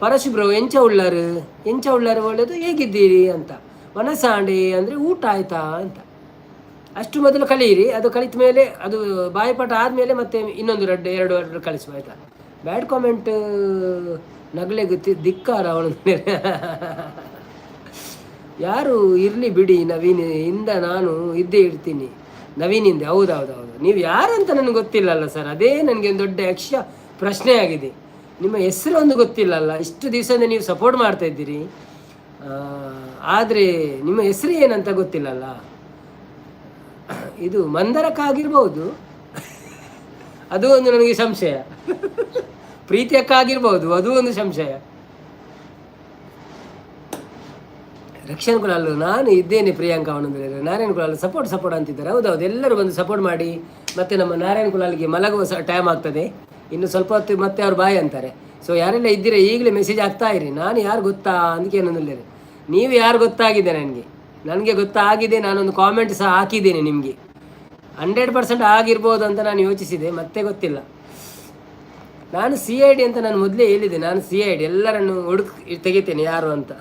ಪರಶು ಬ್ರೋ ಎಂಚ ಉಳ್ಳರು, ಎಂಚ ಉಳ್ಳರು ಒಳ್ಳೆಯದು, ಹೇಗಿದ್ದೀರಿ ಅಂತ. ವನಸಾಂಡೆ ಅಂದರೆ ಊಟ ಆಯ್ತಾ ಅಂತ. ಅಷ್ಟು ಮೊದಲು ಕಲಿಯಿರಿ. ಅದು ಕಲಿತ ಮೇಲೆ, ಅದು ಬಾಯಿಪಾಠ ಆದಮೇಲೆ ಮತ್ತೆ ಇನ್ನೊಂದು ಎರಡು ಎರಡು ಎರಡು ಕಲಿಸುವ, ಆಯಿತಾ? ಬ್ಯಾಡ್ ಕಾಮೆಂಟ್ ನಗಲೆಗೆ ಧಿಕ್ಕಾರ ಅವಳು. ಯಾರು ಇರಲಿ ಬಿಡಿ, ನವೀನ್ ಇಂದ ನಾನು ಇದ್ದೇ ಇರ್ತೀನಿ. ನವೀನಿಂದ ಹೌದೌದೌದು. ನೀವು ಯಾರಂತ ನನಗೆ ಗೊತ್ತಿಲ್ಲಲ್ಲ ಸರ್, ಅದೇ ನನಗೆ ಒಂದು ದೊಡ್ಡ ಯಕ್ಷ ಪ್ರಶ್ನೆ ಆಗಿದೆ. ನಿಮ್ಮ ಹೆಸರು ಒಂದು ಗೊತ್ತಿಲ್ಲಲ್ಲ. ಇಷ್ಟು ದಿವಸದಿಂದ ನೀವು ಸಪೋರ್ಟ್ ಮಾಡ್ತಾ ಇದ್ದೀರಿ, ಆದರೆ ನಿಮ್ಮ ಹೆಸರು ಏನಂತ ಗೊತ್ತಿಲ್ಲಲ್ಲ. ಇದು ಮಂದರಕ್ಕಾಗಿರ್ಬೋದು, ಅದು ಒಂದು ನನಗೆ ಸಂಶಯ. ಪ್ರೀತಿಯಕ್ಕಾಗಿರ್ಬೋದು, ಅದು ಒಂದು ಸಂಶಯ. ರಕ್ಷಣ್ ಕುಲಾಲ್ ನಾನು ಇದ್ದೇನೆ. ಪ್ರಿಯಾಂಕಾ ಅವನಂದ್ರೆ ನಾರಾಯಣ್ ಕುಲಾಲ್ ಸಪೋರ್ಟ್ ಸಪೋರ್ಟ್ ಅಂತಿದ್ದಾರೆ. ಹೌದೌದು, ಎಲ್ಲರೂ ಬಂದು ಸಪೋರ್ಟ್ ಮಾಡಿ. ಮತ್ತು ನಮ್ಮ ನಾರಾಯಣ್ ಕುಲಾಲ್ಗೆ ಮಲಗುವ ಸಹ ಟೈಮ್ ಆಗ್ತದೆ, ಇನ್ನು ಸ್ವಲ್ಪ ಹೊತ್ತು ಮತ್ತೆ ಅವ್ರು ಬಾಯ್ ಅಂತಾರೆ. ಸೊ ಯಾರೆಲ್ಲ ಇದ್ದೀರಾ ಈಗಲೇ ಮೆಸೇಜ್ ಆಗ್ತಾ ಇರಿ. ನಾನು ಯಾರು ಗೊತ್ತಾ ಅದಕ್ಕೆ ಏನೊಂದಿಲ್ಲ, ನೀವು ಯಾರು ಗೊತ್ತಾಗಿದೆ ನನಗೆ, ನನಗೆ ಗೊತ್ತಾಗಿದೆ. ನಾನೊಂದು ಕಾಮೆಂಟ್ ಸಹ ಹಾಕಿದ್ದೇನೆ ನಿಮಗೆ. 100% ಆಗಿರ್ಬೋದು ಅಂತ ನಾನು ಯೋಚಿಸಿದೆ, ಮತ್ತೆ ಗೊತ್ತಿಲ್ಲ. ನಾನು CID ಅಂತ ನಾನು ಮೊದಲೇ ಹೇಳಿದೆ. ನಾನು CID ಎಲ್ಲರನ್ನು ಹುಡುಕ್ ತೆಗಿತೇನೆ ಯಾರು ಅಂತ.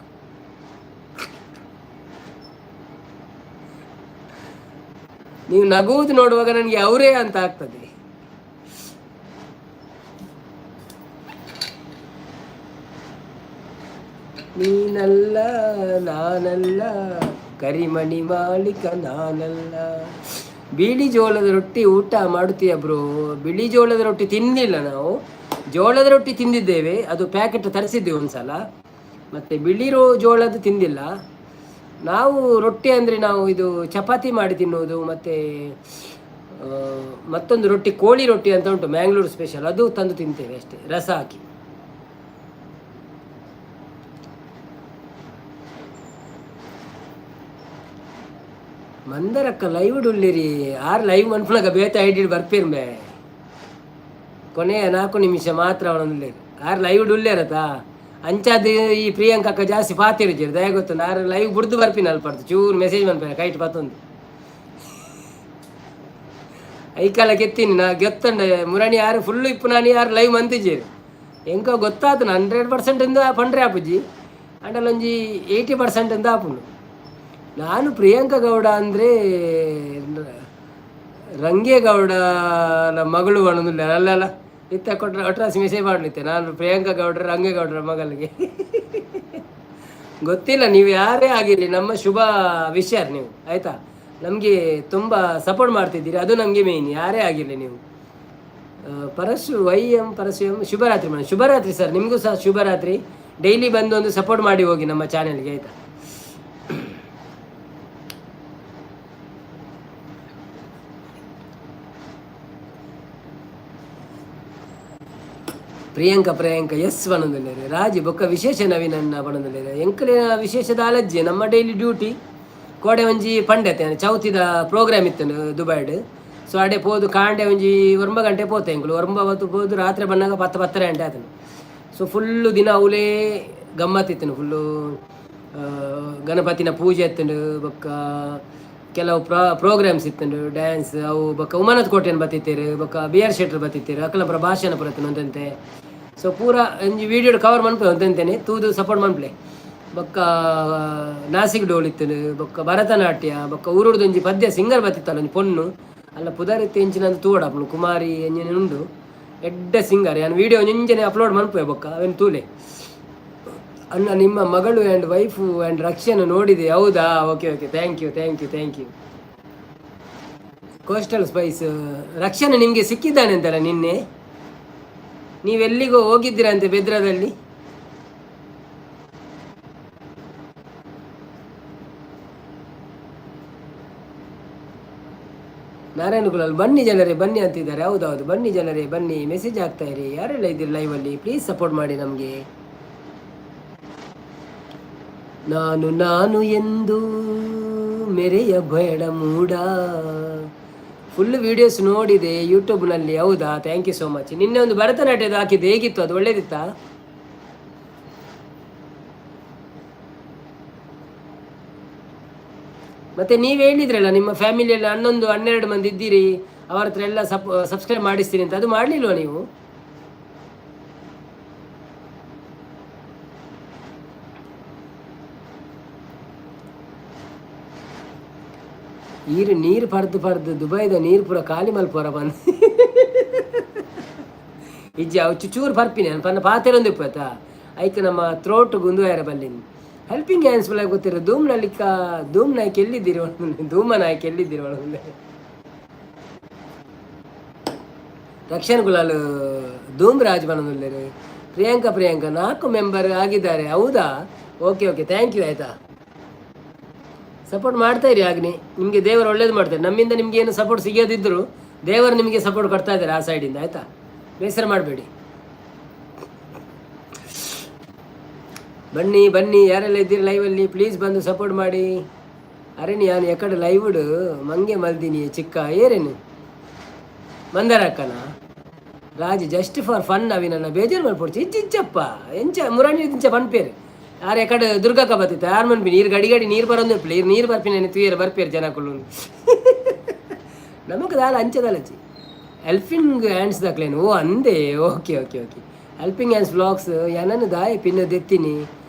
ನೀವು ನಗುವುದು ನೋಡುವಾಗ ನನಗೆ ಅವರೇ ಅಂತ ಆಗ್ತದೆ. ನೀನಲ್ಲ ನಾನಲ್ಲ ಕರಿಮಣಿ ಮಾಲಿಕ ನಾನಲ್ಲ. ಬಿಳಿ ಜೋಳದ ರೊಟ್ಟಿ ಊಟ ಮಾಡುತ್ತೀಯ ಬ್ರೋ? ಬಿಳಿ ಜೋಳದ ರೊಟ್ಟಿ ತಿಂದಿಲ್ಲ ನಾವು, ಜೋಳದ ರೊಟ್ಟಿ ತಿಂದಿದ್ದೇವೆ, ಅದು ಪ್ಯಾಕೆಟ್ ತರಿಸಿದ್ದೇವೆ ಒಂದ್ಸಲ. ಮತ್ತು ಬಿಳಿ ಜೋಳದ ತಿಂದಿಲ್ಲ ನಾವು. ರೊಟ್ಟಿ ಅಂದರೆ ನಾವು ಇದು ಚಪಾತಿ ಮಾಡಿ ತಿನ್ನುವುದು. ಮತ್ತು ಮತ್ತೊಂದು ರೊಟ್ಟಿ ಕೋಳಿ ರೊಟ್ಟಿ ಅಂತ ಉಂಟು, ಮ್ಯಾಂಗ್ಳೂರು ಸ್ಪೆಷಲ್, ಅದು ತಂದು ತಿಂತೇವೆ ಅಷ್ಟೇ, ರಸ ಹಾಕಿ. ಮಂದರಕ್ಕ ಲೈವ್ ಉಳ್ಳಿರಿ. ಆರ್ ಲೈವ್ ಮನ್ಪುನಗ ಬೇತೆ ಐಡಿ ಬರ್ಪಿರ್ಮೆ. ಕೊನೆಯ 4 ನಿಮಿಷ ಮಾತ್ರ ಅವನೊಂದುಲ್ಲೇರು. ಆರ್ ಲೈವ್ ಉಳ್ಳೇರತಾ. ಅಂಚಾದ ಈ ಪ್ರಿಯಾಂಕಕ್ಕ ಜಾಸ್ತಿ ಪಾತಿರುಜೆರ್, ದಯ ಗೊತ್ತು. ಆರ್ ಲೈವ್ ಬುಡ್ದು ಬರ್ಪಿನ ಅಲ್ಪಡ್ದು ಚೂರು ಮೆಸೇಜ್ ಮನ್ಪಿನ ಕೈಟ್ ಪತ್ತೊಂದು ಐಕಾಲ ಕೆತ್ತೀನಿ ನಾ ಗೆತ್ತಂಡ ಮುರಣಿ. ಯಾರು ಫುಲ್ಲು ಇಪ್ಪು ನಾನು ಯಾರು ಲೈವ್ ಮಂತಿಜೇರು ಎಂಕ ಗೊತ್ತಾತನ. 100% ಇಂದ ಪಂಡ್ರೆ ಆಪುಜಿ, ಅಂಡಲೊಂಜಿ 80% ಇಂದ ಆಪುಂಡು. ನಾನು ಪ್ರಿಯಾಂಕಾ ಗೌಡ ಅಂದರೆ ರಂಗೇಗೌಡನ ಮಗಳು ಅನ್ನೋದಿಲ್ಲ. ಅಲ್ಲ ಅಲ್ಲ, ಇತ್ತ ಕೊಟ್ರೆ ಒಟ್ರಾಸಿ ಮೆಸೇಜ್ ಮಾಡಲಿತ್ತೆ. ನಾನು ಪ್ರಿಯಾಂಕಾ ಗೌಡ್ರ ರಂಗೇಗೌಡರ ಮಗಳಿಗೆ ಗೊತ್ತಿಲ್ಲ. ನೀವು ಯಾರೇ ಆಗಿರಲಿ, ನಮ್ಮ ಶುಭ ವಿಷಯ ನೀವು, ಆಯಿತಾ? ನಮಗೆ ತುಂಬ ಸಪೋರ್ಟ್ ಮಾಡ್ತಿದ್ದೀರಿ, ಅದು ನಮಗೆ ಮೇಯ್ನ್. ಯಾರೇ ಆಗಿರಲಿ ನೀವು. ಪರಶು ವೈ ಎಂ, ಪರಶು ಎಂ, ಶುಭರಾತ್ರಿ ಮೇಡಮ್. ಶುಭರಾತ್ರಿ ಸರ್, ನಿಮಗೂ ಸಹ ಶುಭರಾತ್ರಿ. ಡೈಲಿ ಬಂದು ಒಂದು ಸಪೋರ್ಟ್ ಮಾಡಿ ಹೋಗಿ ನಮ್ಮ ಚಾನೆಲ್ಗೆ, ಆಯಿತಾ? ಪ್ರಿಯಾಂಕ ಪ್ರಿಯಾಂಕ ಎಸ್ ಪನೊಂದುಲ್ಲೆರ್. ರಾಜಿ ಬೊಕ್ಕ ವಿಶೇಷ ನವೀನನ್ನ ಪನೊಂದುಲ್ಲೆರ್. ಎಂಕಲೆನ ವಿಶೇಷದ ಅಲಜ್ಜೆ, ನಮ್ಮ ಡೈಲಿ ಡ್ಯೂಟಿ. ಕೋಡೆ ಒಂಜಿ ಪಂಡೆತೆ ಚೌತಿದ ಪ್ರೋಗ್ರಾಮ್ ಇತ್ತು ದುಬೈಡ್. ಸೊ ಅಡೆ ಪೋದು ಕಾಂಡೆ ಒಂಜಿ 9 ಗಂಟೆ ಪೋತೆ ಎಂಕುಲು. ಒರ್ಂಬ ಹೊತ್ತು ಪೋದು ರಾತ್ರಿ ಬನ್ನಾಗ 10, 10:30 ಗಂಟೆ ಆತನು. ಸೊ ಫುಲ್ಲು ದಿನ ಅವಲೇ ಗಮ್ಮತ್ತಿತ್ತು ಫುಲ್ಲು. ಗಣಪತಿನ ಪೂಜೆ ಇತ್ತುಂಡು, ಬೊಕ್ಕ ಕೆಲವು ಪ್ರೋಗ್ರಾಮ್ಸ್ ಇತ್ತುಂಡು, ಡ್ಯಾನ್ಸ್ ಅವು. ಬೊಕ್ಕ ಉಮಾನಾಥ್ ಕೋಟೆನ್ ಬತ್ತಿತ್ತೇರು, ಬೊಕ್ಕ ಬಿ ಆರ್ ಶೆಟ್ಟರ್ ಬತ್ತಿತ್ತೇರು, ಅಕಲಪುರ ಭಾಷಣ ಪುರತಿನ ಒಂದಂತೆ. ಸೊ ಪೂರ ಒಂಜಿ ವೀಡಿಯೋ ಕವರ್ ಮನ್ಪೆ ಒಂದಂತೇನೆ, ತೂದು ಸಪೋರ್ಟ್ ಮನ್ಪ್ಲೆ. ಬೊಕ್ಕ ನಾಸಿಕ್ ಡೋಲ್ ಇತ್ತುಂಡು, ಬೊಕ್ಕ ಭರತನಾಟ್ಯ, ಬೊಕ್ಕ ಊರುಡ್ದೊಂಜಿ ಪದ್ಯ ಸಿಂಗರ್ ಬತ್ತಿತ್ತಲ್ಲ, ಒಂಜಿ ಪೊಣ್ಣು ಅಲ್ಲ, ಪುದರಿತ್ತೆ ಎಂಚಿನ ತೂವಡಪ್ಪನು, ಕುಮಾರಿ ಎಂಜಿನ ಉಂಡು. ಎಡ್ಡೆ ಸಿಂಗರ್. ಯಾನ್ ವೀಡಿಯೋ ಒಂಜನೆ ಅಪ್ಲೋಡ್ ಮನ್ಪುವೆ, ಬೊಕ್ಕ ಅವೆನ್ ತೂಲೆ. ಅಣ್ಣ, ನಿಮ್ಮ ಮಗಳು and wife and ರಕ್ಷೆಯನ್ನು ನೋಡಿದೆ. ಹೌದಾ? Okay okay, thank you, thank you, thank you. Coastal Spice, ರಕ್ಷಣೆ ನಿಮಗೆ ಸಿಕ್ಕಿದ್ದಾನೆ ಅಂತಲ್ಲ ನಿನ್ನೆ? ನೀವೆಲ್ಲಿಗೋ ಹೋಗಿದ್ದೀರಂತೆ ಬೆದ್ರದಲ್ಲಿ. ನಾರಾಯಣ ಕುಲಾಲ್ ಬನ್ನಿ ಜನರೇ ಬನ್ನಿ ಅಂತಿದ್ದಾರೆ. ಹೌದೌದು, ಬನ್ನಿ ಜನರೇ ಬನ್ನಿ. ಮೆಸೇಜ್ ಆಗ್ತಾ ಇರಿ. ಯಾರೆಲ್ಲ ಇದ್ದೀರಿ ಲೈವಲ್ಲಿ, ಪ್ಲೀಸ್ ಸಪೋರ್ಟ್ ಮಾಡಿ ನಮಗೆ. ನಾನು ನಾನು ಎಂದು ಮೆರೆಯ ಬೇಡ ಮೂಡ. ಫುಲ್ ವಿಡಿಯೋಸ್ ನೋಡಿದೆ ಯೂಟ್ಯೂಬ್ನಲ್ಲಿ. ಹೌದಾ? Thank you so much. ನಿನ್ನೆ ಒಂದು ಭರತನಾಟ್ಯದ ಹಾಕಿದ್ದೆ, ಹೇಗಿತ್ತು ಅದು? ಒಳ್ಳೇದಿತ್ತಾ? ಮತ್ತೆ ನೀವು ಹೇಳಿದ್ರಲ್ಲ, ನಿಮ್ಮ ಫ್ಯಾಮಿಲಿಯಲ್ಲಿ 11, 12 ಮಂದಿ ಇದ್ದೀರಿ, ಅವರ ಹತ್ರ ಎಲ್ಲ ಸಬ್ಸ್ಕ್ರೈಬ್ ಮಾಡಿಸ್ತೀನಿ ಅಂತ. ಅದು ಮಾಡಲಿಲ್ವಾ ನೀವು? ಈರು ನೀರು ಪರ್ದು ಪರ್ದು ದುಬೈದ ನೀರು ಪೂರ ಖಾಲಿ ಮಲ್ಪೋರ ಬಂದು ಇಜ್ಜಿ. ಅವು ಚುಚೂರು ಪರ್ಪಿನಿ ಪನ್ನ ಪಾತೆರೊಂದು ಇಪ್ಪತ್ತಾ ಐಕ್ ನಮ್ಮ ಥ್ರೋಟ್ ಗುಂದು ಬಲ್ಲಿನ. ಹೆಲ್ಪಿಂಗ್ ಹ್ಯಾಂಡ್ಸ್ ಬಲ ಗೊತ್ತಿರೋ. ಧೂಮ್ ನಲಿಕ ಧೂಮ್ ನಾಯ್ಕ ಎಲ್ಲಿದ್ದೀರಿ? ಧೂಮ ನಾಯ್ಕ ಎಲ್ಲಿದ್ದೀರಿ? ಒಳಗೆ ರಕ್ಷಣ್ ಗುಲಾಲ್, ಧೂಮ್ ರಾಜ್ ಬನದುಲ್ಲೇರು. ಪ್ರಿಯಾಂಕಾ ಪ್ರಿಯಾಂಕಾ, ನಾಲ್ಕು ಮೆಂಬರ್ ಆಗಿದ್ದಾರೆ. ಹೌದಾ? Okay okay, thank you, ಆಯಿತಾ? ಸಪೋರ್ಟ್ ಮಾಡ್ತಾ ಇರಿ ಆಗ್ನಿ, ನಿಮಗೆ ದೇವರು ಒಳ್ಳೇದು ಮಾಡ್ತಾರೆ. ನಮ್ಮಿಂದ ನಿಮಗೆ ಏನು ಸಪೋರ್ಟ್ ಸಿಗೋದಿದ್ರು ದೇವರು ನಿಮಗೆ ಸಪೋರ್ಟ್ ಕೊಡ್ತಾ ಇದ್ದಾರೆ ಆ ಸೈಡಿಂದ, ಆಯಿತಾ? ಬೇಸರ ಮಾಡಬೇಡಿ. ಬನ್ನಿ ಬನ್ನಿ, ಯಾರೆಲ್ಲ ಇದ್ದೀರಿ ಲೈವಲ್ಲಿ, ಪ್ಲೀಸ್ ಬಂದು ಸಪೋರ್ಟ್ ಮಾಡಿ. ಅರೆ ನಾನು ಎಕಡೆ ಲೈವ್ಡ್ ಮಂಗೆ ಮಲ್ದಿನಿ ಚಿಕ್ಕ ಏರೇನು ಮಂದರಕ್ಕನ ರಾಜಿ. Just for fun ಅವಿ ನನ್ನ ಬೇಜಾರು ಮಲ್ಪೊಡ್ಚಿ. ಇಜ್ಜಿ ಇಜ್ಜಪ್ಪ, ಎಂಚ ಮುರಾಣಿ ಇಂಚ ಪನ್ಪೇರು. ಯಾರು ಎಕಡೆ ದುರ್ಗಕ್ಕ ಬತ್ತಿತ್ತ ಯಾರು ಮನ್ಪಿ ನೀರು ಗಡಿ ಗಡಿ ನೀರು ಬರೋದು ಇಪ್ಪಲಿ. ನೀರು ಬರ್ಪಿನ ತುಯರ್ ಬರ್ಪೇರು ಜನಕುಲು. ನಮಕ್ ದಾಲ ಅಂಚದಲಚಿ. Helping hands ದಾಕ್ಲೇನು? ಓ ಅಂದೆ. Okay okay okay. Helping hands vlogs ಏನನ್ನು ದಾಯ ಪಿನ್ನ ದೆತ್ತೀನಿ,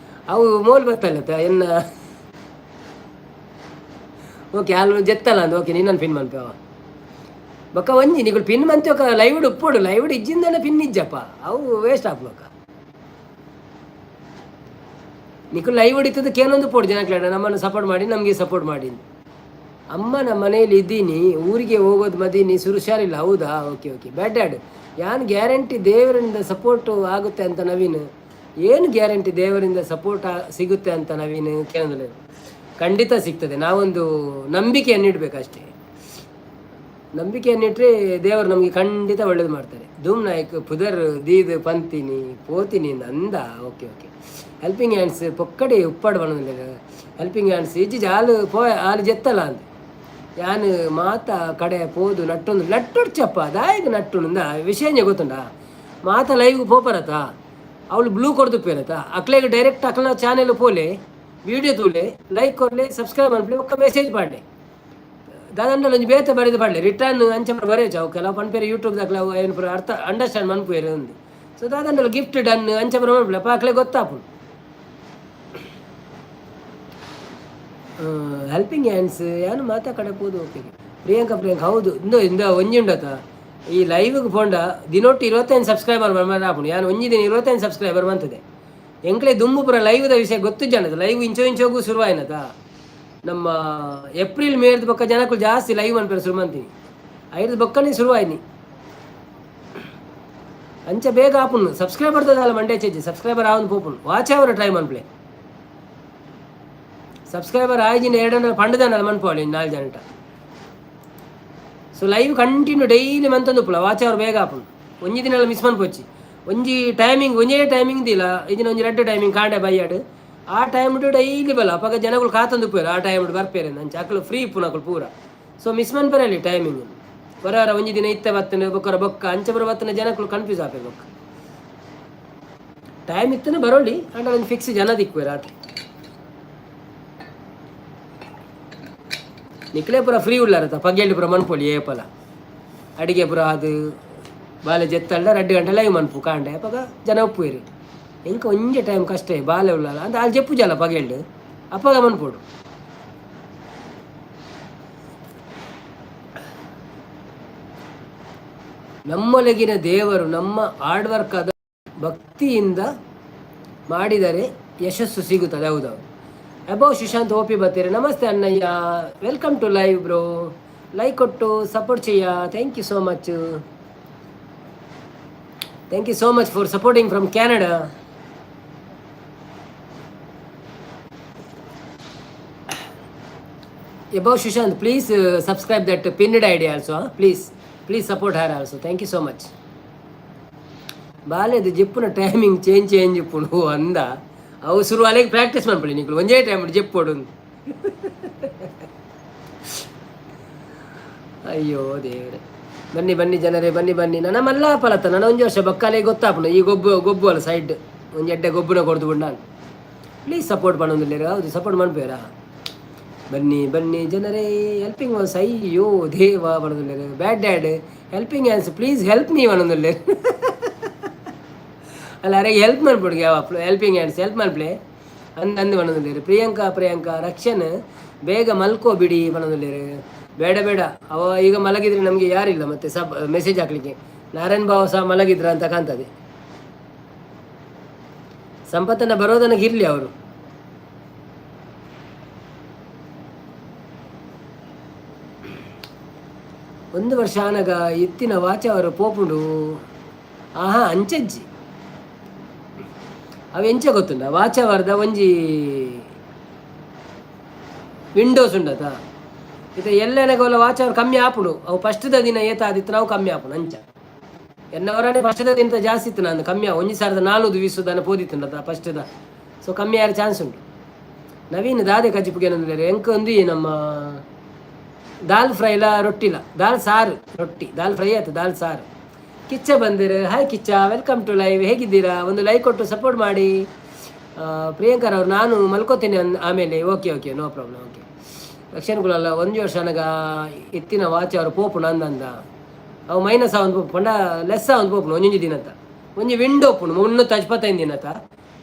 ಅವು ಮೋಲ್ ಬತ್ತಲ್ಲ ಎನ್ನ. ಓಕೆ, ಅಲ್ಲಿ ಜೆತ್ತಲ್ಲ ಅಂದ್. ಓಕೆ, ನಿನ್ನನ್ನು ಪಿನ್ ಮನ್ಪೆ ಬೊಕ್ಕ ಒಂಜಿ ನಿಗುಲು ಪಿನ್ ಮಂತಿ ఒక ಲೈವ್ಡ್ ಉಪ್ಪೊಡು. ಲೈವ್ಡ್ ಇಜ್ಜಿಂದನೆ ಪಿನ್ ಇಜ್ಜಪ್ಪ, ಅವು ವೇಸ್ಟ್ ಆಪುಲಕ. ನಿಕುಲು ಲೈವ್ ಇತ್ತದ ಕೇನೊಂದು ಪೋಡು ಜನಕ್ಲೆಡ, ನಮ್ಮನ್ನು ಸಪೋರ್ಟ್ ಮಾಡಿ, ನಮಗೆ ಸಪೋರ್ಟ್ ಮಾಡಿ. ಅಮ್ಮ ನಮ್ಮ ಮನೆಯಲ್ಲಿ ಇದ್ದೀನಿ, ಊರಿಗೆ ಹೋಗೋದು ಮದೀನಿ, ಸುರು ಹುಷಾರಿಲ್ಲ. ಹೌದಾ? Okay okay. ಬ್ಯಾಡ್ ಡ್ಯಾಡ್ ಯಾನ್ ಗ್ಯಾರಂಟಿ ದೇವರಿಂದ ಸಪೋರ್ಟು ಆಗುತ್ತೆ ಅಂತ ನವೀನ್. ಏನು ಗ್ಯಾರಂಟಿ ದೇವರಿಂದ ಸಪೋರ್ಟ್ ಸಿಗುತ್ತೆ ಅಂತ ನವೀನ್ ಕೇಳಿದ್ರೆ, ಖಂಡಿತ ಸಿಗ್ತದೆ. ನಾವೊಂದು ನಂಬಿಕೆಯನ್ನು ಇಡಬೇಕಷ್ಟೇ. ನಂಬಿಕೆಯನ್ನಿಟ್ಟರೆ ದೇವರು ನಮಗೆ ಖಂಡಿತ ಒಳ್ಳೇದು ಮಾಡ್ತಾರೆ. ಧೂಮ್ ನಾಯಕ್ ಪುದರ್ ದೀದ್ ಪಂತೀನಿ ಪೋತೀನಿ ಅಂದ. Okay okay. Helping hands ಪೊಕ್ಕಡೆ ಉಪ್ಪಾಡು ಬಣ್ಣದಲ್ಲಿ. ಹೆಲ್ಪಿಂಗ್ ಹ್ಯಾಂಡ್ಸ್ ಇಜ್ಜಿ ಹಾಲು ಪೋ ಹಾಲು ಜೆತ್ತಲ್ಲ ಅಂತ. ಯಾನ್ ಮಾತ ಕಡೆ ಪೋದು ನಟ್ಟೊಂದು ನಟ್ಟೊಡ್ಚಪ್ಪ ದಾಯಗ ನಟ್ಟುಂದ ವಿಷಯ ಗೊತ್ತುಂಡ. ಮಾತ ಲೈವ್ ಪೋಪರತ ಅವಳು ಬ್ಲೂ ಕೊಡ್ದು ಪೇರತ ಅಕ್ಲೆಗ್ ಡೈರೆಕ್ಟ್ ಅಕ್ಲನ ಚಾನೆಲ್ ಪೋಲೆ, ವಿಡಿಯೋ ತೂಲೆ, ಲೈಕ್ ಕೊರ್ಲೆ, ಸಬ್ಸ್ಕ್ರೈಬ್ ಮನ್ಪುಲೆ, ಒಕ್ಕ ಮೆಸೇಜ್ ಪಾಡ್ಲೆ. ದಾದಂಡಲ ಒಂಜಿ ಬೇತೆ ಬರೆದು ಪಾಡ್ಲೆ, ರಿಟರ್ನ್ ಅಂಚ ಬರೆಯచ్చు. ಅವು ಕೆಲವು ಪನ್ಪೇರು ಯೂಟ್ಯೂಬ್ ದಾಕ್ಲ ಅವು ಏನು ಪೂರ ಅರ್ಥ ಅಂಡರ್ಸ್ಟ್ಯಾಂಡ್ ಮನ್ಪುವೆರ್ ಅಂದ್. ಸೊ ದಾದಂಡಲ ಗಿಫ್ಟ್ ಡನ್ ಅಂಚ ಪೂರ ಮನ್ಪುಲೆ, ಅಪ ಅಕ್ಲೆ ಗೊತ್ತಾಪುಂಡು. ಹೆಲ್ಪಿಂಗ್ ಹ್ಯಾಂಡ್ಸ್ ಏನು ಮಾತಾ ಕಡೆ ಪೋದು. ಓಕೆ ಪ್ರಿಯಾಂಕಾ, ಪ್ರಿಯಾಂಕಾ ಹೌದು. ಇಂದು ಇಂದ ಒಂಜಿ ಉಂಡತ, ಈ ಲೈವ್ಗೆ ಪೋಂಡ ದಿನೊಟ್ಟು 25 ಸಬ್ಸ್ಕ್ರೈಬರ್ ಆಪುಂಡು. ಯಾನ್ ಒಂಜಿ ದಿನ 25 ಸಬ್ಸ್ಕ್ರೈಬರ್ ಬಂತದೆ. ಎಂಕ್ಲೆ ದುಂಬು ಪೂರ ಲೈವ್ದ ವಿಷಯ ಗೊತ್ತು ಜನದ. ಲೈವ್ ಇಂಚೋ ಇಂಚೋಗೂ ಶುರುವಾಯಿನತ ನಮ್ಮ ಏಪ್ರಿಲ್ ಮೇರ್ದ ಬೊಕ್ಕ ಜನಕ್ಕೂ ಜಾಸ್ತಿ ಲೈವ್ ಮನ್ಪೆರೆ ಶುರು ಮಂತೀನಿ. ಐದು ಬೊಕ್ಕನೇ ಶುರುವಾಯ್ನಿ. ಅಂಚ ಬೇಗ ಆಪುಂಡು ಸಬ್ಸ್ಕ್ರೈಬರ್ ದಾಲ ಮಂಡೆ ಚೇಜಿ ಸಬ್ಸ್ಕ್ರೈಬರ್ ಆವೊಂದು ಪೋಪುಂಡು. ವಾಚ್ ಅವರ ಟ್ರೈ ಮನ್ಪ್ಲೆ. ಸಬ್ಸ್ಕ್ರೈಬರ್ ಆಯ್ಜಿನ ಎರಡನ್ನ ಪಂಡದನ್ನ ಮನ್ಪೋಳಿ ನಾಲ್ಕು ಜನಟ. So live continue daily ಮಂತೊಂದು ಉಪ್ಪುಲ watch hour ಬೇಗ ಆಪುಂಡು. ಒಂಜಿ ದಿನ ಮಿಸ್ ಮನ್ಪೊಚ್ಚಿ. ಒಂಜಿ ಟೈಮಿಂಗ್, ಒಂಜೇ ಟೈಮಿಂಗ್ ದಿಲ್ಲ ಇದಿನ, ಒಂಜಿ ರಡ್ಡ್ ಟೈಮಿಂಗ್, ಕಾಂಡೆ ಬಯ್ಯಾಡು. ಆ ಟೈಮ್ ಡೈಲಿ ಬಲ. ಅಪಗ ಜನಗಳು ಕಾತೊಂದು ಉಪ್ಪುವೆರ್, ಆ ಟೈಮ್ ಬರ್ಪೇರು ಅಂಚ. ಅಕುಲು ಫ್ರೀ ಇಪ್ಪುನ ಅಕುಲು ಪೂರ. ಸೊ ಮಿಸ್ ಮನ್ಪೆರಲ್ಲಿ ಟೈಮಿಂಗ್. ಬರಾರ ಒಂಜಿ ದಿನ ಇತ್ತೆ ಬತ್ತನ, ಬೊಕ್ಕರ ಬೊಕ್ಕ ಅಂಚ ಬರ ಬತ್ತನ, ಜನಕುಲು ಕನ್ಫ್ಯೂಸ್ ಆಪೇರು. ಬೊಕ್ಕ ಟೈಮ್ ಇತ್ತನ ಬರೋಳಿ ಅಂಡ ಒಂಜಿ ಫಿಕ್ಸ್ ಜನ ದಿಕ್ಕುವೆರ್ ಆತೆ. ನಿಕ್ಲೆ ಪೂರ ಫ್ರೀ ಉಳ್ಳಾರತ ಪಗ್ಗೆಲ್ಡಿ ಪೂರ ಮನ್ಪೊಲಿ. ಏಪಲ ಅಡಿಗೆ ಪೂರ ಅದು ಬಾಲೆ ಜೆತ್ತಲ್ಡ 2 ಗಂಟೆ ಲೈವ್ ಮನ್ಪು ಕಾಂಡೆ. ಅಪಗ ಜನ ಒಪ್ಪುವೆರು. ಇಂಕ ಒಂಜಿ ಟೈಮ್ ಕಷ್ಟ, ಬಾಲೆ ಉಳ್ಳಾಲ ಅಂತ ಅಲ್ಲಿ ಜೆಪ್ಪು ಜಲ ಪಗೆಲ್ಡು ಅಪಗ ಮನ್ಪೊಡು. ನಮ್ಮೊಳಗಿನ ದೇವರು ನಮ್ಮ ಹಾರ್ಡ್ ವರ್ಕ್ ಆದ ಭಕ್ತಿಯಿಂದ ಮಾಡಿದರೆ ಯಶಸ್ಸು ಸಿಗುತ್ತದೆ. ಹೌದೌದು. ಅಬೌ ಸುಶಾಂತ್ ಓಪಿ ಬರ್ತೀರಿ. ನಮಸ್ತೆ ಅಣ್ಣಯ್ಯ, welcome to live bro. Like ಕೊಟ್ಟು ಸಪೋರ್ಟ್ చెయ్య. Thank you so much, thank you so much for supporting from Canada. Above Sushant, please subscribe that pinned ID also. Please, please support her also. Thank you so much. ಬಾಲೆದು ಜೆಪ್ಪುನ timing change change ಇಪ್ಪುಂಡು ಅಂದ. ಅವು ಶುರು ಅಲೆಗೆ practice ಮನ್ಪೊಲಿ ನಿಕುಲು, ಒಂಜೇ time ಜೆಪ್ಪೊಡು. ಅಯ್ಯೋ ದೇವ್ರೆ. ಬನ್ನಿ ಬನ್ನಿ ಜನರೇ, ಬನ್ನಿ ಬನ್ನಿ. ನನ್ನ ಮಲ್ಲ ಪಲತ ನನ್ನ ಒಂಜಿ ವರ್ಷ ಬಕ್ಕಾಲೆ ಗೊತ್ತಾಪುಂಡು. ಈ ಗೊಬ್ಬು ಗೊಬ್ಬು ಅಲ್ಲ, ಸೈಡ್ ಒಂಜಿ ಎಡ್ಡೆ ಗೊಬ್ಬುನ ಕೊಡ್ದು ನಾನು. ಪ್ಲೀಸ್ ಸಪೋರ್ಟ್ ಪನ್ನೊಂದುಲ್ಲೆರ್. ಹೌದು, ಸಪೋರ್ಟ್ ಮನ್ಪುವೆರಾ? ಬನ್ನಿ ಬನ್ನಿ ಜನರೇ. ಹೆಲ್ಪಿಂಗ್ ವಾಸ್ ಅಯ್ಯೋ ದೇವ ಪನ್ನೊಂದುಲ್ಲೆರ್. Bad dad helping hands, please help me ಪನ್ನೊಂದುಲ್ಲೆರ್. ಅಲ್ಲ, ಅರೆ ಹೆಲ್ಪ್ ಮನ್ಪೊಡು. ಯಾವ helping hands help ಮನ್ಪ್ಲೆ ಅಂದ್ ಅಂದ್ ಪನ್ನೊಂದುಲ್ಲೆರ್. ಪ್ರಿಯಾಂಕಾ, ಪ್ರಿಯಾಂಕಾ ರಕ್ಷಣ್ ಬೇಗ ಮಲ್ಕೋ ಬಿಡಿ ಪನ್ನೊಂದುಲ್ಲೆರ್. ಬೇಡ ಬೇಡ, ಅವ ಈಗ ಮಲಗಿದ್ರೆ ನಮಗೆ ಯಾರಿಲ್ಲ ಮತ್ತೆ ಸಬ್ ಮೆಸೇಜ್ ಹಾಕ್ಲಿಕ್ಕೆ. ನಾರಾಯಣ್ ಬಾವ ಸಹ ಮಲಗಿದ್ರ ಅಂತ ಕಾಣ್ತದೆ. ಸಂಪತ್ತನ್ನ ಬರೋದನಗೆ ಇರಲಿ ಅವರು. ಒಂದು ವರ್ಷ ಆನಗ ಇತ್ತಿನ ವಾಚ ಅವರು ಪೋಪುಂಡು. ಆಹಾ, ಅಂಚಜ್ಜಿ ಅವು ಎಂಚ ಗೊತ್ತುಂಡ? ವಾಚವರ್ದ ಒಂಜಿ ವಿಂಡೋಸ್ ಉಂಡತ. ಇತ್ತೆ ಎಲ್ಲೆನಗೋಲ ವಾಚ್ ಅವರ್ ಕಮ್ಮಿ ಆಪುಂಡು. ಅವು ಫಸ್ಟ್ದ ದಿನ ಏತ ಆದಿತ್ತು ನಾವು ಕಮ್ಮಿ ಆಪುಂಡು ಅಂಚ. ಎನ್ನವರನೇ ಫಸ್ಟ್ದ ದಿನ ಜಾಸ್ತಿ ಇತ್ತು, ನಾನು ಕಮ್ಮಿ 1420 ದನ ಪೋದಿತ್ತುಂಡತ ಫಸ್ಟ್ದ. ಸೊ ಕಮ್ಮಿ ಆರ ಚಾನ್ಸ್ ಉಂಟು. ನವೀನ್ ದಾದೆ ಕಜಿಪುಗೆ ಏನಂದ್ರೆ ಎಂಕ್ ಒಂದು ನಮ್ಮ ದಾಲ್ ಫ್ರೈಲ ರೊಟ್ಟಿಲ, ದಾಲ್ ಸಾರು ರೊಟ್ಟಿ, ದಾಲ್ ಫ್ರೈ ಆಯ್ತು, ದಾಲ್ ಸಾರು. Kichcha ಬಂದಿರು. Hi Kichcha, welcome to live. ಹೇಗಿದ್ದೀರಾ? ಒಂದು ಲೈಕ್ ಕೊಟ್ಟು ಸಪೋರ್ಟ್ ಮಾಡಿ. ಪ್ರಿಯಾಂಕರ್ ಅವರು ನಾನು ಮಲ್ಕೋತೀನಿ ಆಮೇಲೆ. Okay okay, no problem. Okay ರಕ್ಷಣಗಳಲ್ಲ. ಒಂದು ವರ್ಷ ನನಗ ಎತ್ತಿನ ವಾಚ್ ಅವರು ಪೋಪುಂಡು ಅಂದಂದ. ಅವು ಮೈನಸ್ ಒಂದು ಪೋಪು ಪಂಡ ಲೆಸ್ ಒಂದು ಪೋಪುಂಡು. ಒಂಜೊಂಜಿ ದಿನತ ಒಂಜಿ ವಿಂಡೋ ಉಪ್ಪುಂಡು, 375 ದಿನತ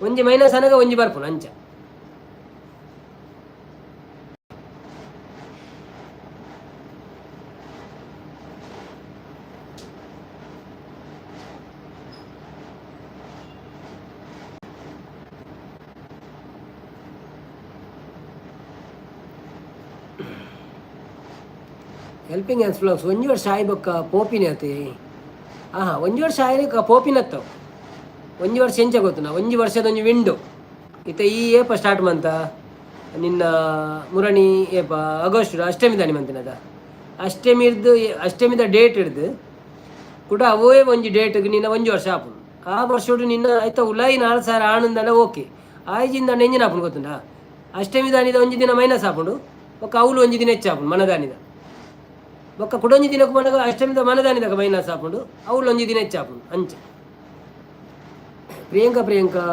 ಒಂಜಿ ಮೈನಸ್ ಅನಗ ಒಂಜಿ ಬರ್ಪುಂಡು ಅಂಚ. Helping hands vlogs ಒಂಜಿ ವರ್ಷ ಆಯ್ ಬೊಕ್ಕ ಪೋಪಿನ ಅತೆ. ಆಹಾ, ಒಂಜಿ ವರ್ಷ ಆಯ್ಲಿಕ್ಕ ಪೋಪಿನತ್ತವು. ಒಂಜಿ ವರ್ಷ ಎಂಚ ಗೊತ್ತುನ? ಒಂಜಿ ವರ್ಷದ ಒಂಜಿ ವಿಂಡೋ. ಇತ್ತೆ ಈ ಏಪ ಸ್ಟಾರ್ಟ್ ಮಂತ ನಿನ್ನ ಮುರಣಿ ಏಪ? ಆಗಸ್ಟ್ ಅಷ್ಟಮಿ ದಾನಿ ಮಂತಿನದ. ಅಷ್ಟಮಿರ್ದು, ಅಷ್ಟಮಿದ ಡೇಟ್ ಹಿಡ್ದು ಕೂಡ ಅವೇ ಒಂಜಿ ಡೇಟ್ಗೆ ನಿನ್ನ ಒಂಜಿ ವರ್ಷ ಆಪುಂಡು. ಆ ವರ್ಷಡು ನಿನ್ನ ಆಯ್ತ ಉಲಾಯಿ 4000 ಆಣಂದನ ಓಕೆ. ಆಯ್ಜಿಂದ ಎಂಜಿನ ಆಪುಂಡು ಗೊತ್ತುಂಡಾ? ಅಷ್ಟಮಿ ದಾನಿದ ಒಂಜಿ ದಿನ ಮೈನಸ್ ಆಪುಂಡು. ಬೊಕ್ಕ ಅವ್ಲು ಒಂಜಿ ದಿನ ಹೆಚ್ಚಾಪುಂಡು ಮನದಾನಿದ. ಬೊಕ್ಕ ಕುಡೊಂಜಿ ದಿನಕ್ಕೆ ಮನಗ ಅಷ್ಟಮಿದ ಮನದಾನಿದಾಗ ಮೈನಸ್ ಆಪುಂಡು, ಅವ್ಲು ಒಂಜಿ ದಿನ ಹೆಚ್ಚಾಪುಂಡು ಅಂಚ. ಪ್ರಿಯಾಂಕಾ ಪ್ರಿಯಾಂಕಾ,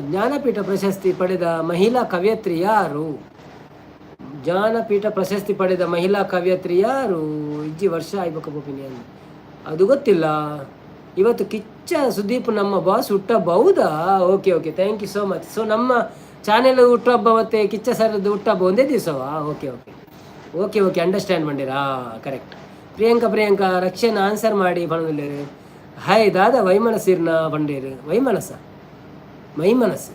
ಜ್ಞಾನಪೀಠ ಪ್ರಶಸ್ತಿ ಪಡೆದ ಮಹಿಳಾ ಕವಯತ್ರಿ ಯಾರು? ಜ್ಞಾನಪೀಠ ಪ್ರಶಸ್ತಿ ಪಡೆದ ಮಹಿಳಾ ಕವಯತ್ರಿ ಯಾರು? ಇಜ್ಜಿ ವರ್ಷ ಆಯ್ಬೇಕು ಪೋಪಿನಿ ಅದು ಗೊತ್ತಿಲ್ಲ. ಇವತ್ತು ಕಿಚ್ಚ ಸುದೀಪ್ ನಮ್ಮ ಬಾಸ್ ಹುಟ್ಟಹಬ್ಬ, ಹೌದಾ? Okay okay, thank you so much. So ನಮ್ಮ ಚಾನೆಲ್ ಹುಟ್ಟುಹಬ್ಬ ಮತ್ತು ಕಿಚ್ಚ ಸರ್ದು ಹುಟ್ಟುಹಬ್ಬ ಒಂದೇ ದಿವಸವಾ? Okay okay okay okay, understand ಮಾಡಿರಾ, correct. Priyanka Priyanka, ರಕ್ಷೆನ answer ಮಾಡಿ ಪಣದಿಲ್ಲೇರು. ಹಾಯ್ ದಾದಾ, ವೈಮನಸ್ಸಿರ್ನ ಪಂಡೇರು, ವೈಮನಸ್ಸ ಮೈಮನಸ್ಸು.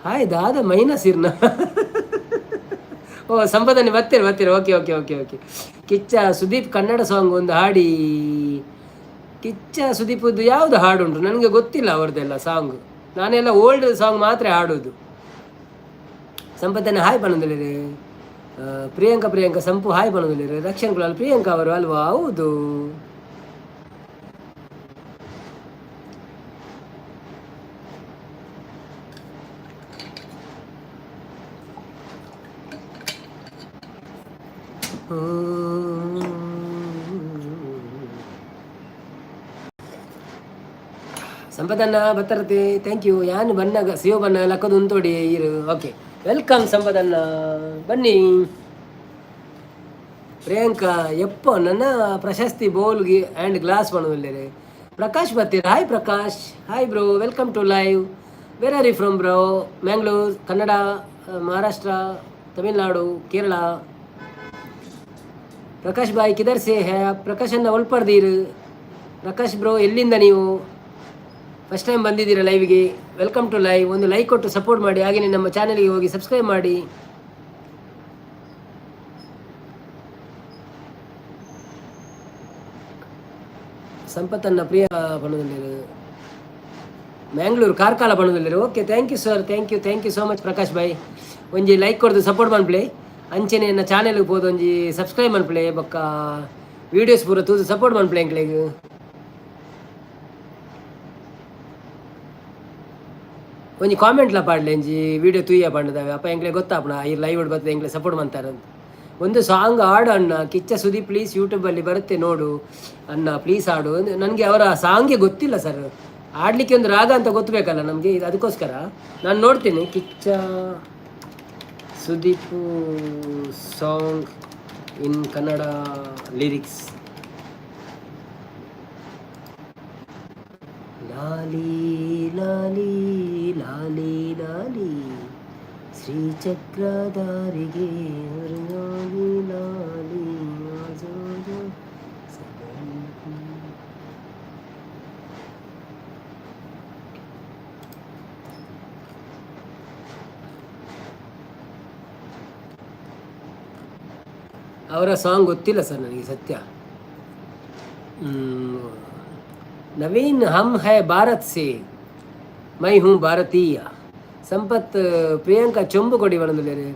ಹಾಯ್ ದಾದಾ, ಮೈನಸ್ ಇರ್ನ. ಓ ಸಂಪದನೆ ಬರ್ತೀರಿ ಬರ್ತೀರಿ. Okay okay okay okay. Kichcha Sudeep Kannada song ಒಂದು ಹಾಡಿ. ಕಿಚ್ಚ ಸುದೀಪದ್ದು ಯಾವುದು ಹಾಡುಂಟು ನನಗೆ ಗೊತ್ತಿಲ್ಲ ಅವರದ್ದೆಲ್ಲ ಸಾಂಗ್. ನಾನೆಲ್ಲ ಓಲ್ಡ್ ಸಾಂಗ್ ಮಾತ್ರ ಹಾಡೋದು. ಸಂಪತ್ತನ್ನ ಹಾಯ್ ಪಣಂದಿಲ್ಲಿರಿ. ಪ್ರಿಯಾಂಕಾ ಪ್ರಿಯಾಂಕಾ ಸಂಪು ಹಾಯ್ ಪಣಂದಿಲ್ಲಿರಿ. ರಕ್ಷಣ್ ಕುಲಾಲ್ ಪ್ರಿಯಾಂಕಾ ಅವರು ಅಲ್ವಾ? ಹೌದು. ಸಂಪದನ್ನ ಬತ್ತರತೆ, thank you. ಯಾನು ಬನ್ನಾಗ ಸಿಯೋ ಬನ್ನ ಲಕ್ಕದು ಉಂತೋಡಿ ಇರು. ಓಕೆ, welcome ಸಂಪದನ್ನ, ಬನ್ನಿ. ಪ್ರಿಯಾಂಕಾ ಎಪ್ಪೋ ನನ್ನ ಪ್ರಶಸ್ತಿ ಬೋಲ್ಗೆ ಆ್ಯಂಡ್ ಗ್ಲಾಸ್ ಪಣುಲ್ಲೇರೆ. ಪ್ರಕಾಶ್ ಬತ್ತೀರ, hi Prakash, hi bro, welcome to live. Where are you from bro? Mangalore, Kannada, Maharashtra, Tamil Nadu, Kerala? Prakash bhai ಕಿದರ್ ಸೇ ಹೇ? ಪ್ರಕಾಶನ್ನ ಒಲ್ಪರ್ದೀರು. ಪ್ರಕಾಶ್ ಬ್ರೋ, ಎಲ್ಲಿಂದ ನೀವು? ಫಸ್ಟ್ ಟೈಮ್ ಬಂದಿದ್ದೀರಾ ಲೈವ್ಗೆ? Welcome to live. ಒಂದು ಲೈಕ್ ಕೊಟ್ಟು ಸಪೋರ್ಟ್ ಮಾಡಿ, ಹಾಗೆಯೇ ನಮ್ಮ ಚಾನಲ್ಗೆ ಹೋಗಿ ಸಬ್ಸ್ಕ್ರೈಬ್ ಮಾಡಿ. ಸಂಪತ್ತನ್ನ ಪ್ರಿಯ ಬಣ್ಣದಲ್ಲಿರು, ಮ್ಯಾಂಗ್ಳೂರು ಕಾರ್ಕಳ ಬಣ್ಣದಲ್ಲಿರು. Okay, thank you sir, thank you, thank you so much Prakash bhai. ಒಂಜಿ ಲೈಕ್ ಕೊಡ್ದು ಸಪೋರ್ಟ್ ಮನ್ಪ್ಲೆ, ಅಂಚೆನೆ ಎನ್ನ ಚಾನೆಲ್ಗೆ ಪೋದು ಒಂಜಿ ಸಬ್ಸ್ಕ್ರೈಬ್ ಮನ್ಪ್ಲೆ, ಬೊಕ್ಕ ವೀಡಿಯೋಸ್ ಪೂರ ತೂದು ಸಪೋರ್ಟ್ ಮನ್ಪ್ಲೆ ಎಂಕ್ಲೆಗ್. ಒಂಜಿ ಕಾಮೆಂಟ್ಲ ಪಾಡ್ಲೆ, ಒಂಜಿ ವೀಡಿಯೋ ತೂಯ ಪಂಡದವೆ ಅಪ್ಪ ಎಂಕ್ಲೆ ಗೊತ್ತಾಪಣ ಈ ಲೈವ್ ಬರ್ತದೆ, ಎಂಕ್ಲೆ ಸಪೋರ್ಟ್ ಮಾಡ್ತಾರೆ ಅಂತ. ಒಂದು ಸಾಂಗ್ ಹಾಡು ಅಣ್ಣ ಕಿಚ್ಚ ಸುದೀಪ್ ಪ್ಲೀಸ್, ಯೂಟ್ಯೂಬಲ್ಲಿ ಬರುತ್ತೆ ನೋಡು ಅಣ್ಣ, ಪ್ಲೀಸ್ ಹಾಡು. ನನಗೆ ಅವರ ಸಾಂಗೇ ಗೊತ್ತಿಲ್ಲ ಸರ್. ಹಾಡಲಿಕ್ಕೆ ಒಂದು ರಾಗ ಅಂತ ಗೊತ್ತಬೇಕಲ್ಲ ನಮಗೆ, ಇದು ಅದಕ್ಕೋಸ್ಕರ ನಾನು ನೋಡ್ತೀನಿ. Kichcha Sudeep song in Kannada lyrics. ಲಾಲಿ ಲಾಲಿ ಲಾಲಿ ಲಾಲಿ ಶ್ರೀಚಕ್ರಧಾರಿಗೆ ಲಾಲಿ ಲಾಲಿ. ಅವರ ಸಾಂಗ್ ಗೊತ್ತಿಲ್ಲ ಸರ್ ನನಗೆ ಸತ್ಯ. ನವೀನ್ ಹಮ್ ಹೈ ಭಾರತ್ ಸೆ, ಮೈ ಹೂಂ ಭಾರತೀಯ. ಸಂಪತ್ ಪ್ರಿಯಾಂಕಾ ಚೊಂಬು ಕೊಡಿ ಬಣ್ಣದಲ್ಲೇರೆ.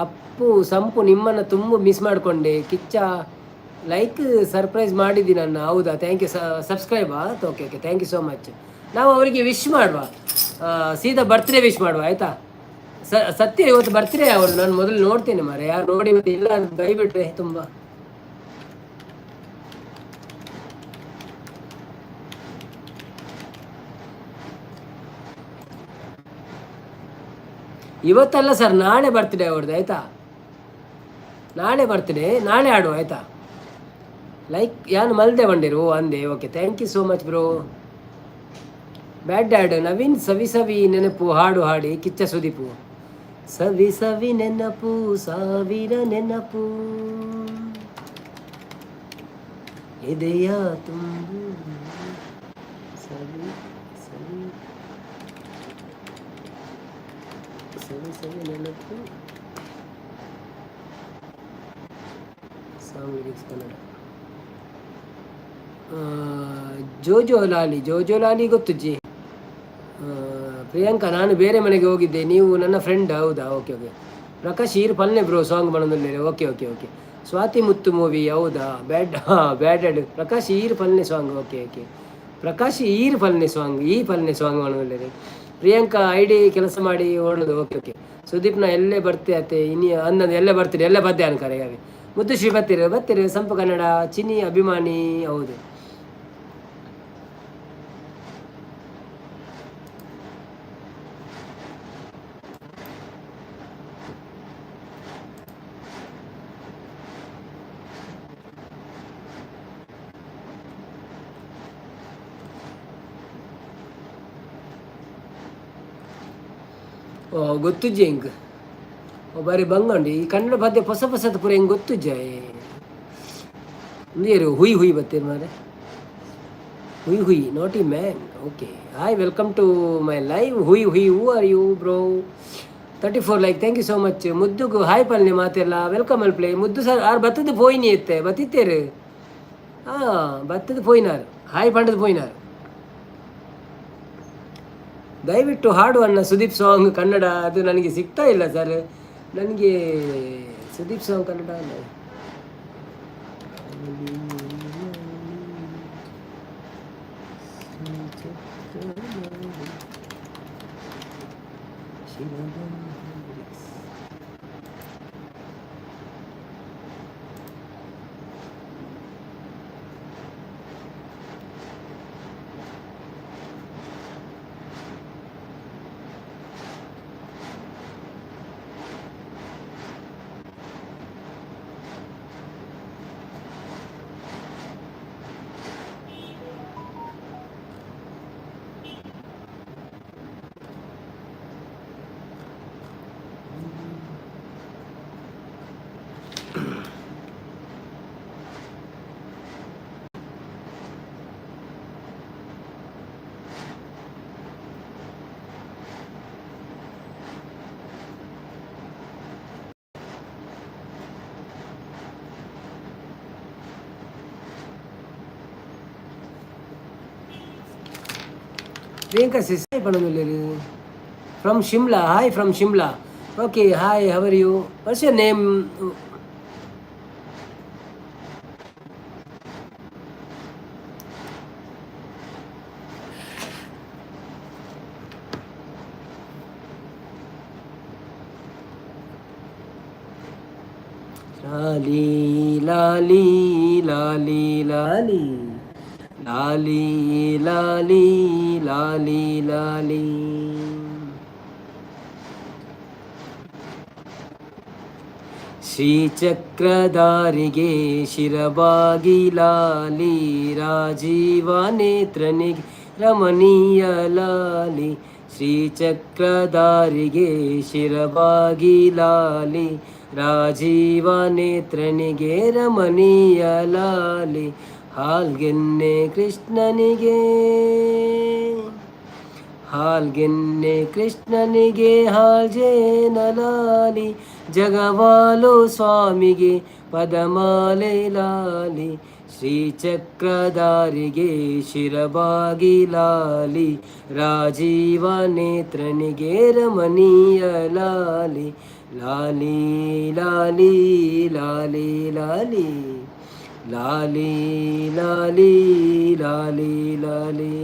ಅಪ್ಪು ಸಂಪು ನಿಮ್ಮನ್ನು ತುಂಬ ಮಿಸ್ ಮಾಡಿಕೊಂಡೆ. ಕಿಚ್ಚ ಲೈಕ್ ಸರ್ಪ್ರೈಸ್ ಮಾಡಿದ್ದೀನಿ ನನ್ನ, ಹೌದಾ? Thank you. Subscribe okay okay, thank you so much. ನಾವು ಅವರಿಗೆ ವಿಶ್ ಮಾಡುವ, ಸೀದಾ ಬರ್ತ್ಡೇ ವಿಶ್ ಮಾಡುವ, ಆಯಿತಾ? ಸತ್ಯ ಇವತ್ತು ಬರ್ತ್ಡೇ ಅವರು. ನಾನು ಮೊದಲು ನೋಡ್ತೇನೆ ಮಾರೆ, ಯಾರು ನೋಡಿ ಮತ್ತೆ ಇಲ್ಲ ಬೈಬಿಟ್ರೆ ತುಂಬ. ಇವತ್ತಲ್ಲ ಸರ್, ನಾಳೆ ಬರ್ತ್ಡೇ ಅವ್ರದ್ದು, ಆಯಿತಾ? ನಾಳೆ ಬರ್ತ್ಡೇ, ನಾಳೆ ಆಡುವ, ಆಯಿತಾ? ಲೈಕ್ ಯಾನು ಮಲ್ದೆ ಬಂಡಿರು ಅಂದೆ. Okay, thank you so much bro. Bad dad Naveen ಸವಿ ಸವಿ ನೆನಪು ಹಾಡು ಹಾಡಿ ಕಿಚ್ಚ ಸುದೀಪು. ಸವಿ ಸವಿ ನೆನಪು ಸಾವಿರ ನೆನಪು ಎದೆಯ ತುಂಬು ಸವಿ ಸವಿ ಸವಿ ಸವಿ ನೆನಪು. Song lyrics Kannada. ಜೋಜೋ ಲಾಲಿ, ಜೋಜೋ ಲಾಲಿ ಗೊತ್ತು ಜಿ. ಪ್ರಿಯಾಂಕಾ ನಾನು ಬೇರೆ ಮನೆಗೆ ಹೋಗಿದ್ದೆ, ನೀವು ನನ್ನ ಫ್ರೆಂಡ್, ಹೌದಾ? Okay okay. ಪ್ರಕಾಶ್ ಈರ್ ಪಲ್ನೆ ಬ್ರೋ ಸಾಂಗ್ ಮಾಡೋದಲ್ಲಿ. Okay okay okay. Swathi Muthu movie, ಹೌದಾ? ಬ್ಯಾಡ್ ಬ್ಯಾಡ್ ಅಡ್ ಪ್ರಕಾಶ್ ಈರ್ ಪಲ್ನೆ song. Okay okay. Prakash ಈರ್ ಪಲ್ನೆ ಸಾಂಗ್, ಈ ಪಲ್ನೆ ಸಾಂಗ್ ಮಾಡೋದಲ್ಲಿ. ಪ್ರಿಯಾಂಕಾ I D ಕೆಲಸ ಮಾಡಿ ಓಡೋದು. Okay okay. ಸುದೀಪ್ನ ಎಲ್ಲೇ ಬರ್ತೆ ಅತ್ತೆ ಇನಿ ಅಂದಂದು ಎಲ್ಲೇ ಬರ್ತೀರಿ, ಎಲ್ಲೇ ಬದ್ದೆ ಅನ್ಕರೆ ಯಾವಿ. ಮುದ್ದುಶ್ರೀ ಬತ್ತಿರು ಬತ್ತಿರು ಸಂಪು ಕನ್ನಡ ಚಿನಿ ಅಭಿಮಾನಿ ಹೌದು. ಓ ಗೊತ್ತುಜ್ಜೆ ಇಂಕ್ ಓ ಬಾರಿ ಬಂಗಂಡು ಈ ಕನ್ನಡ ಪದ್ಯ ಹೊಸ ಹೊಸದು ಪೂರ ಹಿಂಗೆ ಗೊತ್ತುಜ್ಜೆ. ನೀರು ಹುಯ್ ಹುಯ್ ಬತ್ತೀರಿ ಮಾರೆ, ಹುಯ್ ಹುಯ್ naughty man. Okay, hi, welcome to my live. ಹುಯ್ ಹುಯ್, who are you bro? 34 like, thank you so much. ಮುದ್ದುಗು hi ಪಲ್ನೆ ಮಾತೆಲ್ಲ welcome ಅಲ್ ಪ್ಲೇ ಮುದ್ದು ಸರ್. ಆರು ಬತ್ತದ ಪೋಯಿನಿ ಎತ್ತೆ ಬತ್ತಿತ್ತೇರು. ಹಾಂ, ಬತ್ತದ ಪೋಯಿನಾರು, ಹಾಯ್ ಪಂಡದ ಪೋಯಿನಾರು. ದಯವಿಟ್ಟು ಹಾಡು ಅನ್ನ ಸುದೀಪ್ ಸಾಂಗ್ ಕನ್ನಡ. ಅದು ನನಗೆ ಸಿಗ್ತಾ ಇಲ್ಲ ಸರ್. ನನಗೆ ಸುದೀಪ್ ಸಾಂಗ್ ಕನ್ನಡ ಅಲ್ಲ. ಪ್ರಿಯಾಂಕಾ ಸಿಸ್ ಪಣಂದುಲ್ಲೇರು from Shimla. Hi from Shimla. Okay, hi, how are you? What's your name? Lali Lali Lali Lali Lali Lali Lali Lali. ಶ್ರೀಚಕ್ರಧಾರಿಗೆ ಶಿರಬಾಗಿ ಲಾಲಿ, ರಾಜೀವ ನೇತ್ರನಿಗೆ ರಮಣೀಯ ಲಾಲಿ. ಶ್ರೀಚಕ್ರಧಾರಿಗೆ ಶಿರಬಾಗಿ ಲಾಲಿ, ರಾಜೀವ ನೇತ್ರನಿಗೆ ರಮಣೀಯ ಲಾಲಿ. ಹಾಲ್ಗೆನ್ನೆ ಕೃಷ್ಣನಿಗೆ, ಹಾಲ್ಗೆನ್ನೆ ಕೃಷ್ಣನಿಗೆ ಹಾಲ್ಜೇನ ಲಾಲಿ, ಜಗವಾಲು ಸ್ವಾಮಿಗೆ ಪದಮಾಲೆ ಲಾಲಿ. ಶ್ರೀಚಕ್ರಧಾರಿಗೆ ಶಿರಬಾಗಿ ಲಾಲಿ, ರಾಜೀವ ನೇತ್ರನಿಗೆ ರಮಣೀಯ ಲಾಲಿ. ಲಾಲಿ ಲಾಲಿ ಲಾಲಿ ಲಾಲಿ ಲಾಲಿ ಲಾಲಿ ಲಾಲಿ ಲಾಲಿ.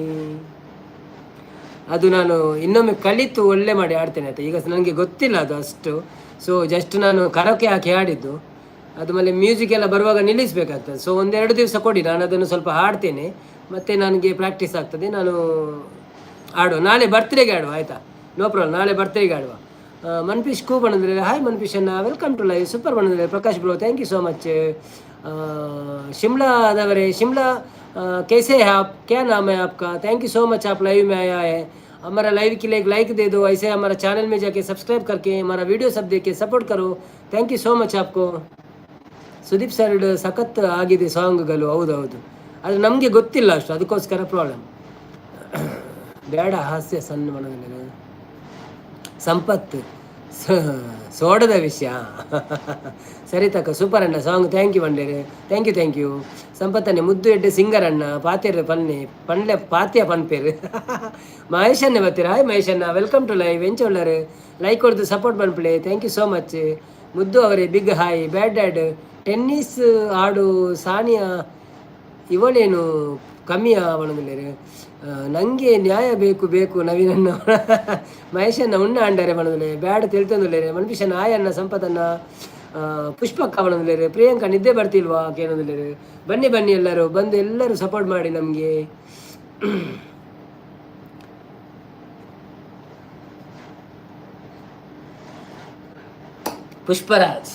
ಅದು ನಾನು ಇನ್ನೊಮ್ಮೆ ಕಲಿತು ಒಳ್ಳೆ ಮಾಡಿ ಆಡ್ತೇನೆ ಆಯ್ತಾ. ಈಗ ನನಗೆ ಗೊತ್ತಿಲ್ಲ ಅದು ಅಷ್ಟು. ಸೊ ಜಸ್ಟ್ ನಾನು ಕರೋಕೆ ಹಾಕಿ ಹಾಡಿದ್ದು. ಅದು ಮೇಲೆ ಮ್ಯೂಸಿಕ್ ಎಲ್ಲ ಬರುವಾಗ ನಿಲ್ಲಿಸಬೇಕಾಗ್ತದೆ. ಸೊ ಒಂದೆರಡು ದಿವಸ ಕೊಡಿ, ನಾನು ಅದನ್ನು ಸ್ವಲ್ಪ ಹಾಡ್ತೇನೆ. ಮತ್ತು ನನಗೆ ಪ್ರಾಕ್ಟೀಸ್ ಆಗ್ತದೆ. ನಾನು ಆಡುವ, ನಾಳೆ ಬರ್ತ್ಡೇಗೆ ಆಡುವ ಆಯಿತಾ. ನೋ ಪ್ರಾಬ್ಲಮ್, ನಾಳೆ ಬರ್ತ್ಡೇಗೆ ಆಡುವ. ಮನ್ಪೀಶ್ ಕೂ ಬಂದರೆ, ಹಾಯ್ ಮನ್ಪೀಶ್ ಅನ್ನ, welcome to live. Super ಬಂದರೆ Prakash bro, thank you so much. शिमलादवरे, Shimla कैसे हैं आप? क्या नाम है आपका? Thank you so much, आप लाइव में आया है। हमारा लाइव के लिए एक लाइक दे दो। ऐसे हमारा चैनल में जाके सब्सक्राइब करके हमारा वीडियो सब देख के सपोर्ट करो। Thank you so much आपको. ಸುದೀಪ್ ಸರ್ ಸಖತ್ ಆಗಿದೆ ಸಾಂಗ್ಗಳು. ಹೌದೌದು, ಆದರೆ ನಮಗೆ ಗೊತ್ತಿಲ್ಲ ಅಷ್ಟು, ಅದಕ್ಕೋಸ್ಕರ ಪ್ರಾಬ್ಲಮ್. ಬೇಡ ಹಾಸ್ಯ ಸಣ್ಣ ಮನದಲ್ಲಿ ಸಂಪತ್ತು ಸೋಡದ ವಿಷಯ. ಸರಿ ತಕ್ಕ ಸೂಪರ್ ಅಣ್ಣ song, thank you ಬಂಡೇರು, thank you thank you. ಸಂಪತ್ತನ್ನೆ ಮುದ್ದು ಎಡ್ಡೆ ಸಿಂಗರ್ ಅಣ್ಣ ಪಾತೇರು ಪನ್ನೆ ಪನ್ಲೆ ಪಾತ್ಯ ಪನ್ಪೇರು. ಮಹೇಶ್ ಅಣ್ಣೆ ಬರ್ತೀರಾ? ಹಾಯ್ ಮಹೇಶ್ ಅಣ್ಣ, welcome to live. ಎಂಚ ಉಳ್ಳರು? Like ಕೊಡ್ದು support ಪನ್ಪುಲೆ, thank you so much. ಮುದ್ದು ಅವರೇ big hi. Bad dad tennis ಆಡು ಸಾನಿಯಾ ಇವಳೇನು ಕಮ್ಮಿಯ ಪಣಂದುಲ್ಲೇರು. ನಂಗೆ ನ್ಯಾಯ ಬೇಕು ಬೇಕು ನವೀನಣ್ಣ. ಮಹೇಶಣ್ಣ ಉಣ್ಣ ಅಂಡರೆ ಪಣಂದುಲ್ಲೆ, ಬ್ಯಾಡ್ ತಿಳ್ತೊಂದುಲ್ಲೇರೆ. ಮನ್ಪಿಶಣ್ಣ ಆಯಣ್ಣ ಸಂಪತಣ್ಣ. ಪುಷ್ಪಕ್ಕ ಪನೊಂದುಲ್ಲೆರ್. ಪ್ರಿಯಾಂಕಾ ನಿದ್ದೆ ಬರ್ತಿಲ್ವಾ ಕೇನೊಂದುಲ್ಲೆರ್. ಬನ್ನಿ ಬನ್ನಿ, ಎಲ್ಲರೂ ಬಂದು ಎಲ್ಲರೂ ಸಪೋರ್ಟ್ ಮಾಡಿ ನಮಗೆ. ಪುಷ್ಪರಾಜ್,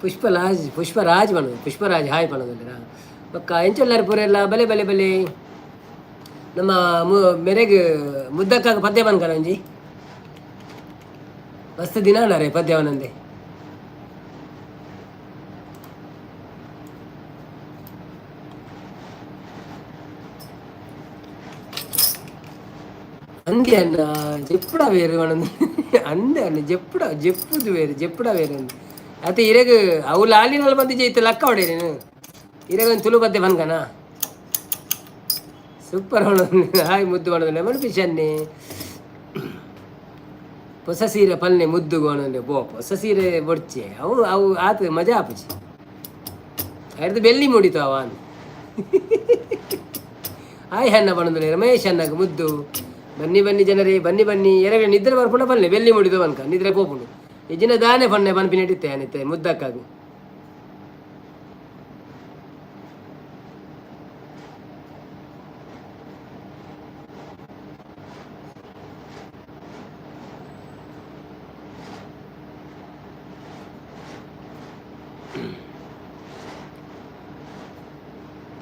ಪುಷ್ಪರಾಜ್, ಪುಷ್ಪರಾಜ್ ಪನೊಂದು, ಪುಷ್ಪರಾಜ್ ಹಾಯ್ ಪನೊಂದುಲ್ಲೆರಾ. ಬೊಕ್ಕ ಎಂಚೊಲ್ಲಾರ್ ಪೂರೆಲ್ಲ? ಬಲೆ ಬಲೆ ಬಲೆ. ನಮ್ಮ ಮೆರೆಗ್ ಮುದ್ದಕ್ಕಾಗ ಪದ್ಯ ಪನ್ಕನ ಒಂಜಿ. ಮಸ್ತ್ ದಿನ ಅಣ್ಣಾರೆ ಪದ್ಯವನಂದೆ. ಅಂದೆ ಅಣ್ಣ ಜೆಪ್ಪುಡ ವೇರು ಪನೊಂದು. ಅಂದೆ ಅಣ್ಣ ಜೆಪ್ಪುಡ ಜೆಪ್ಪುದು ವೇರು ಜೆಪ್ಪುಡ ವೇರು ಅಂದ್. ಅತ್ತೆ ಇರೆಗ್ ಅವು ಲಾಲಿನಲ್ ಬಂದು ಜೈತು ಲಕ್ಕ ಹೊಡೇರಿ. ಇರೆಗ್ ಒಂದು ತುಳು ಪದ್ಯ ಪನ್ಕನ. ಸೂಪರ್ ಪನೊಂದು. ಹಾಯ್ ಮುದ್ದು ಪನೊಂದು. ಲೆಮನ್ ಫಿಶ್ ಅನ್ನಿ ಹೊಸ ಸೀರೆ ಪಲ್ನೆ ಮುದ್ದು ಪನೊಂದು. ಬೋ ಹೊಸ ಸೀರೆ ಬೊಡ್ಚೆ, ಅವು ಅವು ಆತು ಮಜಾ ಆಪುಜಿ. ಅರ್ಧ ಬೆಲ್ಲಿ ಮುಡಿತು ಅವ. ಹಾಯ್ ಅಣ್ಣ ಪನೊಂದುಲ್ಲೆ. ರಮೇಶ್ ಅಣ್ಣಗ್ ಮುದ್ದು. ಬನ್ನಿ ಬನ್ನಿ ಜನರೇ, ಬನ್ನಿ ಬನ್ನಿ. ಎರಗ ನಿದ್ರೆ ಬರ್ಪುಂಡ ಪಲ್ಲೆ. ಬೆಲ್ಲಿ ಮುಡಿದು ಪನ್ಕ ನಿದ್ರೆ ಪೋಪುಂಡು. ಇಜ್ಜಿನ ದಾನೆ ಪನ್ನೆ ಪನ್ಪಿನೆಟಿತ್ತೆ ಅನಿತ್ತೆ ಮುದ್ದಕ್ಕಾಗು.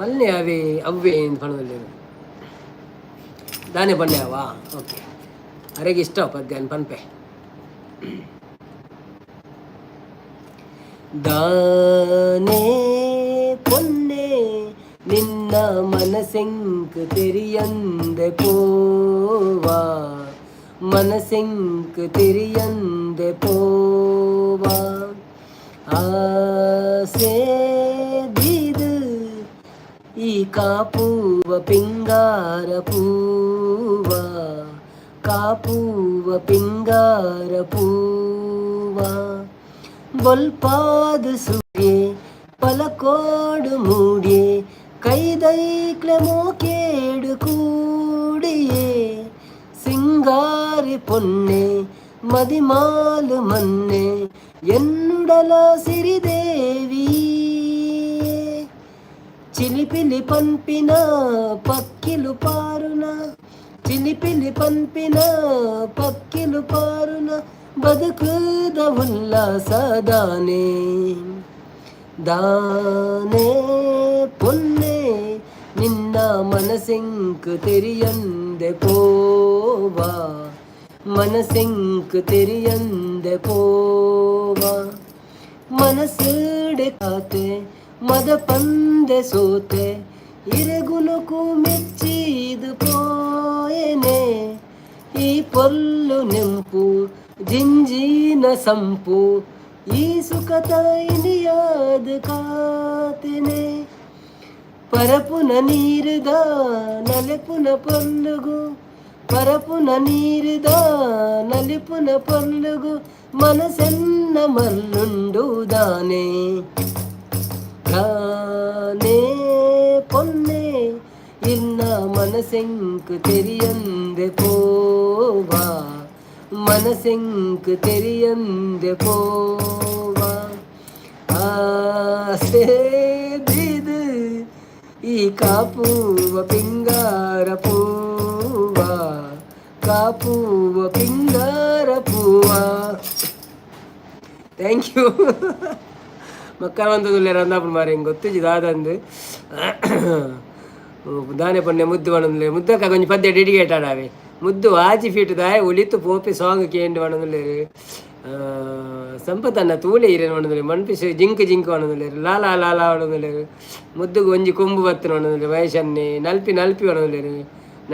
ಪಲ್ಲೆ ಅವೇ ಅವ್ವೆ ಪನೊಂದುಲ್ಲೆರ್. ದಾನೆ ಪನ್ನೆ ಅವಾ? ಓಕೆ, ಅರೆಗೆ ಇಷ್ಟ ಪದ್ಯ ಪನ್ಪೆ. ದಾನೆ ಪೊನ್ನೆ ನಿನ್ನ ಮನಸೆಂಕ್ ತೆರಿಯಂದೆ ಪೋವಾ, ಮನಸೆಂಕ್ ತೆರಿಯಂದೆ ಪೋವಾ. ಆಸೆ ದೀದ್ ಈ ಕಾಪುವ ಪಿಂಗಾರ ಪೂವ, ಕಾಪುವ ಪಿಂಗಾರ ಪೂವ. ಬೊಲ್ಪಾದ ಸೂರ್ಯೆ ಪಲಕೋಡು ಮೂಡ್ಯೆ, ಕೈದೈಕ್ಲೆ ಮೋಕೇಡು ಕೂಡಿಯೇ. ಸಿಂಗಾರಿ ಪೊನ್ನೆ ಮದಿಮಾಲು ಮನ್ನೆ ಎನ್ನುಡಲ ಸಿರಿದೇವಿ. ಚಿಲಿಪಿಲಿ ಪನ್ಪಿನ ಪಕ್ಕಿಲು ಪಾರುನ, ಚಿಲಿಪಿಲಿ ಪನ್ಪಿನ ಪಕ್ಕಿಲು ಪಾರುನ ಬದುಕುದ ಉಲ್ಲಾಸದಾನೆ. ದಾನೆ ಪೊನ್ನೆ ನಿನ್ನ ಮನಸೆಂಕ್ ತೆರಿಯಂದೆ ಪೋವಾ, ಮನಸೆಂಕ್ ತೆರಿಯಂದೆ ಪೋವಾ. ಮನಸ್ಸುಡೆ ಕಾತೆ ಮದ ಪಂದೆ ಸೋತೆ, ಇರೆಗುಣಕು ಮೆಚ್ಚಿದು ಪೋಯೆನೆ. ಈ ಪೊಲ್ಲು ನೆಂಪು ಜಿಂಜಿನ ಸಂಪು, ಈ ಸುಖತ ಇನಿಯಾದ ಕಾತೆನೆ. ಪರಪುನ ನೀರುದ ನಲೆಪುನ ಪೊಲ್ಲುಗು, ಪರಪುನ ನೀರುದ ನಲಿಪುನ ಪೊಲ್ಲುಗು ಮನಸೆನ್ನ ಮಲ್ಲುಂಡು ದಾನೆ. ದಾನೆ ಪೊನ್ನೆ ಇನ್ನ ಮನಸೆಂಕ್ ತೆರಿಯಂದೆ ಪೋವಾ, ಮನಸೆಂಕ್ ತೆರಿಯಂದೆ ಪೋವಾ. ಆಸೆ ದಿದು ಈ ಕಾಪುವ ಪಿಂಗಾರ ಪೂವ, ಕಾಪುವ ಪಿಂಗಾರ ಪೂವ. Thank you. ಮಕ್ಕಳ ಒಂದೊಂದು ಅಂದಾಪುಂಡು ಮಾರೆ, ಹಿಂಗೆ ಗೊತ್ತಿಜ್ಜಿ ದಾದಂದು. ದಾನೆ ಪನ್ನೆ ಮುದ್ದು ಪನೊಂದುಲ್ಲೆ. ಮುದ್ದಕ್ಕ ಒಂಜಿ ಪದ್ಯ ಡೆಡಿಕೇಟ್ ಆಡಾವೆ. ಮುದ್ದು ಆಜಿ ಫೀಟ್ ದಾಯ ಒಲಿತು ಪೋಪಿ ಸಾಂಗ್ ಕೇಂಡು ಪನೊಂದುಲ್ಲೆರ್. ಸಂಪತ್ತನ್ನ ತೂಲೆ ಇರೇನು ಪನೊಂದುಲ್ಲೆರ್. ಮನ್ಪಿಸ್ ಜಿಂಕ್ ಜಿಂಕ್ ಪನೊಂದುಲ್ಲೆರ್. ಲಾಲಾ ಲಾಲಾ ಪನೊಂದುಲ್ಲೆರ್. ಮುದ್ದುಗು ಒಂಜಿ ಕೊಂಬು ಬತ್ತಿನ ಪನೊಂದುಲ್ಲೆರ್. ವಯಸ್ಸನ್ನೆ ನಲ್ಪಿ ನಲ್ಪಿ ಪನೊಂದುಲ್ಲೆರ್.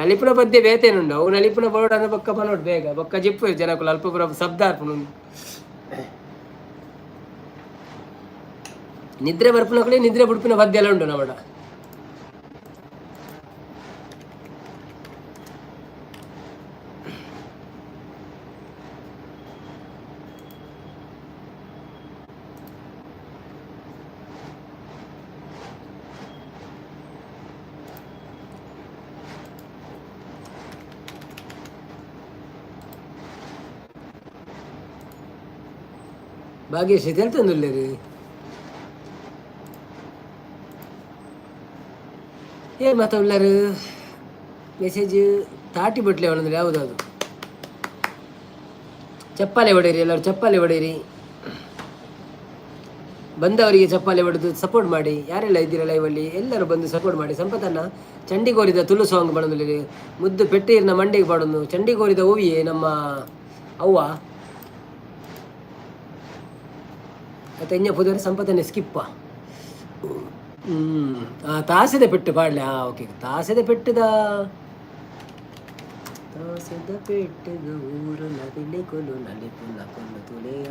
ನಲಿಪುನ ಪದ್ಯ ಬೇತೇನುಂಡು ಅವು. ನಲಿಪುನ ಬೋರ್ಡ್ ಬೊಕ್ಕ ಪನೋಡು ಬೇಗ ಬೊಕ್ಕ ಜಿಪ್ಪು ಜನಕುಲು ಅಲ್ಪ ಪೂರ ಶಬ್ದ ಆರ್ಪುಂಡು. ನಿದ್ರೆ ಬರ್ಪುನಕುಲೇ ನಿದ್ರೆ ಬುಡ್ಪಿನ ಪದ್ಯ ಎಲ್ಲ ಉಂಡು ನಮ್ಮಡ. ಭಾಗ್ಯಶ್ರೀ ತೆಲ್ತೊಂದುಲ್ಲೆರ್. ಏರ್ ಮಾತ ಉಲ್ಲರು? ಮೆಸೇಜ್ ತಾಟಿ ಬಟ್ಲೆ ಅವನಂದ್ರೆ ಯಾವುದು? ಚಪ್ಪಾಳೆ ಹೊಡೀರಿ ಎಲ್ಲರೂ, ಚಪ್ಪಾಳೆ ಹೊಡೀರಿ. ಬಂದವರಿಗೆ ಚಪ್ಪಾಳೆ ಹೊಡೆದು ಸಪೋರ್ಟ್ ಮಾಡಿ. ಯಾರೆಲ್ಲ ಇದ್ದೀರಾ ಲೈವಲ್ಲಿ, ಎಲ್ಲರೂ ಬಂದು ಸಪೋರ್ಟ್ ಮಾಡಿ. ಸಂಪತನ್ನ ಚಂಡಿಗೋರಿದ ತುಳು ಸಾಂಗ್ ಬಡೋದು. ಮುದ್ದು ಪೆಟ್ಟೀರ್ನ ಮಂಡಿಗೆ ಪಾಡೋದು. ಚಂಡಿಗೋರಿದ ಹೂವಿಯೇ ನಮ್ಮ ಅವ್ವ. ಮತ್ತೆ ಎಂಜ ಪುದರ್ ಸಂಪತನ್ನೇ ಸ್ಕಿಪ್ಪ. ಆ ತಾಸೆದ ಪೆಟ್ಟು ಪಾಡ್ಲೆ. ಹಾಂ, ಓಕೆ. ತಾಸೆದ ಪೆಟ್ಟದ, ತಾಸೆದ ಪೆಟ್ಟದ ಊರು ನವಿಲೆ ಕೊಲು ನಲಿಪುನ ಕೊಲು ತುಲೆಯ.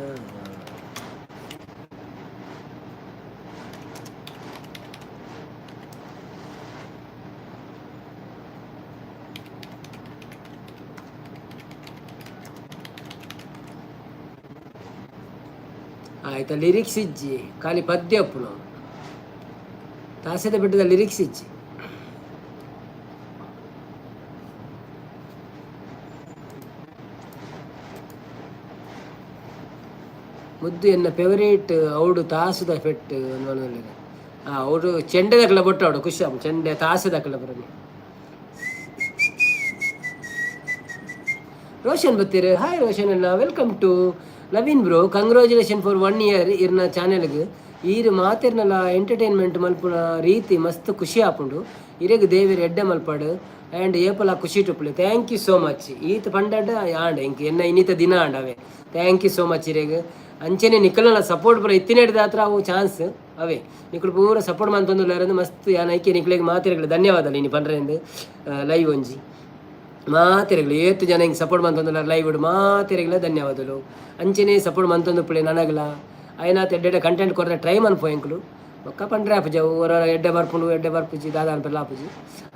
ಆಯ್ತಾ, ಲಿರಿಕ್ಸ್ ಇಜ್ಜಿ, ಖಾಲಿ ಪದ್ಯ ಅಪ್ಪುನು. ತಾಸೆದ ಬೆಟ್ಟದ ಲಿರಿಕ್ಸ್ ಇಜ್ಜಿ. ಮುದ್ದು ಎನ್ನ ಫೇವರೇಟ್ ಅವಡು ತಾಸುದ ಫೆಟ್. ಅವರು ಚೆಂಡೆದಕ್ಲ ಬೊಟ್ಟು ಅವಡು ಖುಷಿ ಆಪುಂಡು. ಚೆಂಡೆ ತಾಸುದಕ್ಲ ಬರಲಿ. ರೋಷನ್ ಬತ್ತೀರು. ಹಾಯ್ ರೋಷನ್ ಅಣ್ಣ, welcome to. Naveen bro, congratulation for 1 year ಇರ್ನ ಚಾನೆಲ್ಗೆ. ಈರು ಮಾತೆರ್ನಲ ಎಂಟರ್ಟೈನ್ಮೆಂಟ್ ಮಲ್ಪುನ ರೀತಿ ಮಸ್ತ್ ಖುಷಿ ಆಪುಂಡು. ಇರೆಗ್ ದೇವೆರ್ ಎಡ್ಡೆ ಮಲ್ಪಡು ಆ್ಯಂಡ್ ಏಪಲ ಖುಷಿ ಟುಪ್ಪುಲೆ. Thank you so much. ಈತ್ ಪಂಡಾಡ ಆಂಡ್ ಎಂಕ್ ಎನ್ನ ಇನ್ನಿತ ದಿನ ಆಂಡ್ ಅವೇ. Thank you so much ಇರೆಗ್. ಅಂಚೆನೆ ನಿಕಲ್ನ ಸಪೋರ್ಟ್ ಪೂರ ಇತ್ತಿನೆಡ್ದಾತ್ರ ಅವು ಚಾನ್ಸ್ ಅವೇ. ನಿಕುಲು ಪೂರ ಸಪೋರ್ಟ್ ಮಂತೊಂದುಲ್ಲಾರಂದು ಮಸ್ತ್ ಯಾನ್ ಐಕೆ ನಿಕ್ಲೆಗ್ ಮಾತೆರೆಗ್ಲ ಧನ್ಯವಾದ. ಇನಿ ಪನ್ರೆಂದು ಲೈವ್ ಒಂಜಿ ಮಾತೆರೆಗ್ಲ ಏತ್ ಜನ ಹಿಂಗೆ ಸಪೋರ್ಟ್ ಮಂತೊಂದುಲ್ಲಾರ ಲೈವ್ ಮಾತೆರೆಗ್ಲ ಧನ್ಯವಾದಗಳು. ಅಂಚೆನೆ ಸಪೋರ್ಟ್ ಮಂತೊಂದು ನನಗ್ಲ ಆಯ್ನಾತ್ ಎಡ್ಡೆ ಕಂಟೆಂಟ್ ಕೊರ್ರೆ ಟ್ರೈ ಮನ್ಪು ಎಂಕುಲು. ಬೊಕ್ಕ ಪಂಡ್ರೆ ಆಪುಜಿ ಅವು. ಒರ ಎಡ್ಡೆ ಬರ್ಪುಂಡು, ಎಡ್ಡೆ ಬರ್ಪುಜಿ, ದಾದ ಅನ್ಪೆಲ್ಲ ಆಪುಜಿ.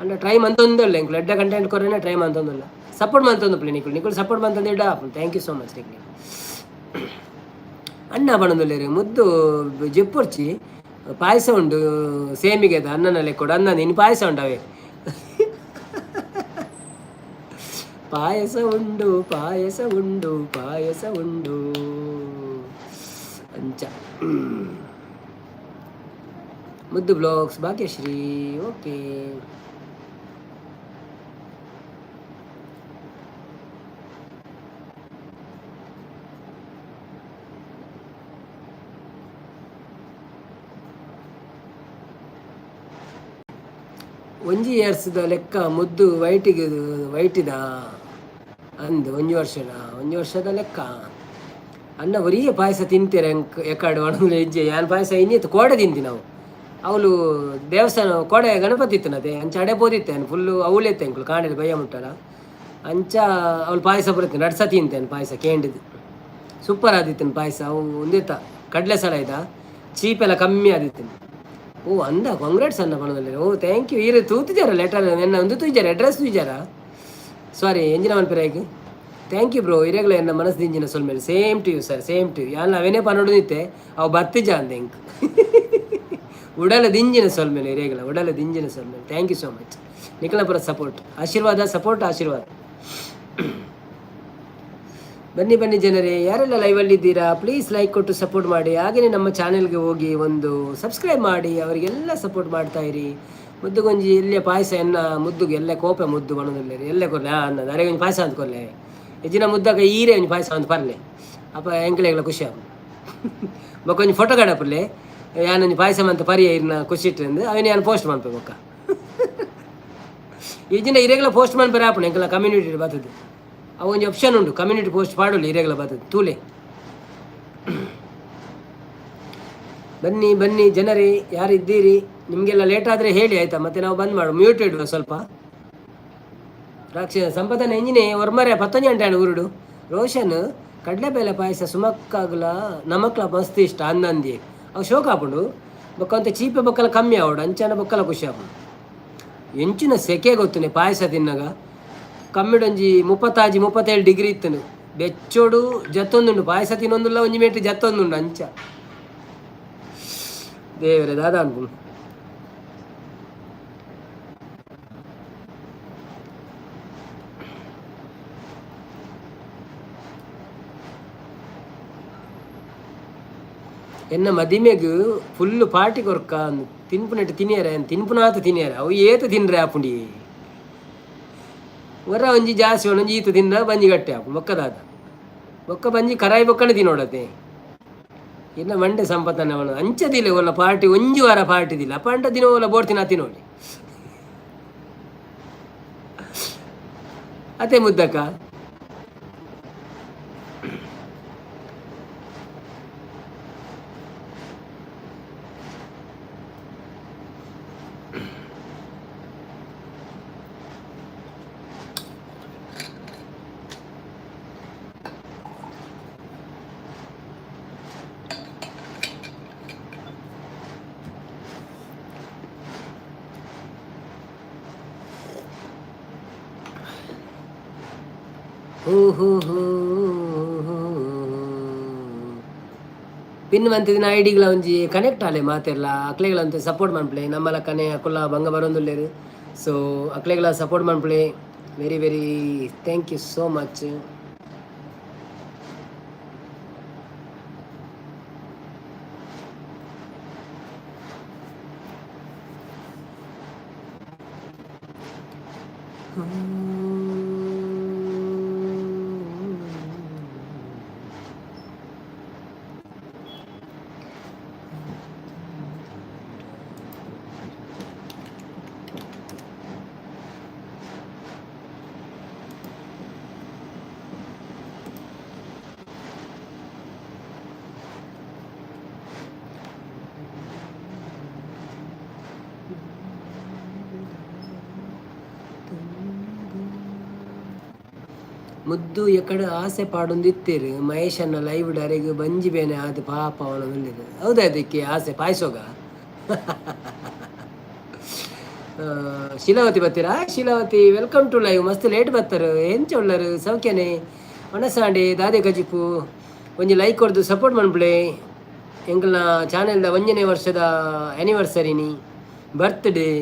ಅಂಡ ಟ್ರೈ ಮಂತೊಂದುಲ್ಲ ಎಂಕುಲು. ಎಡ್ಡೆ ಕಂಟೆಂಟ್ ಕೊರ್ರೆನೆ ಟ್ರೈ ಮಂತೊಂದುಲ್ಲ. ಸಪೋರ್ಟ್ ಮಂತೊಂದು ನಿಕುಲು. ನಿಕುಲು ಸಪೋರ್ಟ್ ಮಂತೊಂದು ಎಡ್ಡೆ ಆಪುಂಡು. Thank you so much ನಿಕ್ಲೆ. ಅಣ್ಣ ಪಣೊಂದುಲ್ಲೆರ್ ಮುದ್ದು ಜೆಪ್ಪೊರ್ಚಿ, ಪಾಯಸ ಉಂಡು ಸೇಮಿಗೆದ ಅಣ್ಣನ ಲೆಕ್ಕೊಡು. ಅನ್ನ ಇನ್ನು ಪಾಯಸ ಉಂಡು ಅವೇ. ಪಾಯಸ ಉಂಡು, ಪಾಯಸ ಉಂಡು, ಪಾಯಸ ಉಂಡು ಅಂಚ. ಮುದ್ದು ಬ್ಲಾಗ್ಸ್ ಭಾಗ್ಯಶ್ರೀ, ಓಕೆ. ಒಂಜಿ ಇಯರ್ಸ್ದ ಲೆಕ್ಕ ಮುದ್ದು ವೈಟಿಗೆ ವೈಟಿದ ಅಂದ್. ಒಂಜಿ ವರ್ಷದ, ಒಂಜಿ ವರ್ಷದ ಲೆಕ್ಕ. ಅನ್ನ ಒರಿಯೇ ಪಾಯಸ ತಿಂತೀರ ಎಂಕ್ ಎಕಾಡು ಒಣಗುಲ ಹೆಜ್ಜೆ. ಯಾನ್ ಪಾಯಸ ಇನ್ನಿತ್ತು ಕೋಡೆ ತಿಂತಿ ನಾವು. ಅವಳು ದೇವಸ್ಥಾನ ಕೋಡೆ ಗಣಪತಿ ಇತ್ತು ಅಂಚ ಅಡೆ ಪೋದಿತ್ತೆ. ಫುಲ್ಲು ಅವಳೈತೆ ಅಂಕುಲು ಕಾಣಿಲ್ಲ ಬಯ್ಯ ಮುಟ್ಟಲ್ಲ. ಅಂಚ ಅವಳು ಪಾಯಸ ಬರುತ್ತೆ ನಡ್ಸ ತಿಂತೇನೆ. ಪಾಯಸ ಕೇಂಡಿದ್ದು ಸೂಪರ್ ಆದಿತ್ತೇನೆ ಪಾಯಸ. ಅವು ಒಂದಿತ್ತ ಕಡಲೆ ಸಲ ಇದ ಚೀಪೆಲ್ಲ ಕಮ್ಮಿ ಆದಿತ್ತೇನೆ. ಓ ಅಂದ, ಕಾಂಗ್ರೆಟ್ಸ್ ಅನ್ನ ಪಣದಲ್ಲಿ. ಓ, thank you. ಈರು ತೂತಿದ್ದಾರ ಲೆಟರ್ ಎನ್ನ ಒಂದು ತೂಜಾರ ಅಡ್ರೆಸ್ ತೂಜಾರ. ಸಾರಿ, ಎಂಜಿನ ಮನ್ಪೆರಾಯ್ಕ್. Thank you bro. ಇರೆಗ್ಲ ಎನ್ನ ಮನಸ್ಸು ದಿಂಜಿನ ಸೊಲ್ಮೆಲು. Same to you sir, same to you. ಯಾನ್ ಅವೇನೇ ಪನೊಡು ನಿತ್ತೆ, ಅವು ಬತ್ತಿಜ ಅಂದ ಎಂಕ್. ಉಡಲ ದಿಂಜಿನ ಸೊಲ್ಮೆಲು ಇರೆಗ್ಲ, ಉಡಲ ದಿಂಜಿನ ಸೊಲ್ಮೆಲು. Thank you so much. ನಿಖಲ ಪುರ ಸಪೋರ್ಟ್, ಆಶೀರ್ವಾದ, ಸಪೋರ್ಟ್, ಆಶೀರ್ವಾದ. ಬನ್ನಿ ಬನ್ನಿ ಜನರೇ, ಯಾರೆಲ್ಲ ಲೈವಲ್ಲಿ ಇದ್ದೀರಾ ಪ್ಲೀಸ್ ಲೈಕ್ ಕೊಟ್ಟು ಸಪೋರ್ಟ್ ಮಾಡಿ. ಹಾಗೆಯೇ ನಮ್ಮ ಚಾನೆಲ್ಗೆ ಹೋಗಿ ಒಂದು ಸಬ್ಸ್ಕ್ರೈಬ್ ಮಾಡಿ. ಅವರಿಗೆಲ್ಲ ಸಪೋರ್ಟ್ ಮಾಡ್ತಾ ಇರಿ. ಮುದ್ದುಗೊಂಜಿ ಇಲ್ಲೇ ಪಾಯಸ ಎನ್ನ ಮುದ್ದುಗೆ ಎಲ್ಲ ಕೋಪೆ ಮುದ್ದು ಬಣದಲ್ಲಿ ಎಲ್ಲೇ ಕೊರ್ಲೆ. ಹಾಂ, ಅನ್ನದ ಅರೆ ಒಂಜಿ ಪಾಯಸ ಅಂತ ಕೊರ್ಲೆ. ಹೆಚ್ಚಿನ ಮುದ್ದಾಗ ಈರೇ ಒಂಜಿ ಪಾಯಸ ಅಂತ ಪರ್ಲೆ. ಅಪ್ಪ ಎಂಕ್ಲೆಗ್ಲ ಖುಷಿ ಆಪುಂಡು. ಬೊಕ್ಕ ಒಂಜಿ ಫೋಟೋ ಕಾಡಪುರ್ಲೆ. ಯಾನೊಂಜಿ ಪಾಯಸ ಮಂತ ಪರಿಯ ಇರ್ನ ಖುಷಿ ಇಟ್ಟಿಂದು ಅವೇನು ಯಾನ್ ಪೋಸ್ಟ್ ಮನ್ಪೆ. ಬೊಕ್ಕ ಈ ಜಿನ ಇರೆಗ್ಲ ಪೋಸ್ಟ್ ಮನ್ಪೆರೆ ಆಪುಂಡು. ಎಂಕಲ ಕಮ್ಯುನಿಟಿ ಬರ್ತದೆ, ಅವು ಒಂಜಿ ಆಪ್ಷನ್ ಉಂಡು. ಕಮ್ಯುನಿಟಿ ಪೋಸ್ಟ್ ಪಾಡೊಲಿ, ಇರೆಗ್ಲ ಬರ್ತದೆ ತೂಲೆ. ಬನ್ನಿ ಬನ್ನಿ ಜನರೇ, ಯಾರಿದ್ದೀರಿ? ನಿಮಗೆಲ್ಲ ಲೇಟ್ ಆದರೆ ಹೇಳಿ ಆಯಿತಾ? ಮತ್ತೆ ನಾವು ಬಂದ್ ಮಾಡು, ಮ್ಯೂಟ್ ಇಡುವ ಸ್ವಲ್ಪ. ರಾಕ್ಷ ಸಂಪದನ ಎಂಜಿನೇ ಒರ್ಮರೆ ಪತ್ತೊಂಜಿ ಗಂಟೆ ಊರುಡು. ರೋಷನ್, ಕಡಲೆಬೇಳೆ ಪಾಯಸ ಸುಮಕ್ಕಾಗಲ ನಮಕ್ಲ ಮಸ್ತ್ ಇಷ್ಟ ಅಂದಂದಿ. ಅವು ಶೋಕ ಆಪುಂಡು. ಬೊಕ್ಕ ಅಂತ ಚೀಪೆ ಬೊಕ್ಕಲ ಕಮ್ಮಿ ಆವಡು. ಅಂಚನ ಬೊಕ್ಕಲ ಖುಷಿ ಆಪುಂಡು. ಎಂಚಿನ ಸೆಕೆ ಗೊತ್ತುನೆ ಪಾಯಸ ತಿನ್ನಗ. ಕಮ್ಮಿಡೊಂಜಿ 36 37 ಡಿಗ್ರಿ ಇತ್ತನು. ಬೆಚ್ಚೋಡು ಜತ್ತೊಂದುಂಡು. ಪಾಯಸ ತಿನ್ನೊಂದುಲ್ಲ, ಒಂಜಿ ಮೇಟ್ ಜತ್ತೊಂದುಂಡು ಅಂಚ. ದೇವರೇ, ದಾದ ಅನ್ಪುಂಡು. ಎನ್ನ ಮದಿಮೆಗ್ ಫುಲ್ ಪಾರ್ಟಿ ಕೊರ್ಕ ತಿನ್ಪುನೆಟ್ ತಿನಿಯರೆ, ತಿನ್ಪುನಾತ ತಿನಿಯರೆ. ಅವು ಏತ ತಿನ್ರೆ ಆಪುಂಡಿ? ಒರ ಒಂಜಿ ಜಾಸ್ತಿ ಒಂಜಿ ಈತ ತಿಂದ ಬಂಜಿ ಗಟ್ಟೆ ಆಪು. ಬೊಕ್ಕದಾದ ಬೊಕ್ಕ ಬಂಜಿ ಕರಾಯಿ ಬೊಕ್ಕನೆ ತಿನ್ನೋಡತೆ. ಇನ್ನ ಮಂಡೆ ಸಂಪತ್ತನ ಅವನು ಅಂಚದಿಲ್ಲ. ಒಲ್ಲ ಪಾರ್ಟಿ ಒಂಜಿ ವಾರ ಪಾರ್ಟಿ ದಿಲ್ಲ ಅಪ್ಪಂಟ ದಿನ ಒಲ್ಲ ಬೋರ್ತಿನ ತಿನ್ನೋಡಿ ಅತೆ ಮುದ್ದಕ್ಕ. ಹೂ ಹೂ ಹೂ. ಪಿನ್ ಮಂತಿದಿನ ಐಡಿಗ್ಲ ಒಂಜಿ ಕನೆಕ್ಟ್ ಆಲೆ ಮಾತೆರ್ಲ. ಅಕ್ಲೆಗಳ ಸಪೋರ್ಟ್ ಮನ್ಪುಲೆ. ನಮ್ಮಲ ಕನೆ ಅಕುಲ ಬಂಗ ಬರೋಂದುಲ್ಲೆರ್. ಸೊ ಅಕ್ಲೆಗಳ support ಮನ್ಪುಲೆ. Very very thank you so much. ಮುದ್ದು ಎಕಡೆ ಆಸೆ ಪಾಡೊಂದಿತ್ತೆರ್ ಮಹೇಶನ್ನ ಲೈವ್ ಡಾರೆಗ್ ಬಂಜಿ ಬೇನೆ ಆದ್ ಪಾಪ ಅವನ. ಹೌದಾ? ಅದಕ್ಕೆ ಆಸೆ ಪಾಯ್ಸೋಗ. ಶೀಲಾವತಿ ಬರ್ತೀರಾ? Sheelavathi, welcome to live. ಮಸ್ತ್ ಲೇಟ್ ಬರ್ತಾರೆ. ಎಂಚ ಉಳ್ಳರು? ಸೌಖ್ಯನೆ? ಒಣಸಾಂಡಿ ದಾದೆ ಕಜಿಪು? ಒಂಜಿ ಲೈಕ್ ಕೊರ್ದು ಸಪೋರ್ಟ್ ಮನ್ಪುಲೆ. ಎಂಕಲ್ನ ಚಾನೆಲ್ದ ಒಂಜನೇ ವರ್ಷದ ಆ್ಯನಿವರ್ಸರಿನಿ, ಬರ್ತ್ಡೇ.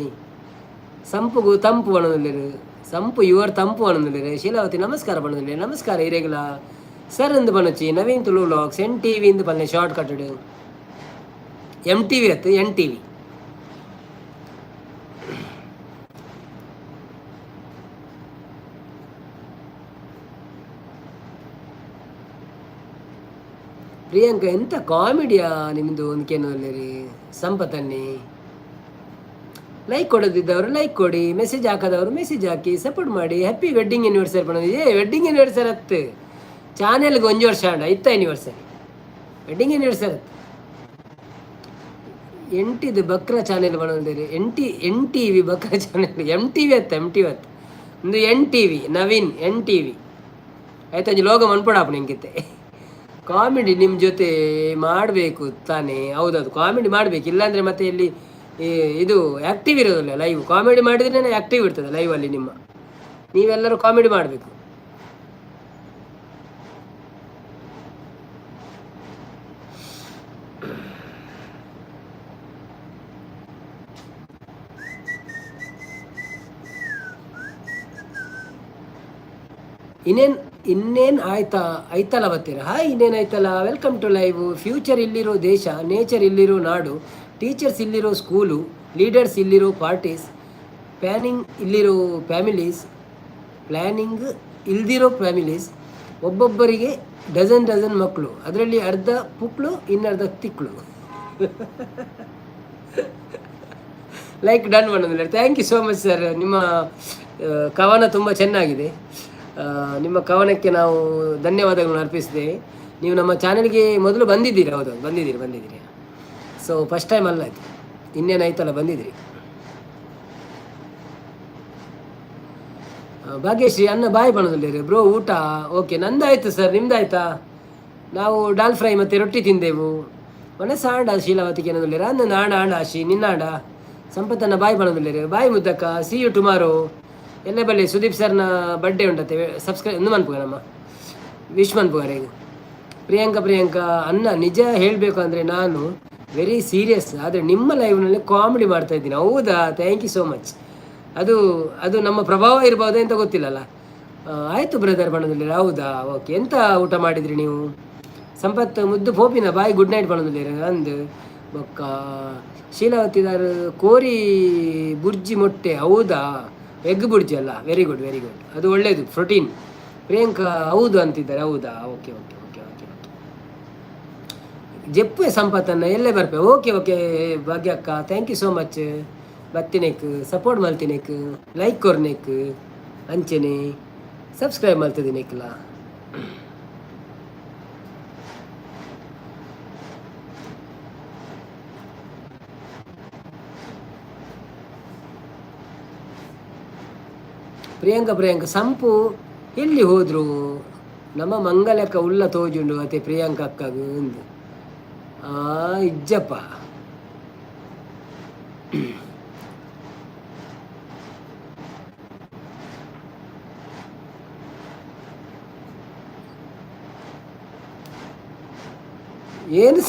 ಸಂಪುಗು ತಂಪು ಪನೊಂದುಲ್ಲೆರ್. ಸಂಪು your ತಂಪು ಪನೊಂದುಲ್ಲೆರ್. ಶೀಲಾವತಿ ನಮಸ್ಕಾರ ಪನೊಂದುಲ್ಲೆರ್. ನಮಸ್ಕಾರ ಇರೆಗ್ಲ. ಸರ್ ಇಂದು ಪನೊಚ್ಚಿ. ನವೀನ್ ತುಳು ವ್ಲಾಗ್ಸ್, ಎನ್.ಟಿ.ವಿ ಇಂದು ಪನ್ನೆ ಶಾರ್ಟ್ ಕಟ್ಟಡ್. ಎಂ.ಟಿ.ವಿ ಅತ್ತು, ಎನ್.ಟಿ.ವಿ. ಪ್ರಿಯಾಂಕಾ, ಎಂತ ಕಾಮಿಡಿಯಾ ನಿಮ್ಮದು ಒಂದು ಕೇನೊಲ್ಲೆರಿ. ಸಂಪತನ್ನಿ, ಲೈಕ್ ಕೊಡೋದಿದ್ದವರು ಲೈಕ್ ಕೊಡಿ, ಮೆಸೇಜ್ ಹಾಕದವರು ಮೆಸೇಜ್ ಹಾಕಿ, ಸಪೋರ್ಟ್ ಮಾಡಿ. Happy wedding anniversary ಪಣೋದು. ಏ, ವೆಡ್ಡಿಂಗ್ ಆನಿವರ್ಸರಿ ಅತ್ತು, ಚಾನೆಲ್ಗೆ ಒಂಜಿ ವರ್ಷ ಆಂಡ ಇತ್ತ anniversary, wedding anniversary ಅತ್ತು. ಎಂಟಿದು ಬಕ್ರ ಚಾನೆಲ್ ಪಣೊಂದಿರಿ. ಎನ್ ಟಿ V ಬಕ್ರ channel. ಎಂ.ಟಿ.ವಿ ಅತ್ತ, ಎಂ.ಟಿ.ವಿ ಅತ್ತು ಒಂದು. ಎನ್.ಟಿ.ವಿ, ನವೀನ್ ಎನ್.ಟಿ.ವಿ. ಆಯ್ತು, ಒಂಜಿ ಲೋಗ ಮನ್ಪೊಡಾಪುಂಡು ಎಂಕಿತ್ತೆ. ಕಾಮಿಡಿ ನಿಮ್ಮ ಜೊತೆ ಮಾಡಬೇಕು ತಾನೇ? ಹೌದೌದು, ಕಾಮಿಡಿ ಮಾಡಬೇಕು. ಇಲ್ಲಾಂದರೆ ಮತ್ತೆ ಇಲ್ಲಿ ಇದು ಆ್ಯಕ್ಟಿವ್ ಇರೋದಿಲ್ಲ ಲೈವ್. ಕಾಮಿಡಿ ಮಾಡಿದ್ರೆ ಆ್ಯಕ್ಟಿವ್ ಇರ್ತದೆ ಲೈವಲ್ಲಿ ನಿಮ್ಮ. ನೀವೆಲ್ಲರೂ ಕಾಮಿಡಿ ಮಾಡಬೇಕು. ಇನ್ನೇನು ಇನ್ನೇನು ಆಯ್ತಾ? ಐತಲ್ಲ ಬರ್ತೀರಾ? ಹಾಯ್, ಇನ್ನೇನು ಆಯ್ತಲ್ಲ, welcome to live. Future ಇಲ್ಲಿರೋ ದೇಶ, ನೇಚರ್ ಇಲ್ಲಿರೋ ನಾಡು, ಟೀಚರ್ಸ್ ಇಲ್ಲಿರೋ ಸ್ಕೂಲು, ಲೀಡರ್ಸ್ ಇಲ್ಲಿರೋ ಪಾರ್ಟೀಸ್, ಪ್ಲ್ಯಾನಿಂಗ್ ಇಲ್ಲಿರೋ ಫ್ಯಾಮಿಲೀಸ್, ಪ್ಲ್ಯಾನಿಂಗ್ ಇಲ್ದಿರೋ ಫ್ಯಾಮಿಲೀಸ್, ಒಬ್ಬೊಬ್ಬರಿಗೆ ಡಜನ್ ಡಜನ್ ಮಕ್ಕಳು, ಅದರಲ್ಲಿ ಅರ್ಧ ಪುಕ್ಳು, ಇನ್ನರ್ಧ ತಿಕ್ಳು. ಲೈಕ್ ಡನ್ ಮಾಡೋದಿಲ್ಲ. Thank you so much, sir. ನಿಮ್ಮ ಕವನ ತುಂಬ ಚೆನ್ನಾಗಿದೆ. ನಿಮ್ಮ ಕವನಕ್ಕೆ ನಾವು ಧನ್ಯವಾದಗಳನ್ನು ಅರ್ಪಿಸಿದ್ದೇವೆ. ನೀವು ನಮ್ಮ ಚಾನೆಲ್ಗೆ ಮೊದಲು ಬಂದಿದ್ದೀರಿ. ಹೌದು, ಬಂದಿದ್ದೀರಿ, ಬಂದಿದ್ದೀರಿ. So first time ಅಲ್ಲ ಆಯಿತು. ಇನ್ನೇನಾಯ್ತಲ್ಲ, ಬಂದಿದ್ದೀರಿ. ಭಾಗ್ಯಶ್ರೀ ಅನ್ನ ಬಾಯಿ ಬಣ್ಣದಲ್ಲಿರಿ. ಬ್ರೋ, ಊಟ ಓಕೆ? ನಂದಾಯ್ತು ಸರ್, ನಿಮ್ದಾಯ್ತಾ? ನಾವು ಡಾಲ್ ಫ್ರೈ ಮತ್ತು ರೊಟ್ಟಿ ತಿಂದೆವು. ಒಣ ಸಾಂಡ ಶೀಲಾವತಿಗೆ ಏನಂದಿರ? ನನ್ನ ಆಂಡ ಆಂಡ ಆಶಿ ನಿನ್ನಾಂಡ ಸಂಪತ್ತನ್ನ ಬಾಯಿ ಬಣ್ಣದಲ್ಲಿರಿ. ಬಾಯ್ ಮುದ್ದಕ್ಕ, C you tomorrow. ಎಲ್ಲೇ ಬಲ್ಲಿ ಸುದೀಪ್ ಸರ್ನ ಬರ್ಡೇ ಉಂಟತ್ತೆ. ಸಬ್ಸ್ಕ್ರೈಬ್ ಇಂದು ಮನ್ಪುಗ, ನಮ್ಮ ವಿಶ್ ಮನ್ಪುಗಾರೆ. ಪ್ರಿಯಾಂಕಾ, ಪ್ರಿಯಾಂಕಾ ಅನ್ನ, ನಿಜ ಹೇಳಬೇಕು ಅಂದರೆ ನಾನು ವೆರಿ ಸೀರಿಯಸ್, ಆದರೆ ನಿಮ್ಮ ಲೈವ್ನಲ್ಲಿ ಕಾಮಿಡಿ ಮಾಡ್ತಾ ಇದ್ದೀನಿ. ಹೌದಾ? Thank you so much. ಅದು ಅದು ನಮ್ಮ ಪ್ರಭಾವ ಇರ್ಬೋದೇ ಅಂತ ಗೊತ್ತಿಲ್ಲಲ್ಲ. ಆಯಿತು ಬ್ರದರ್ ಬಣ್ಣದಲ್ಲಿ. ಹೌದಾ? ಓಕೆ. ಎಂತ ಊಟ ಮಾಡಿದ್ರಿ ನೀವು? ಸಂಪತ್ ಮುದ್ದು ಪೋಪಿನ ಬಾಯ್, ಗುಡ್ ನೈಟ್ ಪಣೊಂದುಲ್ಲೆರ್ ಅಂದ್. ಬೊಕ್ಕ ಶೀಲಾವತಿದಾರ್ ಕೋರಿ ಬುರ್ಜಿ ಮೊಟ್ಟೆ, ಹೌದಾ? ಎಗ್ ಬುರ್ಜಿ ಅಲ್ಲ? ವೆರಿ ಗುಡ್, ವೆರಿ ಗುಡ್, ಅದು ಒಳ್ಳೆಯದು, ಪ್ರೋಟೀನ್. ಪ್ರಿಯಾಂಕಾ ಹೌದು ಅಂತಿದ್ದಾರೆ, ಹೌದಾ? Okay okay okay okay okay. ಜೆಪ್ಪೆ ಸಂಪತ್ತನ್ನ ಎಲ್ಲೇ ಬರ್ಪೆ. ಓಕೆ ಓಕೆ ಭಾಗ್ಯಕ್ಕ, thank you so much. ಬತ್ತಿನೇಕ್, support ಮಲ್ತಿನೇಕ್, like ಕೊರ್ನೇಕ್, ಅಂಚೆನೆ ಸಬ್ಸ್ಕ್ರೈಬ್ ಮಲ್ತದಿನೇಕ್ಲ. ಪ್ರಿಯಾಂಕ, ಪ್ರಿಯಾಂಕ ಸಂಪು ಎಲ್ಲಿ ಹೋದ್ರು? ನಮ್ಮ ಮಂಗಲಕ್ಕ ಉಲ್ಲ ತೋಜುಂಡು ಅತೆ ಪ್ರಿಯಾಂಕ ಅಕ್ಕಗ್ ಅಂದು. ಆ ಇಜ್ಜಪ್ಪ. ಏನು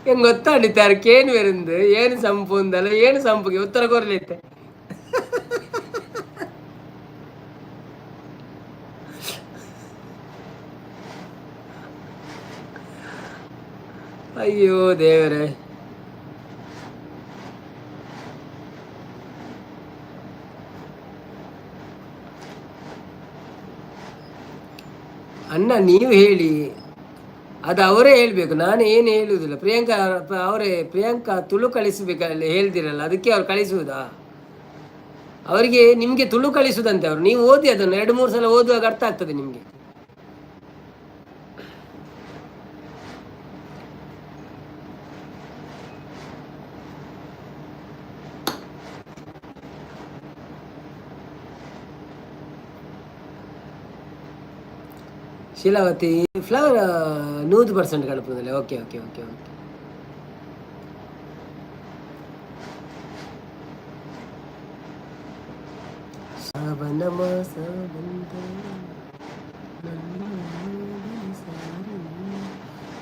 ಹೆಂಗೆ ಗೊತ್ತಾಂಡಿತ್ತಾರೆ ಕೇನು ವೆರಿಂದು ಏನು ಸಂಪು ಅಂದಲ್ಲ, ಏನು ಸಂಪುಗೆ ಉತ್ತರ ಕೊರ್ಲಿತ್ತೆ. ಅಯ್ಯೋ ದೇವರೇ. ಅಣ್ಣ, ನೀವು ಹೇಳಿ. ಅದು ಅವರೇ ಹೇಳಬೇಕು, ನಾನು ಏನು ಹೇಳುವುದಿಲ್ಲ. ಪ್ರಿಯಾಂಕಾ ಅವರೇ, ಪ್ರಿಯಾಂಕಾ ತುಳು ಕಳಿಸಬೇಕಲ್ಲ, ಹೇಳ್ದಿರಲ್ಲ, ಅದಕ್ಕೆ ಅವ್ರು ಕಳಿಸುವುದಾ? ಅವರಿಗೆ ನಿಮಗೆ ತುಳು ಕಳಿಸುವುದಂತೆ ಅವರು. ನೀವು ಓದಿ ಅದನ್ನು, ಎರಡು ಮೂರು ಸಲ ಓದುವಾಗ ಅರ್ಥ ಆಗ್ತದೆ ನಿಮಗೆ. ಶೀಲಾವತಿ ಫ್ಲವರ್ 100% ಕಡಪುದಲ್ಲ. Okay okay okay okay. ಶ್ರಾವಣ ಮಾಸ ಬಂದ ನನ್ನ ಸಾರಿ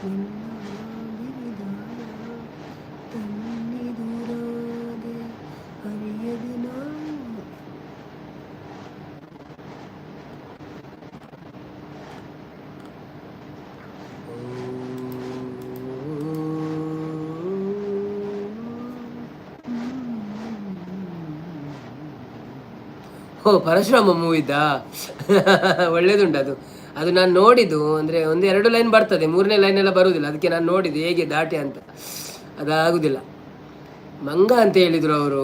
ನಿನ್ನ ಬಿರಿದಾರ ತನ್ನಿದುರಾದೆ ಹರಿಯದೆ ನಾನು. ಓ, ಪರಶುರಾಮ ಮೂವಿದ್ದಾ? ಒಳ್ಳೇದುಂಟು ಅದು. ಅದು ನಾನು ನೋಡಿದ್ದು. ಅಂದರೆ ಒಂದು ಎರಡು ಲೈನ್ ಬರ್ತದೆ, ಮೂರನೇ ಲೈನ್ ಎಲ್ಲ ಬರುವುದಿಲ್ಲ. ಅದಕ್ಕೆ ನಾನು ನೋಡಿದ್ದು ಹೇಗೆ ದಾಟಿ ಅಂತ. ಅದಾಗುದಿಲ್ಲ. ಮಂಗ ಅಂತ ಹೇಳಿದರು ಅವರು.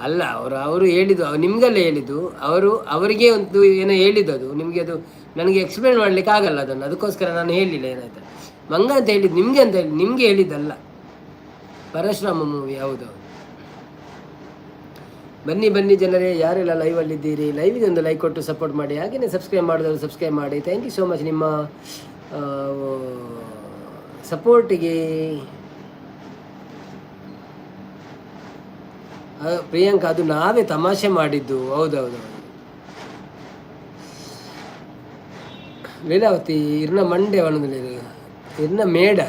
ಅಲ್ಲ, ಅವರು ಅವರು ಹೇಳಿದ್ದು ನಿಮಗೆಲ್ಲ ಹೇಳಿದ್ದು. ಅವರು ಅವರಿಗೆ ಒಂದು ಏನೋ ಹೇಳಿದ್ದು, ಅದು ನಿಮಗೆ. ಅದು ನನಗೆ ಎಕ್ಸ್ಪ್ಲೇನ್ ಮಾಡಲಿಕ್ಕೆ ಆಗಲ್ಲ ಅದನ್ನು, ಅದಕ್ಕೋಸ್ಕರ ನಾನು ಹೇಳಲಿಲ್ಲ. ಏನಾಯ್ತು, ಮಂಗ ಅಂತ ಹೇಳಿದ್ದು ನಿಮಗೆ ಅಂತ ಹೇಳಿ ನಿಮಗೆ ಹೇಳಿದ್ದಲ್ಲ. ಪರಶುರಾಮ ಮೂವಿ, ಹೌದು. ಬನ್ನಿ ಬನ್ನಿ ಜನರೇ, ಯಾರೆಲ್ಲ ಲೈವಲ್ಲಿದ್ದೀರಿ, ಲೈವಿಗೆ ಒಂದು ಲೈಕ್ ಕೊಟ್ಟು ಸಪೋರ್ಟ್ ಮಾಡಿ. ಹಾಗೆಯೇ ಸಬ್ಸ್ಕ್ರೈಬ್ ಮಾಡಿದವರು ಸಬ್ಸ್ಕ್ರೈಬ್ ಮಾಡಿ. Thank you so much ನಿಮ್ಮ ಸಪೋರ್ಟಿಗೆ. ಪ್ರಿಯಾಂಕಾ, ಅದು ನಾವೇ ತಮಾಷೆ ಮಾಡಿದ್ದು. ಹೌದೌದು. ಲೀಲಾವತಿ ಇರ್ನ ಮಂಡೆ ಒಣದಲ್ಲಿ ಇರ್ನ ಮೇಡ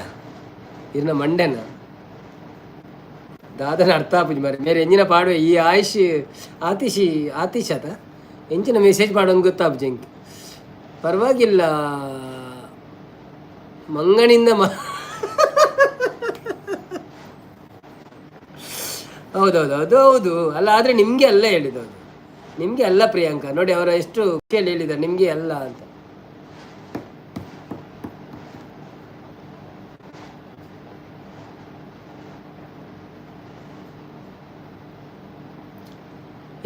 ಇರ್ನ ಮಂಡೆನ ದಾದನ ಅರ್ಥ ಆಪುಜಿ ಮಾರ್ರೆ. ಮೇರೆ ಎಂಜಿನ ಪಾಡುವೆ ಈ ಆಯುಷ್ ಆತಿಶಿ ಆತಿಶ್ ಆತ ಎಂಚಿನ ಮೆಸೇಜ್ ಪಾಡೋದು ಗೊತ್ತಾಪುಜಿ ಎಂಕ್. ಪರವಾಗಿಲ್ಲ, ಮಂಗನಿಂದ ಮ ಹೌದೌದು, ಅದು ಹೌದು. ಅಲ್ಲ, ಆದರೆ ನಿಮಗೆ ಅಲ್ಲ ಹೇಳಿದ್ದು ಅದು, ನಿಮಗೆ ಅಲ್ಲ ಪ್ರಿಯಾಂಕಾ. ನೋಡಿ, ಅವರು ಎಷ್ಟು ಖುಷಿಯಲ್ಲಿ ಹೇಳಿದ್ದಾರೆ ನಿಮಗೆ ಅಲ್ಲ ಅಂತ.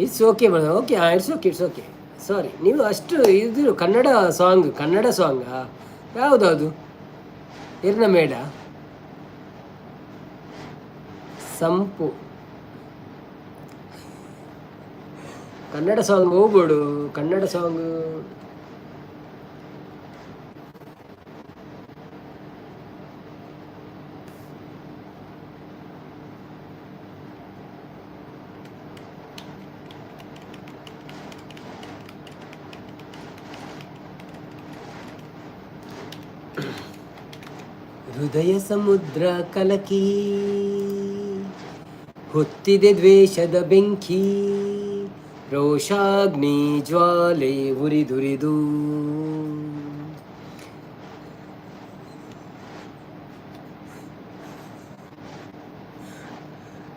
It's okay madam, okay, it's okay, it's okay, sorry. ನೀವು ಅಷ್ಟು ಇದು ಕನ್ನಡ ಸಾಂಗ್, ಕನ್ನಡ ಸಾಂಗಾ? ಯಾವುದದು? ಇರ್ನ ಮೇಡ ಸಂಪು ಕನ್ನಡ ಸಾಂಗ್ ಹೋಗ್ಬೋಡು, ಕನ್ನಡ ಸಾಂಗ್. ಹೃದಯ ಸಮುದ್ರ ಕಲಕಿ ಹೊತ್ತಿದೆ ದ್ವೇಷದ ಬೆಂಕಿ. ರೋಷಾಗ್ನಿ ಜ್ವಾಲೆ ಉರಿದುರಿದು.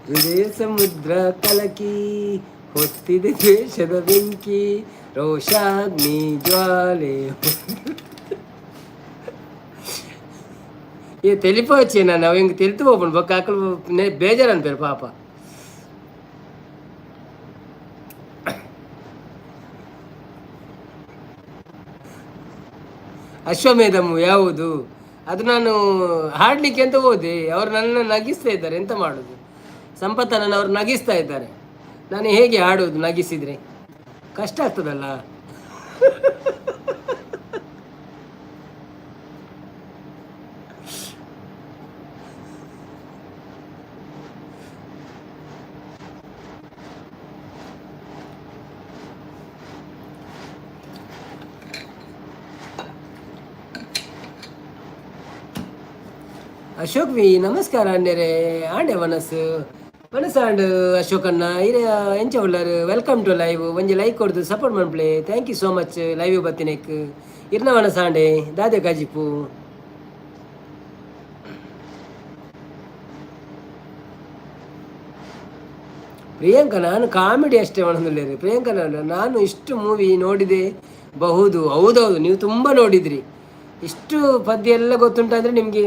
ಹೃದಯ ಸಮುದ್ರ ಕಲಕಿ ಹೊತ್ತಿದೆ ದ್ವೇಷದ ಬೆಂಕಿ, ರೋಷಾಗ್ನಿ ಜ್ವಾಲೆ. ఏ తెలిపోవచ్చు నన్ను ఇంక తెలుతుపోపండి బొక్క అక్కడ బేజారు అనిపారు పాప. ಅಶ್ವಮೇಧಮು ಯಾವುದು ಅದು ನಾನು ಹಾಡಲಿಕ್ಕೆ ಅಂತ ಹೋದೆ, ಅವರು ನನ್ನ ನಗಿಸ್ತಾ ಇದ್ದಾರೆ. ಎಂತ ಮಾಡೋದು ಸಂಪತ್ತನನ್ನು ಅವರು ನಗಿಸ್ತಾ ಇದ್ದಾರೆ. ನಾನು ಹೇಗೆ ಹಾಡೋದು? ನಗಿಸಿದರೆ ಕಷ್ಟ ಆಗ್ತದಲ್ಲ. ಅಶೋಕ್ ವಿ ನಮಸ್ಕಾರ ಅಣ್ಣರೇ. ಆಂಡೆ ಮನಸ್ಸು ಮನಸ್ಸಾಂಡ್ ಅಶೋಕಣ್ಣ ಇರ ಎಂಚ ಉಳ್ಳಾರು? Welcome to live. ಒಂಜಿ ಲೈಕ್ ಕೊಡ್ದು ಸಪೋರ್ಟ್ ಮನ್ಪ್ಲೆ. Thank you so much. Live ಬತ್ತಿನೆಕ್ ಇರ್ನ ಮನಸ್ಸಾಂಡೆ ದಾದೆ ಕಾಜಿಪು. ಪ್ರಿಯಾಂಕಾ ನಾನು ಕಾಮಿಡಿ ಅಷ್ಟೇ ಮಾಡೋದಿಲ್ಲ ಪ್ರಿಯಾಂಕಾ. ನಾನು ಇಷ್ಟು ಮೂವಿ ನೋಡಿದೆ ಬಹುದು. ಹೌದೌದು, ನೀವು ತುಂಬ ನೋಡಿದ್ರಿ. ಇಷ್ಟು ಪದ್ಯ ಎಲ್ಲ ಗೊತ್ತುಂಟಂದರೆ ನಿಮಗೆ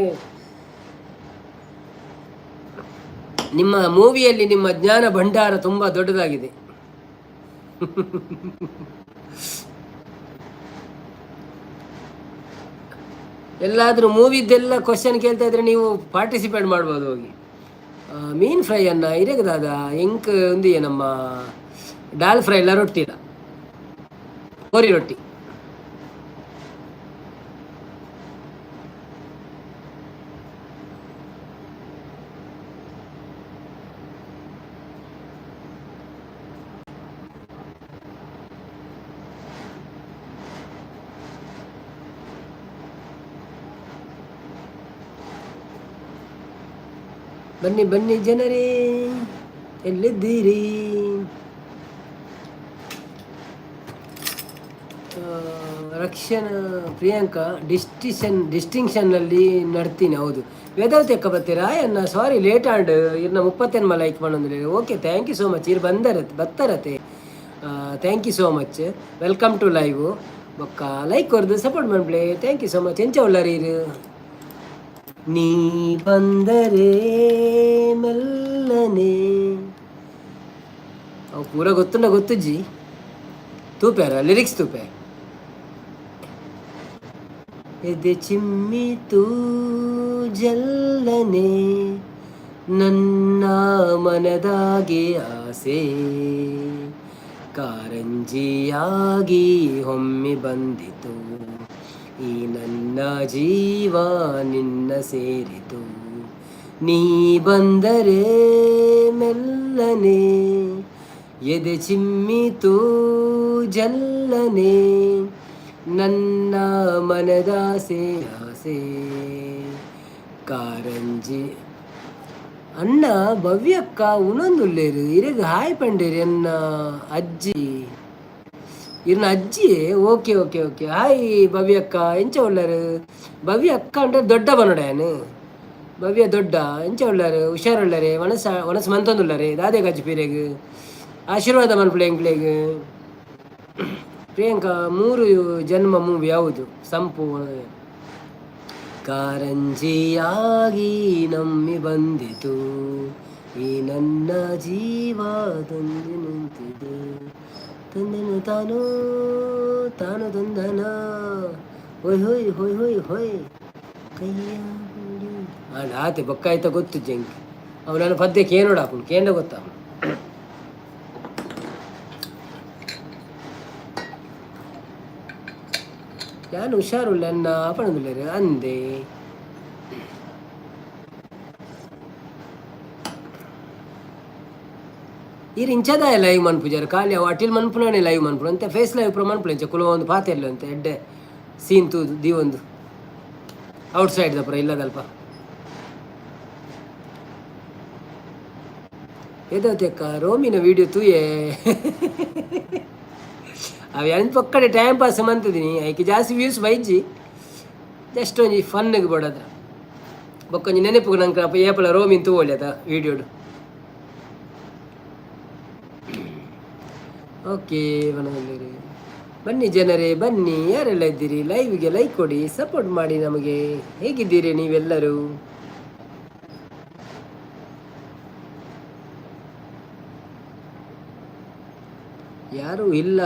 ನಿಮ್ಮ ಮೂವಿಯಲ್ಲಿ ನಿಮ್ಮ ಜ್ಞಾನ ಭಂಡಾರ ತುಂಬ ದೊಡ್ಡದಾಗಿದೆ. ಎಲ್ಲಾದರೂ ಮೂವಿದ್ದೆಲ್ಲ ಕ್ವಶನ್ ಕೇಳ್ತಾ ಇದ್ರೆ ನೀವು ಪಾರ್ಟಿಸಿಪೇಟ್ ಮಾಡ್ಬೋದು ಹೋಗಿ. ಮೀನ್ ಫ್ರೈ ಅನ್ನ ಇರಗದಾದ ಎಂಕ್ ಒಂದು ನಮ್ಮ ಡಾಲ್ ಫ್ರೈ ಎಲ್ಲ ರೊಟ್ಟಿ ಇಲ್ಲ, ಕೋರಿ ರೊಟ್ಟಿ. ಬನ್ನಿ ಬನ್ನಿ ಜನರೇ, ಎಲ್ಲಿದ್ದೀರಿ? ರಕ್ಷಣಾ ಪ್ರಿಯಾಂಕಾ ಡಿಸ್ಟಿಂಕ್ಷನ್ನಲ್ಲಿ ನಡ್ತೀನಿ. ಹೌದು, ವೇದಾವತಿ ಅಕ್ಕ ಬರ್ತೀರಾ ಎನ್ನ? ಸಾರಿ ಲೇಟ್ ಆಂಡ್ ಇರ್ನ 38 ಲೈಕ್ ಮಾಡೋಂದ್ರೆ. Okay, thank you so much. ಇರ್ ಬಂದರ ಬತ್ತರತೆ. Thank you so much. Welcome to live. ಬೊಕ್ಕ ಲೈಕ್ ಕೊರ್ದು ಸಪೋರ್ಟ್ ಮಾಡ್ಲೆ. Thank you so much. ಎಂಚ ಉಳ್ಳಾರಿ ಇರು? ನೀ ಬಂದರೆ ಮೆಲ್ಲನೆ. ಅವು ಪೂರ ಗೊತ್ತುಂಡ ಗೊತ್ತುಜ್ಜಿ ತೂಪ್ಯಾರ ಲಿರಿಕ್ಸ್ ತೂಪೆ. ಎದೆ ಚಿಮ್ಮಿತು ಜಲ್ಲನೆ, ನನ್ನ ಮನದಾಗೆ ಆಸೆ ಕಾರಂಜಿಯಾಗಿ ಹೊಮ್ಮಿ ಬಂದಿತು, ಈ ನನ್ನ ಜೀವ ನಿನ್ನ ಸೇರಿತು. ನೀ ಬಂದರೆ ಮೆಲ್ಲನೆ, ಎದೆ ಚಿಮ್ಮಿತು ಜಲ್ಲನೆ, ನನ್ನ ಮನದಾಸೆ ಆಸೆ ಕಾರಂಜಿ. ಅಣ್ಣ ಭವ್ಯಕ್ಕ ಉಣೊಂದುಲ್ಲೇರು ಇರೆಗ್ ಹಾಯ್ ಪಂಡೇರಿ ಎನ್ನ ಅಜ್ಜಿ ಇರ್ನ ಅಜ್ಜಿ. Okay okay okay. ಹಾಯ್ ಭವ್ಯಕ್ಕ, ಎಂಚ ಉಳ್ಳಾರು? ಭವ್ಯ ಅಕ್ಕ ಅಂದ್ರೆ ದೊಡ್ಡ ಬನ್ನೊಡ್ಯಾನು ಭವ್ಯ ದೊಡ್ಡ. ಎಂಚ ಉಳ್ಳಾರು? ಹುಷಾರುಳ್ಳಾರೆ? ಒಣಸ ಒಣಸ್ ಮಂತೊಂದುಲ್ಲಾರೆ? ದಾದೆ ಗಜ್ಜಿ ಪೀರೆಗ್ ಆಶೀರ್ವಾದ ಮನ್ಪುಲೆ ಎಂಕ್ಲೆಗ್. ಪ್ರಿಯಾಂಕಾ ಮೂರು ಜನ್ಮ ಮೂವಿ ಯಾವುದು? ಸಂಪು ಕಾರಂಜಿಯಾಗಿ ನಮ್ಮಿ ಬಂದಿತು, ಈ ನನ್ನ ಜೀವ ತಂದು ನಿಂತಿದೆ, ತಂದನು ತಾನು ತಾನು ತಂದನ, ಹೊಯ್ ಹೊಯ್ ಹೊಯ್ ಹೊಯ್ ಹೊಯ್ ಕೈಯ. ಆತೆ ಬೊಕ್ಕ ಆಯ್ತ ಗೊತ್ತು ಜಂಕ್. ಅವು ನನ್ನ ಪದ್ಯ ಕೇನೋಡ ಹಾಕೊಂಡು ಕೇಂದ್ರ ಗೊತ್ತ. ನಾನು ಹುಷಾರುಳ್ಳ ಅನ್ನ ಪಣದುಲ್ಲೇರು ಅಂದೆ. ಈರ್ ಇಂಚದಾಯ ಲೈವ್ ಮನ್ಪುಜಾರು ಖಾಲಿ ಅವು ಅಟಿಲ್ ಮನ್ಪುನೇ ಲೈವ್ ಮನ್ಪುನು ಅಂತೆ. ಫೇಸ್ ಲೈವ್ ಪ್ರ ಮನ್ಪುಲೆ ಇಂಚ ಕುಲ ಒಂದು ಪಾತೆರ್ಲು ಅಂತೆ ಎಡ್ಡೆ ಸೀನ್ ತೂದು ದೀವೊಂದು ಔಟ್ ಸೈಡ್ ದಪುರ ಇಲ್ಲದಲ್ಪ. ಏದವತ್ತೆಕ್ಕ ರೋಮಿನ ವೀಡಿಯೋ ತೂಯೆ. ಅವು ಎಂತ ಪಕ್ಕಡೆ ಟೈಮ್ ಪಾಸ್ ಮಂತಿದ್ದೀನಿ. ಐಕೆ ಜಾಸ್ತಿ ವ್ಯೂಸ್ ಬೈಜಿ, ಜಸ್ಟ್ ಒಂಜಿ ಫನ್ಗೆ ಬೋಡದ. ಬೊಕ್ಕೊಂಜಿ ನೆನಪು ನಂಗೆ ಅಪ್ಪ ಏಪಲ ರೋಮಿನ್ ತೂವೊಲಿ ಅದ ವೀಡಿಯೋಡು. ಓಕೆ, ಬನವಲ್ಲಿರಿ. ಬನ್ನಿ ಜನರೇ, ಬನ್ನಿ. ಯಾರೆಲ್ಲ ಇದ್ದೀರಿ ಲೈವ್ಗೆ ಲೈಕ್ ಕೊಡಿ, ಸಪೋರ್ಟ್ ಮಾಡಿ ನಮಗೆ. ಹೇಗಿದ್ದೀರಿ ನೀವೆಲ್ಲರೂ? ಯಾರು ಇಲ್ಲ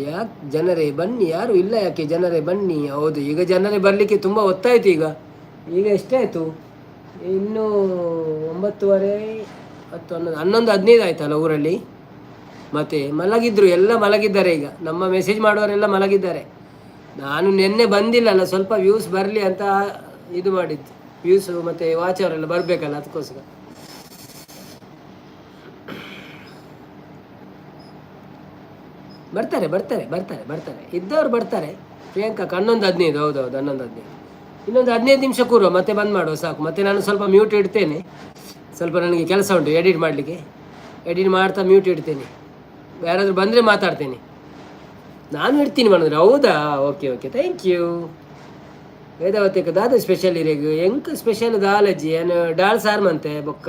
ಯಾಕೆ ಜನರೇ? ಬನ್ನಿ. ಯಾರು ಇಲ್ಲ ಯಾಕೆ ಜನರೇ? ಬನ್ನಿ. ಹೌದು, ಈಗ ಜನರೇ ಬರಲಿಕ್ಕೆ ತುಂಬ ಹೊತ್ತಾಯ್ತು. ಈಗ ಈಗ ಎಷ್ಟಾಯಿತು? ಇನ್ನೂ 9:30, 10, 11, 11:15 ಆಯ್ತಲ್ಲ ಊರಲ್ಲಿ. ಮತ್ತೆ ಮಲಗಿದ್ರು, ಎಲ್ಲ ಮಲಗಿದ್ದಾರೆ. ಈಗ ನಮ್ಮ ಮೆಸೇಜ್ ಮಾಡುವವರೆಲ್ಲ ಮಲಗಿದ್ದಾರೆ. ನಾನು ನಿನ್ನೆ ಬಂದಿಲ್ಲಲ್ಲ, ಸ್ವಲ್ಪ ವ್ಯೂಸ್ ಬರಲಿ ಅಂತ ಇದು ಮಾಡಿದ್ದು. ವ್ಯೂಸು ಮತ್ತು ವಾಚ್ ಅವರೆಲ್ಲ ಬರಬೇಕಲ್ಲ, ಅದಕ್ಕೋಸ್ಕರ. ಬರ್ತಾರೆ ಬರ್ತಾರೆ ಬರ್ತಾರೆ ಬರ್ತಾರೆ, ಇದ್ದವ್ರು ಬರ್ತಾರೆ. ಪ್ರಿಯಾಂಕಾ, 11:15. ಹೌದು ಹೌದು, 11:15. ಇನ್ನೊಂದು 15 ನಿಮಿಷ ಕೂರುವ, ಮತ್ತೆ ಬಂದ್ ಮಾಡುವ, ಸಾಕು. ಮತ್ತೆ ನಾನು ಸ್ವಲ್ಪ ಮ್ಯೂಟ್ ಇಡ್ತೇನೆ. ಸ್ವಲ್ಪ ನನಗೆ ಕೆಲಸ ಉಂಟು ಎಡಿಟ್ ಮಾಡಲಿಕ್ಕೆ. ಎಡಿಟ್ ಮಾಡ್ತಾ ಮ್ಯೂಟ್ ಇಡ್ತೇನೆ. ಯಾರಾದರೂ ಬಂದರೆ ಮಾತಾಡ್ತೇನೆ. ನಾನು ಇಡ್ತೀನಿ ಮಾಡಿದ್ರೆ. ಹೌದಾ? Okay okay, thank you. Vedavathi ದಾದ ಸ್ಪೆಷಲ್ ಇರೇಗ್? ಎಂಕ್ ಸ್ಪೆಷಲ್ ದಾಲಜ್ಜಿ ಏನು ಡಾಲ್ ಸಾರು ಮಂತೆ. ಬೊಕ್ಕ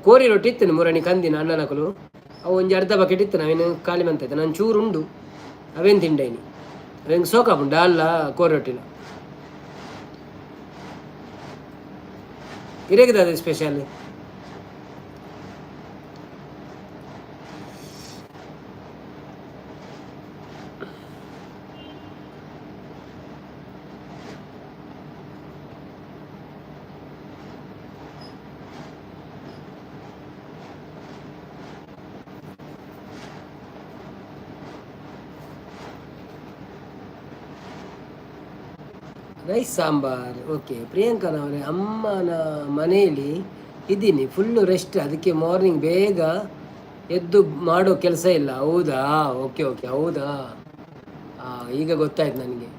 ಕೋರಿ ರೊಟ್ಟಿ ಇತ್ತು ಮುರಣಿ ಕಂದಿನ ಅಣ್ಣನಕಲು. ಅವು ಒಂಜಿ ಅರ್ಧ ಬಕೆಟ್ ಇತ್ತು, ನಾವೇನು ಖಾಲಿ ಮಂತೈತೆ. ನಾನು ಚೂರು ಉಂಡು ಅವೇನು ತಿಂಡೈನಿ. ಅವೇನು ಸೋಕಾಪುಂಡು ಡಾಲ್ಲ ಕೋರಿ ರೊಟ್ಟಿಲ. ಇರೇಗ್ special? Rice sambar. Okay. ಪ್ರಿಯಾಂಕನವರೇ, ಅಮ್ಮನ ಮನೆಯಲ್ಲಿ ಇದ್ದೀನಿ, ಫುಲ್ಲು ರೆಸ್ಟ್. ಅದಕ್ಕೆ ಮಾರ್ನಿಂಗ್ ಬೇಗ ಎದ್ದು ಮಾಡೋ ಕೆಲಸ ಇಲ್ಲ. ಹೌದಾ? ಓಕೆ ಓಕೆ, ಹೌದಾ? ಈಗ ಗೊತ್ತಾಯ್ತು ನನಗೆ.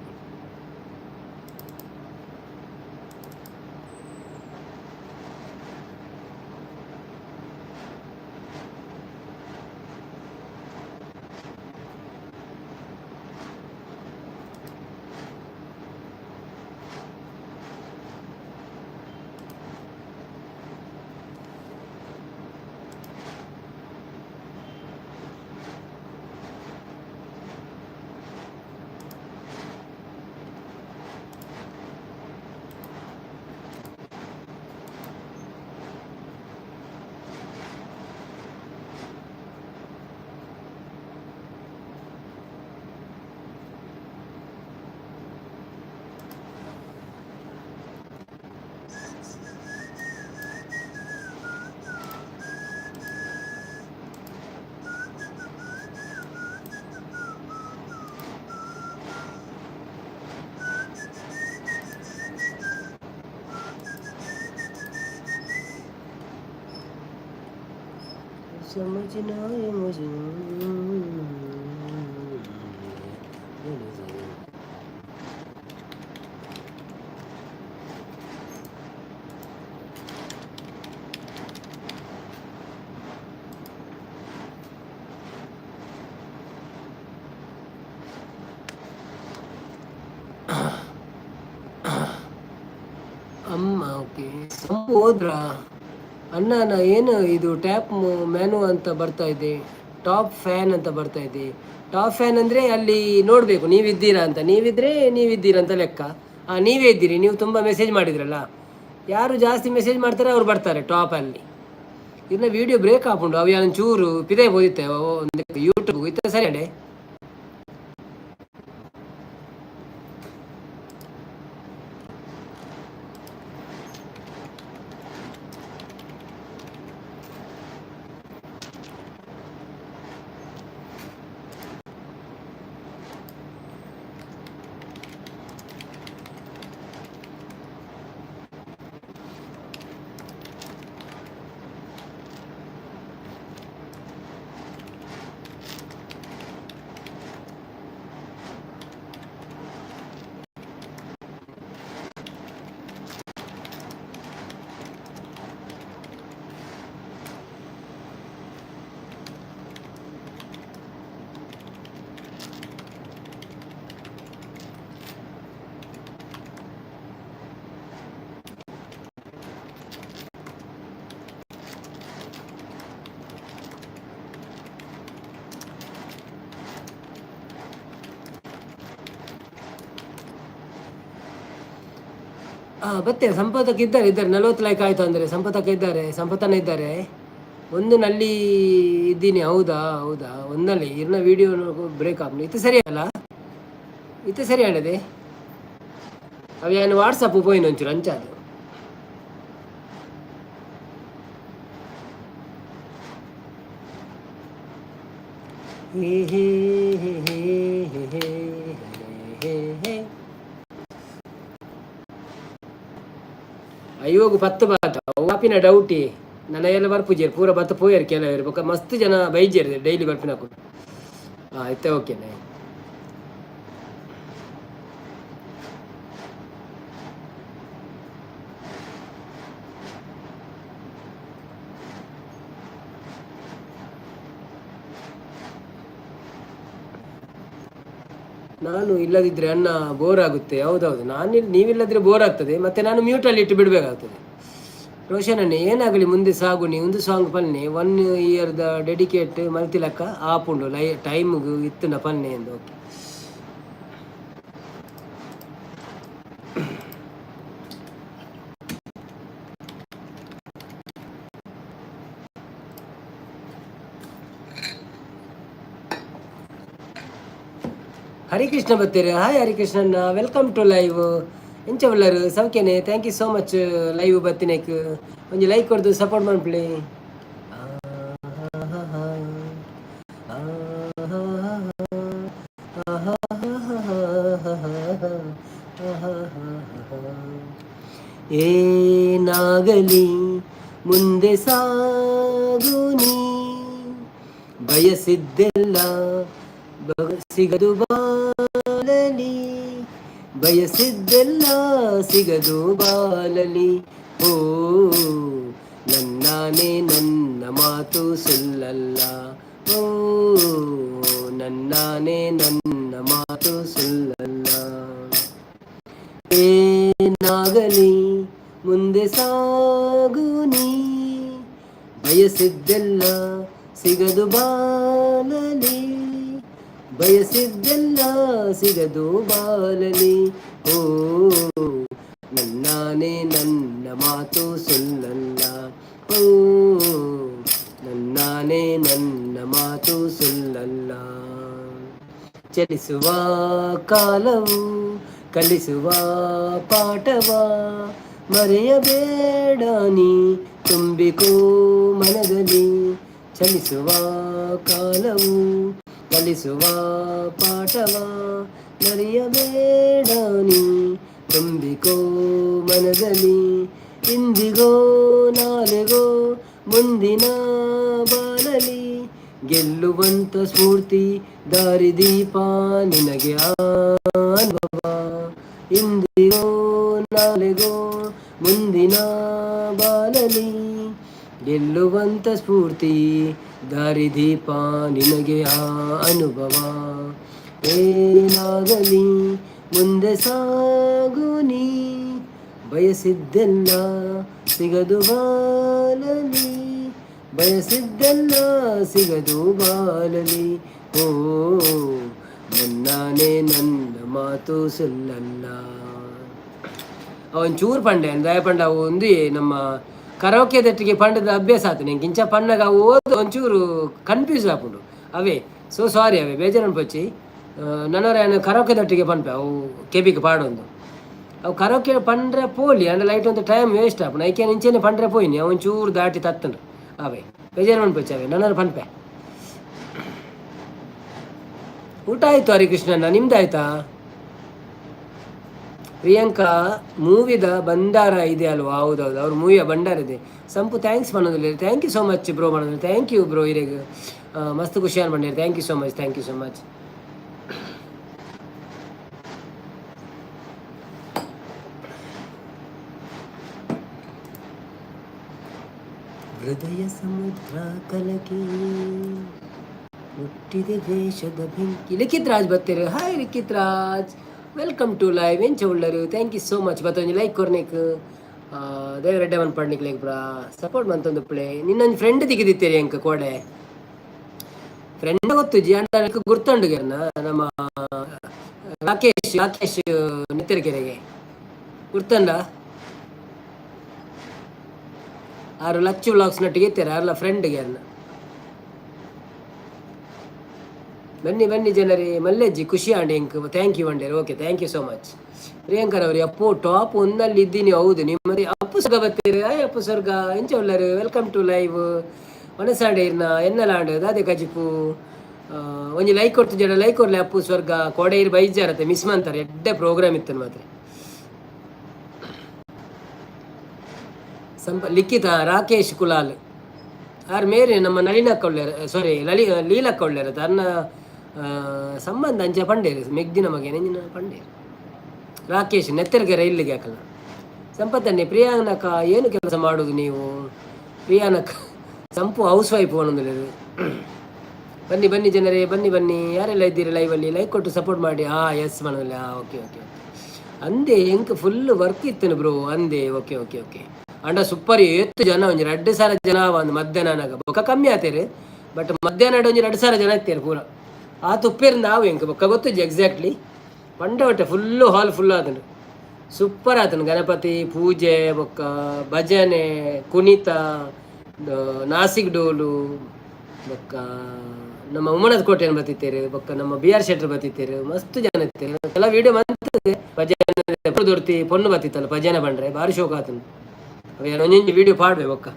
समझना है मुझे. ಅಮ್ಮ, ಓಕೆ. ಹೋದ್ರಾ ಅಣ್ಣ? ಏನು ಇದು ಟ್ಯಾಪ್ ಮ್ಯಾನು ಅಂತ ಬರ್ತಾ ಇದೆ, ಟಾಪ್ ಫ್ಯಾನ್ ಅಂತ ಬರ್ತಾ ಇದೆ. ಟಾಪ್ ಫ್ಯಾನ್ ಅಂದರೆ ಅಲ್ಲಿ ನೋಡಬೇಕು ನೀವಿದ್ದೀರಾ ಅಂತ. ನೀವಿದ್ದರೆ ನೀವಿದ್ದೀರಾ ಅಂತ ಲೆಕ್ಕ. ಹಾಂ, ನೀವೇ ಇದ್ದೀರಿ. ನೀವು ತುಂಬ ಮೆಸೇಜ್ ಮಾಡಿದ್ರಲ್ಲ. ಯಾರು ಜಾಸ್ತಿ ಮೆಸೇಜ್ ಮಾಡ್ತಾರೆ ಅವ್ರು ಬರ್ತಾರೆ ಟಾಪಲ್ಲಿ. ಇದನ್ನ ವೀಡಿಯೋ ಬ್ರೇಕ್ ಹಾಕೊಂಡು ಅವು ಯಾರು ಚೂರು ಪಿದೆ ಬೋದಿತ್ತೆ ಒಂದು ಯೂಟ್ಯೂಬ್ ಇತ್ತ ಸರಿ ಅಡೆ. ಬತ್ತೆ ಸಂಪತಕ್ಕೆ ಇದ್ದಾರೆ ಇದ್ದಾರೆ. 40 ಲೈಕ್ ಆಯಿತು ಅಂದರೆ ಸಂಪತಕ್ಕೆ ಇದ್ದಾರೆ, ಸಂಪತನ ಇದ್ದಾರೆ. ಒಂದು ನಲ್ಲಿ ಇದ್ದೀನಿ. ಹೌದಾ ಹೌದಾ, ಒಂದಲ್ಲಿ ಇರ್ನ ವಿಡಿಯೋ ಬ್ರೇಕ್ ಆಪ್ನಿ ಇತ್ತು. ಸರಿ ಅಲ್ಲ, ಇತ್ತು ಸರಿ ಅಣ್ಣದೆ. ಅವು ಏನು ವಾಟ್ಸಪ್ ಪೋಯಿನ ಒಂಚೂರು ಅಂಚಾದು. ಹೇ ಹೇ ಹೇ ಹೇ ಹೇ ಹೇ ಹೇ. ಅಯ್ಯೋಗು 10 ಬಾತ ವಾಪಿನ ಡೌಟಿ ನನ್ನ ಎಲ್ಲ ಬರ್ಪುಜೇರು ಪೂರ ಬತ್ತ ಪೋಯರ್ ಕೆಲವರು. ಬೊಕ್ಕ ಮಸ್ತ್ ಜನ ಬೈಜೇರು ಡೈಲಿ ಬರ್ಪಿನಕು. ಹಾಂ, ಇತ್ತೆ ಓಕೆನೆ. ನಾನು ಇಲ್ಲದಿದ್ದರೆ ಅಣ್ಣ ಬೋರ್ ಆಗುತ್ತೆ. ಹೌದೌದು, ನಾನು ನೀವಿಲ್ಲದ್ರೆ ಬೋರ್ ಆಗ್ತದೆ. ಮತ್ತೆ ನಾನು ಮ್ಯೂಟಲ್ಲಿ ಇಟ್ಟು ಬಿಡಬೇಕಾಗ್ತದೆ. ರೋಷನ್ ಅಣ್ಣ, ಏನಾಗಲಿ ಮುಂದೆ ಸಾಗು ನೀ. ಒಂದು ಸಾಂಗ್ ಪನ್ನೆ, ಒನ್ ಇಯರ್ದ ಡೆಡಿಕೇಟ್ ಮಲ್ತಿಲಕ್ಕ ಆಪುಂಡು ಲೈ ಟೈಮ್ಗೆ ಇತ್ತುನ ಪನ್ನೆ ಎಂದು. ಓಕೆ, ಹರಿಕೃಷ್ಣ ಬತ್ತೀರಿ. ಹಾಯ್ ಹರಿಕೃಷ್ಣಣ್ಣ, welcome to live. ಎಂಚ ಉಲ್ಲರು? ಸೌಖ್ಯನೆ? Thank you so much live ಬತ್ತಿನೇಕ್. ಒಂಜಿ ಲೈಕ್ ಕೊಡ್ದು ಸಪೋರ್ಟ್ ಮನ್ಪುಲೆ. ಏನಾಗಲಿ ಮುಂದೆ ಸಾಗು ನೀ, ಬಯಸಿದ್ದೆಲ್ಲ ಸಿಗದು ಬಾಲಲಿ, ಬಯಸಿದ್ದೆಲ್ಲ ಸಿಗದು ಬಾಲಲಿ. ಓ ನನ್ನಾನೆ ನನ್ನ ಮಾತು ಸುಳ್ಳಲ್ಲ, ಓ ನನ್ನಾನೆ ನನ್ನ ಮಾತು ಸುಳ್ಳಲ್ಲ. ಏನಾಗಲಿ ಮುಂದೆ ಸಾಗು ನೀ, ಬಯಸಿದ್ದೆಲ್ಲ ಸಿಗದು ಬಾಲಲಿ, ಬಯಸಿದ್ದೆಲ್ಲ ಸಿಗದು ಬಾಲಲಿ. ಓ ನನ್ನಾನೆ ನನ್ನ ಮಾತು ಸುಳ್ಳಲ್ಲ, ಓ ನನ್ನಾನೆ ನನ್ನ ಮಾತು ಸುಳ್ಳಲ್ಲ. ಚಲಿಸುವ ಕಾಲವು ಕಲಿಸುವ ಪಾಠವ ಮರೆಯಬೇಡ ನೀ, ತುಂಬಿಕೋ ಮನದಲ್ಲಿ. ಚಲಿಸುವ ಕಾಲವು ಕಲಿಸುವ ಪಾಠವ ಮರೆಯಬೇಡ ನೀ, ತುಂಬಿಕೋ ಮನದಲ್ಲಿ. ಇಂದಿಗೋ ನಾಳೆಗೋ ಮುಂದಿನ ಬಾಳಲಿ ಗೆಲ್ಲುವಂತ ಸ್ಫೂರ್ತಿ ದಾರಿದೀಪ ನಿನಗೆ ಅನುಭವ. ಇಂದಿಗೋ ನಾಳೆಗೋ ಮುಂದಿನ ಬಾಳಲಿ ಗೆಲ್ಲುವಂತ ಸ್ಫೂರ್ತಿ ದಾರಿದೀಪ ನಿನಗೆ ಆ ಅನುಭವ. ಏನಾಗಲಿ ಮುಂದೆ ಸಾಗು ನೀ, ಬಯಸಿದ್ದೆಲ್ಲ ಸಿಗದು ಬಾಲಲಿ, ಬಯಸಿದ್ದೆಲ್ಲ ಸಿಗದು ಬಾಲಲಿ. ಓ ನನ್ನಾನೆ ನನ್ನ ಮಾತು ಸುಳ್ಳಲ್ಲ. ಅವನ್ ಚೂರು ಪಂಡೆ ದಯ ಪಂಡ. ಅವು ಒಂದು ನಮ್ಮ ಕರೋಕೆ ದಟ್ಟಿಗೆ ಪಂಡದ ಅಭ್ಯಾಸ ಆತು ನಿಂಗೆ. ಇಂಚ ಪಣ್ಣಗ ಅವು ಓದು ಒಂಚೂರು ಕನ್ಫ್ಯೂಸ್ ಆಪುಂಡು ಅವೇ. ಸೊ ಸಾರಿ, ಅವೇ ಬೇಜಾರು ಅನ್ಪೊಚ್ಚಿ. ನನವರ ಕರೋಕೆ ದಟ್ಟಿಗೆ ಪನ್ಪೆ ಅವು ಕೆಬಿಗೆ ಪಾಡೊಂದು. ಅವು ಕರೋಕೆ ಪಂಡ್ರೆ ಪೋಲಿ ಅಂಡ ಲೈಟ್ ಒಂದು ಟೈಮ್ ವೇಸ್ಟ್ ಆಪುಂಡು. ಐಕೆ ಇಂಚೆನೆ ಪಂಡ್ರೆ ಪೋಯಿನಿ, ಅವು ಒಂಚೂರು ದಾಟಿ ತತ್ತಂಡು. ಅವೇ ಬೇಜಾರು ಅನ್ಪೊಚ್ಚಿ, ಅವೇ ನನವರ ಪನ್ಪೆ. ಊಟ ಆಯಿತು ಹರಿಕೃಷ್ಣಣ್ಣ, ನಿಮ್ದಾಯ್ತಾ? ಪ್ರಿಯಾಂಕಾ ಮೂವಿದ ಭಂಡಾರ ಇದೆ ಅಲ್ವಾ? ಹೌದೌದು, ಅವ್ರ ಮೂವಿಯ ಭಂಡಾರ ಇದೆ. ಸಂಪು thanks ಮಾಡೋದಿಲ್ಲ. Thank you so much bro ಮಾಡೋದಿಲ್ಲ. Thank you bro, ಇರೆಗ್ ಮಸ್ತ್ ಖುಷಿಯಾನ್ ಬಂದಿರಿ. Thank you so much, thank you so much. ಹೃದಯ ಸಮುದ್ರ ಕಲಕಿ ಹುಟ್ಟಿದೆ ದ್ವೇಷದ ಬೆಂಕಿ. ಲಿಖಿತ್ ರಾಜ್ ಬರ್ತೀರಿ. Hi Likhith Raj, welcome to live. ಎಂಚ ಉಳ್ಳರು? Thank you so much. ಬತ್ತೊಂಜಿ like ಕೊರ್ನಿಕ್, ದೇವರೆಡ್ಡೆ ಮನ್ ಪಡ್ನಿಕ್ ಲೈಕ್ ಪುರ ಸಪೋರ್ಟ್ ಮಂತೊಂದು ಪ್ಲೇ. ನಿನ್ನೊಂದು ಫ್ರೆಂಡ್ ದಿಗಿದಿತ್ತೀರಿ ಅಂಕ ಕೋಡೆ. ಫ್ರೆಂಡ್ ಗೊತ್ತು ಜಿ ಅಂಡ ಗುರ್ತಂಡುಗೆರ್ನ ನಮ್ಮ ರಾಕೇಶ್, ರಾಕೇಶ್ ನೆತ್ತರಕೆರೆಗೆ ಗುರ್ತಂಡ. ಆರು ಲಚ್ಚು ವ್ಲಾಗ್ಸ್ ನಟ್ಟಿಗೆ ಇತ್ತಾರೆ ಅರ್ಲ ಫ್ರೆಂಡ್ಗೆ ಅನ್ನ. ಬನ್ನಿ ಬನ್ನಿ ಜನರೇ. ಮಲ್ಲೆಜ್ಜಿ ಖುಷಿ ಆಂಡ್ ಎಂಕ್ thank you ಅಂಡೇರು. Okay, thank you so much. ಪ್ರಿಯಾಂಕರವರು ಅಪ್ಪು ಟಾಪ್ ಒಂದಲ್ಲಿ ಇದ್ದೀನಿ. ಹೌದು, ನಿಮ್ಮದೇ ಅಪ್ಪು ಸ್ವರ್ಗ ಬತ್ತೀರಿ. ಆಯ್ ಅಪ್ಪು ಸ್ವರ್ಗ ಎಂಚ ಉಲ್ಲರು? Welcome to live. ಮನಸಾಂಡೆ ಇರ್ನ ಎನ್ನಲಾಂಡ್ ದಾದೆ ಕಜಿಪು? ಒಂಜಿ ಲೈಕ್ ಕೊಡ್ತು ಜನ ಲೈಕ್ ಕೊಡ್ಲಿ. ಅಪ್ಪು ಸ್ವರ್ಗ ಕೋಡೆ ಇರು ಬೈಜಾರತ್ತೆ ಮಿಸ್ ಮಂತಾರೆ. ಎಡ್ಡೆ ಪ್ರೋಗ್ರಾಮ್ ಇತ್ತು ಮಾತ್ರ. ಸಂಪ ಲಿಖಿತ ರಾಕೇಶ್ ಕುಲಾಲ್ ಆರ್ ಮೇರೆ ನಮ್ಮ ನಳಿನಕ್ಕ ಉಳ್ಳೇರು, ಸಾರಿ ಲಲಿ ಲೀಲಕ್ಕ ಉಳ್ಳೇರು. ತನ್ನ ಸಂಬಂಧ ಅಂಚ ಪಂಡೇರು ಮೆಗ್ದಿನ ಮಗೆ ನೆಂಜಿನ ಪಂಡೇರು. ರಾಕೇಶ್ ನೆತ್ತರ್ಗೆರೆ ಇಲ್ಲಿಗೆ ಹಾಕಲ್ಲ. ಸಂಪತ್ತನ್ನೇ ಪ್ರಿಯಾನಕ ಏನು ಕೆಲಸ ಮಾಡೋದು ನೀವು? ಪ್ರಿಯಾನಕ ಸಂಪು ಹೌಸ್ ವೈಫ್ ಒಂದೊಂದು. ಬನ್ನಿ ಬನ್ನಿ ಜನರೇ, ಬನ್ನಿ ಬನ್ನಿ. ಯಾರೆಲ್ಲ ಇದ್ದೀರಿ ಲೈವಲ್ಲಿ ಲೈಕ್ ಕೊಟ್ಟು ಸಪೋರ್ಟ್ ಮಾಡಿ. ಹಾಂ, ಎಸ್ ಮನದಲ್ಲಿ. ಹಾಂ, ಓಕೆ ಓಕೆ ಓಕೆ. ಅಂದೆ ಎಂಕ್ ಫುಲ್ ವರ್ಕ್ ಇತ್ತು ಬ್ರೋ ಅಂದೆ. ಓಕೆ ಓಕೆ ಓಕೆ ಅಂಡ ಸೂಪರ್ ಎತ್ತು ಜನ, ಒಂಜಿ 2000 ಜನ ಒಂದು ಮಧ್ಯಾಹ್ನ ಬೊಕ್ಕ ಕಮ್ಮಿ ಆತೇರು. ಬಟ್ ಮಧ್ಯಾಹ್ನ ಒಂಜಿ 2000 ಜನ ಇತ್ತೇರು ಪೂರ. ಆ ತುಪ್ಪೇರು ನಾವು ಎಂಕ್ ಬೊಕ್ಕ ಗೊತ್ತಿಜ್ಜಿ ಎಕ್ಸಾಕ್ಟ್ಲಿ. ಪಂಡ ಒಟ್ಟೆ ಫುಲ್ಲು ಹಾಲ್ ಫುಲ್ ಆತನು. ಸೂಪರ್ ಆತನು. ಗಣಪತಿ ಪೂಜೆ ಬೊಕ್ಕ ಭಜನೆ, ಕುಣಿತ, ನಾಸಿಕ್ ಡೋಲು ಬೊಕ್ಕ ನಮ್ಮ ಉಮ್ಮನದ ಕೋಟೆಯನ್ನು ಬತ್ತಿತ್ತೇರು, ಬೊಕ್ಕ ನಮ್ಮ ಬಿ ಆರ್ ಶೆಟ್ಟರ್ ಬತ್ತಿತ್ತೇರು. ಮಸ್ತ್ ಜನ ಇತ್ತೇರು. ಕೆಲ ವಿಡಿಯೋ ಮಂತದೆ. ಭಜನೆ ದೊಡ್ತಿ ಪೊಣ್ಣು ಬತ್ತಿತ್ತಲ್ಲ ಭಜನೆ ಬಂಡ್ರೆ ಭಾರಿ ಶೋಕ ಆತನು. ಅವ ಒಂಜೊಂಜಿ ವಿಡಿಯೋ ಪಾಡುವೆ. ಬೊಕ್ಕ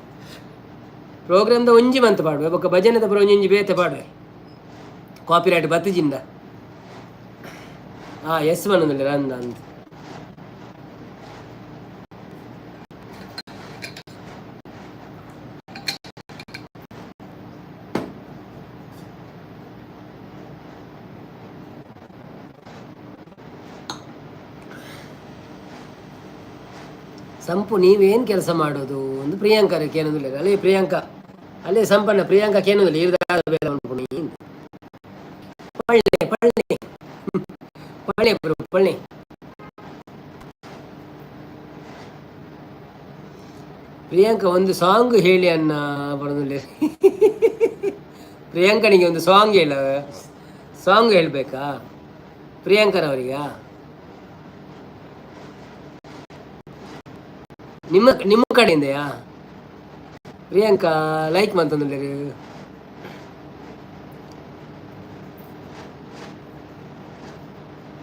ಪ್ರೋಗ್ರಾಮ್ದ ಒಂಜಿ ಮಂತ್ ಪಾಡುವೆ, ಬೊಕ್ಕ ಭಜನೆದ ಪುರ ಒಂಜೊಂಜಿ ಬೇತೆ ಪಾಡುವೆ. ಕಾಪಿರೈಟ್ ಬತ್ತಿಜಿಂದ. ಹಾಂ, ಎಸ್ ಬಂದಿಲ್ಲ ಅಂದ ಅಂತ. ಸಂಪು ನೀವೇನು ಕೆಲಸ ಮಾಡೋದು ಒಂದು ಪ್ರಿಯಾಂಕ ಕೇನೊಂದಿಲ್ಲ. ಅಲ್ಲೇ ಪ್ರಿಯಾಂಕಾ, ಅಲ್ಲೇ ಸಂಪಣ್ಣ ಪ್ರಿಯಾಂಕಾ ಕೇನೊಂದಿಲ್ಲ. ಇರ್ದ ಬೇರೆ ಉಂಟು. ಪಳ್ಳೆ ಪಳ್ಳೆ ಪಳ್ಳೆ ಬ್ರೋ ಪಳ್ಳೆ. ಪ್ರಿಯಾಂಕಾ ಒಂದು ಸಾಂಗ್ ಹೇಳಿ ಅನ್ನ ಬರೋದಿಲ್ಲ. ಪ್ರಿಯಾಂಕನಿಗೆ ಒಂದು ಸಾಂಗ್ ಹೇಳ, ಸಾಂಗ್ ಹೇಳಬೇಕಾ ಪ್ರಿಯಾಂಕರವರಿಗ? ನಿಮ್ಮ ನಿಮ್ಮ ಕಡೆಯಿಂದಯಾ ಪ್ರಿಯಾಂಕಾ? ಲೈಕ್ ಮಂತಂದ್ರೆ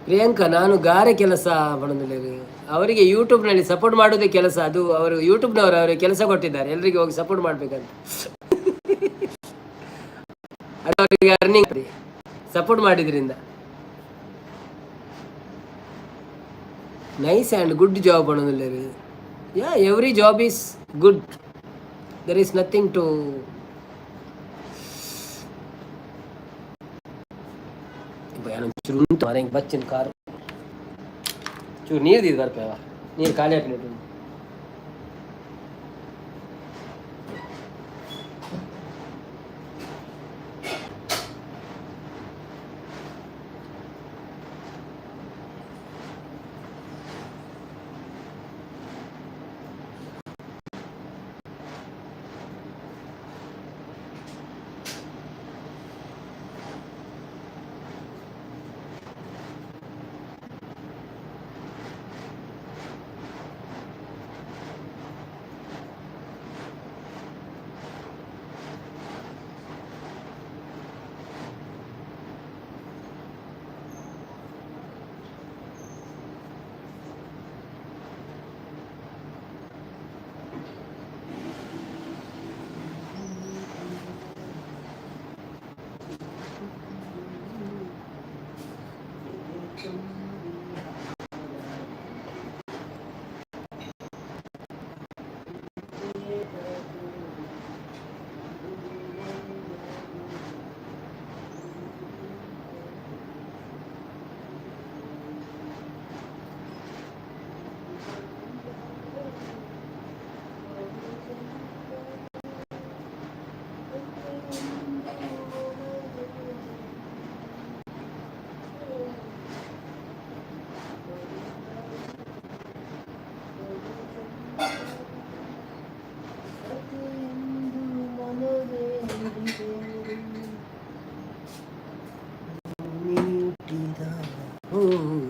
ಪ್ರಿಯಾಂಕಾ ನಾನು ಗಾರೆ ಕೆಲಸ ಮಾಡೋದಿಲ್ಲ. ಅವರಿಗೆ ಯೂಟ್ಯೂಬ್ನಲ್ಲಿ ಸಪೋರ್ಟ್ ಮಾಡೋದೇ ಕೆಲಸ. ಅದು ಅವರು ಯೂಟ್ಯೂಬ್ನವರು ಅವರಿಗೆ ಕೆಲಸ ಕೊಟ್ಟಿದ್ದಾರೆ, ಎಲ್ರಿಗೂ ಹೋಗಿ ಸಪೋರ್ಟ್ ಮಾಡಬೇಕಂತ. ಅದು ಅವರಿಗೆ ಅರ್ನಿಂಗ್ ಸಪೋರ್ಟ್ ಮಾಡಿದ್ರಿಂದ. ನೈಸ್ ಆ್ಯಂಡ್ ಗುಡ್ ಜಾಬ್ ಅನ್ನೋದಿಲ್ಲ. Yeah, every job is good, there is nothing to. ಚೂರು ಉಂಟು ಮನೆ ಬಚ್ಚಿನ ಕಾರು. ಚೂರು ನೀರು ದಿದ್ದು ಬರ್ಪೇವ, ನೀರು ಖಾಲಿ ಹಾಕಿ.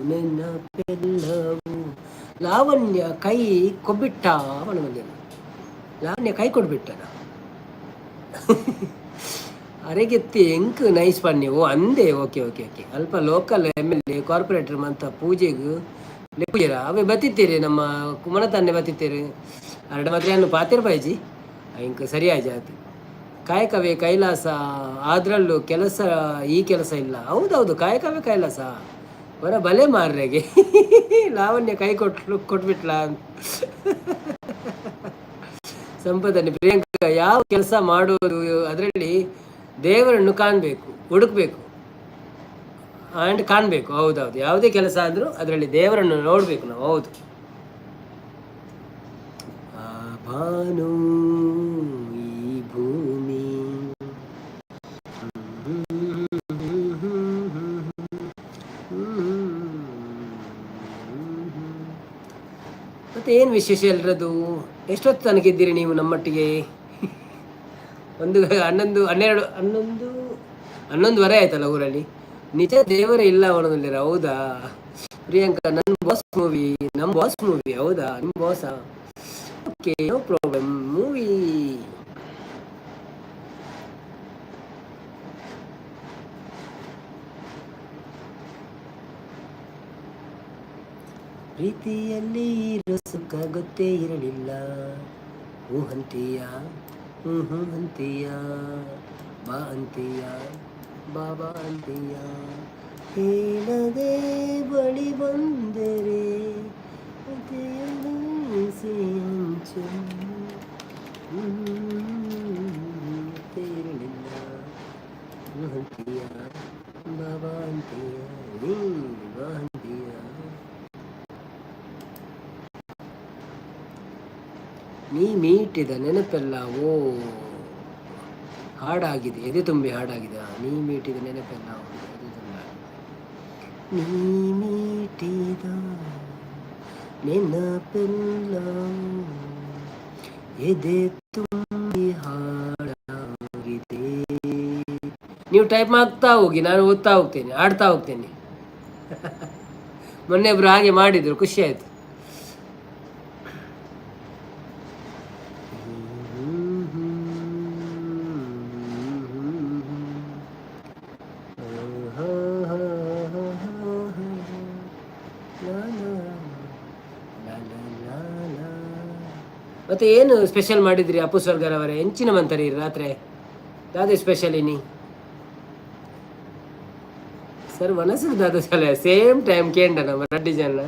ನೆನಪೆಲ್ಲವೂ ಲಾವಣ್ಯ ಕೈ ಕೊಬ್ಬಿಟ್ಟ ಬಂದಿಲ್ಲ. ಲಾವಣ್ಯ ಕೈ ಕೊಡ್ಬಿಟ್ಟನ ಅರೆಗೆತ್ತಿ ಎಂಕ್ ನೈಸ್ ಪನ್ನಿ. ಓ ಅಂದೆ, ಓಕೆ ಓಕೆ ಓಕೆ. ಅಲ್ಪ ಲೋಕಲ್ ಎಮ್ಎಲ್ಎ, ಕಾರ್ಪೊರೇಟರ್ ಮಂತ ಪೂಜೆಗ್ ಲೆಪ್ಪುಜೆರ? ಅವೇ ಬತ್ತಿತ್ತೀರಿ, ನಮ್ಮ ಕುಮನ ತಂದೆ ಬತ್ತಿತ್ತೀರಿ. ಅರಡ ಮಾತ್ರ ಅನ್ನು ಪಾತಿರ್ ಬಾಯ್ಜಿ, ಇಂಕ್ ಸರಿಯಾಜಿ ಆತು. ಕಾಯಕವೇ ಕೈಲಾಸ, ಆದ್ರಲ್ಲೂ ಕೆಲಸ ಈ ಕೆಲಸ ಇಲ್ಲ. ಹೌದೌದು, ಕಾಯಕವೇ ಕೈಲಾಸ. ಬರ ಬಲೆ ಮಾರ್ರೆಗೆ ಲಾವಣ್ಯ ಕೈ ಕೊಟ್ಲು, ಕೊಟ್ಬಿಟ್ಲಾ ಸಂಪದನೆ. ಪ್ರಿಯಾಂಕ, ಯಾವ ಕೆಲಸ ಮಾಡೋದು ಅದರಲ್ಲಿ ದೇವರನ್ನು ಕಾಣಬೇಕು, ಹುಡುಕ್ಬೇಕು ಆ್ಯಂಡ್ ಕಾಣಬೇಕು. ಹೌದೌದು, ಯಾವುದೇ ಕೆಲಸ ಆದರೂ ಅದರಲ್ಲಿ ದೇವರನ್ನು ನೋಡಬೇಕು ನಾವು. ಹೌದು. ಆ ಭಾನು ಈ ಭೂಮಿ. ಮತ್ತೆ ಏನು ವಿಶೇಷ ಎಲ್ರದು? ಎಷ್ಟೊತ್ತು ತನಕ ಇದ್ದೀರಿ ನೀವು ನಮ್ಮೊಟ್ಟಿಗೆ? 1, 11, 12, 11, 11:30 ಆಯ್ತಲ್ಲ ಊರಲ್ಲಿ. ನಿಜ ದೇವರೇ ಇಲ್ಲ ಅವನಲ್ಲಿರ. ಹೌದಾ ಪ್ರಿಯಾಂಕಾ? ನನ್ನ ಬಾಸ್ ಮೂವಿ, ನಮ್ಮ ಬಾಸ್ ಮೂವಿ. ಹೌದಾ, ನಿಮ್ಮ ಬಾಸಾ? Okay, no problem. Movie ಪ್ರೀತಿಯಲ್ಲಿ ಇರೋ ಸುಖ ಗೊತ್ತೇ ಇರಲಿಲ್ಲ. ಹೂ ಅಂತೀಯ, ಹ್ಞೂ ಹ್ಞೂ ಅಂತೀಯ, ಬಾ ಅಂತೀಯ, ಬಾಬಾ ಅಂತೀಯ, ಹೇಳದೆ ಬಳಿ ಬಂದರೆ ಹಂಚು ಗೊತ್ತೇ ಇರಲಿಲ್ಲ. ಹ್ಞೂ ಅಂತೀಯ, ಬಾಬಾ ಅಂತೀಯ, ನೀ ಬಾ ಅಂತೀಯ. ನೀ ಮೀಟಿದ ನೆನಪೆಲ್ಲ ಓ ಹಾಡಾಗಿದೆ, ಎದೆ ತುಂಬಿ ಹಾಡಾಗಿದೆ. ನೀ ಮೀಟಿದ ನೆನಪೆಲ್ಲ ಎದೆ ತುಂಬಿ. ನೀ ಮೀಟಿದ ನೆನಪೆಲ್ಲ ಎದೆ ತುಂಬಿ ಹಾಡಾಗಿದೆ. ನೀವು ಟೈಪ್ ಮಾಡ್ತಾ ಹೋಗಿ, ನಾನು ಓದ್ತಾ ಹೋಗ್ತೇನೆ, ಆಡ್ತಾ ಹೋಗ್ತೇನೆ. ಮೊನ್ನೆ ಒಬ್ರು ಹಾಗೆ ಮಾಡಿದ್ರು, ಖುಷಿ ಆಯ್ತು. ಮತ್ತೆ ಏನು ಸ್ಪೆಷಲ್ ಮಾಡಿದ್ರಿ ಅಪ್ಪು ಸ್ವರ್ಗರ್ ಅವರೇ? ಎಂಚಿನ ಮಂತರಿ ರಾತ್ರಿ ದಾದೆ ಸ್ಪೆಷಲ್ ಇನಿ? ಸರ್, ಮನಸ್ಸು ದಾದ ಸಲ ಸೇಮ್ ಟೈಮ್ ಕೇಂಡ ನಮ್ಮ ರಡ್ಡಿ ಜನ.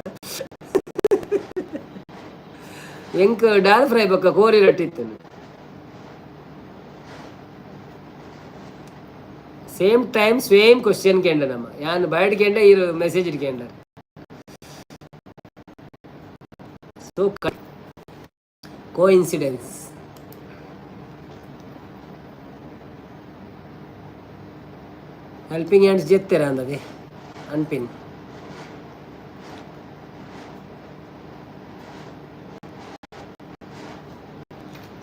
ಎಂಕ್ ಡಾಲ್ ಫ್ರೈ ಬಕ್ಕ ಕೋರಿ ರೊಟ್ಟಿ. ಸೇಮ್ ಟೈಮ್ ಸೇಮ್ ಕ್ವಶನ್ ಕೇಂಡ ನಮ್ಮ. ಯಾನ್ ಬಯಡ್ ಕೇಂಡ, ಇರು ಮೆಸೇಜ್ ಕೇಂಡ. ಸೊ coincidence. Helping hands ಜೆತ್ತೆರ ಅಂದದೆ ಅನ್ಪಿನ್.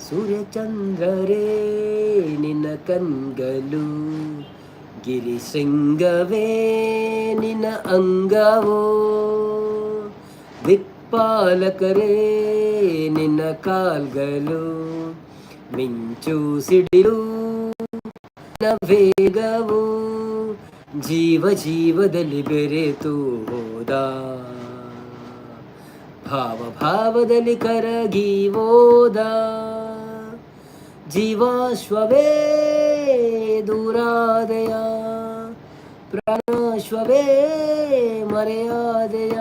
ಸೂರ್ಯಚಂದ್ರರೇ ನಿನ್ನ ಕಣ್ಗಳು, ಗಿರಿಶೃಂಗವೇ ನಿನ್ನ ಅಂಗವೋ, ದಿಕ್ಪಾಲಕರೇ ನಿನ್ನ ಕಾಲ್ಗಳು, ಮಿಂಚು ಸಿಡಿಲು ವೇಗವು, ಜೀವ ಜೀವದಲ್ಲಿ ಬೆರೆತು ಹೋದ, ಭಾವ ಭಾವದಲ್ಲಿ ಕರಗಿ ಹೋದ, ಜೀವಾಶ್ವವೇ ದೂರಾದೆಯ, ಪ್ರಾಣಾಶ್ವವೇ ಮರೆಯಾದೆಯ,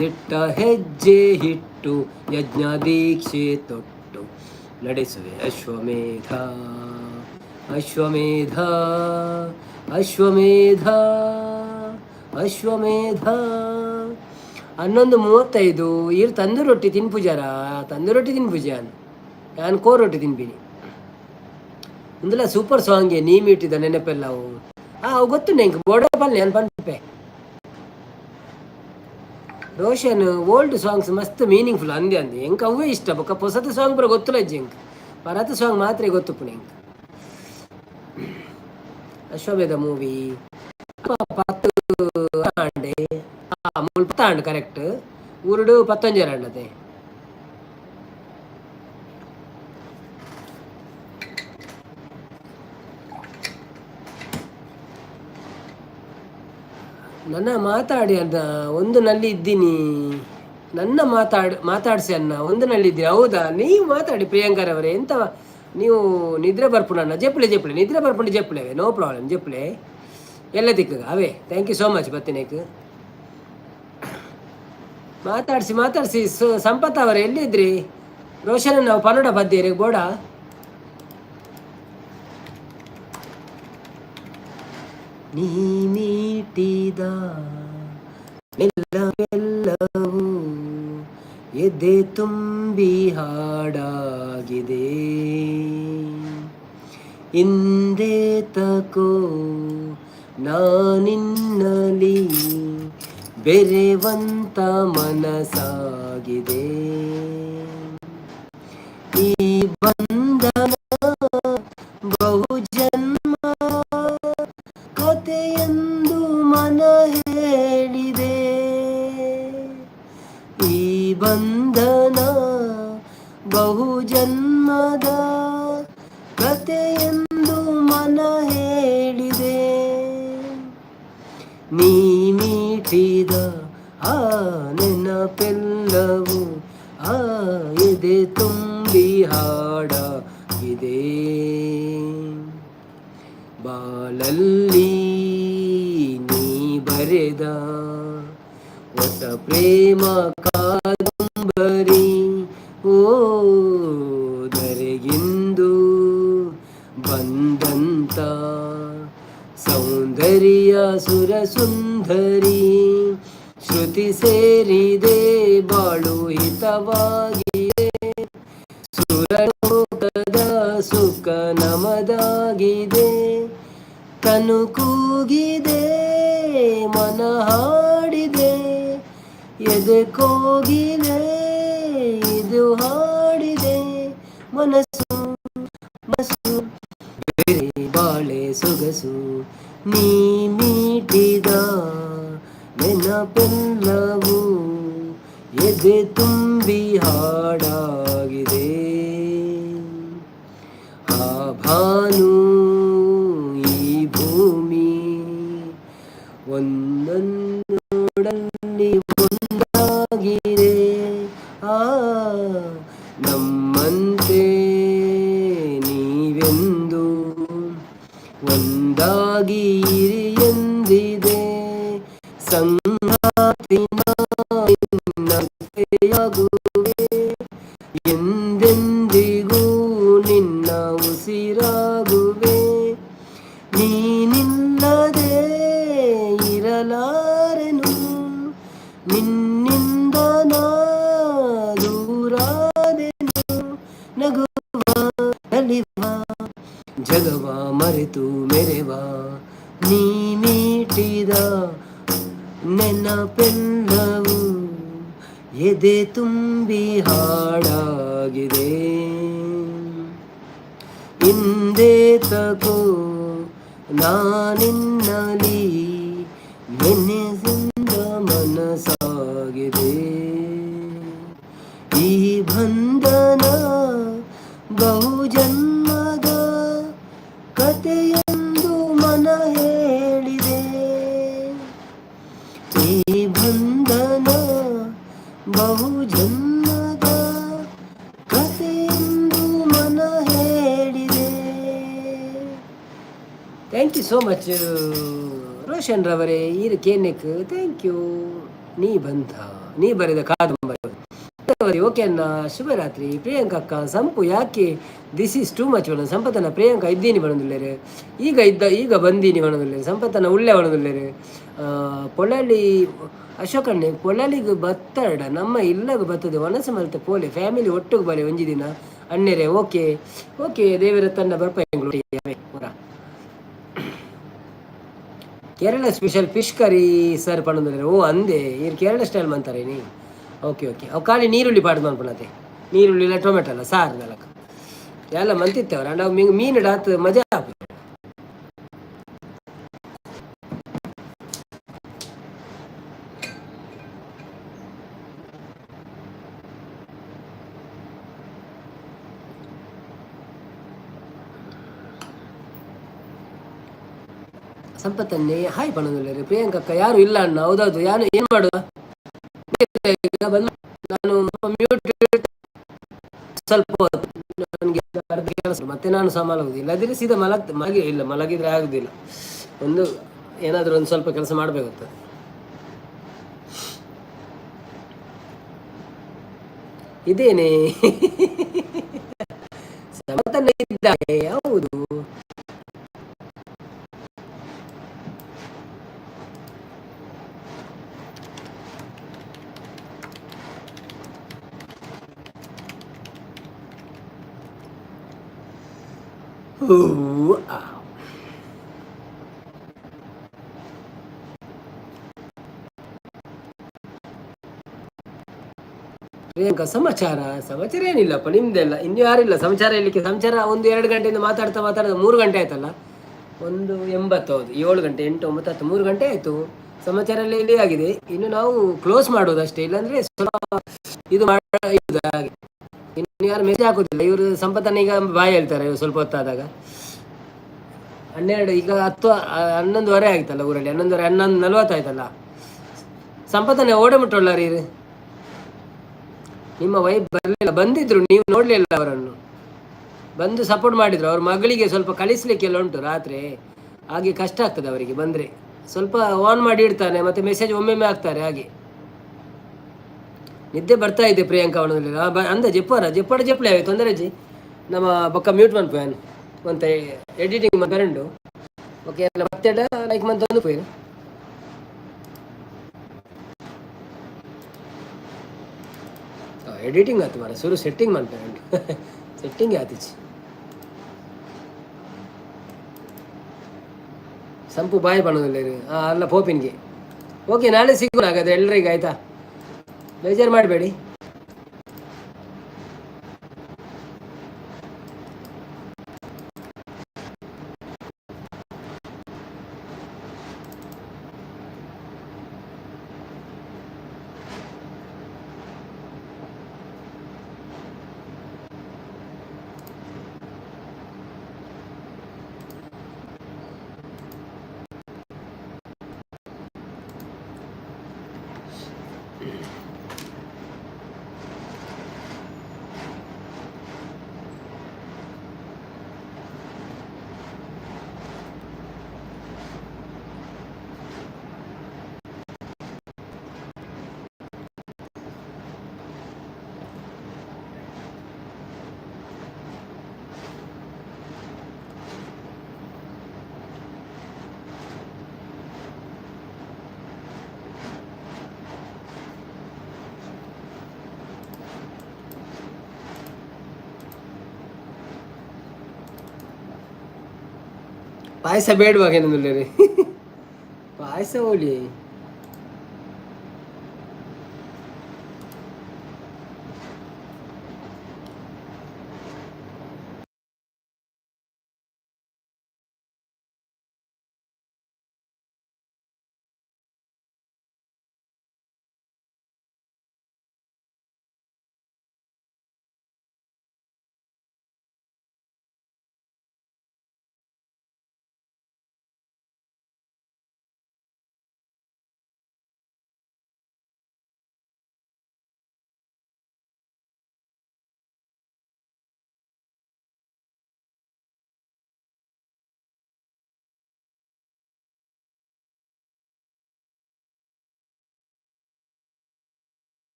ದಿಟ್ಟ ಹೆಜ್ಜೆ ಹಿಟ್ಟು, ಯಜ್ಞ ದೀಕ್ಷೆ ತೊಟ್ಟು ನಡೆಸುವೆ ಅಶ್ವಮೇಧ, ಅಶ್ವಮೇಧ, ಅಶ್ವಮೇಧ, ಅಶ್ವಮೇಧ. 11:35. ಇರು ತಂದೂರು ರೊಟ್ಟಿ ತಿನ್ಪುಜಾರ? ತಂದೂರು ರೊಟ್ಟಿ ತಿನ್ಪುಜ ಯಾನ್ ಕೋ ರೊಟ್ಟಿ ತಿನ್ಪಿನಿ. ಒಂದಲ್ಲ ಸೂಪರ್ ಸಾಂಗ್ ನೀ ಮೀಟಿದ ನೆನಪೆಲ್ಲ ಅವು. ಅವು ಗೊತ್ತು ನೆಂಕ್ ಬೋಡ ಪಲ್ಲೆ ನಾನು ಪನ್ಪೆ. ರೋಷನ್, ಓಲ್ಡ್ ಸಾಂಗ್ಸ್ ಮಸ್ತ್ ಮೀನಿಂಗ್ಫುಲ್ ಅಂದೆ ಅಂದೆ. ಎಂಕ್ ಅವೇ ಇಷ್ಟ. ಬೊಕ್ಕ ಪೊಸತ್ ಸಾಂಗ್ ಪೂರ ಗೊತ್ತುಲ ಇಜ್ಜಿ ಎಂಕ್. ಪರತ್ ಸಾಂಗ್ ಮಾತ್ರ ಗೊತ್ತುಪ್ಪುನು ಎಂಕ್. ಅಶ್ವಮೇಧ ಮೂವಿ 10 ಆಂಡೆ ಮುಲ್ಪ ಆಂಡ್ ಕರೆಕ್ಟ್. ಊರುಡು ಪತ್ತೊಂಜರ ಆಂಡತೆ. ನನ್ನ ಮಾತಾಡಿ ಅಣ್ಣ, ಒಂದು ನಲ್ಲಿ ಇದ್ದೀನಿ. ನನ್ನ ಮಾತಾಡಿಸಿ ಅಣ್ಣ, ಒಂದು ನಲ್ಲಿ ಇದ್ದೀನಿ. ಹೌದಾ? ನೀವು ಮಾತಾಡಿ ಪ್ರಿಯಾಂಕರವರೇ. ಎಂತ ನೀವು ನಿದ್ರೆ ಬರ್ಪುಣ? ಜೆಪ್ಪುಲೆ ಜೆಪ್ಪುಲೆ, ನಿದ್ರೆ ಬರ್ಪುಂಡು ಜೆಪ್ಪುಲೆ, ನೋ ಪ್ರಾಬ್ಲಮ್. ಜೆಪ್ಪುಲೆ ಎಲ್ಲ ದಿಕ್ಕ ಅವೇ. Thank you so much ಬತ್ತಿನೇಕ್. ಮಾತಾಡಿಸಿ ಮಾತಾಡಿಸಿ. ಸಂಪತ್ ಅವರೇ, ಎಲ್ಲಿದ್ರಿ? ರೋಷನ್, ನಾವು ಪನ್ನಡ ಬದ್ದೀರಿ ಬೋಡ. ನೀ ಮೀಟಿದ ಮೆಲ್ಲವೆಲ್ಲವೂ ಎದೆ ತುಂಬಿ ಹಾಡಾಗಿದೆ. ಹಿಂದೆ ತಕೋ ನಾನಿನ್ನಲಿ ಬೆರೆವಂತ ಮನಸಾಗಿದೆ. ಈ ಬಂಧನ ಬಹುಜನ್ಮ ಕಥೆಯೆಂದು ಮನ ಹೇಳಿದೆ. ಈ ಬಂಧನ ಬಹುಜನ್ಮದ ಕಥೆಯೆಂದು ಮನ ಹೇಳಿದೆ. ನೀ ಮೀಟಿದ ಆ ನೆನಪೆಲ್ಲವೂ ಆ ಎದೆ ತುಂಬಿ ಹಾಡಾಗಿದೆ. ಬಾಳಲ್ಲಿ ನೀ ಬರೆದ ಹೊಸ ಪ್ರೇಮ ಕಾದಂಬರಿ ಓ ಧರೆಗಿಂದು ಬಂದಂತ ಸೌಂದರ್ಯ ಸುರ ಸುಂದರಿ, ಶ್ರುತಿ ಸೇರಿದೆ, ಬಾಳು ಹಿತವಾಗಿದೆ. ಸುರಲೋಕದ ಸುಖ ನಮದಾಗಿದೆ. ತನು ಕೂಗಿದೆ, ಮನ ಹಾಡಿದೆ, ಎದೆ ಕೋಗಿದೆ, ಇದು ಹಾಡಿದೆ. ಮನಸ್ಸು ಮನಸ್ಸು ಬೇರೆ ಬಾಳೆ ಸೊಗಸು. ನೀ ಮೀಟಿದ ನೆನಪೆಲ್ಲವೂ ಎದೆ ತುಂಬಿ ಹಾಡಾಗಿದೆ. ಆ ಭಾನು ಈ ಭೂಮಿ ಒಂದೊಂದರಲ್ಲಿ ಒಂದಾಗಿದೆ. ಆ ನಮ್ಮಂತೆ ನೀವೆಂದು ಒಂದಾಗಿ ಇರಿ ಎಂದಿದೆ. ಸಂಗಾತಿ ನಿನ್ನತೆಯಾಗುವೆ, ಎಂದೆಂದಿಗೂ ನಿನ್ನ ಉಸಿರಾಗುವೆ. ನೀನಿಲ್ಲದೆ ಇರಲಾರೆನು, ನಿನ್ನಿಂದ ನಾ ದೂರಾದೆನು. ನಗುವ ನಲಿವ ಜಗವ ಮರೆತು ಮೆರೆವ. ನೀ ಮೀಟಿದ ನೆನಪೆಲ್ಲವೂ ಎದೆ ತುಂಬಿ ಹಾಡಾಗಿದೆ. ಹಿಂದೆ ತಕೋ ನಾನಿನ್ನಲಿ ನೆನೆಸಿಂದ ಮನಸಾಗಿದೆ. ಈ ಬಂಧನ ಬಹುಜನ್ಮದ ಕಥೆಯೆಂದು ಮನ ಹೇಳಿದೆ. ಈ ಬಂಧನ ಬಹುಜನ್ಮದ ಕಥೆಯೆಂದು ಮನ ಹೇಳಿದೆ. Thank you so much Roshan ರವರೇ, ಈರು ಕೇನೆಕ್ thank you. ನೀ ಬಂಧ ನೀ ಬರೆದ ಕಾದಂಬರಿ. ಓಕೆ ಅಣ್ಣ, ಶುಭರಾತ್ರಿ. ಪ್ರಿಯಾಂಕಾ ಅಕ್ಕ, ಸಂಪು ಯಾಕೆ? This is too much. ಸಂಪತನ Priyanka ಇದ್ದೀನಿ ಬಣದುಲ್ಲೇರು. ಈಗ ಇದ್ದ ಈಗ ಬಂದೀನಿ ಬಣದುಲ್ಲೇರು. ಸಂಪತನ ಉಳ್ಳೆ ಬಣದುಲ್ಲೇರು. ಪೊಳಲಿ ಅಶೋಕಣ್ಣೆ, ಪೊಳಲಿಗೆ ಬತ್ತಡ ನಮ್ಮ ಇಲ್ಲಗ ಬರ್ತದೆ. ವನಸ ಮಲ್ತೆ ಪೋಲೆ, ಫ್ಯಾಮಿಲಿ ಒಟ್ಟಿಗೆ ಬಲೆ ಒಂಜಿ ದಿನ ಅಣ್ಣೆರೆ. ಓಕೆ ಓಕೆ, ದೇವರ ತನ್ನ ಬರ್ಪ. ಪೂರ Kerala special fish curry sir ಪಣಂದ್ರೆ. ಓ ಅಂದೆ, ಇರು ಕೇರಳ ಸ್ಟೈಲ್ ಮಂತಾರೆ ನೀ. ಓಕೆ ಓಕೆ, ಅವು ಖಾಲಿ ನೀರುಳ್ಳಿ ಪಾಡ್ದು ಮನ್ಪುಣತೆ. ನೀರುಳ್ಳಿ ಇಲ್ಲ, ಟೊಮೆಟೊ ಅಲ್ಲ, ಸಾರು ನಲಕ ಎಲ್ಲ ಮಂತಿತ್ತೇವ್ರ. ನಾವು ಮೀನು ಡಾತ್ ಮಜಾ ಆಪು. ಸಂಪತ್ತನ್ನೇ ಹಾಯ್ ಪಣೋದಿಲ್ಲ. ಪ್ರಿಯಾಂಕಕ್ಕ ಯಾರು ಇಲ್ಲ ಅಣ್ಣ. ಹೌದೌದು, ಯಾರು ಏನು ಮಾಡುವ? ಈಗ ಬಂದು ನಾನು ಮ್ಯೂಟ್ ಸ್ವಲ್ಪ ಹೊತ್ತು, ನನಗೆ ಅರ್ಧ ಕೆಲಸ, ಮತ್ತೆ ನಾನು ಸಹ ಮಲಗುದು. ಇಲ್ಲದಿದ್ರೆ ಸೀದಾ ಮಲಗಿ, ಇಲ್ಲ ಮಲಗಿದ್ರೆ ಆಗುದಿಲ್ಲ. ಒಂದು ಏನಾದರೂ ಒಂದು ಸ್ವಲ್ಪ ಕೆಲಸ ಮಾಡಬೇಕಾಗ್ತದೆ. ಇದೇನೆ ಸಮತನ ಇದ್ದಾರೆ. ಹೌದು. ಹೂ, ಆ. ಪ್ರಿಯಾಂಕಾ, ಸಮಾಚಾರ? ಸಮಾಚಾರ ಏನಿಲ್ಲಪ್ಪ, ನಿಮ್ದೆಲ್ಲ. ಇನ್ನು ಯಾರಿಲ್ಲ ಸಮಾಚಾರ ಹೇಳಲಿಕ್ಕೆ. ಸಮಾಚಾರ ಒಂದು 2 ಗಂಟೆಯಿಂದ ಮಾತಾಡ್ತಾ ಮಾತಾಡ್ತಾ 3 ಗಂಟೆ ಆಯ್ತಲ್ಲ. 1:80, ಹೌದು. 7 ಗಂಟೆ, 8, 9, 10, 3 ಗಂಟೆ ಆಯಿತು. ಸಮಾಚಾರ ಎಲ್ಲ ಇಲ್ಲಿ ಆಗಿದೆ. ಇನ್ನು ನಾವು ಕ್ಲೋಸ್ ಮಾಡೋದಷ್ಟೇ. ಇಲ್ಲಾಂದ್ರೆ ಸ್ವಲ್ಪ ಇದು ಇದು ಹಾಗೆ. ಇನ್ನು ಯಾರು ಮೆಸೇಜ್ ಹಾಕುದಿಲ್ಲ. ಇವರು ಸಂಪತ್ತನ್ನ ಈಗ ಬಾಯ್ ಹೇಳ್ತಾರೆ ಸ್ವಲ್ಪ ಹೊತ್ತಾದಾಗ. 12, ಈಗ 10, 11:30 ಆಯ್ತಲ್ಲ ಊರಲ್ಲಿ. 11:30, 11:40 ಆಯ್ತಲ್ಲ. ಸಂಪತ್ತನ್ನ ಓಡೆ ಮುಟ್ಟೊಳ್ಳಾರಿ. ನಿಮ್ಮ ವೈಫ್ ಬರಲಿಲ್ಲ? ಬಂದಿದ್ರು, ನೀವು ನೋಡ್ಲಿಲ್ಲ ಅವರನ್ನು. ಬಂದು ಸಪೋರ್ಟ್ ಮಾಡಿದ್ರು. ಅವ್ರ ಮಗಳಿಗೆ ಸ್ವಲ್ಪ ಕಳಿಸ್ಲಿಕ್ಕೆಲ್ಲ ಉಂಟು ರಾತ್ರಿ, ಹಾಗೆ ಕಷ್ಟ ಆಗ್ತದೆ ಅವರಿಗೆ. ಬಂದರೆ ಸ್ವಲ್ಪ ಆನ್ ಮಾಡಿ ಇಡ್ತಾನೆ, ಮತ್ತೆ ಮೆಸೇಜ್ ಒಮ್ಮೆಮ್ಮೆ ಹಾಕ್ತಾರೆ ಹಾಗೆ. ನಿದ್ದೆ ಬರ್ತಾ ಇದೆ ಪ್ರಿಯಾಂಕಾ ಅವನಲ್ಲಿ. ಅಂದ ಜೆಪ್ಪರ ಜೆಪ್ಪಡ ಜೆಪ್ಪಲೆ ತೊಂದರೆ ಜಿ. ನಮ್ಮ ಬೊಕ್ಕ ಮ್ಯೂಟ್ ಮನ್ಪು ಒಂತೆ ಎಡಿಟಿಂಗ್ ಮನ್ಪೆರಂಡು. ಓಕೆ, ಎಲ್ಲ ಮತ್ತೆ ಲೈಕ್ ಮಂತ್ ಒಂದು ಪೋಯಿರು. ಎಡಿಟಿಂಗ್ ಆತು ಮಾರೆ, ಸುರು ಸೆಟ್ಟಿಂಗ್ ಮನ್ಪೆರಂಡು. ಸೆಟ್ಟಿಂಗ್ ಆತಿಚಿ. ಸಂಪು ಬಾಯ್ ಪಣೋದಿಲ್ಲ. ಹಾಂ, ಅಲ್ಲ ಪೋಪಿನ್ಗೆ. ಓಕೆ, ನಾಳೆ ಸಿಗೋಣ ಹಾಗಾದ್ರೆ ಎಲ್ರಿಗೂ, ಆಯ್ತಾ? ಬೇಜಾರು ಮಾಡಬೇಡಿ. ಪಾಯಸ ಬೇಡವಾಗ ರೀ? ಪಾಯಸ ಹೋಳಿ.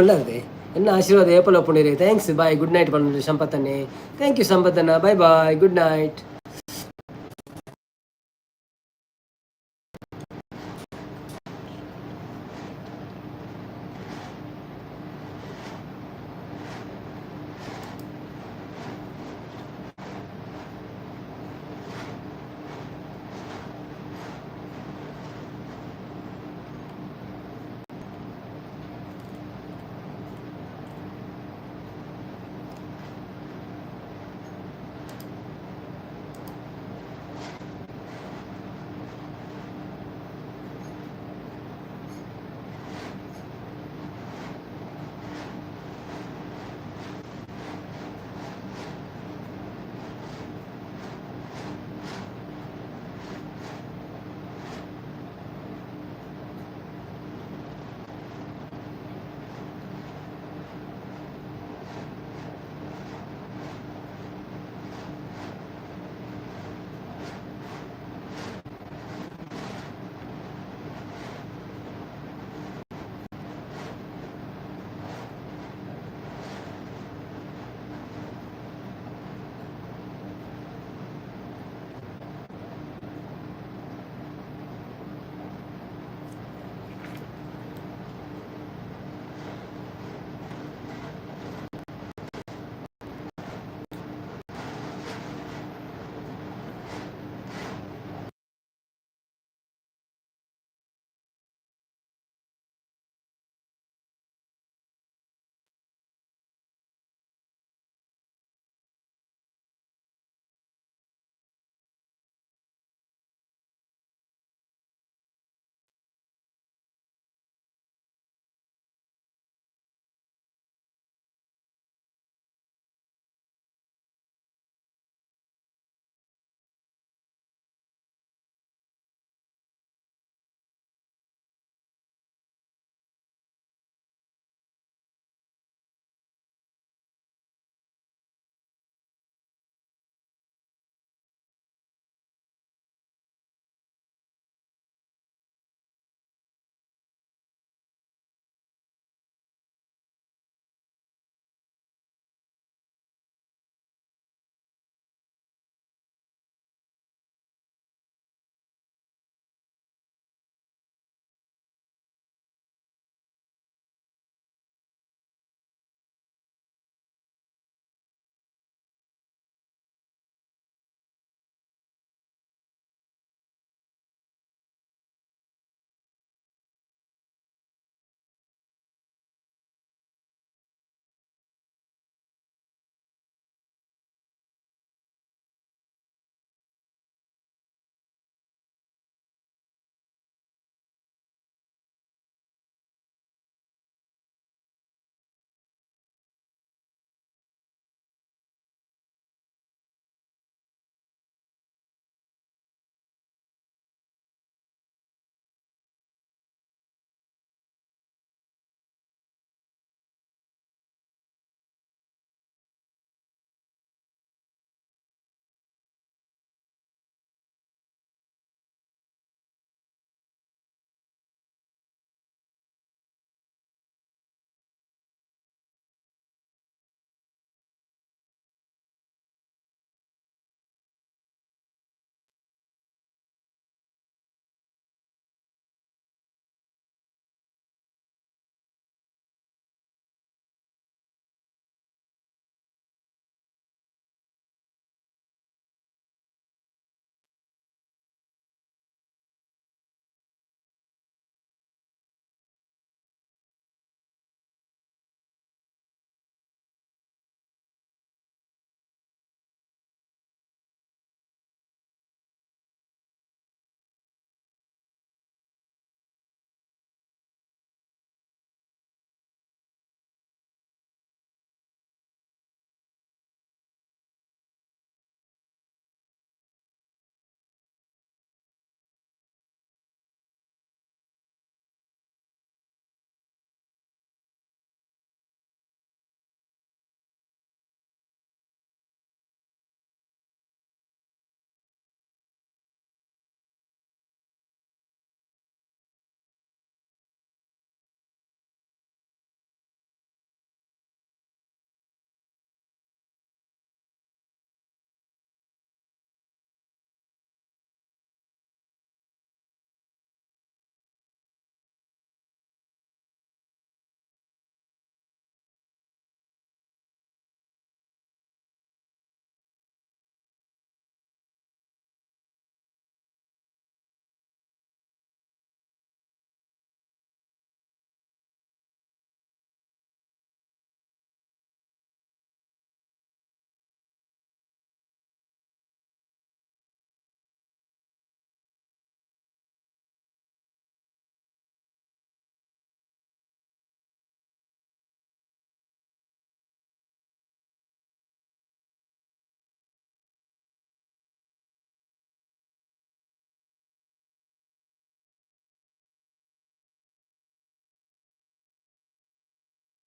ಉಳ್ಳಾರ್ದೆ. ಎನ್ನ ಆಶೀರ್ವಾದ ಏಪಲ ಉಪ್ಪುಂಡಿರಿ. Thanks, bye, good night Pandu ಸಂಪತ್ತನ್ನೇ. Thank you ಸಂಪತ್ತಣ್ಣ, bye bye, good night.